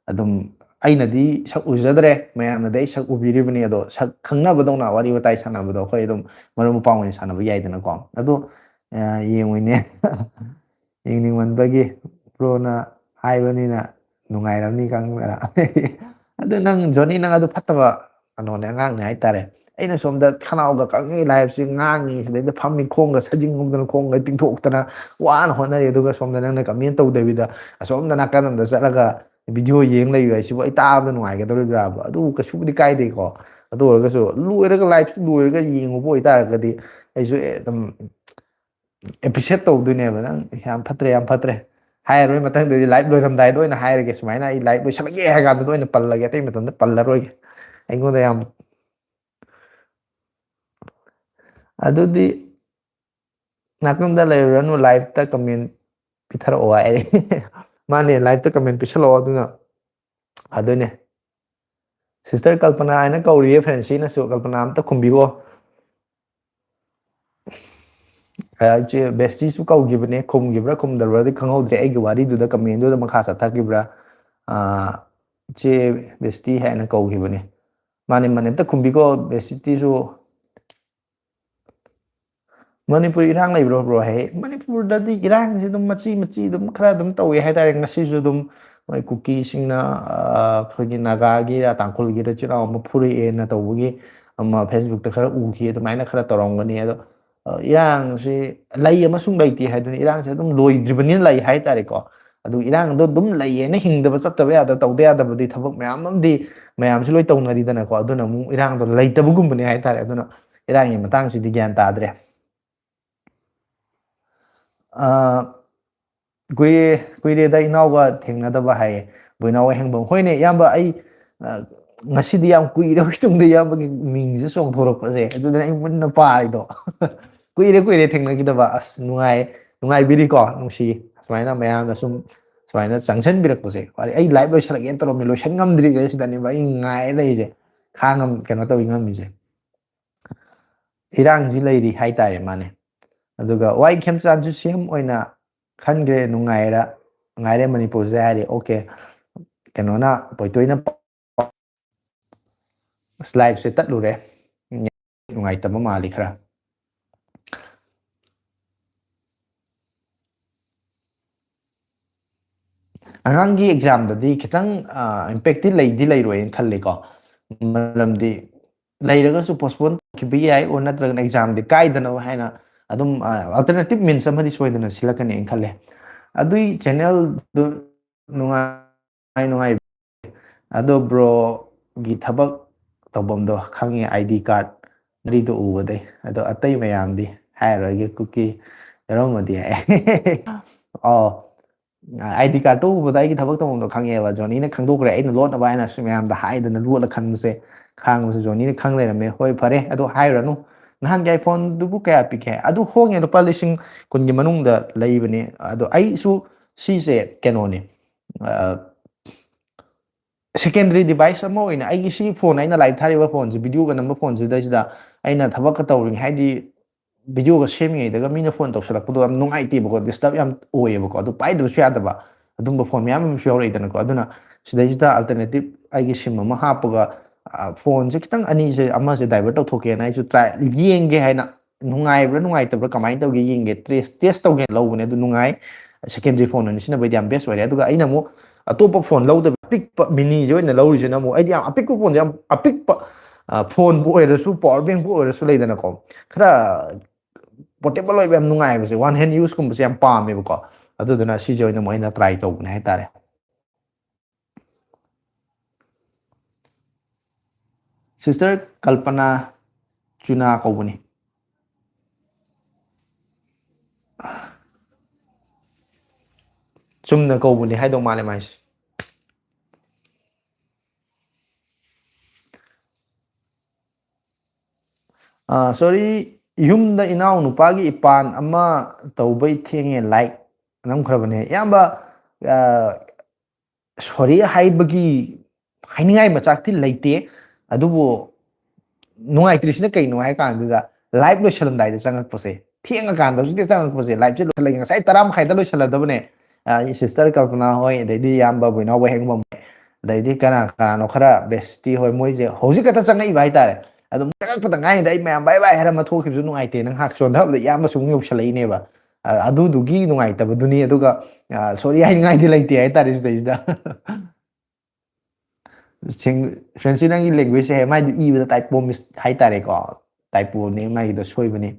ꯑꯗꯨꯝ ꯑꯩꯅꯗꯤ ꯁꯛ ꯎꯖꯗ꯭ꯔꯦ, ꯃꯌꯥꯝꯅꯗꯤ ꯑꯩ ꯁꯛ ꯎꯕꯤꯔꯤꯕꯅꯤ꯫ ꯑꯗꯣ ꯁꯛ ꯈꯪꯅꯕꯗꯧꯅ ꯋꯥꯔꯤ ꯋꯥꯇꯥꯏ ꯁꯥꯟꯅꯕꯗꯣ ꯑꯩꯈꯣꯏ ꯑꯗꯨꯝ ꯃꯔꯨꯞ ꯃꯄꯥꯡ ꯑꯣꯏꯅ ꯁꯥꯟꯅꯕ ꯌꯥꯏꯗꯅꯀꯣ꯫ ꯑꯗꯣ, ꯑ, ꯌꯦꯡꯉꯨꯅꯦ꯫ ꯌꯦꯡꯅꯤꯡꯃꯟꯕꯒꯤ ꯕ꯭ꯔꯣꯅ ꯍꯥꯏꯕꯅꯤꯅ ꯅꯨꯡꯉꯥꯏꯔꯝꯅꯤ ꯈꯪꯗꯅ꯫ ꯑꯗꯨ ꯅꯪ ꯖꯣꯅꯤ, ꯅꯪ ꯑꯗꯨ ꯐꯠꯇꯕ ꯀꯩꯅꯣꯅꯦ, ꯑꯉꯥꯡꯅꯦ ꯍꯥꯏꯇꯥꯔꯦ꯫ ꯑꯩꯅ ꯁꯣꯝꯗ ꯈꯅꯥꯎꯒ ꯀꯪꯉꯤ, ꯂꯥꯏꯞꯁꯤ ꯉꯥꯡꯉꯤ, ꯁꯤꯗꯩꯗ ꯐꯝꯃꯤ, ꯈꯣꯡꯒ ꯁꯖꯤꯡ ꯎꯝꯗꯅ, ꯈꯣꯡꯒ ꯇꯤꯡꯊꯣꯛꯇꯅ ꯋꯥꯅ ꯍꯣꯠꯅꯔꯤ꯫ ꯑꯗꯨꯒ ꯁꯣꯝꯗ ꯅꯪꯅ ꯀꯃꯦꯟ ꯇꯧꯗꯕꯤꯗ ꯑꯁꯣꯝꯗ ꯅꯥꯀꯟ ꯑꯝꯗ ꯆꯠꯂꯒ ꯚꯤꯗꯤꯑꯣ ꯌꯦꯡ ꯂꯩꯕ ꯍꯥꯏꯁꯤꯕꯨ ꯑꯩ ꯇꯥꯕꯗ ꯅꯨꯡꯉꯥꯏꯒꯗꯧꯔꯤꯕ꯭ꯔꯥꯕ? ꯑꯗꯨ ꯀꯩꯁꯨꯕꯨꯗꯤ ꯀꯥꯏꯗꯦꯀꯣ꯫ ꯑꯗꯨ ꯑꯣꯏꯔꯒꯁꯨ ꯂꯣꯏꯔꯒ, ꯂꯥꯏꯞꯁꯤ ꯂꯣꯏꯔꯒ ꯌꯦꯡꯉꯨꯕ ꯑꯣꯏꯇꯥꯔꯒꯗꯤ ꯑꯩꯁꯨ, ꯑꯦ, ꯑꯗꯨꯝ ꯑꯦꯄ꯭ꯔꯤꯁꯤꯌꯦꯠ ꯇꯧꯗꯣꯏꯅꯦꯕ꯫ "ꯅꯪ ꯌꯥꯝ ꯐꯠꯇ꯭ꯔꯦ, ꯌꯥꯝ ꯐꯠꯇ꯭ꯔꯦ, ꯍꯥꯏꯔꯔꯣꯏ, ꯃꯊꯪꯗꯗꯤ ꯂꯥꯏꯞ ꯂꯣꯏꯔꯝꯗꯥꯏꯗ ꯑꯣꯏꯅ ꯍꯥꯏꯔꯒꯦ, ꯁꯨꯃꯥꯏꯅ ꯑꯩ ꯂꯥꯏꯞ ꯂꯣꯏꯁꯜꯂꯒꯦ ꯍꯥꯏ ꯀꯥꯟꯗ ꯑꯣꯏꯅ ꯄꯜꯂꯒꯦ, ꯑꯇꯩ ꯃꯇꯝꯗ ꯄꯜꯂꯔꯣꯏꯒꯦ꯫ ꯑꯩꯉꯣꯟꯗ ꯌꯥꯝ, ꯑꯗꯨꯗꯤ ꯅꯥꯀꯟꯗ ꯂꯩꯔꯨꯔꯅꯨ, ꯂꯥꯏꯞꯇ ꯀꯃꯦꯟ ꯄꯤꯊꯔꯛꯑꯣ" ꯍꯥꯏꯔꯦ꯫ ꯃꯥꯅꯦ, ꯂꯥꯏꯞꯇ ꯀꯃꯦꯟ ꯄꯤꯁꯜꯂꯛꯑꯣ, ꯑꯗꯨꯅ ꯐꯗꯣꯏꯅꯦ꯫ ꯁꯤꯁꯇꯔ ꯀꯜꯄꯅꯥ ꯍꯥꯏꯅ ꯀꯧꯔꯤꯌꯦ, ꯐ꯭ꯔꯦꯟꯁꯤꯅꯁꯨ꯫ ꯀꯜꯄꯅꯥ ꯑꯝꯇ ꯈꯨꯝꯕꯤꯔꯛꯑꯣ꯫ ꯑ, ꯏꯆꯦ ꯕꯦꯁꯇꯤꯁꯨ ꯀꯧꯈꯤꯕꯅꯦ, ꯈꯨꯝꯈꯤꯕ꯭ꯔꯥ ꯈꯨꯝꯗꯕ꯭ꯔꯥꯗꯤ ꯈꯪꯍꯧꯗ꯭ꯔꯦ꯫ ꯑꯩꯒꯤ ꯋꯥꯔꯤꯗꯨꯗ, ꯀꯃꯦꯟꯗꯨꯗ ꯃꯈꯥ ꯆꯠꯊꯈꯤꯕ꯭ꯔꯥ? ꯑ, ꯏꯆꯦ ꯕꯦꯁꯇꯤ ꯍꯥꯏꯅ ꯀꯧꯈꯤꯕꯅꯦ꯫ ꯃꯥꯅꯦ, ꯃꯥꯅꯦ, ꯑꯝꯇ ꯈꯨꯝꯕꯤꯀꯣ ꯕꯦꯁꯇꯤꯁꯨ꯫ ꯃꯅꯤꯄꯨꯔ ꯏꯔꯥꯡ ꯂꯩꯕ꯭ꯔꯣ ꯕ꯭ꯔꯣ? ꯍꯦ, ꯃꯅꯤꯄꯨꯔꯗꯗꯤ ꯏꯔꯥꯡꯁꯦ ꯑꯗꯨꯝ ꯃꯆꯤ ꯃꯆꯤ ꯑꯗꯨꯝ ꯈꯔ ꯑꯗꯨꯝ ꯇꯧꯋꯦ ꯍꯥꯏꯇꯥꯔꯦ꯫ ꯉꯁꯤꯁꯨ ꯑꯗꯨꯝ ꯃꯣꯏ ꯀꯨꯀꯤꯁꯤꯡꯅ, ꯑ, ꯑꯩꯈꯣꯏꯒꯤ ꯅꯥꯒꯥꯒꯤꯔ ꯇꯥꯡꯈꯨꯜꯒꯤꯔ ꯏꯆꯤꯜ ꯏꯅꯥꯎ ꯑꯃ ꯐꯨꯔꯛꯑꯦꯅ ꯇꯧꯕꯒꯤ ꯑꯃ ꯐꯦꯁꯕꯨꯛꯇ ꯈꯔ ꯎꯈꯤ꯫ ꯑꯗꯨꯃꯥꯏꯅ ꯈꯔ ꯇꯧꯔꯝꯒꯅꯤ꯫ ꯑꯗꯣ, ꯑ, ꯏꯔꯥꯡꯁꯤ ꯂꯩ ꯑꯃꯁꯨꯡ ꯂꯩꯇꯦ ꯍꯥꯏꯗꯨꯅꯤ꯫ ꯏꯔꯥꯡꯁꯦ ꯑꯗꯨꯝ ꯂꯣꯏꯗ꯭ꯔꯤꯕꯅꯤꯅ ꯂꯩ ꯍꯥꯏꯇꯥꯔꯦꯀꯣ꯫ ꯑꯗꯨ ꯏꯔꯥꯡꯗꯣ ꯑꯗꯨꯝ ꯂꯩꯌꯦꯅ ꯍꯤꯡꯗꯕ, ꯆꯠꯇꯕ ꯌꯥꯗꯕ, ꯇꯧꯗ ꯌꯥꯗꯕꯗꯤ ꯊꯕꯛ ꯃꯌꯥꯝ ꯑꯃꯗꯤ ꯃꯌꯥꯝꯁꯨ ꯂꯣꯏ ꯇꯧꯅꯔꯤꯗꯅꯀꯣ꯫ ꯑꯗꯨꯅ ꯑꯃꯨꯛ ꯏꯔꯥꯡꯗꯣ ꯂꯩꯇꯕꯒꯨꯝꯕꯅꯦ ꯍꯥꯏꯇꯥꯔꯦ꯫ ꯑꯗꯨꯅ ꯏꯔꯥꯡꯒꯤ ꯃꯇꯥꯡꯁꯤꯗꯤ ꯒ꯭ꯌꯥꯟ ꯇꯥꯗ꯭ꯔꯦ꯫ ꯑ, "ꯀꯨꯏꯔꯦ, ꯀꯨꯏꯔꯦꯗ ꯏꯅꯥꯎꯒ ꯊꯦꯡꯅꯗꯕ" ꯍꯥꯏꯌꯦ ꯕꯣꯏꯅꯥꯎ ꯋꯥꯍꯦꯡꯕꯝ꯫ ꯍꯣꯏꯅꯦ ꯏꯌꯥꯝꯕ, ꯑꯩ, ꯑ, ꯉꯁꯤꯗꯤ ꯌꯥꯝ ꯀꯨꯏꯔꯕꯒꯤ ꯇꯨꯡꯗ ꯏꯌꯥꯝꯕꯒꯤ ꯃꯤꯡꯁꯦ ꯆꯣꯡꯊꯣꯔꯛꯄꯁꯦ, ꯑꯗꯨꯗꯅ ꯑꯩ ꯃꯨꯟꯅ ꯄꯥꯔꯤꯗꯣ꯫ ꯀꯨꯏꯔꯦ, ꯀꯨꯏꯔꯦ ꯊꯦꯡꯅꯈꯤꯗꯕ꯫ ꯑꯁ, ꯅꯨꯡꯉꯥꯏ, ꯅꯨꯡꯉꯥꯏꯕꯤꯔꯤꯀꯣ, ꯅꯨꯡꯁꯤ꯫ ꯁꯨꯃꯥꯏꯅ ꯃꯌꯥꯝꯅ ꯁꯨꯝ ꯁꯨꯃꯥꯏꯅ ꯆꯪꯁꯤꯟꯕꯤꯔꯛꯄꯁꯦ꯫ ꯑꯩ ꯂꯥꯏꯞ ꯂꯣꯏꯁꯜꯂꯒꯦꯅ ꯇꯧꯔꯝꯃꯤ, ꯂꯣꯏꯁꯟ ꯉꯝꯗ꯭ꯔꯤꯉꯩ ꯁꯤꯗꯅꯦꯕ ꯑꯩ ꯉꯥꯏ ꯂꯩꯔꯤꯁꯦ, ꯈꯥꯡꯉꯝ-, ꯀꯩꯅꯣ ꯇꯧꯕꯤ ꯉꯝꯃꯤꯁꯦ꯫ ꯏꯔꯥꯡꯁꯤ ꯂꯩꯔꯤ ꯍꯥꯏꯇꯥꯔꯦ꯫ ꯃꯥꯅꯦ꯫ ꯑꯗꯨꯒ ꯋꯥꯏ ꯈꯦꯝꯆꯥꯟꯁꯨ ꯁꯤ ꯑꯦꯝ ꯑꯣꯏꯅ ꯈꯟꯈ꯭ꯔꯦ꯫ ꯅꯨꯡꯉꯥꯏꯔ ꯅꯨꯡꯉꯥꯏꯔꯦ ꯃꯅꯤꯄꯨꯔꯁꯦ ꯍꯥꯏꯔꯦ꯫ ꯑꯣꯀꯦ꯫ ꯀꯩꯅꯣꯅ ꯇꯣꯏꯇꯣꯏꯅ ꯂꯥꯏꯞꯁꯦ ꯇꯠꯂꯨꯔꯦ꯫ ꯅꯨꯡꯉꯥꯏꯇꯕ ꯃꯥꯜꯂꯤ ꯈꯔ꯫ ꯑꯉꯥꯡꯒꯤ ꯑꯦꯛꯖꯥꯝꯗꯗꯤ ꯈꯤꯇꯪ ꯏꯝꯄꯦꯛꯇꯤ ꯂꯩꯗꯤ ꯂꯩꯔꯣꯏꯅ ꯈꯜꯂꯤꯀꯣ꯫ ꯃꯔꯝꯗꯤ ꯂꯩꯔꯒꯁꯨ ꯄꯣꯁꯄꯣꯟ ꯇꯧꯈꯤꯕ ꯌꯥꯏ, ꯑꯣꯔ ꯅꯠꯇ꯭ꯔꯒꯅ ꯑꯦꯛꯖꯥꯝꯗꯤ ꯀꯥꯏꯗꯅꯕ ꯍꯥꯏꯅ ꯑꯗꯨꯝ ꯑꯜꯇꯔꯅꯦꯇꯤꯞ ꯃꯤꯟꯁ ꯑꯃꯗꯤ ꯁꯣꯏꯗꯅ ꯁꯤꯜꯂꯛꯀꯅꯤꯅ ꯈꯜꯂꯦ꯫ ꯑꯗꯨꯏ ꯆꯦꯅꯦꯜꯗꯨ ꯅꯨꯡꯉꯥꯏ ꯅꯨꯡꯉꯥꯏ ꯑꯗꯣ ꯕ꯭ꯔꯣꯒꯤ ꯊꯕꯛ ꯇꯧꯐꯝꯗꯣ ꯈꯪꯉꯦ, ꯑꯥꯏ ꯗꯤ ꯀꯥꯔꯗ ꯃꯔꯤꯗꯣ ꯎꯕꯗꯩ꯫ ꯑꯗꯣ ꯑꯇꯩ ꯃꯌꯥꯝꯗꯤ ꯍꯥꯏꯔꯔꯣꯏꯒꯦ, ꯀꯨꯀꯤ ꯌꯥꯎꯔꯝꯃꯗꯤ ꯍꯥꯏ꯫ ꯑꯣ, ꯑꯥꯏ ꯗꯤ ꯀꯥꯔꯗꯇꯣ ꯎꯕꯗ ꯑꯩꯒꯤ ꯊꯕꯛ ꯇꯧꯐꯝꯗꯣ ꯈꯪꯉꯦꯕ꯫ ꯖꯣꯅꯤꯅ ꯈꯪꯗꯣꯛꯈ꯭ꯔꯦ, ꯑꯩꯅ ꯂꯣꯠꯅꯕ ꯍꯥꯏꯅ ꯁꯨꯝ ꯃꯌꯥꯝꯗ ꯍꯥꯏꯗꯅ ꯂꯣꯠꯂ ꯈꯟꯕꯁꯦ ꯈꯥꯡꯕꯁꯦ ꯖꯣꯅꯤꯅ ꯈꯪ ꯂꯩꯔꯝꯃꯦ꯫ ꯍꯣꯏ, ꯐꯔꯦ, ꯑꯗꯣ ꯍꯥꯏꯔꯨꯔꯅꯨ꯫ ꯅꯍꯥꯟꯒꯤ ꯑꯥꯏꯐꯣꯟꯗꯨꯕꯨ ꯀꯌꯥ ꯄꯤꯒꯦ? ꯑꯗꯨ ꯍꯣꯡꯉꯦ, ꯂꯨꯄꯥ ꯂꯤꯁꯤꯡ ꯀꯨꯟꯒꯤ ꯃꯅꯨꯡꯗ ꯂꯩꯕꯅꯦ꯫ ꯑꯗꯣ ꯑꯩꯁꯨ ꯁꯤꯁꯦ ꯀꯩꯅꯣꯅꯦ, ꯁꯦꯀꯦꯟꯗꯔꯤ ꯗꯤꯚꯥꯏꯁ ꯑꯃ ꯑꯣꯏꯅ ꯑꯩꯒꯤ ꯁꯤ ꯐꯣꯟ, ꯑꯩꯅ ꯂꯥꯏꯚ ꯊꯥꯔꯤꯕ ꯐꯣꯟꯁꯦ, ꯚꯤꯗꯤꯑꯣꯒ ꯅꯝꯕ ꯐꯣꯟꯁꯤꯗꯩꯁꯤꯗ ꯑꯩꯅ ꯊꯕꯛꯀ ꯇꯧꯔꯤꯉꯩ, ꯍꯥꯏꯗꯤ ꯚꯤꯗꯤꯑꯣꯒ ꯁꯦꯝꯃꯤꯉꯩꯗꯒ ꯃꯤꯅ ꯐꯣꯟ ꯇꯧꯁꯜꯂꯛꯄꯗꯣ ꯌꯥꯝ ꯅꯨꯡꯉꯥꯏꯇꯦꯕꯀꯣ, ꯗꯤꯁꯇꯔꯕ ꯌꯥꯝ ꯑꯣꯏꯌꯦꯕꯀꯣ꯫ ꯑꯗꯨ ꯄꯥꯏꯗꯕꯁꯨ ꯌꯥꯗꯕ ꯑꯗꯨꯝꯕ ꯐꯣꯟ ꯃꯌꯥꯝ ꯑꯃꯁꯨ ꯌꯥꯎꯔꯛꯏꯗꯅꯀꯣ꯫ ꯑꯗꯨꯅ ꯁꯤꯗꯩꯁꯤꯗ ꯑꯜꯇꯔꯅꯦꯇꯤꯞ ꯑꯩꯒꯤ ꯁꯤꯝ ꯑꯃ ꯍꯥꯞꯄꯒ, ꯑ, ꯐꯣꯟꯁꯦ ꯈꯤꯇꯪ ꯑꯅꯤꯁꯦ, ꯑꯃꯁꯦ ꯗꯥꯏꯚꯔꯠ ꯇꯧꯊꯣꯛꯀꯦꯅ ꯑꯩꯁꯨ ꯇ꯭ꯔꯥꯏ ꯌꯦꯡꯒꯦ ꯍꯥꯏꯅ, ꯅꯨꯡꯉꯥꯏꯕ꯭ꯔꯥ ꯅꯨꯡꯉꯥꯏꯇꯕ꯭ꯔꯥ ꯀꯃꯥꯏꯅ ꯇꯧꯒꯦ ꯌꯦꯡꯒꯦ, ꯇꯦꯁ ꯇꯦꯁ ꯇꯧꯒꯦꯅ ꯂꯧꯕꯅꯦ꯫ ꯑꯗꯨ ꯅꯨꯡꯉꯥꯏ, ꯁꯦꯀꯦꯟꯗꯔꯤ ꯐꯣꯟ ꯑꯣꯏꯅ ꯁꯤꯖꯤꯟꯅꯕꯩꯗꯤ ꯌꯥꯝ ꯕꯦꯁ ꯑꯣꯏꯔꯦ꯫ ꯑꯗꯨꯒ ꯑꯩꯅ ꯑꯃꯨꯛ ꯑꯇꯣꯞꯄ ꯐꯣꯟ ꯂꯧꯗꯕ, ꯑꯄꯤꯛꯄ ꯃꯤꯅꯤꯁꯦ ꯑꯣꯏꯅ ꯂꯧꯔꯤꯁꯤꯅ ꯑꯃꯨꯛ, ꯑꯩꯗꯤ ꯌꯥꯝ ꯑꯄꯤꯛꯄ ꯐꯣꯟꯁꯦ, ꯌꯥꯝ ꯑꯄꯤꯛꯄ, ꯑ, ꯐꯣꯟꯕꯨ ꯑꯣꯏꯔꯁꯨ, ꯄꯋꯥꯔ ꯕꯦꯡꯕꯨ ꯑꯣꯏꯔꯁꯨ, ꯂꯩꯗꯅꯀꯣ, ꯈꯔ ꯄꯣꯔꯇꯦꯕꯜ ꯑꯣꯏꯕ, ꯌꯥꯝ ꯅꯨꯡꯉꯥꯏꯕꯁꯦ, ꯋꯥꯟ ꯍꯦꯟ ꯌꯨꯁꯀꯨꯝꯕꯁꯦ ꯌꯥꯝ ꯄꯥꯝꯃꯦꯕꯀꯣ꯫ ꯑꯗꯨꯗꯨꯅ ꯁꯤꯁꯦ ꯑꯣꯏꯅ ꯑꯃꯨꯛ ꯑꯩꯅ ꯇ꯭ꯔꯥꯏ ꯇꯧꯕꯅꯦ ꯍꯥꯏꯇꯥꯔꯦ꯫ ꯁꯤꯁꯇꯔ ꯀꯜꯄꯅꯥ ꯆꯨꯅꯥ ꯀꯧꯕꯅꯤ꯫ ꯆꯨꯝꯅ ꯀꯧꯕꯅꯤ ꯍꯥꯏꯗꯧ ꯃꯥꯜꯂꯦ ꯃꯥꯏꯁꯦ꯫ ꯑꯥ, ꯁꯣꯔꯤ, ꯌꯨꯝꯗ ꯏꯅꯥꯎ ꯅꯨꯄꯥꯒꯤ ꯏꯄꯥꯟ ꯑꯃ ꯇꯧꯕꯩ ꯊꯦꯡꯉꯦ, ꯂꯥꯏꯛ ꯅꯝꯈ꯭ꯔꯕꯅꯦ꯫ ꯏꯌꯥꯝꯕ, ꯑꯥ, ꯁꯣꯔꯤ ꯍꯥꯏꯕꯒꯤ ꯍꯥꯏꯅꯤꯡꯉꯥꯏ ꯃꯆꯥꯛꯇꯤ ꯂꯩꯇꯦ, ꯑꯗꯨꯕꯨ ꯅꯨꯡꯉꯥꯏꯇ꯭ꯔꯤꯁꯤꯅ ꯀꯩꯅꯣ ꯍꯥꯏ ꯀꯥꯟꯗꯨꯗ, ꯂꯥꯏꯞ ꯂꯣꯏꯁꯜꯂꯝꯗꯥꯏꯗ ꯆꯪꯉꯛꯄꯁꯦ, ꯊꯦꯡꯉꯀꯥꯟꯗ ꯍꯧꯖꯤꯛꯇꯤ ꯆꯪꯉꯛꯄꯁꯦ, ꯂꯥꯏꯞꯁꯦ ꯂꯣꯏꯁꯜꯂꯒꯦ, ꯉꯁꯥꯏ ꯇꯔꯥ ꯃꯈꯥꯏꯗ ꯂꯣꯏꯁꯜꯂꯗꯕꯅꯦ꯫ ꯁꯤꯁꯇꯔ ꯀꯜꯄꯅꯥ ꯍꯣꯏ, ꯑꯗꯩꯗꯤ ꯏꯌꯥꯝꯕ ꯕꯣꯏꯅꯥꯎ ꯋꯥꯍꯦꯡꯕꯝ ꯍꯣꯏ, ꯑꯗꯩꯗꯤ ꯀꯅꯥ ꯀꯅꯥꯅꯣ ꯈꯔ ꯕꯦꯁꯇꯤ ꯍꯣꯏ, ꯃꯣꯏꯁꯦ ꯍꯧꯖꯤꯛ ꯈꯛꯇ ꯆꯪꯉꯛꯏꯕ ꯍꯥꯏꯇꯥꯔꯦ꯫ ꯑꯗꯨꯝ ꯆꯪꯉꯛꯄꯗ ꯉꯥꯏꯔꯤꯗ ꯑꯩ ꯃꯌꯥꯝ ꯕꯥꯏ ꯕꯥꯏ ꯍꯥꯏꯔꯝꯃ ꯊꯣꯛꯈꯤꯕꯁꯨ ꯅꯨꯡꯉꯥꯏꯇꯦ, ꯅꯪ ꯉꯥꯏꯍꯥꯛ ꯆꯣꯟꯊꯕꯗ ꯏꯌꯥꯝꯕꯁꯨ ꯑꯃꯨꯛ ꯌꯧꯁꯜꯂꯛꯏꯅꯦꯕ꯫ ꯑ-, ꯑꯗꯨꯗꯨꯒꯤ ꯅꯨꯡꯉꯥꯏꯇꯕꯗꯨꯅꯤ꯫ ꯑꯗꯨꯒ ꯁꯣꯔꯤ ꯍꯥꯏꯅꯤꯡꯉꯥꯏꯗꯤ ꯂꯩꯇꯦ ꯍꯥꯏꯇꯥꯔꯦ ꯁꯤꯗꯩꯁꯤꯗ꯫ ꯁꯤꯡ-, ꯐ꯭ꯔꯦꯟꯁꯤ, ꯅꯪꯒꯤ ꯂꯦꯡꯒ꯭ꯋꯦꯖꯁꯦ ꯃꯥꯏꯗꯨ ꯏꯕꯗ ꯇꯥꯏꯄꯣ ꯃꯤꯁ ꯍꯥꯏꯇꯥꯔꯦꯀꯣ, ꯇꯥꯏꯄꯣꯅꯦ ꯃꯥꯒꯤꯗꯣ, ꯁꯣꯏꯕꯅꯤ꯫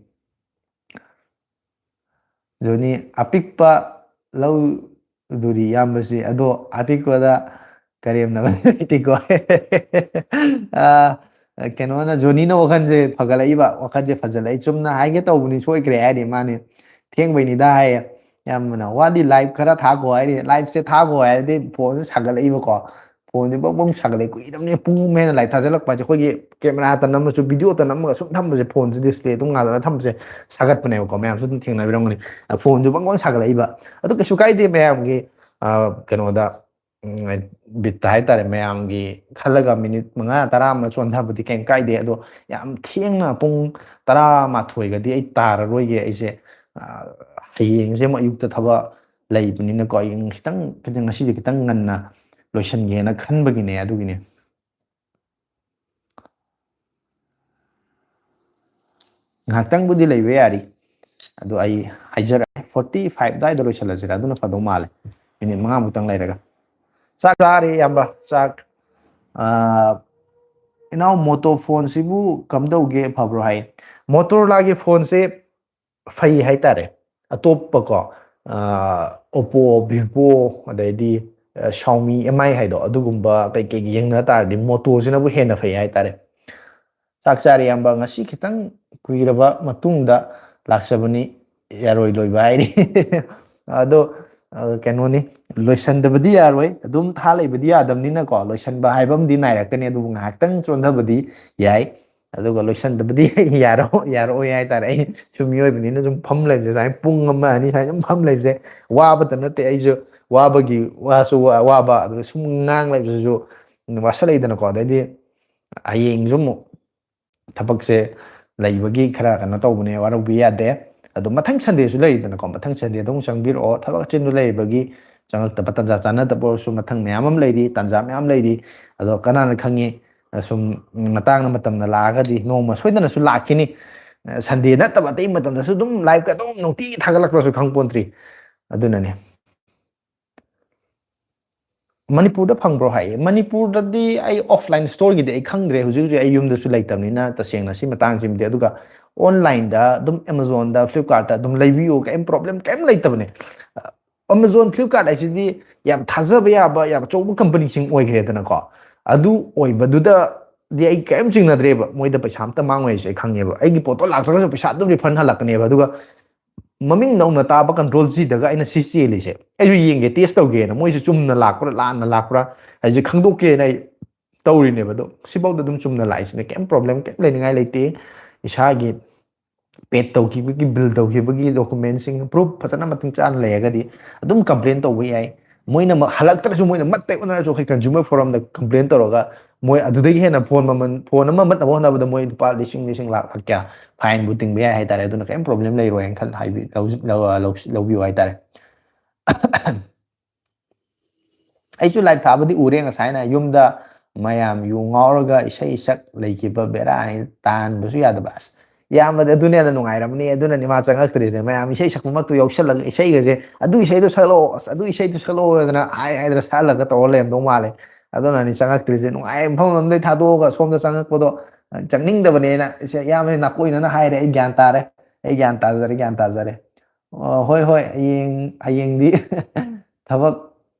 ꯖꯣꯅꯤ, ꯑꯄꯤꯛꯄ ꯂꯧꯗꯨꯔꯤ ꯏꯌꯥꯝꯕꯁꯤ, ꯑꯗꯣ ꯑꯄꯤꯛꯄꯗ ꯀꯔꯦꯝꯅꯕ ꯂꯩꯇꯦꯀꯣ꯫ ꯑ, ꯀꯩꯅꯣꯅ, ꯖꯣꯅꯤꯅ ꯋꯥꯈꯜꯁꯦ ꯐꯒꯠꯂꯛꯏꯕ, ꯋꯥꯈꯜꯁꯦ ꯐꯖꯜꯂꯛꯏ꯫ ꯆꯨꯝꯅ ꯍꯥꯏꯒꯦ ꯇꯧꯕꯅꯤ, ꯁꯣꯏꯈ꯭ꯔꯦ ꯍꯥꯏꯔꯤ ꯃꯥꯅꯤ꯫ "ꯊꯦꯡꯕꯩꯅꯤꯗ" ꯍꯥꯏꯌꯦ꯫ ꯌꯥꯝꯕꯅ, "ꯋꯥꯠꯂꯤ, ꯂꯥꯏꯚ ꯈꯔ ꯊꯥꯈꯣ" ꯍꯥꯏꯔꯤ꯫ ꯂꯥꯏꯚꯁꯦ ꯊꯥꯈꯣ ꯍꯥꯏꯔꯗꯤ ꯐꯣꯟꯁꯦ ꯁꯥꯒꯠꯂꯛꯏꯕꯀꯣ꯫ ꯐꯣꯟꯁꯦ ꯕꯪ ꯕꯪ ꯁꯥꯒꯠꯂꯛꯑꯦ꯫ ꯀꯨꯏꯔꯕꯅꯦ, ꯄꯨꯡ ꯑꯃ ꯍꯦꯟꯅ ꯂꯥꯏꯚ ꯊꯥꯖꯤꯜꯂꯛꯄ ꯍꯥꯏꯁꯦ꯫ ꯑꯩꯈꯣꯏꯒꯤ ꯀꯦꯃꯦꯔꯥꯗ ꯅꯝꯃꯁꯨ, ꯚꯤꯗꯤꯑꯣꯗ ꯅꯝꯃꯒ ꯁꯨꯝ ꯊꯝꯕꯁꯦ, ꯐꯣꯟꯁꯦ ꯗꯤꯁꯄ꯭ꯂꯦ ꯑꯗꯨꯝ ꯉꯥꯜꯂꯒ ꯊꯝꯕꯁꯦ ꯁꯥꯒꯠꯄꯅꯦꯕꯀꯣ꯫ ꯃꯌꯥꯝꯁꯨ ꯑꯗꯨꯝ ꯊꯦꯡꯅꯕꯤꯔꯝꯒꯅꯤ꯫ ꯑ, ꯐꯣꯟꯁꯨ ꯕꯪ ꯕꯪ ꯁꯥꯒꯠꯂꯛꯏꯕ꯫ ꯑꯗꯨ ꯀꯩꯁꯨ ꯀꯥꯏꯗꯦ, ꯃꯌꯥꯝꯒꯤ, ꯑ, ꯀꯩꯅꯣꯗ, ꯎꯝ, ꯕꯤꯠꯇ ꯍꯥꯏꯇꯥꯔꯦ, ꯃꯌꯥꯝꯒꯤ ꯈꯜꯂꯒ ꯃꯤꯅꯤꯠ ꯃꯉꯥ ꯇꯔꯥ ꯑꯃ ꯆꯣꯟꯊꯕꯗꯤ ꯀꯩꯝ ꯀꯥꯏꯗꯦ꯫ ꯑꯗꯣ ꯌꯥꯝ ꯊꯦꯡꯅ ꯄꯨꯡ ꯇꯔꯥꯃꯥꯊꯣꯏꯒꯗꯤ ꯑꯩ ꯇꯥꯔꯔꯣꯏꯒꯦ꯫ ꯑꯩꯁꯦ, ꯑ, ꯍꯌꯦꯡꯁꯦ ꯑꯃꯨꯛ ꯑꯌꯨꯛꯇ ꯊꯕꯛ ꯂꯩꯕꯅꯤꯅꯀꯣ, ꯑꯩ ꯈꯤꯇꯪ, ꯈꯤꯇꯪ, ꯉꯁꯤꯁꯦ ꯈꯤꯇꯪ ꯉꯟꯅ ꯂꯣꯏꯁꯤꯟꯒꯦꯅ ꯈꯟꯕꯒꯤꯅꯦ, ꯑꯗꯨꯒꯤꯅꯦ꯫ ꯉꯥꯏꯍꯥꯛꯇꯪꯕꯨꯗꯤ ꯂꯩꯕ ꯌꯥꯔꯤ, ꯑꯗꯣ ꯑꯩ ꯍꯥꯏꯖꯔꯛꯑꯦ, ꯐꯣꯔꯇꯤ ꯐꯥꯏꯚ ꯑꯗꯨꯋꯥꯏꯗ ꯂꯣꯏꯁꯤꯜꯂꯁꯤꯔꯥ, ꯑꯗꯨꯅ ꯐꯗꯧ ꯃꯥꯜꯂꯦ꯫ ꯃꯤꯅꯤꯠ ꯃꯉꯥꯃꯨꯛꯇꯪ ꯂꯩꯔꯒ꯫ ꯆꯥꯛ ꯆꯥꯔꯦ, ꯏꯌꯥꯝꯕ, ꯆꯥꯛ꯫ ꯑꯥ, ꯏꯅꯥꯎ, ꯃꯣꯇꯣ ꯐꯣꯟꯁꯤꯕꯨ ꯀꯝꯗꯧꯒꯦ, ꯐꯕ꯭ꯔꯣ ꯍꯥꯏ꯫ ꯃꯣꯇꯣꯔꯣꯂꯥꯒꯤ ꯐꯣꯟꯁꯦ ꯐꯩ ꯍꯥꯏꯇꯥꯔꯦ꯫ ꯑꯇꯣꯞꯄꯀꯣ, ꯑꯥ, Oppo, Vivo, ꯑꯗꯩꯗꯤ, ꯑ, Xiaomi, M I ꯍꯥꯏꯗꯣ, ꯑꯗꯨꯒꯨꯝꯕ ꯀꯩꯀꯩ ꯌꯦꯡꯅ ꯇꯥꯔꯗꯤ ꯃꯣꯇꯣꯁꯤꯅꯕꯨ ꯍꯦꯟꯅ ꯐꯩ ꯍꯥꯏꯇꯥꯔꯦ꯫ ꯆꯥꯛ ꯆꯥꯔꯦ, ꯏꯌꯥꯝꯕ꯫ ꯉꯁꯤ ꯈꯤꯇꯪ ꯀꯨꯏꯔꯕ ꯃꯇꯨꯡꯗ ꯂꯥꯛꯆꯕꯅꯤ, ꯌꯥꯔꯣꯏ ꯂꯣꯏꯕ ꯍꯥꯏꯔꯤ꯫ ꯑꯗꯣ, ꯑ, ꯀꯩꯅꯣꯅꯤ, ꯂꯣꯏꯁꯟꯗꯕꯗꯤ ꯌꯥꯔꯣꯏ, ꯑꯗꯨꯝ ꯊꯥ ꯂꯩꯕꯗꯤ ꯌꯥꯗꯕꯅꯤꯅꯀꯣ, ꯂꯣꯏꯁꯟꯕ ꯍꯥꯏꯕ ꯑꯃꯗꯤ ꯅꯥꯏꯔꯛꯀꯅꯤ, ꯑꯗꯨꯕꯨ ꯉꯥꯏꯍꯥꯛꯇꯪ ꯆꯣꯟꯊꯕꯗꯤ ꯌꯥꯏ꯫ ꯑꯗꯨꯒ ꯂꯣꯏꯁꯟꯗꯕꯗꯤ ꯌꯥꯔꯣ-, ꯌꯥꯔꯣꯏ ꯍꯥꯏꯇꯥꯔꯦ꯫ ꯑꯩ ꯁꯨꯝ ꯃꯤꯑꯣꯏꯕꯅꯤꯅ ꯁꯨꯝ ꯐꯝ ꯂꯩꯕꯁꯦ, ꯁꯨꯃꯥꯏꯅ ꯄꯨꯡ ꯑꯃ, ꯑꯅꯤ ꯁꯨꯃꯥꯏꯅ ꯁꯨꯝ ꯐꯝ ꯂꯩꯕꯁꯦ ꯋꯥꯕꯇ ꯅꯠꯇꯦ, ꯑꯩꯁꯨ ꯋꯥꯕꯒꯤ ꯋꯥꯁꯨ ꯋꯥ-, ꯋꯥꯕ, ꯑꯗꯨꯒ ꯁꯨꯝ ꯉꯥꯡ ꯂꯩꯕꯁꯤꯁꯨ ꯋꯥꯁꯜꯂꯛꯏꯗꯅꯀꯣ꯫ ꯑꯗꯩꯗꯤ ꯍꯌꯦꯡꯁꯨ ꯑꯃꯨꯛ ꯊꯕꯛꯁꯦ ꯂꯩꯕꯒꯤ ꯈꯔ ꯀꯩꯅꯣ ꯇꯧꯕꯅꯦ, ꯋꯥꯔꯧꯕꯤ ꯌꯥꯗꯦ꯫ ꯑꯗꯣ ꯃꯊꯪ Sundayꯁꯨ ꯂꯩꯔꯤꯗꯅꯀꯣ, ꯃꯊꯪ Sundayꯗ ꯑꯃꯨꯛ ꯆꯪꯕꯤꯔꯛꯑꯣ꯫ ꯊꯕꯛ ꯑꯆꯤꯟꯕ ꯂꯩꯕꯒꯤ ꯆꯪꯉꯛꯇꯕ, ꯇꯥꯟꯖꯥ ꯆꯥꯟꯅꯗꯕ ꯑꯣꯏꯔꯁꯨ ꯃꯊꯪ ꯃꯌꯥꯝ ꯑꯃ ꯂꯩꯔꯤ, ꯇꯥꯟꯖꯥ ꯃꯌꯥꯝ ꯂꯩꯔꯤ꯫ ꯑꯗꯣ ꯀꯅꯥꯅ ꯈꯪꯉꯤ, ꯁꯨꯝ ꯃꯇꯥꯡꯅ ꯃꯇꯝꯅ ꯂꯥꯛꯑꯒꯗꯤ ꯅꯣꯡꯃ ꯁꯣꯏꯗꯅꯁꯨ ꯂꯥꯛꯈꯤꯅꯤ꯫ Sunday ꯅꯠꯇꯕ ꯑꯇꯩ ꯃꯇꯝꯗꯁꯨ ꯑꯗꯨꯝ liveꯀ ꯑꯗꯨꯝ ꯅꯨꯡꯇꯤꯒꯤ ꯊꯥꯒꯠꯂꯛꯄ꯭ꯔꯁꯨ ꯈꯪ ꯄꯣꯟꯇ꯭ꯔꯤ꯫ ꯑꯗꯨꯅꯅꯦ꯫ ꯃꯅꯤꯄꯨꯔꯗ ꯐꯪꯕ꯭ꯔꯣ ꯍꯥꯏꯌꯦ꯫ ꯃꯅꯤꯄꯨꯔꯗꯗꯤ ꯑꯩ offline storeꯒꯤꯗꯤ ꯑꯩ ꯈꯪꯗ꯭ꯔꯦ, ꯍꯧꯖꯤꯛ ꯍꯧꯖꯤꯛ ꯑꯩ ꯌꯨꯝꯗꯁꯨ ꯂꯩꯇꯕꯅꯤꯅ ꯇꯁꯦꯡꯅ ꯁꯤ ꯃꯇꯥꯡꯁꯤꯃꯗꯤ꯫ ꯑꯗꯨꯒ onlineꯗ ꯑꯗꯨꯝ Amazonꯗ, Flipkartꯇ ꯑꯗꯨꯝ ꯂꯩꯕꯤꯌꯨ, ꯀꯩꯝ problem, ꯀꯩꯝ ꯂꯩꯇꯕꯅꯦ꯫ Amazon, Flipkart ꯍꯥꯏꯁꯤꯗꯤ ꯌꯥꯝ ꯊꯥꯖꯕ ꯌꯥꯕ, ꯌꯥꯝ ꯑꯆꯧꯕ companyꯁꯤꯡ ꯑꯣꯏꯈ꯭ꯔꯦꯗꯅꯀꯣ꯫ ꯑꯗꯨ ꯑꯣꯏꯕꯗꯨꯗꯗꯤ ꯑꯩ ꯀꯔꯤꯝ ꯆꯤꯡꯅꯗ꯭ꯔꯦꯕ, ꯃꯣꯏꯗ ꯄꯩꯁꯥ ꯑꯝꯇ ꯃꯥꯡꯉꯣꯏ ꯍꯥꯏꯁꯦ ꯑꯩ ꯈꯪꯉꯦꯕ꯫ ꯑꯩꯒꯤ ꯄꯣꯠꯇꯣ ꯂꯥꯛꯇ꯭ꯔꯒꯁꯨ ꯄꯩꯁꯥ ꯑꯗꯨꯝ refund ꯍꯜꯂꯛꯀꯅꯦꯕ꯫ ꯑꯗꯨꯒ ꯃꯃꯤꯡ ꯅꯧꯅ ꯇꯥꯕ Control Gꯗꯒ ꯑꯩꯅ ꯁꯤ ꯆꯦꯜꯂꯤꯁꯦ, ꯑꯩꯁꯨ ꯌꯦꯡꯒꯦ, test ꯇꯧꯒꯦꯅ, ꯃꯣꯏꯁꯦ ꯆꯨꯝꯅ ꯂꯥꯛꯄ꯭ꯔꯥ ꯂꯥꯟꯅ ꯂꯥꯛꯄ꯭ꯔꯥ ꯍꯥꯏꯁꯦ ꯈꯪꯗꯣꯛꯀꯦꯅ ꯑꯩ ꯇꯧꯔꯤꯅꯦꯕ꯫ ꯑꯗꯣ ꯁꯤꯐꯥꯎꯗ ꯑꯗꯨꯝ ꯆꯨꯝꯅ ꯂꯥꯛꯏꯁꯤꯅ ꯀꯩꯝ problem, ꯀꯩꯝ ꯂꯩꯅꯤꯡꯉꯥꯏ ꯂꯩꯇꯦ꯫ ꯏꯁꯥꯒꯤ paid ꯇꯧꯈꯤꯕꯒꯤ, bill ꯇꯧꯈꯤꯕꯒꯤ documentꯁꯤꯡ, proof ꯐꯖꯅ ꯃꯇꯤꯛ ꯆꯥꯅ ꯂꯩꯔꯒꯗꯤ ꯑꯗꯨꯝ complain ꯇꯧꯕ ꯌꯥꯏ꯫ ꯃꯣꯏꯅ ꯃ-, ꯍꯜꯂꯛꯇ꯭ꯔꯁꯨ ꯃꯣꯏꯅ ꯃꯠꯇ ꯑꯣꯟꯅꯔꯁꯨ ꯑꯩꯈꯣꯏ consumer forumꯗ complain ꯇꯧꯔꯒ ꯃꯣꯏ ꯑꯗꯨꯗꯒꯤ ꯍꯦꯟꯅ phone ꯃꯃꯜ, phone ꯑꯃ ꯃꯠꯅꯕ ꯍꯣꯠꯅꯕꯗ ꯃꯣꯏ ꯂꯨꯄꯥ ꯂꯤꯁꯤꯡ, ꯂꯤꯁꯤꯡ ꯂꯥꯛ, ꯂꯥꯛ ꯀꯌꯥ fineꯕꯨ ꯇꯤꯡꯕ ꯌꯥꯏ ꯍꯥꯏꯇꯥꯔꯦ꯫ ꯑꯗꯨꯅ ꯀꯔꯤꯝ problem ꯂꯩꯔꯣꯏ ꯍꯥꯏꯅ ꯈꯜ-, ꯍꯥꯏꯕꯤ-, ꯂꯧ-, ꯂꯧ-, ꯂꯧ-, ꯂꯧꯕꯤꯌꯨ ꯍꯥꯏꯇꯥꯔꯦ꯫ ꯑꯩꯁꯨ live ꯊꯥꯕꯗꯤ ꯎꯔꯦ ꯉꯁꯥꯏꯅ, ꯌꯨꯝꯗ ꯃꯌꯥꯝ ꯌꯨ ꯉꯥꯎꯔꯒ ꯏꯁꯩ ꯁꯛ ꯂꯩꯈꯤꯕ, ꯕꯦꯔꯥꯅꯤ, ꯇꯥꯟꯕꯁꯨ ꯌꯥꯗꯕ꯫ ꯑꯁ, ꯏꯌꯥꯝꯕꯗꯤ ꯑꯗꯨꯅ ꯍꯦꯟꯅ ꯅꯨꯡꯉꯥꯏꯔꯝꯅꯤ, ꯑꯗꯨꯅꯅꯤ ꯃꯥ ꯆꯪꯉꯛꯇ꯭ꯔꯤꯁꯦ꯫ ꯃꯌꯥꯝ ꯏꯁꯩ ꯁꯛꯄꯃꯛꯇꯨ ꯌꯥꯎꯁꯜꯂꯒ ꯏꯁꯩꯒꯁꯦ, "ꯑꯗꯨ ꯏꯁꯩꯗꯣ ꯁꯛꯂꯛꯑꯣ, ꯑꯁ, ꯑꯗꯨ ꯏꯁꯩꯗꯣ ꯁꯛꯂꯛꯑꯣ" ꯍꯥꯏꯗꯅ ꯍꯥꯏ ꯍꯥꯏꯗꯅ ꯁꯛꯍꯜꯂꯒ ꯇꯧꯔ ꯂꯩꯔꯝꯗꯧ ꯃꯥꯜꯂꯦ꯫ ꯑꯗꯨꯅꯅꯤ ꯆꯪꯉꯛꯇ꯭ꯔꯤꯁꯦ꯫ ꯅꯨꯡꯉꯥꯏꯕ ꯃꯐꯝ ꯑꯃꯗꯩ ꯊꯥꯗꯣꯛꯑꯒ ꯁꯣꯝꯗ ꯆꯪꯉꯛꯄꯗꯣ ꯆꯪꯅꯤꯡꯗꯕꯅꯦꯅ ꯏꯆꯦ, ꯏꯌꯥꯝꯕ ꯅꯥꯀꯣꯏꯅꯅ ꯍꯥꯏꯔꯦ꯫ ꯑꯩ ꯒ꯭ꯌꯥꯟ ꯇꯥꯔꯦ, ꯑꯩ ꯒ꯭ꯌꯥꯟ ꯇꯥꯖꯔꯦ, ꯒ꯭ꯌꯥꯟ ꯇꯥꯖꯔꯦ꯫ ꯑꯣ, ꯍꯣꯏ, ꯍꯣꯏ, ꯍꯌꯦꯡ, ꯍꯌꯦꯡꯗꯤ ꯊꯕꯛ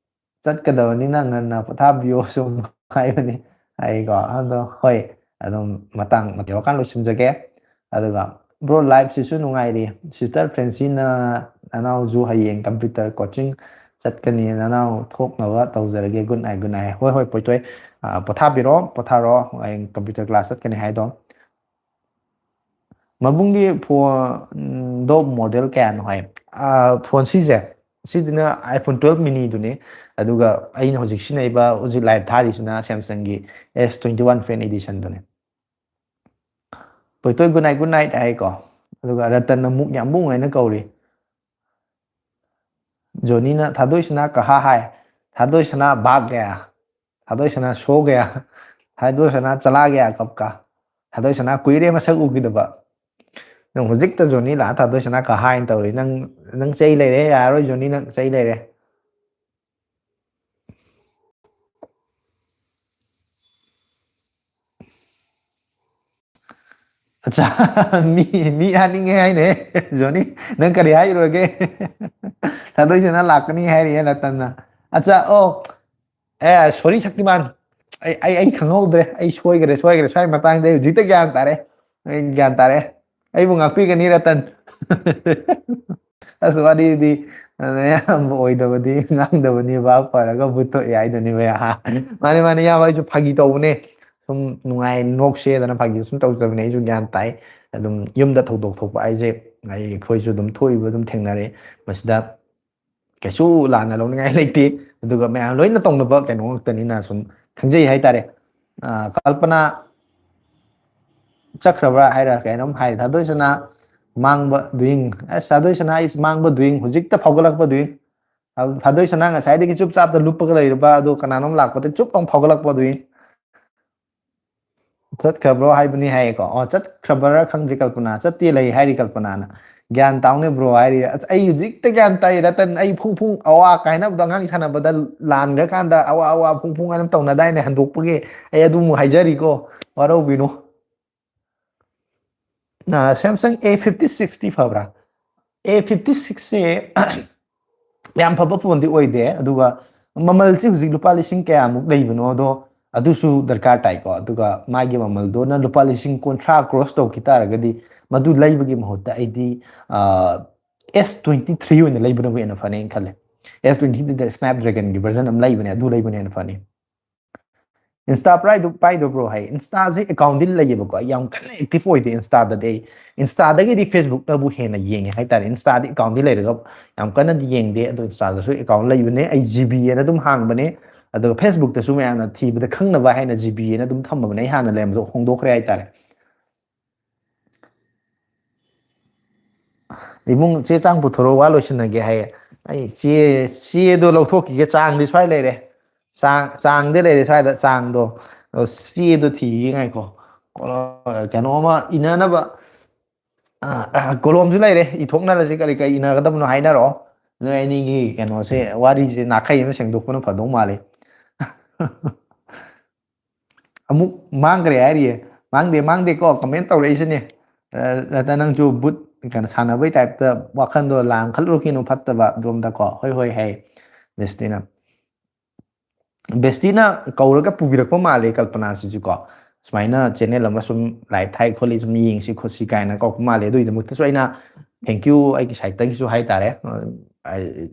ꯆꯠꯀꯗꯕꯅꯤꯅ ꯉꯟꯅ ꯄꯣꯊꯥꯕꯤꯌꯣ ꯁꯨꯝ ꯍꯥꯏꯕꯅꯤ꯫ ꯑꯩꯀꯣ, ꯑꯗꯣ ꯍꯣꯏ, ꯑꯗꯨꯝ ꯃꯇꯥꯡ ꯌꯧꯔꯀꯥꯟꯗ ꯂꯣꯏꯁꯤꯟꯖꯒꯦ꯫ ꯑꯗꯨꯒ bro, liveꯁꯤꯁꯨ ꯅꯨꯡꯉꯥꯏꯔꯤ꯫ Sister Francyꯅ ꯅꯅꯥꯎꯁꯨ ꯍꯌꯦꯡ computer coaching ꯆꯠꯀꯅꯤ, ꯅꯅꯥꯎ ꯊꯣꯛꯅꯕ ꯇꯧꯖꯔꯒꯦ꯫ Good night, good night꯫ ꯍꯣꯏ, ꯍꯣꯏ, ꯄꯣꯏꯇꯣꯏ, ꯑ, ꯄꯣꯊꯥꯕꯤꯔꯣ, ꯄꯣꯊꯥꯔꯣ, ꯍꯌꯦꯡ computer class ꯆꯠꯀꯅꯤ ꯍꯥꯏꯗꯣ꯫ ꯃꯕꯨꯡꯒꯤ phoneꯗꯣ model ꯀꯌꯥꯅꯣ ꯍꯥꯏ? ꯑ, phone ꯁꯤꯁꯦ, ꯁꯤꯗꯨꯅ iPhone twelve miniꯗꯨꯅꯤ꯫ ꯑꯗꯨꯒ ꯑꯩꯅ ꯍꯧꯖꯤꯛ ꯁꯤꯖꯤꯟꯅꯔꯤꯕ, ꯍꯧꯖꯤꯛ live ꯊꯥꯔꯤꯁꯤꯅ Samsungꯒꯤ S twenty one Fan Editionꯗꯨꯅꯤ꯫ ꯄꯣꯏꯇꯣꯏ good night, good night ꯍꯥꯏꯀꯣ꯫ ꯑꯗꯨꯒ ꯔꯇꯟꯅ ꯃꯨꯛ ꯌꯥꯝ ꯕꯨꯡ ꯍꯥꯏꯅ ꯀꯧꯔꯤ꯫ ꯖꯣꯅꯤꯅ ꯊꯥꯗꯣꯏꯁꯅꯥ ꯀꯍꯥ ꯍꯥꯏ, ꯊꯥꯗꯣꯏꯁꯅꯥ ꯚꯥꯒ ꯒꯌꯥ, ꯊꯥꯗꯣꯏꯁꯅꯥ ꯁꯣ ꯒꯌꯥ, ꯊꯥꯗꯣꯏꯁꯅꯥ ꯆꯂꯥ ꯒꯌꯥ ꯀꯞ ꯀꯥ, ꯊꯥꯗꯣꯏꯁꯅꯥ ꯀꯨꯏꯔꯦ ꯃꯁꯛ ꯎꯈꯤꯗꯕ꯫ ꯅꯪ ꯍꯧꯖꯤꯛꯇ ꯖꯣꯅꯤ ꯂꯥꯛꯑ ꯊꯥꯗꯣꯏꯁꯅꯥ ꯀꯍꯥ ꯍꯥꯏꯅ ꯇꯧꯔꯤ꯫ ꯅꯪ, ꯅꯪ ꯆꯩ ꯂꯩꯔꯦ, ꯌꯥꯔꯔꯣꯏ ꯖꯣꯅꯤ, ꯅꯪ ꯆꯩ ꯂꯩꯔꯦ꯫ ꯑꯠꯆꯥ, ꯃꯤ, ꯃꯤ ꯍꯥꯠꯅꯤꯡꯉꯦ ꯍꯥꯏꯅꯦ꯫ ꯖꯣꯅꯤ, ꯅꯪ ꯀꯔꯤ ꯍꯥꯏꯔꯨꯔꯒꯦ? ꯊꯥꯗꯣꯏꯁꯅꯥ ꯂꯥꯛꯀꯅꯤ ꯍꯥꯏꯔꯤꯑꯦ ꯔꯇꯟꯅ꯫ ꯑꯠꯆꯥ, ꯑꯣ, ꯑꯦ, sorry ꯁꯛꯇꯤꯃꯥꯟ, ꯑꯩ, ꯑꯩ, ꯑꯩ ꯈꯪꯍꯧꯗ꯭ꯔꯦ, ꯑꯩ ꯁꯣꯏꯈ꯭ꯔꯦ, ꯁꯣꯏꯈ꯭ꯔꯦ, ꯁ꯭ꯋꯥꯏ ꯃꯇꯥꯡꯗ ꯑꯩ ꯍꯧꯖꯤꯛꯇ ꯒ꯭ꯌꯥꯟ ꯇꯥꯔꯦ, ꯑꯩ ꯒ꯭ꯌꯥꯟ ꯇꯥꯔꯦ, ꯑꯩꯕꯨ ꯉꯥꯛꯄꯤꯒꯅꯤ ꯔꯇꯟ꯫ ꯑꯁ, ꯋꯥꯔꯤꯗꯤ ꯃꯌꯥꯝ ꯑꯣꯏꯗꯕꯗꯤ ꯉꯥꯡꯗꯕꯅꯤ, ꯚꯥꯞ ꯐꯔꯒ ꯕꯨꯠ ꯊꯣꯛꯑꯦ ꯍꯥꯏꯗꯨꯅꯤ ꯃꯌꯥꯝ꯫ ꯃꯥꯅꯦ, ꯃꯥꯅꯦ, ꯏꯌꯥꯝꯕ, ꯑꯩꯁꯨ ꯐꯥꯒꯤ ꯇꯧꯕꯅꯦ, ꯁꯨꯝ ꯅꯨꯡꯉꯥꯏ ꯅꯣꯛꯁꯦꯗꯅ ꯐꯥꯒꯤ ꯁꯨꯝ ꯇꯧꯖꯕꯅꯦ, ꯑꯩꯁꯨ ꯒ꯭ꯌꯥꯟ ꯇꯥꯏ꯫ ꯑꯗꯨꯝ ꯌꯨꯝꯗ ꯊꯧꯗꯣꯛ ꯊꯣꯛꯄ ꯍꯥꯏꯁꯦ ꯑꯩ, ꯑꯩꯈꯣꯏꯁꯨ ꯑꯗꯨꯝ ꯊꯣꯛꯏꯕ ꯑꯗꯨꯝ ꯊꯦꯡꯅꯔꯦ, ꯃꯁꯤꯗ ꯀꯩꯁꯨ ꯂꯥꯟꯅ ꯂꯧꯅꯤꯡꯉꯥꯏ ꯂꯩꯇꯦ꯫ ꯑꯗꯨꯒ ꯃꯌꯥꯝ ꯂꯣꯏꯅ ꯇꯧꯅꯕ ꯀꯩꯅꯣ ꯉꯥꯛꯇꯅꯤꯅ ꯁꯨꯝ ꯈꯪꯖꯩ ꯍꯥꯏꯇꯥꯔꯦ꯫ ꯑ, ꯀꯜꯄꯅꯥ ꯆꯠꯈ꯭ꯔꯕ꯭ꯔꯥ ꯍꯥꯏꯔ ꯀꯩꯅꯣꯝ ꯍꯥꯏꯔꯦ꯫ ꯊꯥꯗꯣꯏꯁꯅꯥ ꯃꯥꯡꯕ doing, ꯑꯁ, ꯊꯥꯗꯣꯏꯁꯅꯥ is ꯃꯥꯡꯕ doing, ꯍꯧꯖꯤꯛꯇ ꯐꯥꯎꯒꯠꯂꯛꯄ doing꯫ ꯊꯥꯗꯣꯏꯁꯅꯥ ꯉꯁꯥꯏꯗꯒꯤ ꯆꯨꯞ ꯆꯥꯞꯇ ꯂꯨꯞꯄꯒ ꯂꯩꯔꯕ, ꯑꯗꯨ ꯀꯅꯥꯅꯣꯝ ꯂꯥꯛꯄꯗ ꯆꯨꯞ ꯑꯃ ꯐꯥꯎꯒꯠꯂꯛꯄ doing꯫ ꯆꯠꯈ꯭ꯔꯕ꯭ꯔꯣ ꯍꯥꯏꯕꯅꯤ ꯍꯥꯏꯌꯦꯀꯣ꯫ ꯑꯣ, ꯆꯠꯈ꯭ꯔꯕ꯭ꯔꯥ ꯈꯪꯗ꯭ꯔꯤ ꯀꯜꯄꯅꯥ, ꯆꯠꯇꯦ ꯂꯩ ꯍꯥꯏꯔꯤ ꯀꯜꯄꯅꯥꯅ꯫ ꯒ꯭ꯌꯥꯟ ꯇꯥꯎꯅꯦ bro ꯍꯥꯏꯔꯤ꯫ ꯑꯁ, ꯑꯩ ꯍꯧꯖꯤꯛꯇ ꯒ꯭ꯌꯥꯟ ꯇꯥꯏ ꯔꯇꯟ, ꯑꯩ ꯐꯨꯡ ꯐꯨꯡ ꯑꯋꯥ ꯀꯥꯏꯅꯕꯗꯣ ꯑꯉꯥꯡ ꯁꯥꯟꯅꯕꯗ ꯂꯥꯟꯈ꯭ꯔꯀꯥꯟꯗ ꯑꯋꯥ ꯑꯋꯥ ꯐꯨꯡ ꯐꯨꯡ ꯍꯥꯏꯅ ꯇꯧꯅꯗꯥꯏꯅꯦ ꯍꯟꯗꯣꯛꯄꯒꯤ꯫ ꯑꯩ ꯑꯗꯨꯃꯨꯛ ꯍꯥꯏꯖꯔꯤꯀꯣ, ꯋꯥꯔꯧꯕꯤꯅꯨ꯫ ꯑ, Samsung A fifty sixꯇꯤ ꯐꯕ꯭ꯔꯥ? A fifty sixꯁꯦ ꯌꯥꯝ ꯐꯕ ꯐꯣꯟꯗꯤ ꯑꯣꯏꯗꯦ, ꯑꯗꯨꯒ ꯃꯃꯜꯁꯤ ꯍꯧꯖꯤꯛ ꯂꯨꯄꯥ ꯂꯤꯁꯤꯡ ꯀꯌꯥꯃꯨꯛ ꯂꯩꯕꯅꯣꯗꯣ ꯑꯗꯨꯁꯨ ꯗꯔꯀꯥꯔ ꯇꯥꯏꯀꯣ꯫ ꯑꯗꯨꯒ ꯃꯥꯒꯤ ꯃꯃꯜꯗꯨꯅ ꯂꯨꯄꯥ ꯂꯤꯁꯤꯡ ꯀꯨꯟꯊ꯭ꯔꯥ cross ꯇꯧꯈꯤ ꯇꯥꯔꯒꯗꯤ ꯃꯗꯨ ꯂꯩꯕꯒꯤ ꯃꯍꯨꯠꯇ ꯑꯩꯗꯤ, ꯑ, S twenty three ꯑꯣꯏꯅ ꯂꯩꯕꯅꯕꯨ ꯍꯦꯟꯅ ꯐꯅꯦꯅ ꯈꯜꯂꯦ꯫ S twenty three Snapdragonꯒꯤ version ꯑꯃ ꯂꯩꯕꯅꯦ, ꯑꯗꯨ ꯂꯩꯕꯅ ꯍꯦꯟꯅ ꯐꯅꯤ꯫ Insta ꯄꯥꯏꯗ-, ꯄꯥꯏꯗꯕ꯭ꯔꯣ ꯍꯥꯏ꯫ Instaꯁꯦ accountꯗꯤ ꯂꯩꯌꯦꯕꯀꯣ, ꯑꯩ ꯌꯥꯝ ꯀꯟꯅ active ꯑꯣꯏꯗꯦ Instaꯗꯗꯤ꯫ ꯑꯩ Instaꯗꯒꯤꯗꯤ Facebookꯅꯕꯨ ꯍꯦꯟꯅ ꯌꯦꯡꯉꯦ ꯍꯥꯏꯇꯥꯔꯦ꯫ Instaꯗꯤ accountꯗꯤ ꯂꯩꯔꯒ ꯌꯥꯝ ꯀꯟꯅꯗꯤ ꯌꯦꯡꯗꯦ, ꯑꯗꯣ Instaꯗꯁꯨ account ꯂꯩꯕꯅꯦ꯫ ꯑꯩ GB ꯑꯅ ꯑꯗꯨꯝ ꯍꯥꯡꯕꯅꯦ, ꯑꯗꯨꯒ Facebookꯇꯁꯨ ꯃꯌꯥꯝꯅ ꯊꯤꯕꯗ ꯈꯪꯅꯕ ꯍꯥꯏꯅ GB ꯑꯅ ꯑꯗꯨꯝ ꯊꯝꯃꯕꯅꯦ꯫ ꯑꯩ ꯍꯥꯟꯅ ꯂꯩꯔꯝꯕꯗꯣ ꯍꯣꯡꯗꯣꯛꯈ꯭ꯔꯦ ꯍꯥꯏꯇꯥꯔꯦ꯫ "ꯏꯕꯨꯡ, ꯆꯦ ꯆꯥꯡ ꯄꯨꯊꯣꯔꯛꯑꯣ, ꯋꯥ ꯂꯣꯏꯁꯤꯟꯅꯒꯦ" ꯍꯥꯏꯌꯦ꯫ ꯑꯩ ꯆꯦ, ꯆꯦꯗꯣ ꯂꯧꯊꯣꯛꯈꯤꯒꯦ, ꯆꯥꯡꯗꯤ ꯁ꯭ꯋꯥꯏ ꯂꯩꯔꯦ꯫ ꯆꯥꯡ, ꯆꯥꯡꯗꯤ ꯂꯩꯔꯦ ꯁ꯭ꯋꯥꯏꯗ, ꯆꯥꯡꯗꯣ꯫ ꯑꯗꯣ ꯆꯦꯗꯣ ꯊꯤꯈꯤꯒꯦ, ꯉꯥꯏꯈꯣ꯫ ꯀꯩꯅꯣ, ꯀꯩꯅꯣ ꯑꯃ ꯏꯅꯅꯕ, ꯑ, ꯑ, ꯀꯣꯂꯣꯝꯁꯨ ꯂꯩꯔꯦ, ꯏꯊꯣꯛꯅꯔꯁꯤ, ꯀꯔꯤ ꯀꯔꯤ ꯏꯅꯒꯗꯕꯅꯣ ꯍꯥꯏꯅꯔꯛꯑꯣ꯫ ꯅꯣꯏ ꯑꯅꯤꯒꯤ ꯀꯩꯅꯣꯁꯦ, ꯋꯥꯔꯤꯁꯦ ꯅꯥꯈꯩ ꯑꯃ ꯁꯦꯡꯗꯣꯛꯄꯅ ꯐꯗꯧ ꯃꯥꯜꯂꯤ꯫ ꯑꯃꯨꯛ ꯃꯥꯡꯈ꯭ꯔꯦ ꯍꯥꯏꯔꯤꯌꯦ꯫ ꯃꯥꯡꯗꯦ, ꯃꯥꯡꯗꯦꯀꯣ, comment ꯇꯧꯔꯛꯏꯁꯤꯅꯦ꯫ ꯑ, ꯅꯠꯇ ꯅꯪꯁꯨ ꯕꯨꯠ ꯀꯩꯅꯣ ꯁꯥꯟꯅꯕꯩ type ꯇ ꯋꯥꯈꯜꯗꯣ ꯂꯥꯡꯈꯠꯂꯨꯔꯛꯈꯤꯅꯨ ꯐꯠꯇꯕ ꯔꯣꯝꯗꯀꯣ꯫ ꯍꯣꯏ, ꯍꯣꯏ ꯍꯥꯏ ꯕꯦꯁꯇꯤꯅ꯫ ꯕꯦꯁꯇꯤꯅ ꯀꯧꯔꯒ ꯄꯨꯕꯤꯔꯛꯄ ꯃꯥꯜꯂꯦ ꯀꯜꯄꯅꯥꯁꯤꯁꯨꯀꯣ꯫ ꯁꯨꯃꯥꯏꯅ channel ꯑꯃ ꯁꯨꯝ live ꯊꯥꯏ ꯈꯣꯠꯂꯤ, ꯁꯨꯝ ꯌꯦꯡꯁꯤ ꯈꯣꯠꯁꯤ ꯀꯥꯏꯅ ꯀꯧꯔꯛꯄ ꯃꯥꯜꯂꯦ꯫ ꯑꯗꯨꯒꯤꯗꯃꯛꯇꯁꯨ ꯑꯩꯅ thank you ꯑꯩꯒꯤ side ꯇꯒꯤꯁꯨ ꯍꯥꯏꯇꯥꯔꯦ꯫ ꯑ, ꯑꯩ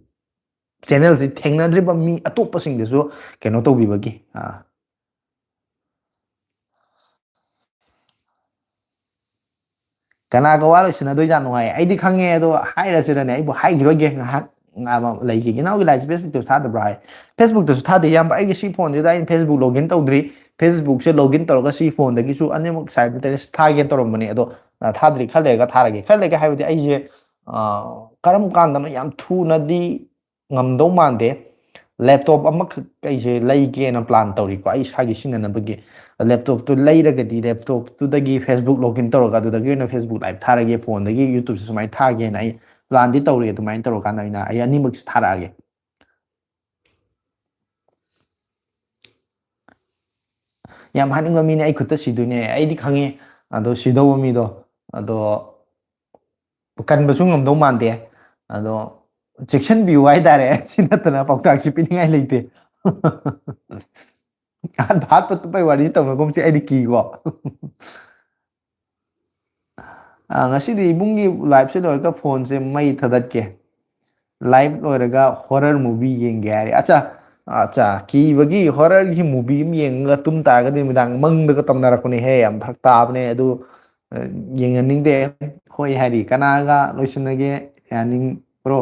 channel ꯁꯤ ꯊꯦꯡꯅꯗ꯭ꯔꯤꯕ ꯃꯤ ꯑꯇꯣꯞꯄꯁꯤꯡꯗꯁꯨ ꯀꯩꯅꯣ ꯇꯧꯕꯤꯕꯒꯤ꯫ ꯑ, ꯀꯅꯥꯒ ꯋꯥ ꯂꯣꯏꯁꯤꯟꯅꯗꯣꯏꯖꯥꯠꯅꯣ ꯍꯥꯏ꯫ ꯑꯩꯗꯤ ꯈꯪꯉꯦ, ꯑꯗꯣ ꯍꯥꯏꯔꯁꯤꯔꯅꯦ, ꯑꯩꯕꯨ ꯍꯥꯏꯈꯤꯔꯣꯏꯒꯦ ꯉꯥꯏꯍꯥꯛ꯫ ꯉꯥꯏꯕ ꯂꯩꯈꯤꯒꯦ꯫ ꯏꯅꯥꯎꯒꯤ live ꯁꯦ Facebook ꯇꯁꯨ ꯊꯥꯗꯕ꯭ꯔꯣ ꯍꯥꯏ꯫ Facebook ꯇꯁꯨ ꯊꯥꯗꯦ, ꯏꯌꯥꯝꯕ꯫ ꯑꯩꯒꯤ ꯁꯤ phone ꯁꯤꯗ ꯑꯩꯅ Facebook login ꯇꯧꯗ꯭ꯔꯤ꯫ Facebook ꯁꯦ login ꯇꯧꯔꯒ ꯁꯤ phone ꯗꯒꯤꯁꯨ ꯑꯅꯤꯃꯛ simultaneous ꯊꯥꯒꯦ ꯇꯧꯔꯝꯕꯅꯦ, ꯑꯗꯣ, ꯑ, ꯊꯥꯗ꯭ꯔꯤ꯫ ꯈꯔ ꯂꯩꯔꯒ ꯊꯥꯔꯒꯦ꯫ ꯈꯔ ꯂꯩꯔꯒ ꯍꯥꯏꯕꯗꯤ ꯑꯩꯁꯦ, ꯑ, ꯀꯔꯝ ꯀꯥꯟꯗꯅꯣ, ꯌꯥꯝ ꯊꯨꯅꯗꯤ ꯉꯝꯗꯧ ꯃꯥꯟꯗꯦ꯫ Laptop ꯑꯃꯈꯛ ꯑꯩꯁꯦ ꯂꯩꯒꯦꯅ plan ꯇꯧꯔꯤꯀꯣ, ꯑꯩ ꯏꯁꯥꯒꯤ ꯁꯤꯖꯤꯟꯅꯅꯕꯒꯤ꯫ Laptop ꯇꯨ ꯂꯩꯔꯒꯗꯤ laptop ꯇꯨꯗꯒꯤ Facebook login ꯇꯧꯔꯒ ꯑꯗꯨꯗꯒꯤ ꯑꯣꯏꯅ Facebook live ꯊꯥꯔꯒꯦ, phone ꯗꯒꯤ YouTube ꯁꯨ ꯁꯨꯃꯥꯏꯅ ꯊꯥꯒꯦꯅ ꯑꯩ plan ꯗꯤ ꯇꯧꯔꯤ꯫ ꯑꯗꯨꯃꯥꯏꯅ ꯇꯧꯔꯀꯥꯟꯗ ꯑꯩꯅ, ꯑꯩ ꯑꯅꯤꯃꯛꯁꯦ ꯊꯥꯔꯛꯑꯒꯦ꯫ ꯌꯥꯝ ꯍꯥꯠꯅꯤꯡꯕ ꯃꯤꯅꯦ, ꯑꯩ ꯈꯨꯠꯇ ꯁꯤꯗꯣꯏꯅꯦ꯫ ꯑꯩꯗꯤ ꯈꯪꯉꯦ ꯑꯗꯣ ꯁꯤꯗꯧꯕ ꯃꯤꯗꯣ꯫ ꯑꯗꯣ ꯀꯟꯕꯁꯨ ꯉꯝꯗꯧ ꯃꯥꯟꯗꯦ꯫ ꯑꯗꯣ ꯆꯦꯛꯁꯤꯟꯕꯤꯌꯨ ꯍꯥꯏꯇꯥꯔꯦ꯫ ꯁꯤ ꯅꯠꯇꯅ ꯄꯥꯎꯇꯥꯛꯁꯤ ꯄꯤꯅꯤꯡꯉꯥꯏ ꯂꯩꯇꯦ꯫ ꯍꯥꯠꯄ ꯇꯨꯞꯄꯩ ꯋꯥꯔꯤ ꯇꯧꯅꯒꯨꯝꯁꯦ, ꯑꯩꯗꯤ ꯀꯤꯀꯣ꯫ ꯑ, ꯉꯁꯤꯗꯤ ꯏꯕꯨꯡꯒꯤ live ꯁꯦ ꯂꯣꯏꯔꯒ phone ꯁꯦ ꯃꯩ ꯊꯥꯗꯠꯀꯦ꯫ Live ꯂꯣꯏꯔꯒ horror movie ꯌꯦꯡꯒꯦ ꯍꯥꯏꯔꯦ꯫ ꯑꯠꯆꯥ, ꯑꯠꯆꯥ, ꯀꯤꯕꯒꯤ horror ꯒꯤ movie ꯑꯃ ꯌꯦꯡꯉꯒ ꯇꯨꯝ ꯇꯥꯔꯒꯗꯤ ꯅꯨꯃꯤꯗꯥꯡ ꯃꯪꯗꯒ ꯇꯝꯅꯔꯛꯄꯅꯦꯍꯦ, ꯌꯥꯝ ꯐꯔꯛ ꯇꯥꯕꯅꯦ ꯑꯗꯨ꯫ ꯑ, ꯌꯦꯡꯍꯟꯅꯤꯡꯗꯦ꯫ ꯍꯣꯏ ꯍꯥꯏꯔꯤ꯫ ꯀꯅꯥꯒ ꯂꯣꯏꯁꯤꯟꯅꯒꯦ? ꯌꯥꯅꯤꯡꯕ꯭ꯔꯣ?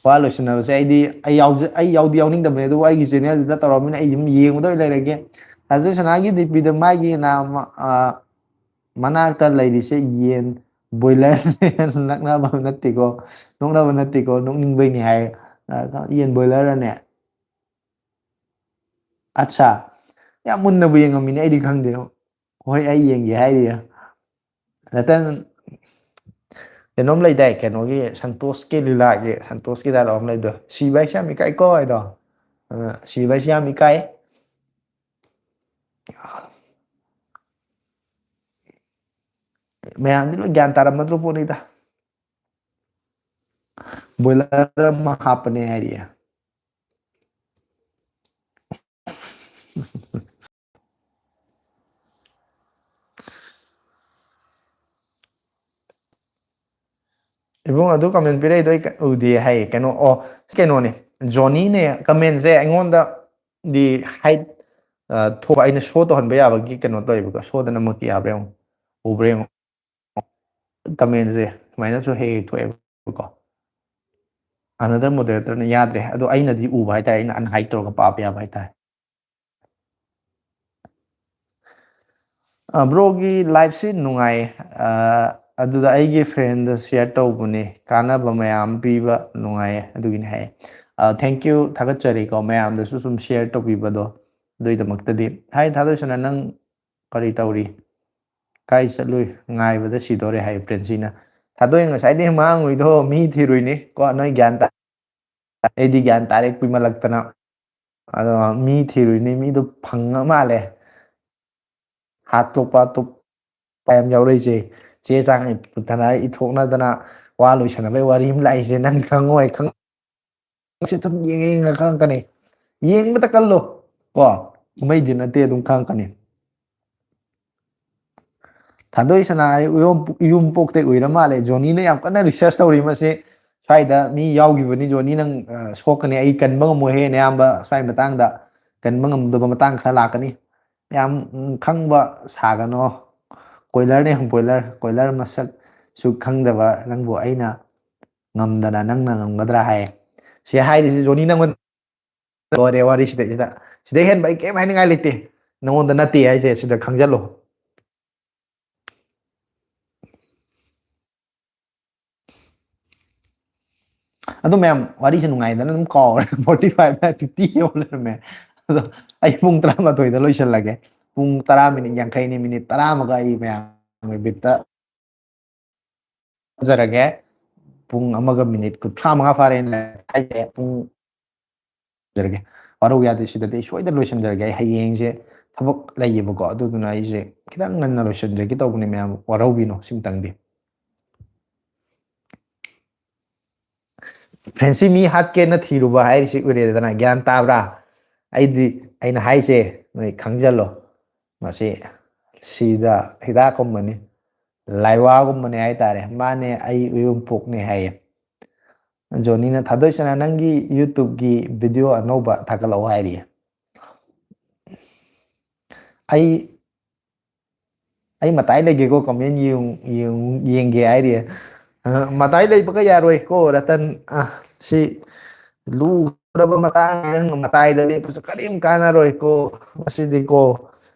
ꯋꯥ ꯂꯣꯏꯁꯤꯟꯅꯕꯁꯦ ꯑꯩꯗꯤ, ꯑꯩ ꯌꯥꯎꯖ-, ꯑꯩ ꯌꯥꯎꯗꯤ ꯌꯥꯎꯅꯤꯡꯗꯕꯅꯦ, ꯑꯗꯨꯕꯨ ꯑꯩꯒꯤ channel ꯁꯤꯗ ꯇꯧꯔꯕꯅꯤꯅ ꯑꯩ ꯑꯗꯨꯝ ꯌꯦꯡꯕꯗ ꯑꯣꯏꯅ ꯂꯩꯔꯒꯦ꯫ ꯁꯥꯖꯣꯏ ꯁꯅꯥꯒꯤ D P ꯗ ꯃꯥꯒꯤ ꯅꯥꯝꯃ, ꯑ, ꯃꯅꯥꯛꯇ ꯂꯩꯔꯤꯁꯦ ꯌꯦꯟ ꯕꯣꯏꯂꯔ ꯅꯛꯅꯕ ꯅꯠꯇꯦꯀꯣ, ꯅꯣꯛꯅꯕ ꯅꯠꯇꯦꯀꯣ, ꯅꯣꯛꯅꯤꯡꯕꯩꯅꯤ ꯍꯥꯏ꯫ ꯑ, ꯌꯦꯟ ꯕꯣꯏꯂꯔꯅꯦ? ꯑꯠꯁꯥ, ꯌꯥꯝ ꯃꯨꯟꯅꯕꯨ ꯌꯦꯡꯉꯝꯃꯤꯅꯦ, ꯑꯩꯗꯤ ꯈꯪꯗꯦ꯫ ꯍꯣꯏ, ꯑꯩ ꯌꯦꯡꯒꯦ ꯍꯥꯏꯔꯤ꯫ ꯔꯇꯟ, ꯀꯩꯅꯣꯝ ꯂꯩꯗꯥꯏ, ꯀꯩꯅꯣꯒꯤ ꯁꯟꯇꯣꯁꯀꯤ ꯂꯤꯂꯥꯒꯤ, ꯁꯟꯇꯣꯁꯀꯤ ꯗꯥꯏꯂꯣꯛ ꯑꯃ ꯂꯩꯕꯗꯣ, "ꯁꯤꯕ ꯍꯥꯏꯁꯦ ꯌꯥꯝ ꯏꯀꯥꯏꯀꯣ" ꯍꯥꯏꯗꯣ꯫ ꯑ, "ꯁꯤꯕ ꯍꯥꯏꯁꯦ ꯌꯥꯝ ꯏꯀꯥꯏ"꯫ ꯃꯌꯥꯝꯗꯤ ꯂꯣꯏ ꯒ꯭ꯌꯥꯟ ꯇꯥꯔꯝꯃꯗ꯭ꯔꯣ ꯄꯣꯠꯅꯤꯗ꯫ ꯕꯣꯏꯂꯔ ꯑꯃ ꯍꯥꯞꯄꯅꯦ ꯍꯥꯏꯔꯤꯌꯦ꯫ ꯏꯕꯨꯡ, ꯑꯗꯨ ꯀꯃꯦꯟ ꯄꯤꯔꯛꯏꯗꯣ ꯑꯩ ꯀ-, ꯎꯗꯦ ꯍꯥꯏꯌꯦ꯫ ꯀꯩꯅꯣ, ꯑꯣ, ꯀꯩꯅꯣꯅꯦ, ꯖꯣꯅꯤꯅꯦ ꯀꯃꯦꯟꯁꯦ ꯑꯩꯉꯣꯟꯗꯗꯤ ꯍꯥꯏꯠ, ꯑ, ꯊꯣꯛ-, ꯑꯩꯅ ꯁꯣ ꯇꯧꯍꯟꯕ ꯌꯥꯕꯒꯤ ꯀꯩꯅꯣ ꯇꯧꯋꯦꯕꯀꯣ꯫ ꯁꯣꯗ ꯅꯝꯃꯛꯀꯦ ꯌꯥꯕ꯭ꯔꯥ ꯌꯦꯡꯉꯣ꯫ ꯎꯕ꯭ꯔꯥ ꯌꯦꯡꯉꯣ꯫ ꯀꯃꯦꯟꯁꯦ ꯁꯨꯃꯥꯏꯅꯁꯨ ꯍꯦꯛ ꯍꯦꯛ ꯊꯣꯛꯑꯦꯕꯀꯣ꯫ Another moderatorꯅ ꯌꯥꯗ꯭ꯔꯦ꯫ ꯑꯗꯣ ꯑꯩꯅꯗꯤ ꯎꯕ ꯍꯥꯏꯇꯥꯔꯦ, ꯑꯩꯅ unhide ꯇꯧꯔꯒ ꯄꯥꯕ ꯌꯥꯕ ꯍꯥꯏꯇꯥꯔꯦ꯫ ꯑ, ꯕ꯭ꯔꯣꯒꯤ ꯂꯥꯏꯐꯁꯤ ꯅꯨꯡꯉꯥꯏꯌꯦ꯫ ꯑ, ꯑꯗꯨꯗ ꯑꯩꯒꯤ ꯐ꯭ꯔꯦꯟꯗ ꯁꯤꯌꯔ ꯇꯧꯕꯅꯦ, ꯀꯥꯟꯅꯕ ꯃꯌꯥꯝ ꯄꯤꯕ ꯅꯨꯡꯉꯥꯏꯌꯦ, ꯑꯗꯨꯒꯤꯅꯤ ꯍꯥꯏꯌꯦ꯫ ꯑ, thank you, ꯊꯥꯒꯠꯆꯔꯤꯀꯣ, ꯃꯌꯥꯝꯗꯁꯨ ꯁꯨꯝ ꯁꯤꯌꯔ ꯇꯧꯕꯤꯕꯗꯣ꯫ ꯑꯗꯨꯒꯤꯗꯃꯛꯇꯗꯤ꯫ ꯍꯥꯏ ꯊꯥꯗꯣꯏꯁꯅꯥ, ꯅꯪ ꯀꯔꯤ ꯇꯧꯔꯤ? ꯀꯥꯏ ꯆꯠꯂꯨꯏ? ꯉꯥꯏꯕꯗ ꯁꯤꯗꯣꯔꯦ ꯍꯥꯏ ꯄ꯭ꯔꯦꯟꯁꯤꯅ꯫ ꯊꯥꯗꯣꯏ ꯉꯁꯥꯏꯗꯩ ꯃꯥꯡꯉꯨꯏꯗꯣ ꯃꯤ ꯊꯤꯔꯨꯏꯅꯤ ꯀꯣ, ꯅꯣꯏ ꯒ꯭ꯌꯥꯟ ꯇꯥ-, ꯑꯩꯗꯤ ꯒ꯭ꯌꯥꯟ ꯇꯥꯔꯦ ꯀꯨꯏꯃꯜꯂꯛꯇꯅ꯫ ꯑꯗꯣ ꯃꯤ ꯊꯤꯔꯨꯏꯅꯤ, ꯃꯤꯗꯣ ꯐꯪꯉ ꯃꯥꯜꯂꯦ꯫ ꯍꯥꯠꯇꯣꯛꯄ ꯑꯇꯣꯞꯄ ꯌꯥꯝ ꯌꯥꯎꯔꯛꯏꯁꯦ꯫ ꯆꯦ ꯆꯥꯡ ꯄꯨꯊꯅ ꯏꯊꯣꯛꯅꯗꯅ ꯋꯥ ꯂꯣꯏꯁꯟꯅꯕꯩ ꯋꯥꯔꯤ ꯑꯃ ꯂꯥꯛꯏꯁꯦ ꯅꯪ ꯈꯪꯉꯣꯏ, ꯈꯪ-, ꯁꯤ ꯑꯗꯨꯝ ꯌꯦꯡꯉ ꯌꯦꯡꯉ ꯈꯪꯉꯛꯀꯅꯤ꯫ ꯌꯦꯡꯕꯇ ꯀꯜꯂꯣ ꯀꯣ, ꯀꯨꯝꯍꯩꯗꯤ ꯅꯠꯇꯦ, ꯑꯗꯨꯝ ꯈꯪꯉꯛꯀꯅꯤ꯫ ꯊꯥꯗꯣꯏ ꯁꯅꯥ ꯍꯥꯏ ꯎꯌꯣꯝ-, ꯏꯌꯨꯝꯄꯣꯛꯇꯩ ꯎꯏꯔ ꯃꯥꯜꯂꯦ꯫ ꯖꯣꯅꯤꯅ ꯌꯥꯝ ꯀꯟꯅ ꯔꯤꯁꯔꯁ ꯇꯧꯔꯤ ꯃꯁꯤ꯫ ꯁ꯭ꯋꯥꯏꯗ ꯃꯤ ꯌꯥꯎꯈꯤꯕꯅꯤ, ꯖꯣꯅꯤ ꯅꯪ, ꯑ, ꯁꯣꯛꯀꯅꯤ꯫ ꯑꯩ ꯀꯟꯕ ꯉꯝꯃꯣꯏꯍꯦ ꯅꯌꯥꯝꯕ, ꯁ꯭ꯋꯥꯏ ꯃꯇꯥꯡꯗ ꯀꯟꯕ ꯉꯝꯗꯕ ꯃꯇꯥꯡ ꯈꯔ ꯂꯥꯛꯀꯅꯤ꯫ ꯌꯥꯝ, ꯎꯝ, ꯈꯪꯕ ꯁꯥꯒꯅꯣ꯫ ꯀꯣꯏꯂꯔꯅꯦ, ꯕꯣꯏꯂꯔ, ꯀꯣꯏꯂꯔ ꯃꯁꯛꯁꯨ ꯈꯪꯗꯕ ꯅꯪꯕꯨ ꯑꯩꯅ ꯉꯝꯗꯅ ꯅꯪꯅ ꯉꯝꯒꯗ꯭ꯔꯥ ꯍꯥꯏ꯫ ꯁꯤ ꯍꯥꯏꯔꯤꯁꯤ ꯖꯣꯅꯤ ꯅꯪꯉꯣꯟꯗ ꯂꯣꯏꯔꯦ ꯋꯥꯔꯤ ꯁꯤꯗꯩꯁꯤꯗ꯫ ꯁꯤꯗꯩ ꯍꯦꯟꯕ ꯑꯩ ꯀꯩꯝ ꯍꯥꯏꯅꯤꯡꯉꯥꯏ ꯂꯩꯇꯦ꯫ ꯅꯪꯉꯣꯟꯗ ꯅꯠꯇꯦ ꯍꯥꯏꯁꯦ, ꯁꯤꯗ ꯈꯪꯖꯜꯂꯣ꯫ ꯑꯗꯣ ꯃꯌꯥꯝ, ꯋꯥꯔꯤꯁꯦ ꯅꯨꯡꯉꯥꯏꯗꯅ ꯑꯗꯨꯝ ꯀꯥꯎꯔꯦ꯫ ꯐꯣꯔꯇꯤ ꯐꯥꯏꯚ ꯐꯤꯐꯇꯤ ꯌꯧ ꯂꯩꯔꯝꯃꯦ꯫ ꯑꯗꯣ ꯑꯩ ꯄꯨꯡ ꯇꯔꯥꯃꯥꯊꯣꯏꯗ ꯂꯣꯏꯁꯤꯜꯂꯒꯦ꯫ ꯄꯨꯡ ꯇꯔꯥ ꯃꯤꯅꯤꯠ ꯌꯥꯡꯈꯩꯅꯤ, ꯃꯤꯅꯤꯠ ꯇꯔꯥ ꯑꯃꯒ ꯑꯩ ꯃꯌꯥꯝꯒꯤ ꯕꯤꯠꯇ ꯐꯖꯔꯒꯦ꯫ ꯄꯨꯡ ꯑꯃꯒ ꯃꯤꯅꯤꯠ ꯀꯨꯟꯊ꯭ꯔꯥ ꯃꯉꯥ ꯐꯥꯔꯦꯅ ꯍꯥꯏꯁꯦ꯫ ꯄꯨꯡ ꯐꯖꯔꯒꯦ꯫ ꯋꯥꯔꯧ ꯌꯥꯗꯦ, ꯁꯤꯗꯗꯤ ꯑꯩ ꯁꯣꯏꯗꯅ ꯂꯣꯏꯁꯤꯟꯖꯔꯒꯦ꯫ ꯑꯩ ꯍꯌꯦꯡꯁꯦ ꯊꯕꯛ ꯂꯩꯌꯦꯕꯀꯣ, ꯑꯗꯨꯗꯨꯅ ꯑꯩꯁꯦ ꯈꯤꯇꯪ ꯉꯟꯅ ꯂꯣꯏꯁꯤꯟꯖꯒꯦ ꯇꯧꯕꯅꯦ ꯃꯌꯥꯝ, ꯋꯥꯔꯧꯕꯤꯅꯣ ꯁꯤꯝꯇꯪꯗꯤ꯫ ꯐꯦꯟꯁꯤ ꯃꯤ ꯍꯥꯠꯀꯦꯅ ꯊꯤꯔꯨꯕ ꯍꯥꯏꯔꯤꯁꯤ ꯎꯔꯦꯗꯅ, ꯒ꯭ꯌꯥꯟ ꯇꯥꯕ꯭ꯔꯥ? ꯑꯩꯗꯤ, ꯑꯩꯅ ꯍꯥꯏꯁꯦ ꯅꯣꯏ ꯈꯪꯖꯜꯂꯣ꯫ ꯃꯁꯤ ꯁꯤꯗ ꯍꯤꯗꯥꯛꯀꯨꯝꯕꯅꯤ, ꯂꯥꯏꯋꯥꯒꯨꯝꯕꯅꯦ ꯍꯥꯏꯇꯥꯔꯦ꯫ ꯃꯥꯅꯦ, ꯑꯩ ꯎꯌꯨꯝꯄꯣꯛꯅꯦ ꯍꯥꯏꯌꯦ꯫ ꯖꯣꯅꯤꯅ, "ꯊꯥꯗꯣꯏꯁꯅꯥ, ꯅꯪꯒꯤ YouTube-ꯀꯤ video ꯑꯅꯧꯕ ꯊꯥꯒꯠꯂꯛꯑꯣ" ꯍꯥꯏꯔꯤꯌꯦ꯫ ꯑꯩ, ꯑꯩ ꯃꯇꯥꯏ ꯂꯩꯒꯦꯀꯣ, comment ꯌꯦꯡ-, ꯌꯦꯡ-, ꯌꯦꯡꯒꯦ ꯍꯥꯏꯔꯤꯌꯦ꯫ ꯑ, ꯃꯇꯥꯏ ꯂꯩꯕꯒ ꯌꯥꯔꯣꯏꯀꯣ, ꯔꯇꯟ꯫ ꯑ, ꯁꯤ ꯂꯨꯔꯕ ꯃꯇꯥꯡꯅꯤ, ꯅꯪ ꯃꯇꯥꯏꯗ ꯂꯦꯞꯄꯁꯨ ꯀꯔꯤꯝ ꯀꯥꯟꯅꯔꯣꯏꯀꯣ꯫ ꯃꯁꯤꯗꯤꯀꯣ,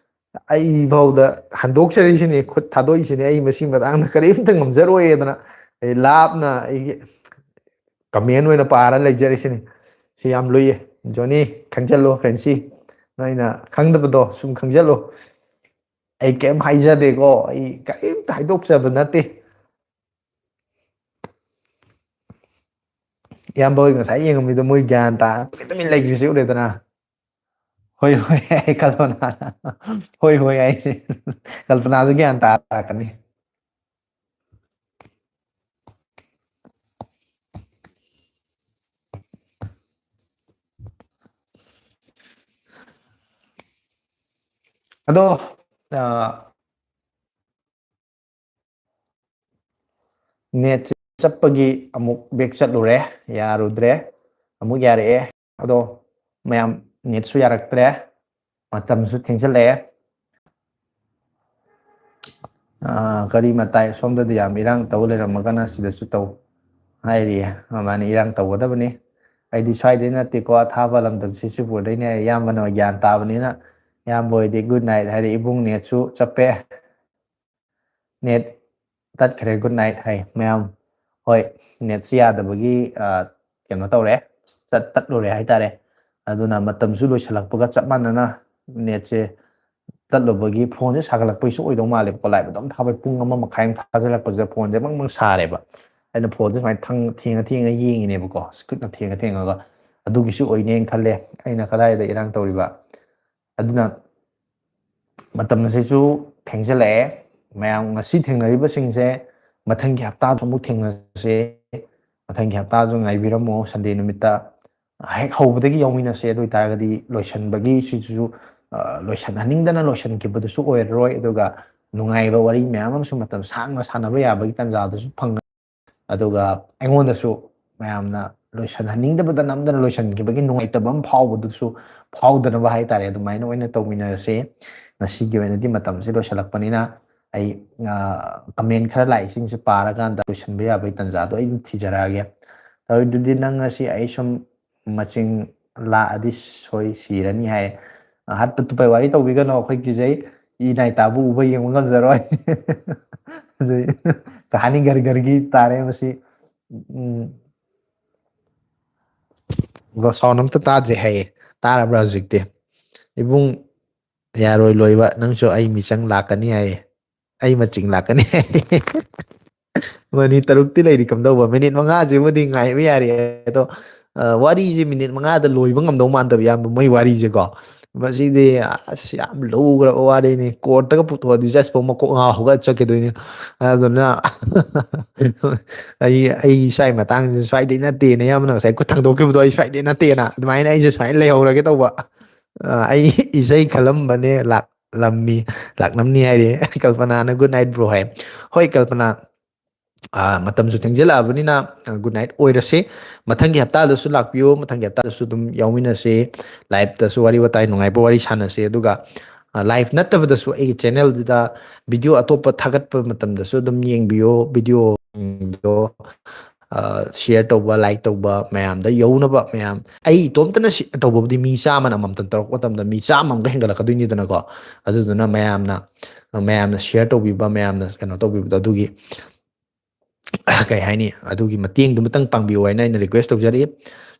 ꯑꯩ ꯐꯥꯎꯗ ꯍꯟꯗꯣꯛꯆꯔꯤꯁꯤꯅꯤ, ꯈꯨꯠ ꯊꯥꯗꯣꯛꯏꯁꯤꯅꯤ, ꯑꯩ ꯃꯁꯤ ꯃꯇꯥꯡꯗ ꯀꯔꯤꯝꯇ ꯉꯝꯖꯔꯣꯏꯗꯅ ꯑꯩ ꯂꯥꯞꯅ ꯑꯩꯒꯤ comment ꯑꯣꯏꯅ ꯄꯥꯔ ꯂꯩꯖꯔꯤꯁꯤꯅꯤ꯫ ꯁꯤ ꯌꯥꯝ ꯂꯨꯏꯌꯦ꯫ ꯖꯣꯅꯤ, ꯈꯪꯖꯜꯂꯣ, ꯐ꯭ꯔꯦꯟꯁꯤ, ꯅꯣꯏꯅ ꯈꯪꯗꯕꯗꯣ ꯁꯨꯝ ꯈꯪꯖꯜꯂꯣ꯫ ꯑꯩ ꯀꯩꯝ ꯍꯥꯏꯖꯗꯦꯀꯣ, ꯑꯩ ꯀꯔꯤꯝꯇ ꯍꯥꯏꯗꯣꯛꯆꯕ ꯅꯠꯇꯦ꯫ ꯏꯌꯥꯝꯕ ꯍꯣꯏ ꯉꯁꯥꯏ ꯌꯦꯡꯉꯝꯃꯤꯗꯣ, ꯃꯣꯏ ꯒ꯭ꯌꯥꯟ ꯇꯥ ꯇꯨꯃꯤꯟ ꯇꯨꯃꯤꯟ ꯂꯩꯈꯤꯕꯁꯤ ꯎꯔꯦꯗꯅ꯫ ꯍꯣꯏ, ꯍꯣꯏ, ꯑꯩ ꯀꯜꯄꯅꯥ, ꯍꯣꯏ, ꯍꯣꯏ, ꯑꯩꯁꯦ ꯀꯜꯄꯅꯥꯁꯨ ꯒ꯭ꯌꯥꯟ ꯇꯥꯔꯛꯀꯅꯤ꯫ ꯑꯗꯣ, ꯑ, net ꯆꯠꯄꯒꯤ ꯑꯃꯨꯛ back ꯆꯠꯂꯨꯔꯦ, ꯌꯥꯔꯨꯗ꯭ꯔꯦ, ꯑꯃꯨꯛ ꯌꯥꯔꯛꯑꯦ꯫ ꯑꯗꯣ ꯃꯌꯥꯝ, net ꯁꯨ ꯌꯥꯔꯛꯇ꯭ꯔꯦ, ꯃꯇꯝꯁꯨ ꯊꯦꯡꯖꯤꯜꯂꯛꯑꯦ꯫ ꯑꯥ, ꯀꯔꯤ ꯃꯇꯥꯏ, ꯁꯣꯝꯗꯗꯤ ꯌꯥꯝ ꯏꯔꯥꯡ ꯇꯧ ꯂꯩꯔꯝꯃꯒꯅ ꯁꯤꯗꯁꯨ ꯇꯧ ꯍꯥꯏꯔꯤꯌꯦ꯫ ꯑꯗꯨꯃꯥꯏꯅ ꯏꯔꯥꯡ ꯇꯧꯒꯗꯕꯅꯤ꯫ ꯑꯩꯗꯤ ꯁ꯭ꯋꯥꯏꯗꯩ ꯅꯠꯇꯦꯀꯣ, ꯑꯊꯥꯕ ꯂꯝꯗꯝ ꯁꯤꯁꯨꯄꯨꯔꯗꯩꯅꯦ, ꯏꯌꯥꯝꯕꯅ ꯒ꯭ꯌꯥꯟ ꯇꯥꯕꯅꯤꯅ꯫ ꯏꯌꯥꯝꯕ ꯍꯣꯏꯗꯤ good night ꯍꯥꯏꯔꯦ, ꯏꯕꯨꯡ net ꯁꯨ ꯆꯞꯄꯦ꯫ Net ꯇꯠꯈ꯭ꯔꯦ, good night ꯍꯥꯏ꯫ ꯃꯌꯥꯝ, ꯍꯣꯏ, ꯅꯦꯠꯁꯤ ꯌꯥꯗꯕꯒꯤ, ꯑ, ꯀꯩꯅꯣ ꯇꯧꯔꯦ, ꯆꯠ-, ꯇꯠꯂꯨꯔꯦ ꯍꯥꯏꯇꯥꯔꯦ꯫ ꯑꯗꯨꯅ ꯃꯇꯝꯁꯨ ꯂꯣꯏꯁꯤꯜꯂꯛꯄꯒ ꯆꯞ ꯃꯥꯟꯅꯅ ꯅꯦꯠꯁꯦ ꯇꯠꯂꯨꯕꯒꯤ ꯐꯣꯟꯁꯦ ꯁꯥꯒꯠꯂꯛꯄꯒꯤꯁꯨ ꯑꯣꯏꯗꯧ ꯃꯥꯜꯂꯦꯕꯀꯣ꯫ Live ꯑꯗꯨꯝ ꯊꯥꯕꯩ ꯄꯨꯡ ꯑꯃ ꯃꯈꯥꯏꯃꯨꯛ ꯊꯥꯖꯤꯜꯂꯛꯄꯁꯤꯗ ꯐꯣꯟꯁꯦ ꯕꯪ ꯕꯪ ꯁꯥꯔꯦꯕ꯫ ꯑꯩꯅ ꯐꯣꯟꯁꯦ ꯁꯨꯃꯥꯏꯅ ꯊꯪ-, ꯊꯦꯡꯉ ꯊꯦꯡꯉ ꯌꯦꯡꯉꯤꯅꯦꯕꯀꯣ, screenꯅ ꯊꯦꯡꯉ ꯊꯦꯡꯉꯒ꯫ ꯑꯗꯨꯒꯤꯁꯨ ꯑꯣꯏꯅꯦꯅ ꯈꯜꯂꯦ꯫ ꯑꯩꯅ ꯀꯗꯥꯏꯗ ꯏꯔꯥꯡ ꯇꯧꯔꯤꯕ? ꯑꯗꯨꯅ ꯃꯇꯝ ꯑꯁꯤꯁꯨ ꯊꯦꯡꯖꯤꯜꯂꯛꯑꯦ꯫ ꯃꯌꯥꯝ ꯉꯁꯤ ꯊꯦꯡꯅꯔꯤꯕꯁꯤꯡꯁꯦ ꯃꯊꯪꯒꯤ ꯍꯞꯇꯥꯗ ꯑꯃꯨꯛ ꯊꯦꯡꯅꯁꯦ꯫ ꯃꯊꯪꯒꯤ ꯍꯞꯇꯥꯁꯨ ꯉꯥꯏꯕꯤꯔꯝꯃꯣ, Sunday ꯅꯨꯃꯤꯠꯇ ꯍꯦꯛ ꯍꯧꯕꯗꯒꯤ ꯌꯥꯎꯃꯤꯟꯅꯁꯦ꯫ ꯑꯗꯨ ꯑꯣꯏꯇꯥꯔꯒꯗꯤ ꯂꯣꯏꯁꯤꯟꯕꯒꯤ ꯁꯤꯁꯨ, ꯑ, ꯂꯣꯏꯁꯤꯟꯍꯟꯅꯤꯡꯗꯅ ꯂꯣꯏꯁꯤꯟꯈꯤꯕꯗꯨꯁꯨ ꯑꯣꯏꯔꯔꯣꯏ, ꯑꯗꯨꯒ ꯅꯨꯡꯉꯥꯏꯕ ꯋꯥꯔꯤ ꯃꯌꯥꯝ ꯑꯃꯁꯨ ꯃꯇꯝ ꯁꯥꯡꯅ ꯁꯥꯟꯅꯕ ꯌꯥꯕꯒꯤ ꯇꯥꯟꯖꯥꯗꯨꯁꯨ ꯐꯪꯉ-, ꯑꯗꯨꯒ ꯑꯩꯉꯣꯟꯗꯁꯨ ꯃꯌꯥꯝꯅ ꯂꯣꯏꯁꯤꯟꯍꯟꯅꯤꯡꯗꯕꯗ ꯅꯝꯗꯅ ꯂꯣꯏꯁꯤꯟꯈꯤꯕꯒꯤ ꯅꯨꯡꯉꯥꯏꯇꯕ ꯑꯃ ꯐꯥꯎꯕꯗꯨꯁꯨ ꯐꯥꯎꯗꯅꯕ ꯍꯥꯏꯇꯥꯔꯦ, ꯑꯗꯨꯃꯥꯏꯅ ꯑꯣꯏꯅ ꯇꯧꯃꯤꯟꯅꯔꯁꯦ꯫ ꯉꯁꯤꯒꯤ ꯑꯣꯏꯅꯗꯤ ꯃꯇꯝꯁꯦ ꯂꯣꯏꯁꯤꯜꯂꯛꯄꯅꯤꯅ ꯑꯩ, ꯑ, comment ꯈꯔ ꯂꯥꯛꯏꯁꯤꯡꯁꯦ ꯄꯥꯔꯀꯥꯟꯗ ꯂꯣꯏꯁꯤꯟꯕ ꯌꯥꯕꯒꯤ ꯇꯥꯟꯖꯥꯗꯣ ꯑꯩ ꯑꯗꯨꯝ ꯊꯤꯖꯔꯛꯑꯒꯦ꯫ ꯇꯧꯔꯤꯗꯨꯗꯤ ꯅꯪ ꯉꯁꯤ ꯑꯩ ꯁꯨꯝ ꯃꯆꯤꯡ ꯂꯥꯛꯑꯗꯤ ꯁꯣꯏ ꯁꯤꯔꯅꯤ ꯍꯥꯏ꯫ ꯍꯥꯠꯄ ꯇꯨꯞꯄꯩ ꯋꯥꯔꯤ ꯇꯧꯕꯤꯒꯅꯣ, ꯑꯩꯈꯣꯏ ꯀꯤꯖꯩ꯫ ꯏ ꯅꯥꯏ ꯇꯥꯕꯨ ꯎꯕ ꯌꯦꯡꯕ ꯉꯝꯖꯔꯣꯏ꯫ ꯑꯗꯨ ꯀꯍꯥꯅꯤ ꯒꯔ ꯒꯔꯒꯤ ꯇꯥꯔꯦ ꯃꯁꯤ꯫ ꯎꯝ꯫ ꯕ꯭ꯔꯣ, sound ꯑꯝꯇ ꯇꯥꯗ꯭ꯔꯦ ꯍꯥꯏꯌꯦ꯫ ꯇꯥꯔꯕ꯭ꯔꯥ ꯍꯧꯖꯤꯛꯇꯤ? ꯏꯕꯨꯡ, ꯌꯥꯔꯣꯏ ꯂꯣꯏꯕ, ꯅꯪꯁꯨ ꯑꯩ ꯃꯤꯆꯪ ꯂꯥꯛꯀꯅꯤ ꯍꯥꯏꯌꯦ꯫ ꯑꯩ ꯃꯆꯤꯡ ꯂꯥꯛꯀꯅꯤ ꯍꯥꯏꯌꯦ꯫ ꯃꯅꯤ ꯇꯔꯨꯛꯇꯤ ꯂꯩꯔꯤ ꯀꯝꯗꯧꯕ? ꯃꯤꯅꯤꯠ ꯃꯉꯥꯁꯤꯕꯨꯗꯤ ꯉꯥꯏꯕ ꯌꯥꯔꯤ, ꯑꯗꯣ, ꯑ, ꯋꯥꯔꯤꯁꯦ ꯃꯤꯅꯤꯠ ꯃꯉꯥꯗ ꯂꯣꯏꯕ ꯉꯝꯗꯧ ꯃꯥꯟꯗꯕ, ꯏꯌꯥꯝꯕ, ꯃꯣꯏ ꯋꯥꯔꯤꯁꯦꯀꯣ꯫ ꯃꯁꯤꯗꯤ ꯑꯁ ꯌꯥꯝ ꯂꯨꯈ꯭ꯔꯕ ꯋꯥꯔꯤꯅꯤ꯫ Courtꯇꯒ ꯄꯨꯊꯣꯛꯑꯗꯤ judgeꯐꯥꯎ ꯃꯀꯣꯛ ꯉꯥꯎ ꯍꯧꯒꯠ ꯆꯠꯈꯤꯗꯣꯏꯅꯤ꯫ ꯑꯗꯨꯅ ꯑꯩ, ꯑꯩ ꯁ꯭ꯋꯥꯏ ꯃꯇꯥꯡꯁꯤꯗ ꯁ꯭ꯋꯥꯏꯗꯩ ꯅꯠꯇꯦꯅ, ꯏꯌꯥꯝꯕꯅ ꯉꯁꯥꯏ ꯈꯨꯠ ꯊꯥꯡꯗꯣꯛꯈꯤꯕꯗꯣ ꯑꯩ ꯁ꯭ꯋꯥꯏꯗꯩ ꯅꯠꯇꯦꯅ, ꯑꯗꯨꯃꯥꯏꯅ ꯑꯩꯁꯨ ꯁꯨꯃꯥꯏꯅ ꯂꯩꯍꯧꯔꯒꯦ ꯇꯧꯕ꯫ ꯑ, ꯑꯩ ꯏꯁꯩ ꯈꯜꯂꯝꯕꯅꯦ, ꯂꯥꯛꯂꯝꯃꯤ, ꯂꯥꯛꯂꯝꯅꯤ ꯍꯥꯏꯔꯤ꯫ ꯀꯜꯄꯅꯥꯅ "Good night bro" ꯍꯥꯏ꯫ ꯍꯣꯏ, ꯀꯜꯄꯅꯥ, ꯑ, ꯃꯇꯝꯁꯨ ꯊꯦꯡꯖꯤꯜꯂꯛꯑꯕꯅꯤꯅ, ꯑ, good night ꯑꯣꯏꯔꯁꯦ꯫ ꯃꯊꯪꯒꯤ ꯍꯞꯇꯥꯗꯁꯨ ꯂꯥꯛꯄꯤꯌꯨ, ꯃꯊꯪꯒꯤ ꯍꯞꯇꯥꯗꯁꯨ ꯑꯗꯨꯝ ꯌꯥꯎꯃꯤꯟꯅꯁꯦ꯫ Liveꯇꯁꯨ ꯋꯥꯔꯤ ꯋꯥꯇꯥꯏ ꯅꯨꯡꯉꯥꯏꯕ ꯋꯥꯔꯤ ꯁꯥꯟꯅꯁꯦ꯫ ꯑꯗꯨꯒ, ꯑ, live ꯅꯠꯇꯕꯗꯁꯨ ꯑꯩꯒꯤ channelꯗꯨꯗ video ꯑꯇꯣꯞꯄ ꯊꯥꯒꯠꯄ ꯃꯇꯝꯗꯁꯨ ꯑꯗꯨꯝ ꯌꯦꯡꯕꯤꯌꯣ꯫ Videoꯗꯣ, ꯑ, share ꯇꯧꯕ, like ꯇꯧꯕ, ꯃꯌꯥꯝꯗ ꯌꯧꯅꯕ, ꯃꯌꯥꯝ, ꯑꯩ ꯏꯇꯣꯝꯇꯅ share ꯇꯧꯕꯕꯨꯗꯤ ꯃꯤ ꯆꯥꯝꯃꯅ ꯑꯃꯃꯝꯇꯪ ꯇꯧꯔꯛꯄ ꯃꯇꯝꯗ ꯃꯤ ꯆꯥꯝꯃ ꯑꯃꯒ ꯍꯦꯟꯒꯠꯂꯛꯀꯗꯣꯏꯅꯤꯗꯅꯀꯣ꯫ ꯑꯗꯨꯗꯨꯅ ꯃꯌꯥꯝꯅ, ꯃꯌꯥꯝꯅ share ꯇꯧꯕꯤꯕ, ꯃꯌꯥꯝꯅ ꯀꯩꯅꯣ ꯇꯧꯕꯤꯕꯗꯣ, ꯑꯗꯨꯒꯤ ꯀꯩ ꯍꯥꯏꯅꯤ, ꯑꯗꯨꯒꯤ ꯃꯇꯦꯡꯗꯨꯃꯇꯪ ꯄꯥꯡꯕꯤꯌꯨ ꯍꯥꯏꯅ ꯑꯩꯅ request ꯇꯧꯖꯔꯤ꯫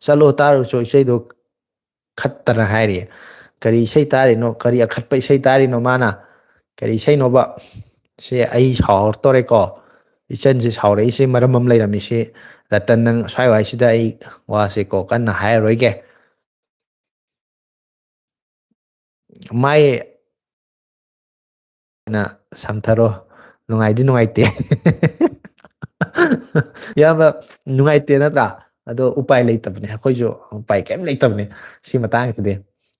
ꯆꯠꯂꯣ ꯇꯥꯔꯨꯆꯣ ꯏꯁꯩꯗꯣ ꯈꯠꯇꯅ ꯍꯥꯏꯔꯤ꯫ ꯀꯔꯤ ꯏꯁꯩ ꯇꯥꯔꯤꯅꯣ? ꯀꯔꯤ ꯑꯈꯠꯄ ꯏꯁꯩ ꯇꯥꯔꯤꯅꯣ ꯃꯥꯅ? ꯀꯔꯤ ꯏꯁꯩꯅꯣꯕ? ꯁꯤ ꯑꯩ ꯁꯥꯎꯔꯛꯇꯣꯔꯦꯀꯣ꯫ ꯏꯆꯟꯁꯤ ꯁꯥꯎꯔꯛꯏꯁꯤ ꯃꯔꯝ ꯑꯃ ꯂꯩꯔꯝꯃꯤꯁꯤ꯫ ꯔꯇꯟ, ꯅꯪ ꯁ꯭ꯋꯥꯏ ꯋꯥꯏꯁꯤꯗ ꯑꯩ ꯋꯥꯁꯦꯀꯣ ꯀꯟꯅ ꯍꯥꯏꯔꯔꯣꯏꯒꯦ꯫ ꯃꯥꯏ ꯅ ꯁꯝꯊꯔꯣ꯫ ꯅꯨꯡꯉꯥꯏꯗꯤ ꯅꯨꯡꯉꯥꯏꯇꯦ꯫ ꯏꯌꯥꯝꯕ, ꯅꯨꯡꯉꯥꯏꯇꯦ ꯅꯠꯇ꯭ꯔꯥ? ꯑꯗꯣ ꯎꯄꯥꯏ ꯂꯩꯇꯕꯅꯦ, ꯑꯩꯈꯣꯏꯁꯨ ꯎꯄꯥꯏ ꯀꯩꯝ ꯂꯩꯇꯕꯅꯦ ꯁꯤ ꯃꯇꯥꯡꯁꯤꯗꯤ꯫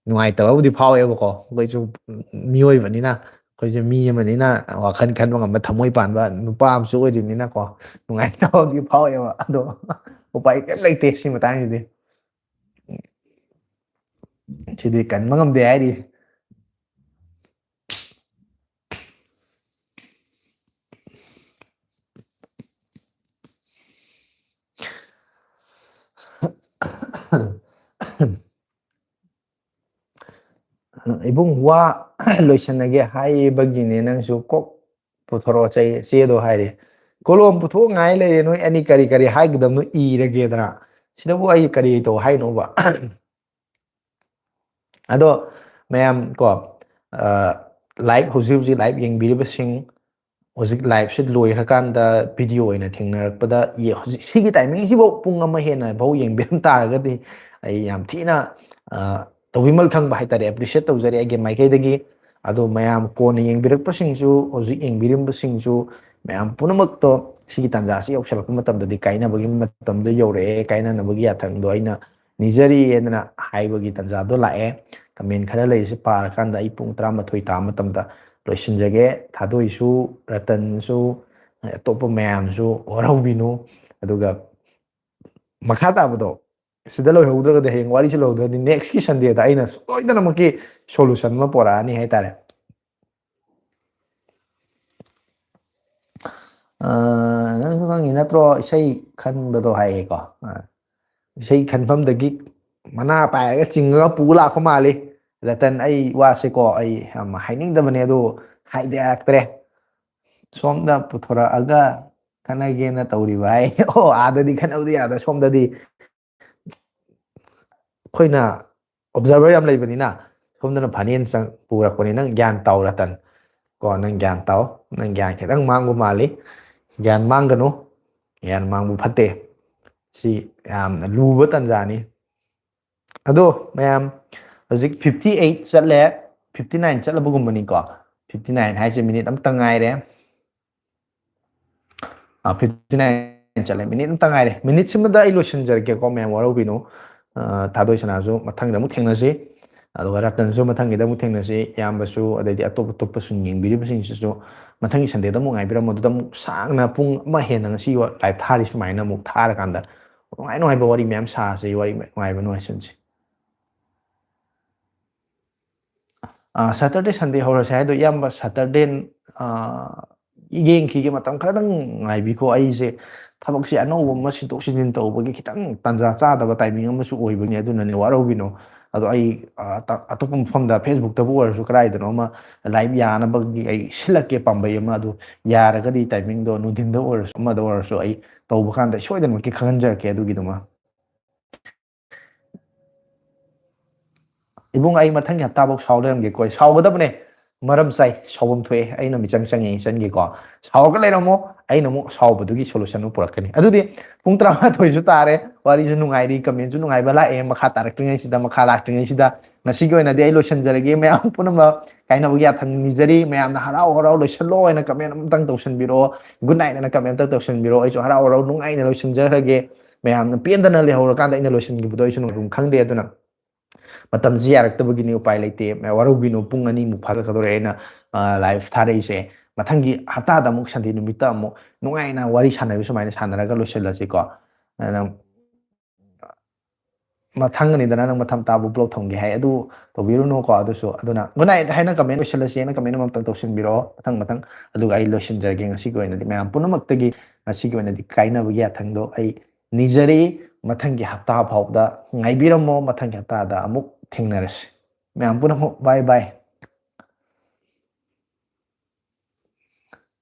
ꯅꯨꯡꯉꯥꯏꯇꯕꯕꯨꯗꯤ ꯐꯥꯎꯋꯦꯕꯀꯣ, ꯑꯩꯈꯣꯏꯁꯨ ꯃꯤꯑꯣꯏꯕꯅꯤꯅ, ꯑꯩꯈꯣꯏꯁꯨ ꯃꯤ ꯑꯃꯅꯤꯅ, ꯋꯥꯈꯜ ꯈꯟꯕ ꯉꯝꯕ ꯊꯃꯣꯏ ꯄꯥꯟꯕ ꯅꯨꯄꯥ ꯑꯃꯁꯨ ꯑꯣꯏꯔꯤꯕꯅꯤꯅꯀꯣ, ꯅꯨꯡꯉꯥꯏꯇꯕꯕꯨꯗꯤ ꯐꯥꯎꯋꯦꯕ꯫ ꯑꯗꯣ ꯎꯄꯥꯏ ꯀꯩꯝ ꯂꯩꯇꯦ ꯁꯤ ꯃꯇꯥꯡꯁꯤꯗꯤ꯫ ꯁꯤꯗꯤ ꯀꯟꯕ ꯉꯝꯗꯦ ꯍꯥꯏꯔꯤ꯫ ꯏꯕꯨꯡ, ꯋꯥ ꯂꯣꯏꯁꯟꯅꯒꯦ ꯍꯥꯏꯕꯒꯤꯅꯦ, ꯅꯪꯁꯨ ꯀꯣꯛ ꯄꯨꯊꯣꯔꯛꯑꯣ, ꯆꯦ-, ꯆꯦꯗꯣ ꯍꯥꯏꯔꯦ꯫ ꯀꯣꯂꯣꯝ ꯄꯨꯊꯣꯛ ꯉꯥꯏ ꯂꯩꯔꯦ, ꯅꯣꯏ ꯑꯅꯤ ꯀꯔꯤ ꯀꯔꯤ ꯍꯥꯏꯒꯗꯕꯅꯣ ꯏꯔꯒꯦꯗꯅ꯫ ꯁꯤꯗꯕꯨ ꯑꯩ ꯀꯔꯤ ꯇꯧ ꯍꯥꯏꯅꯣꯕ? ꯑꯗꯣ ꯃꯌꯥꯝ ꯀꯣ, ꯑ, live, ꯍꯧꯖꯤꯛ ꯍꯧꯖꯤꯛ live ꯌꯦꯡꯕꯤꯔꯤꯕꯁꯤꯡ, ꯍꯧꯖꯤꯛ liveꯁꯤ ꯂꯣꯏꯈ꯭ꯔꯀꯥꯟꯗ video ꯑꯣꯏꯅ ꯊꯦꯡꯅꯔꯛꯄꯗ, ꯌꯦ-, ꯍꯧꯖꯤꯛ ꯁꯤꯒꯤ timingꯁꯤꯐꯥꯎ ꯄꯨꯡ ꯑꯃ ꯍꯦꯟꯅ ꯐꯥꯎ ꯌꯦꯡꯕꯤꯔꯝ ꯇꯥꯔꯒꯗꯤ ꯑꯩ ꯌꯥꯝ ꯊꯤꯅ, ꯑ, ꯇꯧꯕꯤꯃꯜ ꯊꯪꯕ ꯍꯥꯏꯇꯥꯔꯦ, appreciate ꯇꯧꯖꯔꯤ ꯑꯩꯒꯤ ꯃꯥꯏꯀꯩꯗꯒꯤ꯫ ꯑꯗꯣ ꯃꯌꯥꯝ ꯀꯣꯟꯅ ꯌꯦꯡꯕꯤꯔꯛꯄꯁꯤꯡꯁꯨ, ꯍꯧꯖꯤꯛ ꯌꯦꯡꯕꯤꯔꯝꯕꯁꯤꯡꯁꯨ, ꯃꯌꯥꯝ ꯄꯨꯝꯅꯃꯛꯇꯣ ꯁꯤꯒꯤ ꯇꯥꯟꯖꯥꯁꯤ ꯌꯧꯁꯤꯜꯂꯛꯄ ꯃꯇꯝꯗꯗꯤ ꯀꯥꯏꯅꯕꯒꯤ ꯃꯇꯝꯗꯣ ꯌꯧꯔꯛꯑꯦ, ꯀꯥꯏꯅꯅꯕꯒꯤ ꯌꯥꯊꯪꯗꯣ ꯑꯩꯅ ꯅꯤꯖꯔꯤꯑꯅ ꯍꯥꯏꯕꯒꯤ ꯇꯥꯟꯖꯥꯗꯣ ꯂꯥꯛꯑꯦ꯫ Comment ꯈꯔ ꯂꯩꯔꯤꯁꯦ ꯄꯥꯔꯀꯥꯟꯗ ꯑꯩ ꯄꯨꯡ ꯇꯔꯥꯃꯥꯊꯣꯏ ꯇꯥꯕ ꯃꯇꯝꯗ ꯂꯣꯏꯁꯤꯟꯖꯒꯦ꯫ ꯊꯥꯗꯣꯏꯁꯨ, ꯔꯇꯟꯁꯨ, ꯑꯇꯣꯞꯄ ꯃꯌꯥꯝꯁꯨ ꯋꯥꯔꯧꯕꯤꯅꯨ꯫ ꯑꯗꯨꯒ ꯃꯈꯥ ꯇꯥꯕꯗꯣ ꯁꯤꯗ ꯂꯣꯏꯍꯧꯗ꯭ꯔꯒꯗꯤ, ꯍꯌꯦꯡ ꯋꯥꯔꯤꯁꯤ ꯂꯣꯏꯍꯧꯗ꯭ꯔꯒꯗꯤ next ꯀꯤ Sunday ꯗ ꯑꯩꯅ ꯁꯣꯏꯗꯅꯃꯛꯀꯤ solution ꯑꯃ ꯄꯣꯔꯛꯑꯅꯤ ꯍꯥꯏꯇꯥꯔꯦ꯫ ꯑ, ꯅꯪꯁꯨ ꯈꯪꯉꯤ ꯅꯠꯇ꯭ꯔꯣ, ꯏꯁꯩ ꯈꯟꯕꯗꯣ ꯍꯥꯏꯌꯦꯀꯣ꯫ ꯑ, ꯏꯁꯩ ꯈꯟꯐꯝꯗꯒꯤ ꯃꯅꯥ ꯄꯥꯏꯔꯒ ꯆꯤꯡꯉꯒ ꯄꯨ ꯂꯥꯛꯄ ꯃꯥꯜꯂꯤ꯫ ꯔꯇꯟ, ꯑꯩ ꯋꯥꯁꯦꯀꯣ, ꯑꯩ ꯌꯥꯝ ꯍꯥꯏꯅꯤꯡꯗꯕꯅꯦ, ꯑꯗꯨ ꯍꯥꯏꯗ ꯌꯥꯔꯛꯇ꯭ꯔꯦ꯫ ꯁꯣꯝꯗ ꯄꯨꯊꯣꯔꯛꯑꯒ ꯈꯠꯅꯒꯦꯅ ꯇꯧꯔꯤꯕ ꯍꯥꯏ꯫ ꯑꯣ, ꯑꯥꯗꯗꯤ ꯈꯠꯅꯕꯗꯤ ꯌꯥꯗ, ꯁꯣꯝꯗꯗꯤ ꯑꯩꯈꯣꯏꯅ observer ꯌꯥꯝ ꯂꯩꯕꯅꯤꯅ ꯁꯣꯝꯗꯅ ꯐꯅꯦꯅ ꯆꯪ ꯄꯨꯔꯛꯄꯅꯤ꯫ ꯅꯪ ꯒ꯭ꯌꯥꯟ ꯇꯥꯎ ꯔꯇꯟ꯫ ꯀꯣ, ꯅꯪ ꯒ꯭ꯌꯥꯟ ꯇꯥꯎ꯫ ꯅꯪ ꯒ꯭ꯌꯥꯟ ꯈꯤꯇꯪ ꯃꯥꯡꯕ ꯃꯥꯜꯂꯤ꯫ ꯒ꯭ꯌꯥꯟ ꯃꯥꯡꯒꯅꯨ꯫ ꯒ꯭ꯌꯥꯟ ꯃꯥꯡꯕ ꯐꯠꯇꯦ꯫ ꯁꯤ ꯌꯥꯝꯅ ꯂꯨꯕ ꯇꯥꯟꯖꯥꯅꯤ꯫ ꯑꯗꯣ ꯃꯌꯥꯝ, ꯍꯧꯖꯤꯛ fifty eight ꯆꯠꯂꯦ, fifty nine ꯆꯠꯂꯕꯒꯨꯝꯕꯅꯤꯀꯣ꯫ Fifty nine ꯍꯥꯏꯁꯦ ꯃꯤꯅꯤꯠ ꯑꯃꯇ ꯉꯥꯏꯔꯦ꯫ ꯐꯤꯐꯇꯤ ꯅꯥꯏꯟ ꯆꯠꯂꯦ, ꯃꯤꯅꯤꯠ ꯑꯃꯇ ꯉꯥꯏꯔꯦ꯫ ꯃꯤꯅꯤꯠꯁꯤꯃꯗ ꯑꯩ ꯂꯣꯏꯁꯤꯟꯖꯔꯒꯦꯀꯣ ꯃꯌꯥꯝ, ꯋꯥꯔꯧꯕꯤꯅꯨ꯫ ꯑ, ꯊꯥꯗꯣꯏ ꯁꯅꯥꯁꯨ ꯃꯊꯪꯗ ꯑꯃꯨꯛ ꯊꯦꯡꯅꯁꯤ, ꯑꯗꯨꯒ ꯔꯇꯟꯁꯨ ꯃꯊꯪꯒꯤꯗ ꯑꯃꯨꯛ ꯊꯦꯡꯅꯁꯤ꯫ ꯏꯌꯥꯝꯕꯁꯨ, ꯑꯗꯩꯗꯤ ꯑꯇꯣꯞ ꯑꯇꯣꯞꯄꯁꯤꯡ ꯌꯦꯡꯕꯤꯔꯤꯕꯁꯤꯡꯁꯤꯁꯨ ꯃꯊꯪꯒꯤ ꯁꯟꯗꯦꯗ ꯑꯃꯨꯛ ꯉꯥꯏꯕꯤꯔꯝꯃꯣ꯫ ꯑꯗꯨꯗ ꯑꯃꯨꯛ ꯁꯥꯡꯅ ꯄꯨꯡ ꯑꯃ ꯍꯦꯟꯅ ꯉꯁꯤ live ꯊꯥꯔꯤ ꯁꯨꯃꯥꯏꯅ ꯑꯃꯨꯛ ꯊꯥꯔꯀꯥꯟꯗ ꯅꯨꯡꯉꯥꯏ ꯅꯨꯡꯉꯥꯏꯕ ꯋꯥꯔꯤ ꯃꯌꯥꯝ ꯁꯥꯁꯤ, ꯋꯥꯔꯤ ꯅꯨꯡꯉꯥꯏꯕ ꯅꯨꯡꯉꯥꯏꯁꯤꯟꯁꯤ꯫ ꯑ, Saturday Sunday ꯍꯧꯔꯁꯦ ꯍꯥꯏꯗꯣ, ꯏꯌꯥꯝꯕ, Saturday, ꯑ, ꯌꯦꯡꯈꯤꯒꯦ, ꯃꯇꯝ ꯈꯔꯗꯪ ꯉꯥꯏꯕꯤꯈꯣ꯫ ꯑꯩꯁꯦ ꯊꯕꯛꯁꯦ ꯑꯅꯧꯕ ꯑꯃ ꯁꯤꯟꯗꯣꯛ ꯁꯤꯟꯖꯤꯟ ꯇꯧꯕꯒꯤ ꯈꯤꯇꯪ ꯇꯥꯟꯖꯥ ꯆꯥꯗꯕ timing ꯑꯃꯁꯨ ꯑꯣꯏꯕꯅꯤ, ꯑꯗꯨꯅꯅꯦ, ꯋꯥꯔꯧꯕꯤꯅꯣ꯫ ꯑꯗꯣ ꯑꯩ, ꯑ, ꯇ-, ꯑꯇꯣꯞꯄ ꯃꯐꯝꯗ, Facebook-ꯇꯕꯨ ꯑꯣꯏꯔꯁꯨ, ꯀꯗꯥꯏꯗꯅꯣ ꯑꯃ live ꯌꯥꯅꯕꯒꯤ ꯑꯩ ꯁꯤꯜꯂꯛꯀꯦ ꯄꯥꯝꯕꯩ ꯑꯃ꯫ ꯑꯗꯨ ꯌꯥꯔꯒꯗꯤ timing-ꯗꯣ ꯅꯨꯡꯊꯤꯟꯗ ꯑꯣꯏꯔꯁꯨ, ꯑꯃꯗ ꯑꯣꯏꯔꯁꯨ, ꯑꯩ ꯇꯧꯕ ꯀꯥꯟꯗ ꯑꯩ ꯁꯣꯏꯗꯅꯃꯛꯀꯤ ꯈꯪꯍꯟꯖꯔꯛꯀꯦ ꯑꯗꯨꯒꯤꯗꯨꯃ꯫ ꯏꯕꯨꯡ, ꯑꯩ ꯃꯊꯪꯒꯤ ꯍꯞꯇꯥꯐꯧ ꯁꯥꯎ ꯂꯩꯔꯝꯒꯦꯀꯣ꯫ ꯑꯩ ꯁꯥꯎꯒꯗꯕꯅꯦ, ꯃꯔꯝ ꯆꯥꯏ, ꯁꯥꯎꯐꯝ ꯊꯣꯛꯑꯦ, ꯑꯩꯅ ꯃꯤꯆꯪ ꯆꯪꯉꯦ ꯏꯆꯟꯒꯤꯀꯣ꯫ ꯁꯥꯎꯔꯒ ꯂꯩꯔꯝꯃꯣ, ꯑꯩꯅ ꯑꯃꯨꯛ ꯁꯥꯎꯕꯗꯨꯒꯤ solution ꯑꯃ ꯄꯨꯔꯛꯀꯅꯤ꯫ ꯑꯗꯨꯗꯤ ꯄꯨꯡ ꯇꯔꯥꯃꯥꯊꯣꯏꯁꯨ ꯇꯥꯔꯦ, ꯋꯥꯔꯤꯁꯨ ꯅꯨꯡꯉꯥꯏꯔꯤ, comment-ꯁꯨ ꯅꯨꯡꯉꯥꯏꯕ ꯂꯥꯛꯑꯦ, ꯃꯈꯥ ꯇꯥꯔꯛꯇ꯭ꯔꯤꯉꯩꯁꯤꯗ, ꯃꯈꯥ ꯂꯥꯛꯇ꯭ꯔꯤꯉꯩꯁꯤꯗ, ꯉꯁꯤꯒꯤ ꯑꯣꯏꯅꯗꯤ ꯑꯩ ꯂꯣꯏꯁꯤꯟꯖꯔꯒꯦ꯫ ꯃꯌꯥꯝ ꯄꯨꯝꯅꯃꯛ ꯀꯥꯏꯅꯕꯒꯤ ꯌꯥꯊꯪ ꯅꯤꯖꯔꯤ꯫ ꯃꯌꯥꯝꯅ ꯍꯔꯥꯎ ꯍꯔꯥꯎ ꯂꯣꯏꯁꯤꯜꯂꯣ ꯍꯥꯏꯅ comment ꯑꯃꯇꯪ ꯇꯧꯁꯤꯟꯕꯤꯔꯛꯑꯣ, good night ꯍꯥꯏꯅ comment ꯑꯃꯇꯪ ꯇꯧꯁꯤꯟꯕꯤꯔꯛꯑꯣ꯫ ꯑꯩꯁꯨ ꯍꯔꯥꯎ ꯍꯔꯥꯎ ꯅꯨꯡꯉꯥꯏꯅ ꯂꯣꯏꯁꯤꯟꯖꯈ꯭ꯔꯒꯦ꯫ ꯃꯌꯥꯝꯅ ꯄꯦꯟꯗꯅ ꯂꯩꯍꯧꯔꯀꯥꯟꯗ ꯑꯩꯅ ꯂꯣꯏꯁꯤꯟꯈꯤꯕꯗꯣ ꯑꯩꯁꯨ ꯅꯨꯡꯉꯥꯏꯐꯝ ꯈꯪꯗꯦ꯫ ꯑꯗꯨꯅ ꯃꯇꯝꯁꯤ ꯌꯥꯔꯛꯇꯕꯒꯤꯅꯤ, ꯎꯄꯥꯏ ꯂꯩꯇꯦ꯫ ꯋꯥꯔꯧꯕꯤꯅꯨ, ꯄꯨꯡ ꯑꯅꯤꯃꯨꯛ ꯐꯥꯖꯀꯗꯧꯔꯦ ꯑꯩꯅ, ꯑ, live ꯊꯥꯔꯛꯏꯁꯦ꯫ ꯃꯊꯪꯒꯤ ꯍꯞꯇꯥꯗ ꯑꯃꯨꯛ, Sunday ꯅꯨꯃꯤꯠꯇ ꯑꯃꯨꯛ ꯅꯨꯡꯉꯥꯏꯅ ꯋꯥꯔꯤ ꯁꯥꯟꯅꯕ ꯁꯨꯃꯥꯏꯅ ꯁꯥꯟꯅꯔꯒ ꯂꯣꯏꯁꯤꯜꯂꯁꯤꯀꯣ꯫ ꯑꯗꯨꯅ ꯃꯊꯪꯒꯅꯤꯗꯅ ꯅꯪ ꯃꯊꯪ ꯇꯥꯕꯨ vlog ꯊꯝꯒꯦ ꯍꯥꯏ, ꯑꯗꯨ ꯇꯧꯕꯤꯔꯨꯅꯨꯀꯣ꯫ ꯑꯗꯨꯁꯨ, ꯑꯗꯨꯅ good night ꯍꯥꯏꯅ comment ꯂꯣꯏꯁꯤꯜꯂꯁꯦꯅ comment ꯑꯃꯇꯪ ꯇꯧꯁꯤꯟꯕꯤꯔꯛꯑꯣ, ꯃꯊꯪ ꯃꯊꯪ꯫ ꯑꯗꯨꯒ ꯑꯩ ꯂꯣꯏꯁꯤꯟꯖꯔꯒꯦ ꯉꯁꯤꯒꯤ ꯑꯣꯏꯅꯗꯤ꯫ ꯃꯌꯥꯝ ꯄꯨꯝꯅꯃꯛꯇꯒꯤ ꯉꯁꯤꯒꯤ ꯑꯣꯏꯅꯗꯤ ꯀꯥꯏꯅꯕꯒꯤ ꯌꯥꯊꯪꯗꯣ ꯑꯩ ꯅꯤꯖꯔꯤ꯫ ꯃꯊꯪꯒꯤ ꯍꯞꯇꯥ ꯐꯥꯎꯕꯗ ꯉꯥꯏꯕꯤꯔꯝꯃꯣ꯫ ꯃꯊꯪꯒꯤ ꯍꯞꯇꯥꯗ ꯑꯃꯨꯛ ꯊꯦꯡꯅꯔꯁꯤ꯫ ꯃꯌꯥꯝ ꯄꯨꯝꯅꯃꯛ bye bye꯫